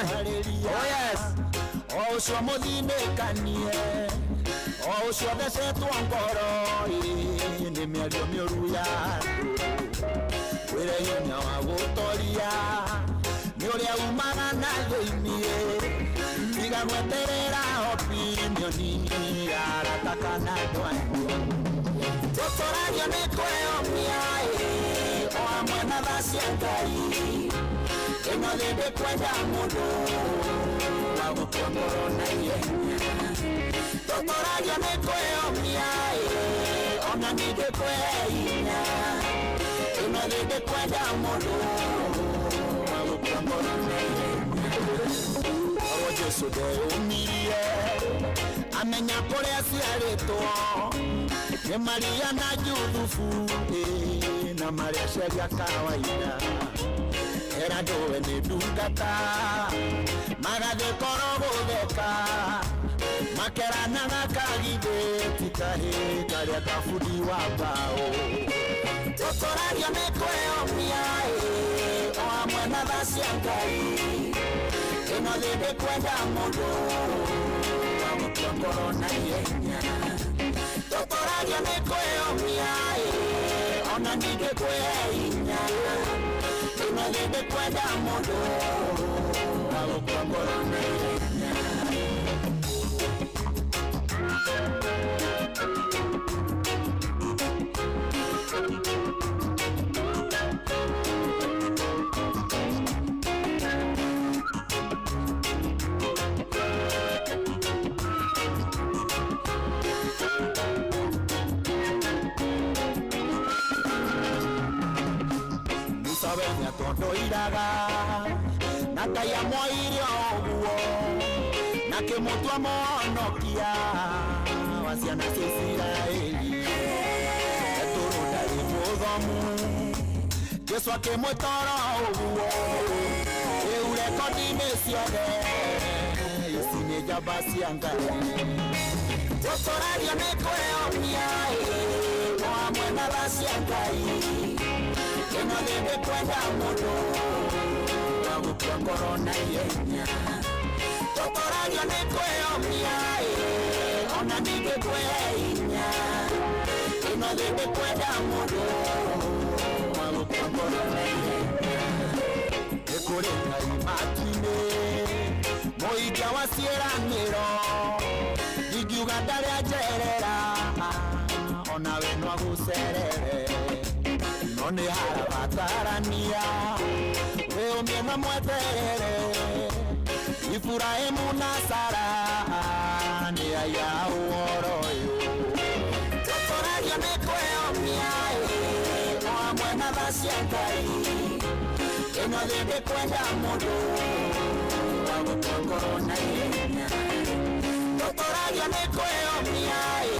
Oh yes. O ũcio mũthinĩkanie, o ũcio thecetwo ngoro ĩ, nĩ mĩario mĩũru ya andũ, wĩre hinya wa gũtoria nĩ ũrĩa umaga na thĩiniĩ, tiga gweterera opinioni ya arata kana andũ anyu. Tũtũragio nĩ kwĩyũmia ĩ, o hamwe na tha cia Ngai, ĩno thĩ ndĩkwenda mũndũ wa gũkua ngoro na ihenya. Tũtũragio nĩ kwĩyũmia ĩ, ona ningĩ kwĩhinya, ĩno thĩ ndĩkwenda mũndũ wa gũkua ngoro na ihenya. Korwo Jesũ ndeyũmirie amenya kũrĩa aciarĩtwo nĩ Maria na Juthubu ĩ, na marĩa aciari a kawaida, era ndũwe nĩ ndungata, magathiĩ korwo gũtheka, makeranaga kagithĩ ti kahĩ karĩa kabundi wa mbaũ. Tũtũragio nĩ kwĩyũmia ĩ, o hamwe na tha cia Ngai, ĩno thĩ ndĩkwenda mũndũ wa gũkua ngoro na ihenya. Tũtũragio nĩ kwĩyũmia ĩ, ona ningĩ kwĩhinya, ĩno thĩ ndĩkwenda mũndũ wa gũkua ngoro na ihenya. Musa we nĩatondoiraga na Ngai amwoire o ũguo, na akĩmũtua mũhonokia wa ciana cia Isiraeli. Petero ndarĩ mũthomu, Jesũ akĩmwĩta oro ũguo, rĩu rekondi-inĩ ciothe ici nĩ njamba cia Ngai. Tũtũragio nĩ kwĩyũmia ĩ, o hamwe na tha cia Ngai, ĩno thĩ ndĩkwenda mũndũ wa gũkua ngoro na ihenya. Tũtũragio nĩ kwĩyũmia ĩ, ona ningĩ kwĩhinya, ĩno thĩ ndĩkwenda mũndũ wa gũkua ngoro na ihenya. Nĩ kũrĩ Ngai matu-inĩ, mũikia wa ciĩranĩro, ingiuga ndarĩ anjerera, onawe no agũcerere, no nĩ harabatarania wĩyũmie na mweterere. Iburahĩmu na Sara nĩ aya ũhoro ũyũ. Tũtũragio nĩ kwĩyũmia ĩ, o hamwe na tha cia Ngai, Ĩno thĩ ndĩkwenda mũndũ wa gũkua ngoro na ihenya. Tũtũragio nĩ kwĩyomia ĩ,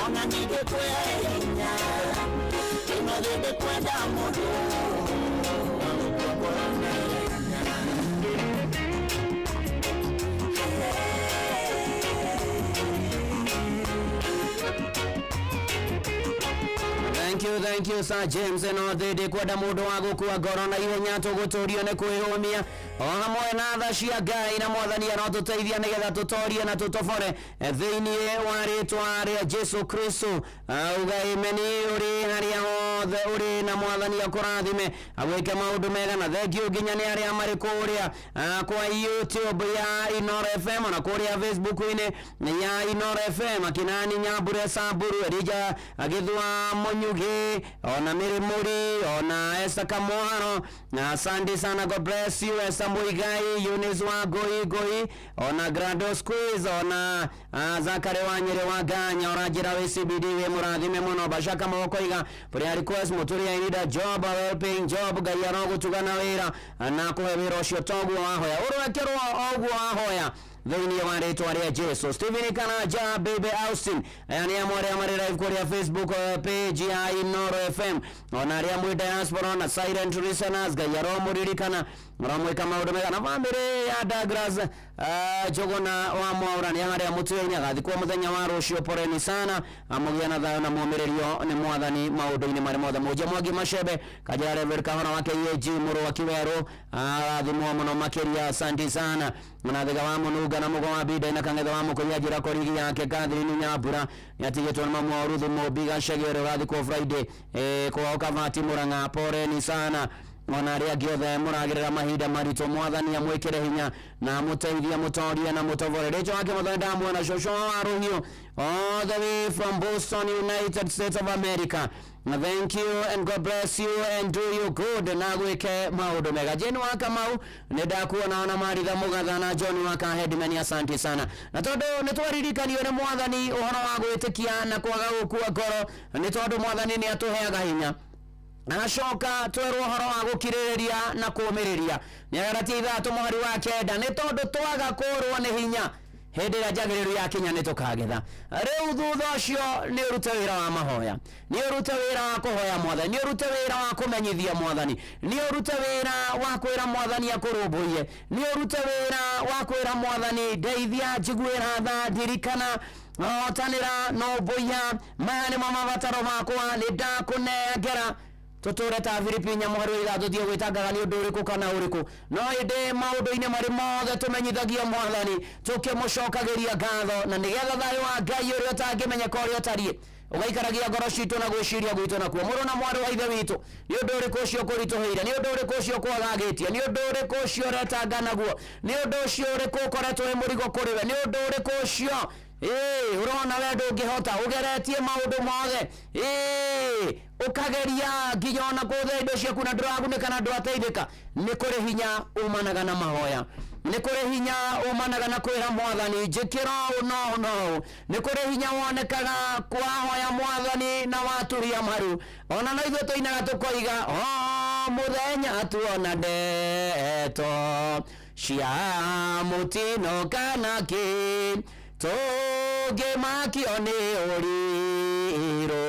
ona ningĩ kwĩhe hinya. Ĩno thĩ ndĩkwenda mũndũ wa gũkua ngoro na ihenya. Thank you, thank you Sir James. No thĩ ndĩkwenda mũndũ wa gũkua ngoro na ihenya, tũgũtũrio nĩ kwĩyũmia o hamwe na tha cia Ngai, na mwathani arotũteithia nĩgetha tũtorie na tũtobore thĩinĩ wa rĩtwa rĩa Jesu Kristo. Uga ameni ũrĩ harĩa hothe ũrĩ, na mwathani akũrathime, agwĩke maũndũ mega. Na thank you nginya nĩ arĩa marĩ kũrĩa kwa YouTube ya Inoro FM na kũrĩa Facebook-inĩ ya Inoro FM, akinani Nyambure Samburu, Elija Agithwa Munyugi, ona Mary Muri, ona Esther Kamwaro, na asante sana, God bless you. Esther Muigai, Eunice wa Goi Goi, ona Grado Squeeze, ona Zakari wa Nyeri wa Ganya, oranjira wi CBD wi murathime muno. Bashaka Moko iga prayer request, Muturi, I need a job, a well paying job. Ngai arogũtugana wĩra na kũhe wĩra ũcio toguo wahoya, ũrwekĩrwo oguo wahoya thĩinĩ wa rĩtwa rĩa Jesu. Stephen Kanaja, Baby Austin, aya nĩ amwe arĩa marĩ live kũrĩa Facebook page ya Inoro FM, ona arĩa mwĩ diaspora na silent listeners, Ngai aromũririkana, aromwĩka maũndũ mega. Na bamĩrĩ ya Douglas Njũgũna wa Mwaũra nĩ harĩa mũtwe-inĩ, agathikwo mũthenya wa rũciũ. Poleni sana, amũgĩa na thayũ na mũmĩrĩrio nĩ mwathani maũndũ-inĩ marĩ mothe. Mũnjia Mwangi Macembe Kajara, Reverend Kahora wa KAG mũrũ wa Kiwerũ arathimwo mũno makĩria, asante sana. Na thiga wa Mũnunga na Mũgo wa Binda na Kang'ethe wa Mũkũria njĩra kũrigi yake Catherine Nyambura nĩatigĩtwo nĩ mamu wa Ruthu Mũmbi Gacege ũrĩa ũgathikwo Friday kwao Kavati Mũrang'a, poleni sana. Ona arĩa angĩ othe mũragĩrĩra mahinda maritũ, mwathani amwĩkĩre hinya na amũteithie, mũtorie na mũtobore. Rĩcho wake mũthoni ndamuona cũcũ wa Rũhiũ all the way from Boston, United States of America. Thank you and God bless you and do you good, na gwĩke maũndũ mega. Jane wa Kamau nĩ ndakuona, ona Maritha Mũgatha na John wa Kahedimeni, asante sana. Na tondũ nĩ twaririkanio nĩ mwathani ũhoro wa gwĩtĩkia na kwaga gũkua ngoro, nĩ tondũ mwathani nĩ atũheaga hinya, agacoka twerwo ũhoro wa gũkirĩrĩria na kũũmĩrĩria. Nĩ Agaratia 6 mũhari wa 9, nĩ tondũ twaga kũrwo nĩ hinya, hĩndĩ ĩrĩa njagĩrĩru yakinya nĩ tũkagetha. Rĩu thutha ũcio nĩ ũrute wĩra wa mahoya, nĩ ũrute wĩra wa kũhoya mwathani, nĩ ũrute wĩra wa kũmenyithia mwathani, nĩ ũrute wĩra wa kwĩra mwathani akũrũmbũiye, nĩ ũrute wĩra wa kwĩra mwathani ndeithia, njiguĩra tha, ndirikana, hotanĩra, nũmbũiya, maya nĩmo mabataro makwa, nĩ ndakũnengera. Tũtũre ta Filipi 4 mũhari wa 3, tie gwĩtangaga nĩ ũndũ ũrĩkũ kana ũrĩkũ, no ĩndĩ maũndũ-inĩ marĩ mothe tũmenyithagia mwathani tũkĩmũcokagĩria ngatho, na nĩgetha thayũ wa Ngai ũrĩa ũtangĩmenyeka ũrĩa ũtariĩ ũgaikaragia ngoro citũ na gwĩciria gwitũ nakuo. Mũrũ na mwarĩ wa ithe witũ, nĩ ũndũ ũrĩkũ ũcio ũkũritũhĩire? Nĩ ũndũ ũrĩkũ ũcio ũkwagagĩtie? Nĩ ũndũ ũrĩkũ ũcio ũretanga naguo? Nĩ ũndũ ũcio ũrĩkũ ũkoretwo wĩ mũrigo kũrĩ we? Nĩ ũndũ ũrĩkũ ũcio ĩĩ ũrona we ndũngĩhota, ũgeretie maũndũ mothe, ĩĩ ũkageria nginya ona kũhũthĩra indo ciaku na ndũragunĩka na ndũrateithĩka? Nĩ kũrĩ hinya umanaga na mahoya, nĩ kũrĩ hinya umanaga na kwĩra mwathani njĩkĩra ũũ no ũũ no ũũ. Nĩ kũrĩ hinya wonekaga kwahoya mwathani na waturia maru. Ona no ithuĩ tũinaga tũkoiga, o mũthenya tuona ndeto cia mũtino kana kĩ, tũngĩmakio nĩ ũrirũ,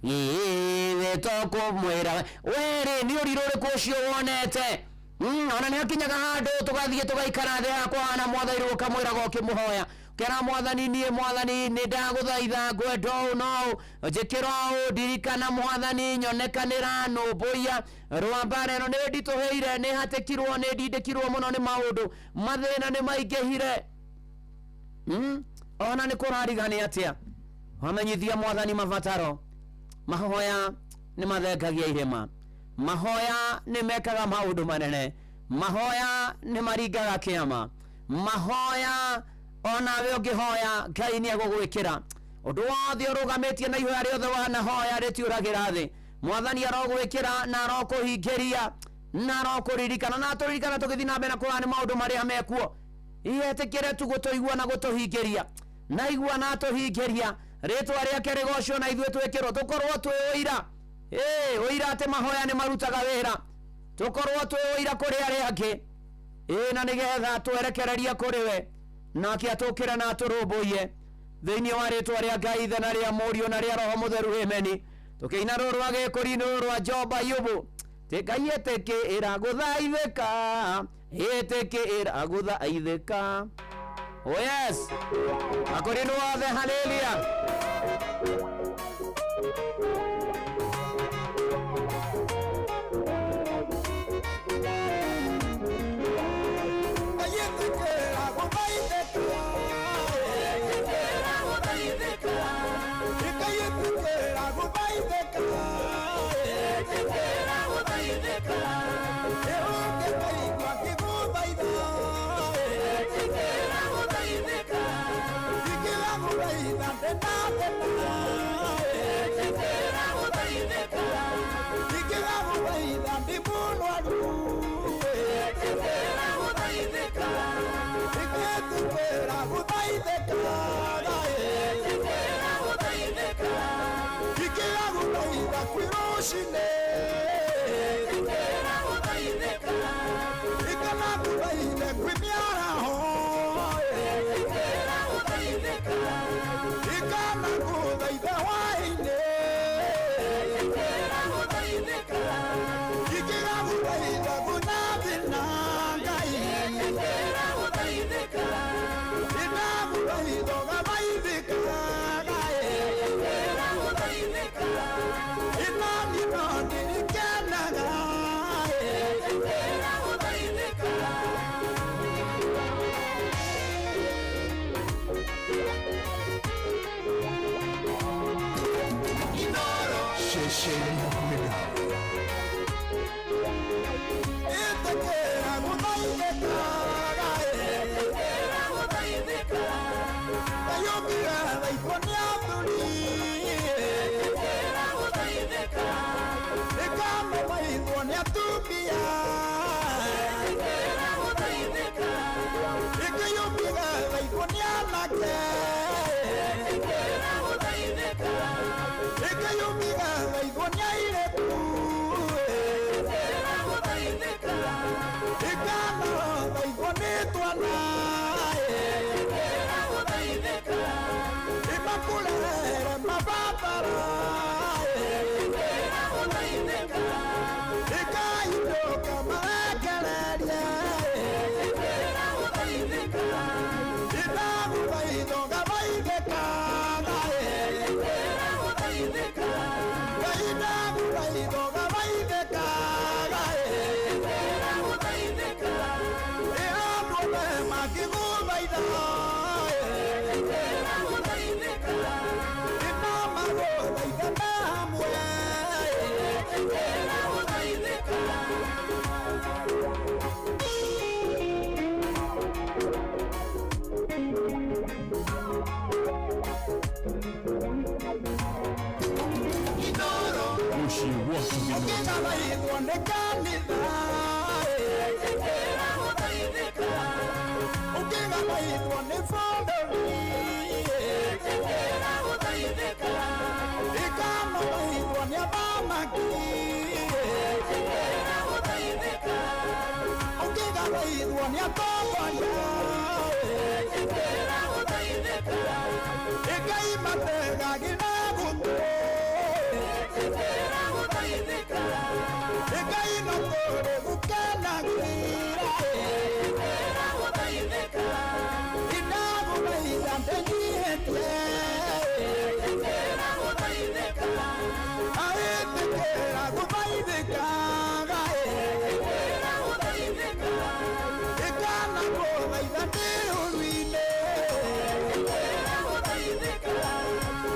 githĩ to kũmwĩra werĩ? Nĩ ũrirũ ũrĩkũ ũcio wonete? Ona nĩ hakinyaga handũ tũgathiĩ tũgaikara thĩ hakwa na mwathani, rĩu ũkamwĩraga ũkĩmũhoya, kera mwathani, niĩ mwathani nĩ ndagũthaitha, ngwenda ũũ no ũũ, njĩkĩra ũũ, ndirikana mwathani, nyonekanĩra, nũmbũiya rwa mbara ĩno nĩ nditũhĩire, nĩ hatĩkirwo, nĩ ndindĩkirwo mũno nĩ maũndũ, mathĩna nĩ maingĩhire. Ona nĩ kũrarigani atĩa wamenyithia mwathani mabataro. Mahoya nĩ mathengagia irĩma, mahoya nĩ mekaga maũndũ manene, mahoya nĩ maringaga kĩama. Mahoya onawe ũngĩhoya, Ngai nĩ egũgwĩkĩra ũndũ wothe ũrũgamĩtie, na ihoya rĩothe wanahoya rĩtiũragĩra thĩ. Mwathani arogwĩkĩra na arokũhingĩria na arokũririkana na atũririkana tũgĩthiĩ na mbere na kũrora nĩ maũndũ marĩa mekuo. Ietĩkĩre tu gũtũigua na gũtũhingĩria, na igua na atũhingĩria, rĩtwa rĩake rĩgocwo, na ithuĩ twĩkĩrwo tũkorwo twĩ ũira, ĩĩ, ũira atĩ mahoya nĩ marutaga wĩra. Tũkorwo twĩ ũira kũrĩ arĩa angĩ, ĩĩ, na nĩgetha twerekereria kũrĩ we, nake atũkĩre na atũrũmbũiye thĩinĩ wa rĩtwa rĩa Ngai Ithe na rĩa Mũriũ na rĩa Roho Mũtheru, ameni. Tũkĩina rũrũ rwa gĩkũri-inĩ, rũrũ rwa Job Ayubu, tĩ Ngai ĩtĩkĩra gũthaithĩka, ĩtĩkĩra gũthaithĩka. Oh yes, akũrinũ othe, haleluya. Ceceni hakuhĩ nawe. Mũciĩ wa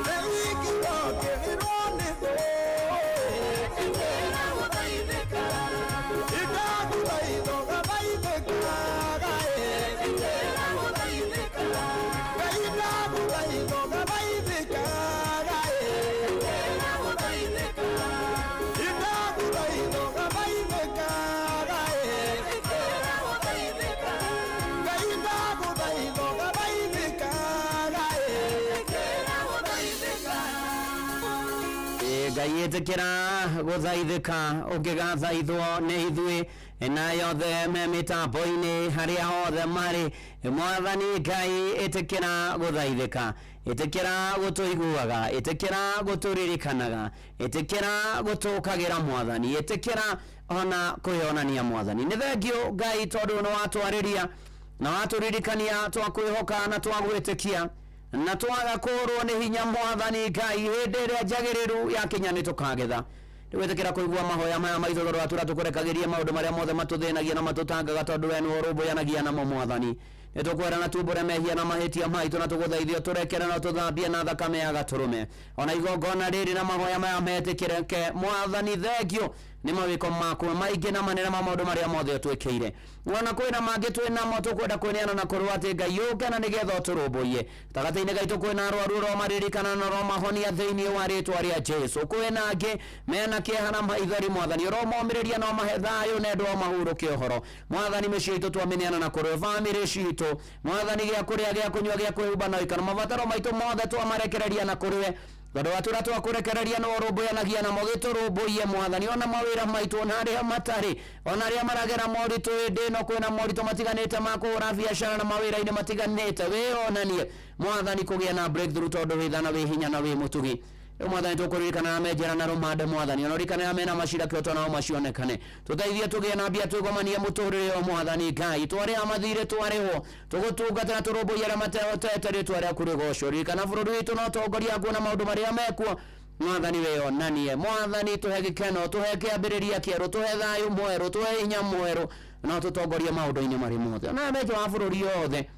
Hey! Ngai ĩtĩkĩra gũthaithĩka ũngĩgathaithwo nĩ ithuĩ na yothe me mĩtambo-inĩ harĩa hothe marĩ. Mwathani Ngai ĩtĩkĩra gũthaithĩka, ĩtĩkĩra gũtũiguaga, ĩtĩkĩra gũtũririkanaga, ĩtĩkĩra gũtũkagĩra Mwathani, ĩtĩkĩra ona kwĩyonania Mwathani. Nĩ thengio Ngai tondũ nĩ watwarĩria na watũririkania twakwĩhoka na twagwĩtĩkia na twaga kũrwo nĩ hinya Mwathani Ngai hĩndĩ ĩrĩa njagĩrĩru yakinya nĩ tũkagetha. Nĩgwĩtĩkĩra kũigua mahoya maya maitũ tondũ watũra tũkũrekagĩrie maũndũ marĩa mothe matũthĩnagia na matũtangaga tondũ we nĩwe ũrũmbũyanagia namo Mwathani. Nĩ tũkwera na tumbũre mehia na mahĩtia maitũ na tũgũthaithie ũtũrekere na ũtũthambie na thakame ya gatũrũme. Ona igongona rĩrĩ na mahoya maya metĩkĩrĩke Mwathani, thengio nĩ mawĩko maku maingĩ na manene ma maũndũ marĩa mothe ũtwĩkĩire. Ona kwĩna mangĩ twĩnamo tũkwenda kwĩneana na kũrũa atĩ Ngai ũke na nĩgetha ũtũrũmbũiye. Gatagatĩ-inĩ gaitũ kwĩna arwaru ũromaririkana na ũromahonia thĩinĩ wa rĩtwa rĩa Jesu. Kwĩna angĩ mena kĩeha na maithori Mwathani, ũromomĩrĩria na ũmahe thayũ na endwa ũmahurũke ũhoro. Mwathani, mĩciĩ itũ twamĩneana na kũrĩ bamĩrĩ citũ Mwathani, gĩa kũrĩa, gĩa kũnyua, gĩa kwĩhumba na ũikaro, mabataro maitũ mothe twamarekereria na kũrĩ we tondũ watũra twakũrekereria nĩwe ũrũmbũyanagia namo. Gĩtũrũmbũiye Mwathani, ona mawĩra maitũ ona arĩa matarĩ, ona arĩa maragera moritũ hĩndĩ ĩno kwĩna moritũ matiganĩte ma kũhũra biacara na mawĩra-inĩ matiganĩte, wĩonanie Mwathani kũgĩa na breakthrough tondũ wĩ tha na wĩ hinya na wĩ mũtugi. Rĩu Mwathani tũkũririkana na menjera na rũmande Mwathani, ona ũririkane na mena macira kĩoto nao macionekane. Tũteithie tũgĩe na mbia twĩgomanie mũtũrĩre o Mwathani Ngai, twarĩha mathirĩ twarĩhwo, tũgũtungata na tũrũmbũiye arĩa matehotete, rĩtwa rĩaku rĩgocwo. Ririkana bũrũri witũ na ũtongoria wakuo na maũndũ marĩa mekuo Mwathani, wĩonanie Mwathani, tũhe gĩkeno, tũhe kĩambĩrĩria kĩerũ, tũhe thayũ mwerũ, tũhe hinya mwerũ na ũtũtongorie maũndũ-inĩ marĩ mothe. Ona menjo wa bũrũri yothe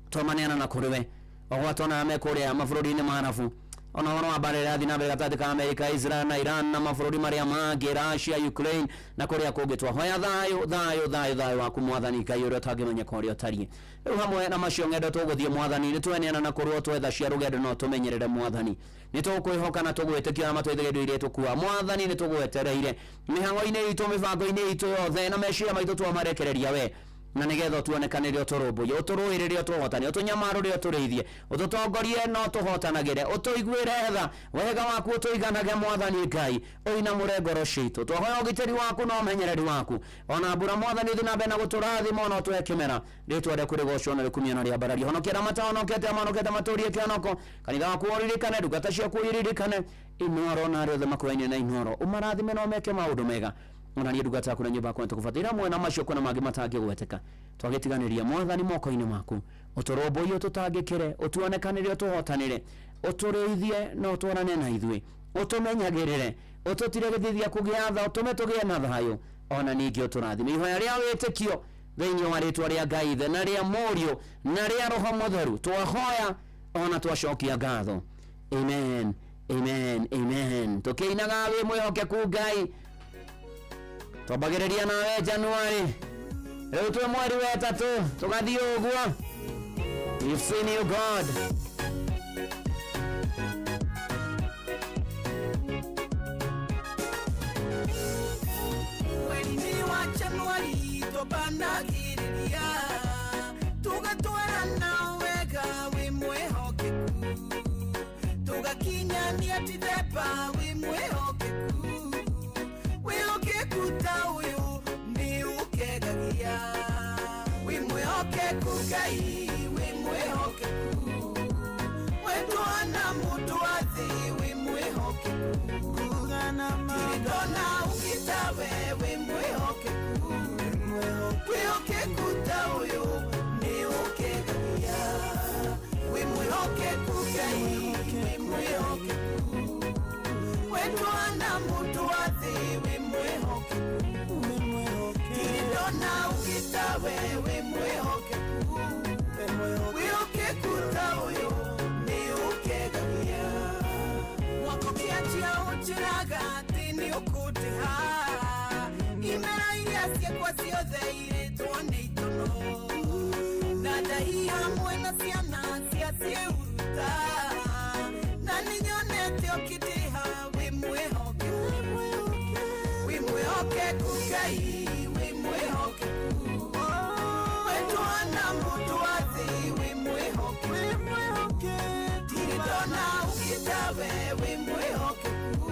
twamaneana na kũrĩ we, ogwatona me kũrĩa mabũrũri-inĩ ma Arabu, ona ũhoro wa mbara ĩrathiĩ na mbere gatagatĩ ka Amerika, Israel na Iran na mabũrũri marĩa mangĩ, Russia, Ukraine na kũrĩa kũngĩ, twahoya thayũ thayũ thayũ thayũ waku Mwathani Ngai ũrĩa ũtangĩmenyeka ũrĩa ũtariĩ. Rĩu hamwe na macio ng'endo tũgũthiĩ Mwathani, nĩ tweneana na kũrũo twetha cia rũgendo no tũmenyerere Mwathani. Nĩ tũkwĩhoka na tũgwĩtĩkia na matũithĩrie indo iria tũkua Mwathani, nĩ tũgwetereire mĩhang'o-inĩ itũ, mĩbango-inĩ itũ yothe na meciria maitũ twamarekereria we, na nĩgetha ũtuonekanĩre, ũtũrũmbũiye, ũtũrũĩrĩre, ũtũhotane, ũtũnyamarũre, ũtũrĩithie, ũtũtongorie na ũtũhotanagĩre, ũtũiguĩre tha, wega waku ũtũiganage Mwathani Ngai, ũinamũre ngoro citũ. Twahoya ũgitĩri waku na ũmenyereri waku, ona mbura Mwathani ũthiĩ na mbere na gũtũrathima ona ũtũhe kĩmera. Rĩtwa rĩaku rĩgocwo na rĩkumio na rĩambarario. Honokia arĩa matahonokete, amahonokete matũrie kĩhonoko. Kanitha waku ũririkane, ndungata ciaku iririkane, Inooro na arĩa othe makuhaine na Inooro, ũmarathime na ũmeke maũndũ mega. Ona niĩ ndungata yaku na nyũmba yakwa nĩtũkũbataire hamwe na macio kwĩna mangĩ matangĩgweteka. Twagĩtiganĩria Mwathani moko-inĩ maku, ũtũrũmbũiye, ũtũtangĩkĩre, ũtuonekanĩre, ũtũhotanĩre, ũtũrĩithie na ũtwarane na ithuĩ, ũtũmenyagĩrĩre, ũtũtire gĩthithi gĩaku gĩa tha, ũtũme tũgĩe na thayũ, ona ningĩ ũtũrathime. Ihoya rĩa wĩtĩkio thĩinĩ wa rĩtwa rĩa Ngai Ithe na rĩa Mũriũ na rĩa Roho Mũtheru twahoya ona twacokia ngatho. Amen, amen, amen. Tũkĩinaga wĩ mwĩhokeku Ngai, twambagĩrĩria nawe Januari, rĩu twĩ mweri wa ĩtatũ, tũgathiĩ ũguo. We've seen you God. Mweri-inĩ wa Januari tũbanagĩrĩria tũgatwarana wega wĩ mwĩhokeku, tũgakinyania Dithemba wĩ mwĩhokeku, wĩhokeku ta ũyũ nĩ ũkegagia, wĩ mwĩhokeku Ngai, wĩ mwĩhokeku, wetwana mũndũ wa thĩ, wĩ mwĩhokeku, ndona ũgĩtawe wĩ mwĩhokeku, wĩhokeku ta ũyũ nĩ ũkegagia, wĩ mwĩhokeku Ngai, wĩ mwĩhokeku, wetwana mũndũ wa thĩ, wĩ mwĩhokeku, ndona ũgĩtawe wĩ mwĩhokeku, wĩhokeku ta ũyũ nĩ ũkegagia. Mwaka ũkĩanjia ũnjĩraga atĩ nĩ ũkũndĩha, imera iria ciakwa ciothe irĩtwo nĩ itono, na ndahi hamwe na ciana cia ciĩhuruta, na nĩnyonete ũkĩndĩha wĩ mwĩhokeku, wĩ mwĩhokeku Ngai, wĩ mwĩhokeku, wetwana mũndũ wa thĩ, wĩ mwĩhokeku, ndirĩ ndona ũgĩtawe wĩ mwĩhokeku,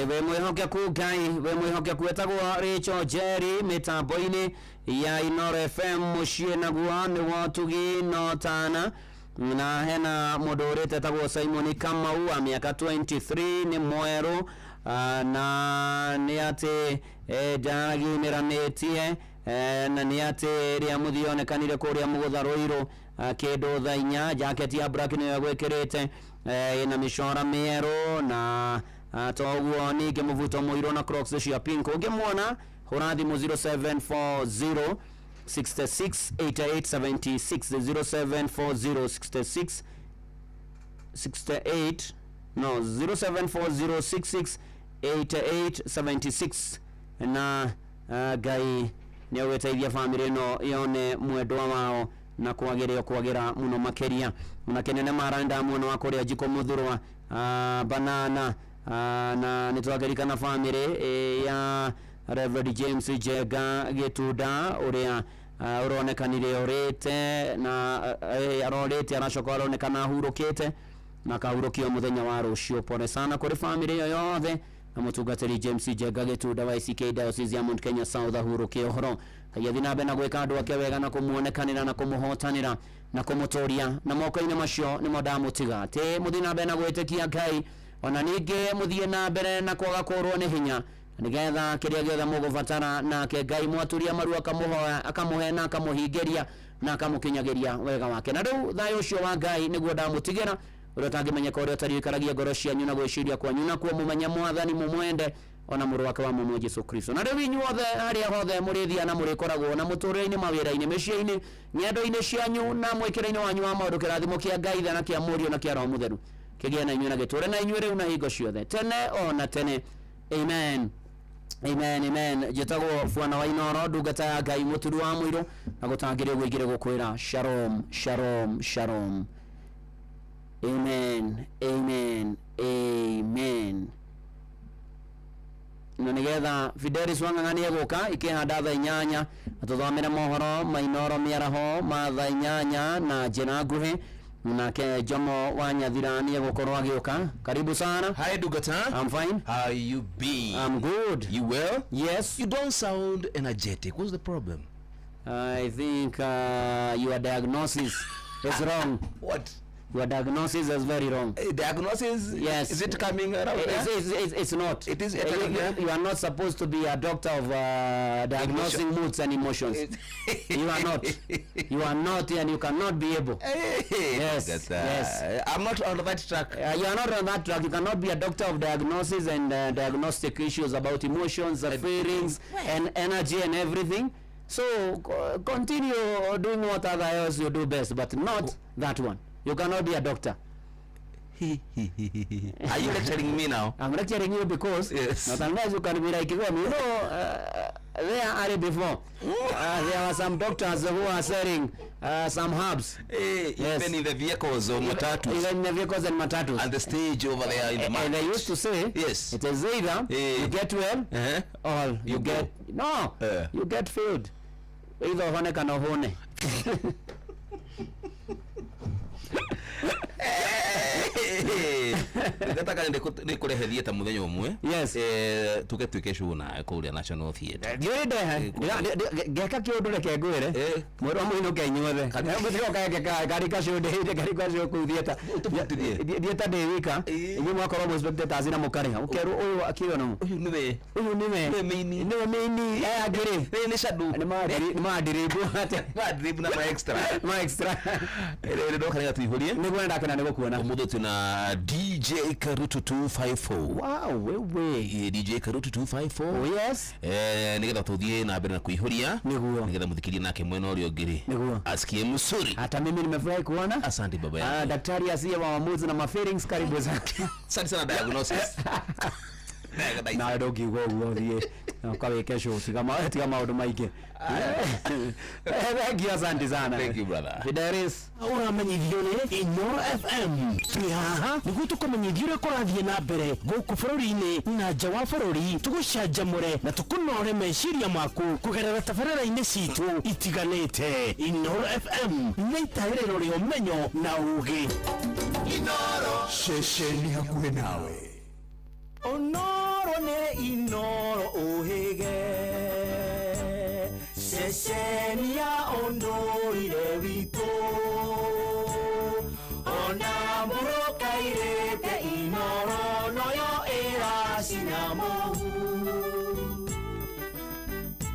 Wĩ mwĩhokeku Ngai, wĩ mwĩhokeku. Etagwo Rachel Jerry mĩtambo-inĩ ya Inoro FM mũciĩ naguo nĩ wotugi no tana na hena mũndũ ũrĩte etagwo Simon Kamau wa mĩaka 23 nĩ mwerũ, na nĩ atĩ ndagiumĩranĩtie, na nĩ atĩ rĩa mũthia onekanire kũrĩa Mũgũtha Rũirũ, kĩndũ thaa 4, jaketi ya black nĩyo egwĩkĩrĩte, ĩna mĩcora mĩerũ na toguo ningĩ mũbuto mũirũ na crocs cia pink. Ũngĩmuona hũra thimũ 0740 66 88 76, 0740 66 68, no, 0740 66 88 76. Na Ngai nĩ agwĩteithia bamĩrĩ ĩno yone mwendwa wao na kwagĩrĩo kwagĩra mũno makĩria. Na kĩnene mara ndamuona wa kũrĩa Njiko Mũthurwa, banana, na nĩ twakĩrikana bamĩrĩ ya Reverend James Njenga Gĩtunda ũrĩa ũronekanire orĩte na arorĩte aracoka aronekana ahurũkĩte na akahurũkio mũthenya wa rũciũ. Pole sana kũrĩ bamĩrĩ ĩyo yothe na mũtungatĩri James Njenga Gĩtunda wa ICK Diocese ya Mount Kenya South ahurũke ũhoro. Ngai athiĩ na mbere na gwĩka andũ ake wega na kũmuonekanĩra na kũmũhotanĩra na kũmũtũria na moko-inĩ macio nĩmo ndamũtiga atĩ mũthiĩ na mbere na gwĩtĩkia Ngai, ona ningĩ mũthiĩ na mbere na kwaga kũrwo nĩ hinya nĩgetha kĩrĩa gĩothe mũgũbatara nake Ngai mwaturia maru akamũhoya akamũhe na akamũhingĩria na akamũkinyagĩria wega wake. Na rĩu thayũ ũcio wa Ngai nĩguo ndamũtigĩra, ũrĩa ũtangĩmenyeka, ũrĩa ũtariĩ ũikaragia ngoro cianyu na gwĩciria kwanyu, nakuo mũmenye Mwathani, mũmwende ona mũrũ wake wa mũmwe Jesu Kristo. Na rĩu inyuothe harĩa hothe mũrĩthia na mũrĩkoragwo na mũtũrĩre-inĩ, mawĩra-inĩ, mĩciĩ-inĩ, ng'endo-inĩ cianyu na mwĩkĩre-inĩ wanyu wa maũndũ, kĩrathimo kĩa Ngai Ithe na kĩa Mũriũ na kĩa Roho Mũtheru kĩgĩe na inyuĩ na gĩtũũre na inyuĩ rĩu na hingo ciothe tene o na tene. Amen. Amen, amen. Njĩtagwo Bwana wa Inoro, ndungata ya Ngai mũturu wa mũirũ, na gũtangĩrĩ ũguo ingĩrĩ gũkwĩra shalom, shalom, shalom. Amen, amen, amen. Na nĩgetha Fidelis Wang'ang'a nĩ egũka ikĩhanda thaa 8 na tũthomere mohoro ma Inoro mĩaraho ma thaa 8 na njĩra nguhĩ, nake Jomo wa Nyathira nĩ egũkorwo agĩũka. Karibu sana. Hi Ndungata. I'm fine. How you been? I'm good. You well? Yes. You don't sound energetic. What's the problem? I think your diagnosis is wrong. What? Your diagnosis is very wrong. Diagnosis? Yes. Is it coming around there? It's not. It is. You are not supposed to be a doctor of diagnosing moods and emotions. You are not. You are not, and you cannot be able. Yes. That's, yes. I'm not on that track. You are not on that track. You cannot be a doctor of diagnosis and diagnostic issues about emotions, feelings, and energy and everything. So continue doing what other else you do best, but not that one. You cannot be a doctor. Are you lecturing me now? I'm lecturing you because yes. Not unless you can be like them. You know, there early before, there were some doctors who are selling some herbs. Hey, yes. Even in the vehicles or matatus. Even in the vehicles and matatus. And the stage over there in the market. And they used to say, yes, it is either you get well or you get, no, you get filled. Either uhone kana uhone. Ndataka ndikurehe theatre muthenya umwe. Yes. Tuke twike show nawe kuria National Theatre. Ndiũĩ ndehe ngeka kĩũndũ reke ngwĩre mweri wa mũinũke inyuothe mũtigoka ngari kacio ndĩhĩire ngari kacio kũu theatre theatre ndĩ wika inyuĩ mwakorwo mwĩ spectators na mũkarĩha ũkerwo ũyũ akĩona ũyũ nĩwe ũyũ nĩwe nĩwe nĩwe mĩini aya angĩ rĩ nĩ shadow nĩ madiribũ madiribũ na ma extra ma extra rĩrĩ ndoka nĩgetha tũihũrie nĩguo ndakena nĩ gũkuona ũmũthĩ twĩna DJ Karutu 254. Wow, wewe. DJ Karutu 254. Oh yes. Nĩgetha tũthiĩ na mbere na kuihuria. Nĩguo. Nĩgetha mũthikĩrie nake mwena ũrĩa ũngĩ rĩ. Nĩguo. Asikie msuri. Hata mimi nimefurahi kuona. Asante baba yangu. Daktari asiye wa maamuzi na mafeelings, karibu sana. Asante sana diagnosis. Na ndũngiuga ũguo thiĩ ũkawĩke show tiga maũndũ maingĩ. Thank you, asante sana. Thank you brother. Fidelis. Ũramenyithio nĩ Inoro FM. Twĩ haha nĩguo tũkũmenyithie ũrĩa kũrathiĩ na mbere gũkũ bũrũri-inĩ na nja wa bũrũri, tũgũcanjamũre na tũkũnore meciria maku kũgerera tabarĩra-inĩ citũ itiganĩte. Inoro FM nĩ itaĩrĩro rĩa ũmenyo na ũũgĩ. Inoro ceceni hakuhĩ nawe. Onoro Nĩ Inoro ũhĩge ceceni ya ũndũire witũ ona mũrũkairĩte Inoro noyo ĩracina mũhu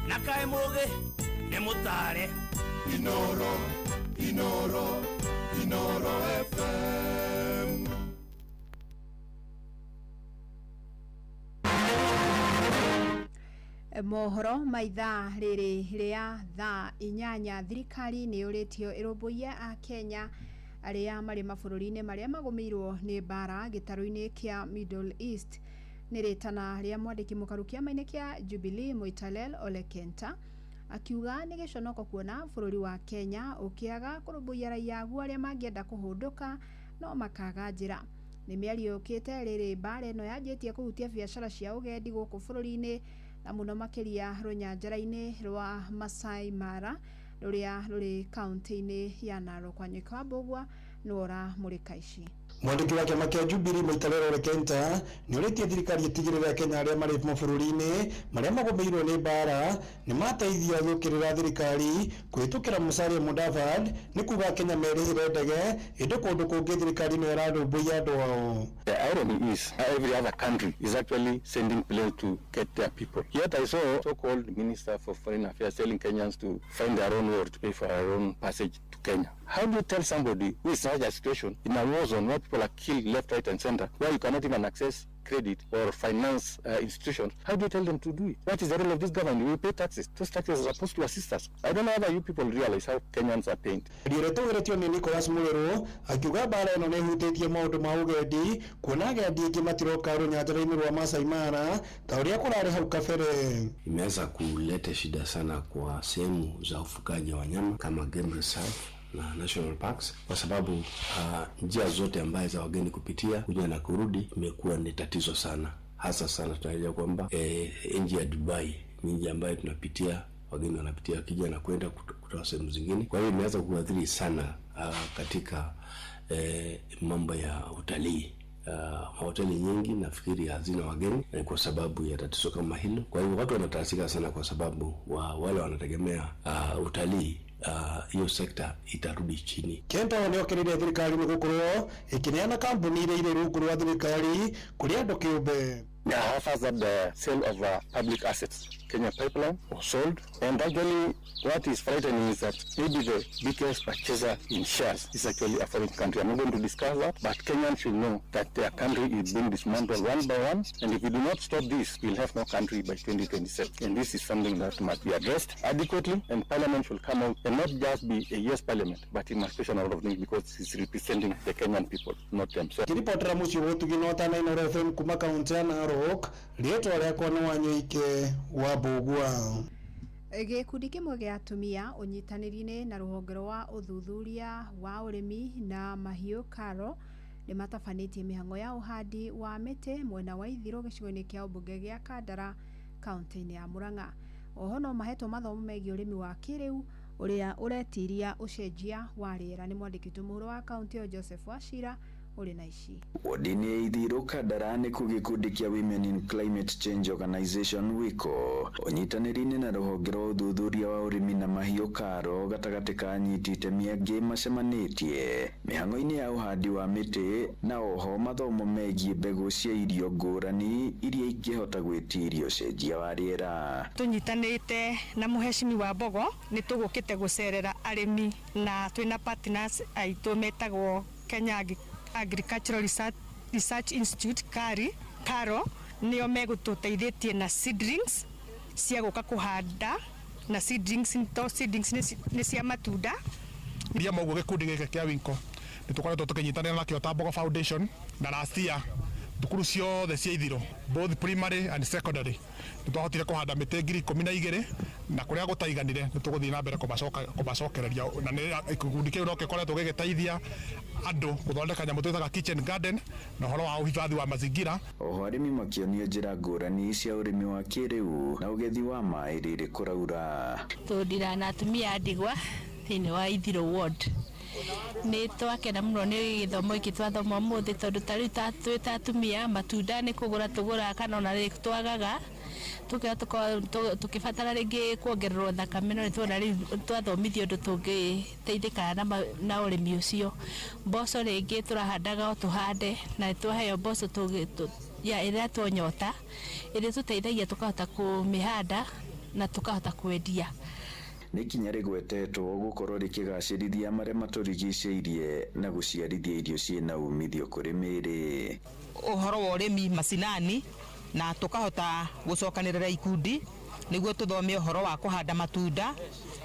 na kaĩ mũgĩ nĩ mũtare. Inoro, Inoro, Inoro FM. Mohoro ma ithaa rĩrĩ rĩa thaa 8 thirikari nĩ yũrĩtio ĩrũmbũiye a Kenya arĩa marĩ mabũrũri-inĩ marĩa magũmĩirwo nĩ mbara gĩtarũ-inĩ kĩa Middle East. Nĩ rĩtana rĩa mwandĩki mũkaru kĩama-inĩ kĩa Jubilee Moitalel Ole Kenta akiuga nĩ gĩconoko kuona bũrũri wa Kenya ũkĩaga kũrũmbũiya raia aguo arĩa mangĩenda kũhũndũka no makaga njĩra. Nĩ mĩario yũkĩte rĩrĩ mbara ĩno yanjĩtie kũhutia biacara cia ũgendi gũkũ bũrũri-inĩ na mũno makĩria rũnyanjara-inĩ rwa Masai Mara rũrĩa rũrĩ kaunti-inĩ ya Narok. Wanyoike wa Mbũgua nĩwe ũramũrĩka ici. Mwandĩki wa kĩama kĩa Jubilee Moitalel Ole Kenta nĩ ũrĩtie thirikari ĩtigĩrĩre Akenya arĩa marĩ mabũrũri-inĩ marĩa magũmĩirwo nĩ mbara nĩ mateithio gũkĩrĩra thirikari kũhĩtũkĩra Musalia Mudavadi nĩ kuga Akenya merĩhĩre ndege ĩndĩ kũndũ kũngĩ thirikari nĩyo ĩrarũmbũiya andũ ao. The irony is every other country is actually sending planes to get their people. Yet I saw so-called Minister for Foreign Affairs telling Kenyans to find their own way to pay for their own passage to Kenya. How do you tell somebody who is in such a situation, in a war zone where people are killed left, right and center, where you cannot even access credit or finance institutions, how do you tell them to do it? What is the role of this government? We pay taxes. Those taxes are supposed to assist us. I don't know whether you people realize how Kenyans are paid. Mĩario ĩrĩa ĩtongoretio nĩ Nicholas Murĩrũ akiuga mbara ĩno nĩ ĩhutĩtie maũndũ ma ũgendi kuona agendi aingĩ matiroka rũnyanjara-inĩ rwa Masai Mara ta ũrĩa kũrarĩ hau kabere. Imeweza kuleta shida sana kwa sehemu za ufugaji wa wanyama kama game reserve na national parks, kwa sababu njia zote ambaye za wageni kupitia kuja na kurudi imekuwa ni tatizo sana. Hasa sana tunaelewa kwamba nchi ya Dubai ni nchi ambayo tunapitia, wageni wanapitia wakija na kwenda kutoka sehemu zingine. Kwa hiyo imeanza kuathiri sana katika mambo ya utalii. Hoteli nyingi nafikiri hazina wageni kwa sababu ya tatizo kama hilo. Kwa hivyo watu wanatasika sana kwa sababu wale wanategemea utalii, hiyo sekta itarudi chini. Kenta nĩ okĩrĩire thirikari nĩ gũkorwo ĩkĩneana kambuni iria irĩ rungu rwa thirikari kũrĩ andũ kĩũmbe. Offers that the sale of public assets, Kenya Pipeline, was sold. And actually, what is frightening is that maybe the biggest purchaser in shares is actually a foreign country. I'm not going to discuss that, but Kenyans should know that their country is being dismantled one by one. And if we do not stop this, we'll have no country by 2027. And this is something that must be addressed adequately, and Parliament should come out and not just be a yes Parliament, but it must question a lot of things because it's representing the Kenyan people, not themselves. Ngĩribotera mũciĩ wa ũtugi na ũtana Inooro FM kuma kaunti ya Narok, rĩtwa rĩakwa nĩ Wanyoike wa Mbũgua. Gĩkundi kĩmwe gĩa atumia ũnyitanĩri-inĩ na rũhonge rwa ũthuthuria wa ũrĩmi na mahiũ KALRO nĩ matabanĩtie mĩhang'o ya ũhandi wa mĩtĩ mwena wa ithirũ gĩcigo-inĩ kĩa ũmbunge gĩa Kandara kaunti-inĩ ya Murang'a. Oho no mahetwo mathomo megiĩ ũrĩmi wa kĩrĩu ũrĩa ũretiria ũcenjia wa rĩera. Nĩ mwandĩki witũ mũhuro wa kaunti ĩyo Joseph Wachira ũrĩ na ici. Wodi-inĩ ya Ithirũ Kandara nĩkuo gĩkundi kĩa Women in Climate Change Organization WICO ũnyitanĩri-inĩ na rũhonge rwa ũthuthuria wa ũrĩmi na mahiũ KALRO gatagatĩ ka anyiti itemi angĩ macemanĩtie mĩhang'o-inĩ ya ũhandi wa mĩtĩ na oho mathomo megiĩ mbegũ cia irio ngũrani iria ingĩhota gwĩtiria ũcenjia wa rĩera. Tũnyitanĩte na mũhecimi wa Mbogo nĩ tũgũkĩte gũcerera arĩmi na twĩna partners aitũ metagwo Kenya Agricultural Research Institute KARI KALRO nĩo megũtũteithĩtie na seedlings cia gũka kũhanda na seedlings to seedlings nĩ cia matunda. Ria moguo gĩkundi gĩkĩ kĩa Winco nĩ tũkoretwo tũkĩnyitanĩra nakĩo ta Mbogo Foundation na last year thukuru ciothe cia Ithirũ both primary and secondary nĩ twahotire kũhanda mĩtĩ 12,000 na kũrĩa gũtaiganire nĩ tũgũthiĩ na mbere kũmacokereria na nĩ gĩkundi kĩu no gĩkoretwo gĩgĩteithia andũ gũthondeka nyamũ twĩtaga kitchen garden na ũhoro wa ũhifadhi wa mazingira. Oho arĩmi makĩonio njĩra ngũrani cia ũrĩmi wa kĩrĩu na ũgethi wa maĩ rĩrĩ kũraura. Tũndira na atumia a ndigwa thĩinĩ wa Ithirũ ward. Nĩ twakena mũno nĩ gĩthomo gĩkĩ twathoma ũmũthĩ, tondũ ta rĩu twĩ ta atumia, matunda nĩ kũgũra tũgũraga kana ona rĩ twagaga tũkĩra tũkĩbatara rĩngĩ kuongererwo thakame, no nĩ tuona rĩu twathomithio ũndũ tũngĩteithĩka na ũrĩmi ũcio. Mboco rĩngĩ tũrahandaga o tũhande, na nĩ twaheo mboco ya ĩrĩa twonyota ĩrĩa tũteithagia tũkahota kũmĩhanda na tũkahota kwendia. Nĩ ikinya rĩgwetetwo gũkorwo rĩkĩgacĩrithia marĩa matũrigicĩirie na gũciarithia irio ciĩna umithio kũrĩ mĩĩrĩ. Ũhoro wa ũrĩmi macinani na tũkahota gũcokanĩrĩra ikundi nĩguo tũthome ũhoro wa kũhanda matunda,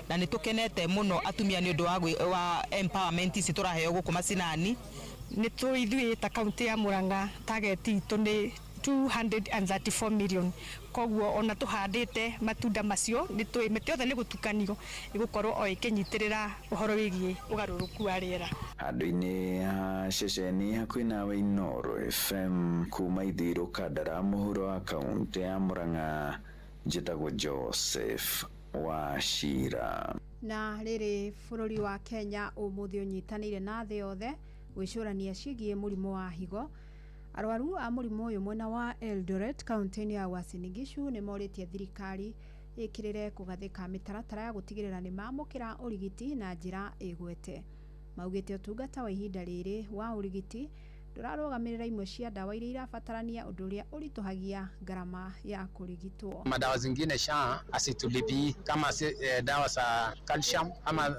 na nĩ tũkenete mũno atumia nĩ ũndũ wa empowerment ici tũraheo gũkũ macinani. Nĩ tũ ithuĩ ta kaunti ya Murang'a target itũ nĩ 234 million, koguo ona tũhandĩte matunda macio nĩ tũĩ mĩtĩ yothe nĩ gũtukanio ĩgũkorwo o ĩkĩnyitĩrĩra ũhoro wĩgiĩ ũgarũrũku wa rĩera. Handũ-inĩ ha ceceni hakuhĩ nawe Inooro FM kuma Ithũĩro Kandara mũhuro wa kaũntĩ ya Murang'a, njĩtagwo Joseph Wachira. Na rĩrĩ, bũrũri wa Kenya ũmũthĩ ũnyitanĩire na thĩ yothe gwĩcũrania ciĩgiĩ mũrimũ wa higo. Arwaru a mũrimũ ũyũ mwena wa Eldoret kaunti-inĩ ya Uasin Gishu nĩ morĩtie thirikari ĩkĩrĩre kũgathĩka mĩtaratara ya gũtigĩrĩra nĩ mamũkĩra ũrigiti na njĩra ĩgwete. Maugĩte ũtungata wa ihinda rĩrĩ wa ũrigiti ndũrarũgamĩrĩra imwe cia ndawa iria irabatarania, ũndũ ũrĩa ũritũhagia ngarama ya kũrigitwo. Madawa zingine SHA asitulipii kama dawa za calcium ama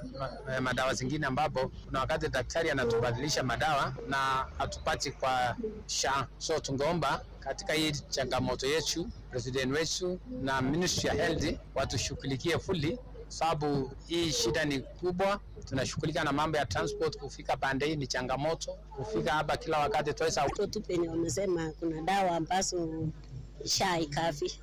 madawa zingine ambapo kuna wakati daktari anatubadilisha madawa na hatupati kwa SHA. So tungeomba katika hii changamoto yetu, president wetu na ministry ya health watushughulikie fully, sababu hii shida ni kubwa. Tunashughulika na mambo ya transport, kufika pande hii ni changamoto, kufika hapa kila wakati tuweza tu penye wamesema kuna dawa ambazo SHA ikafi.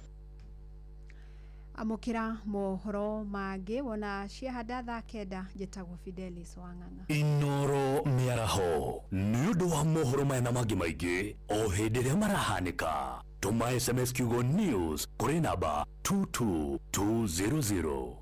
Amũkĩra mohoro mangĩ wona ciahanda thaa 9. Njĩtagwo Fidelis Wang'ang'a. Inoro mĩaraho nĩ ũndũ wa mohoro maya na mangĩ maingĩ o hĩndĩ ĩrĩa marahanĩka, tũma SMS kiugo news kũrĩ namba 22200.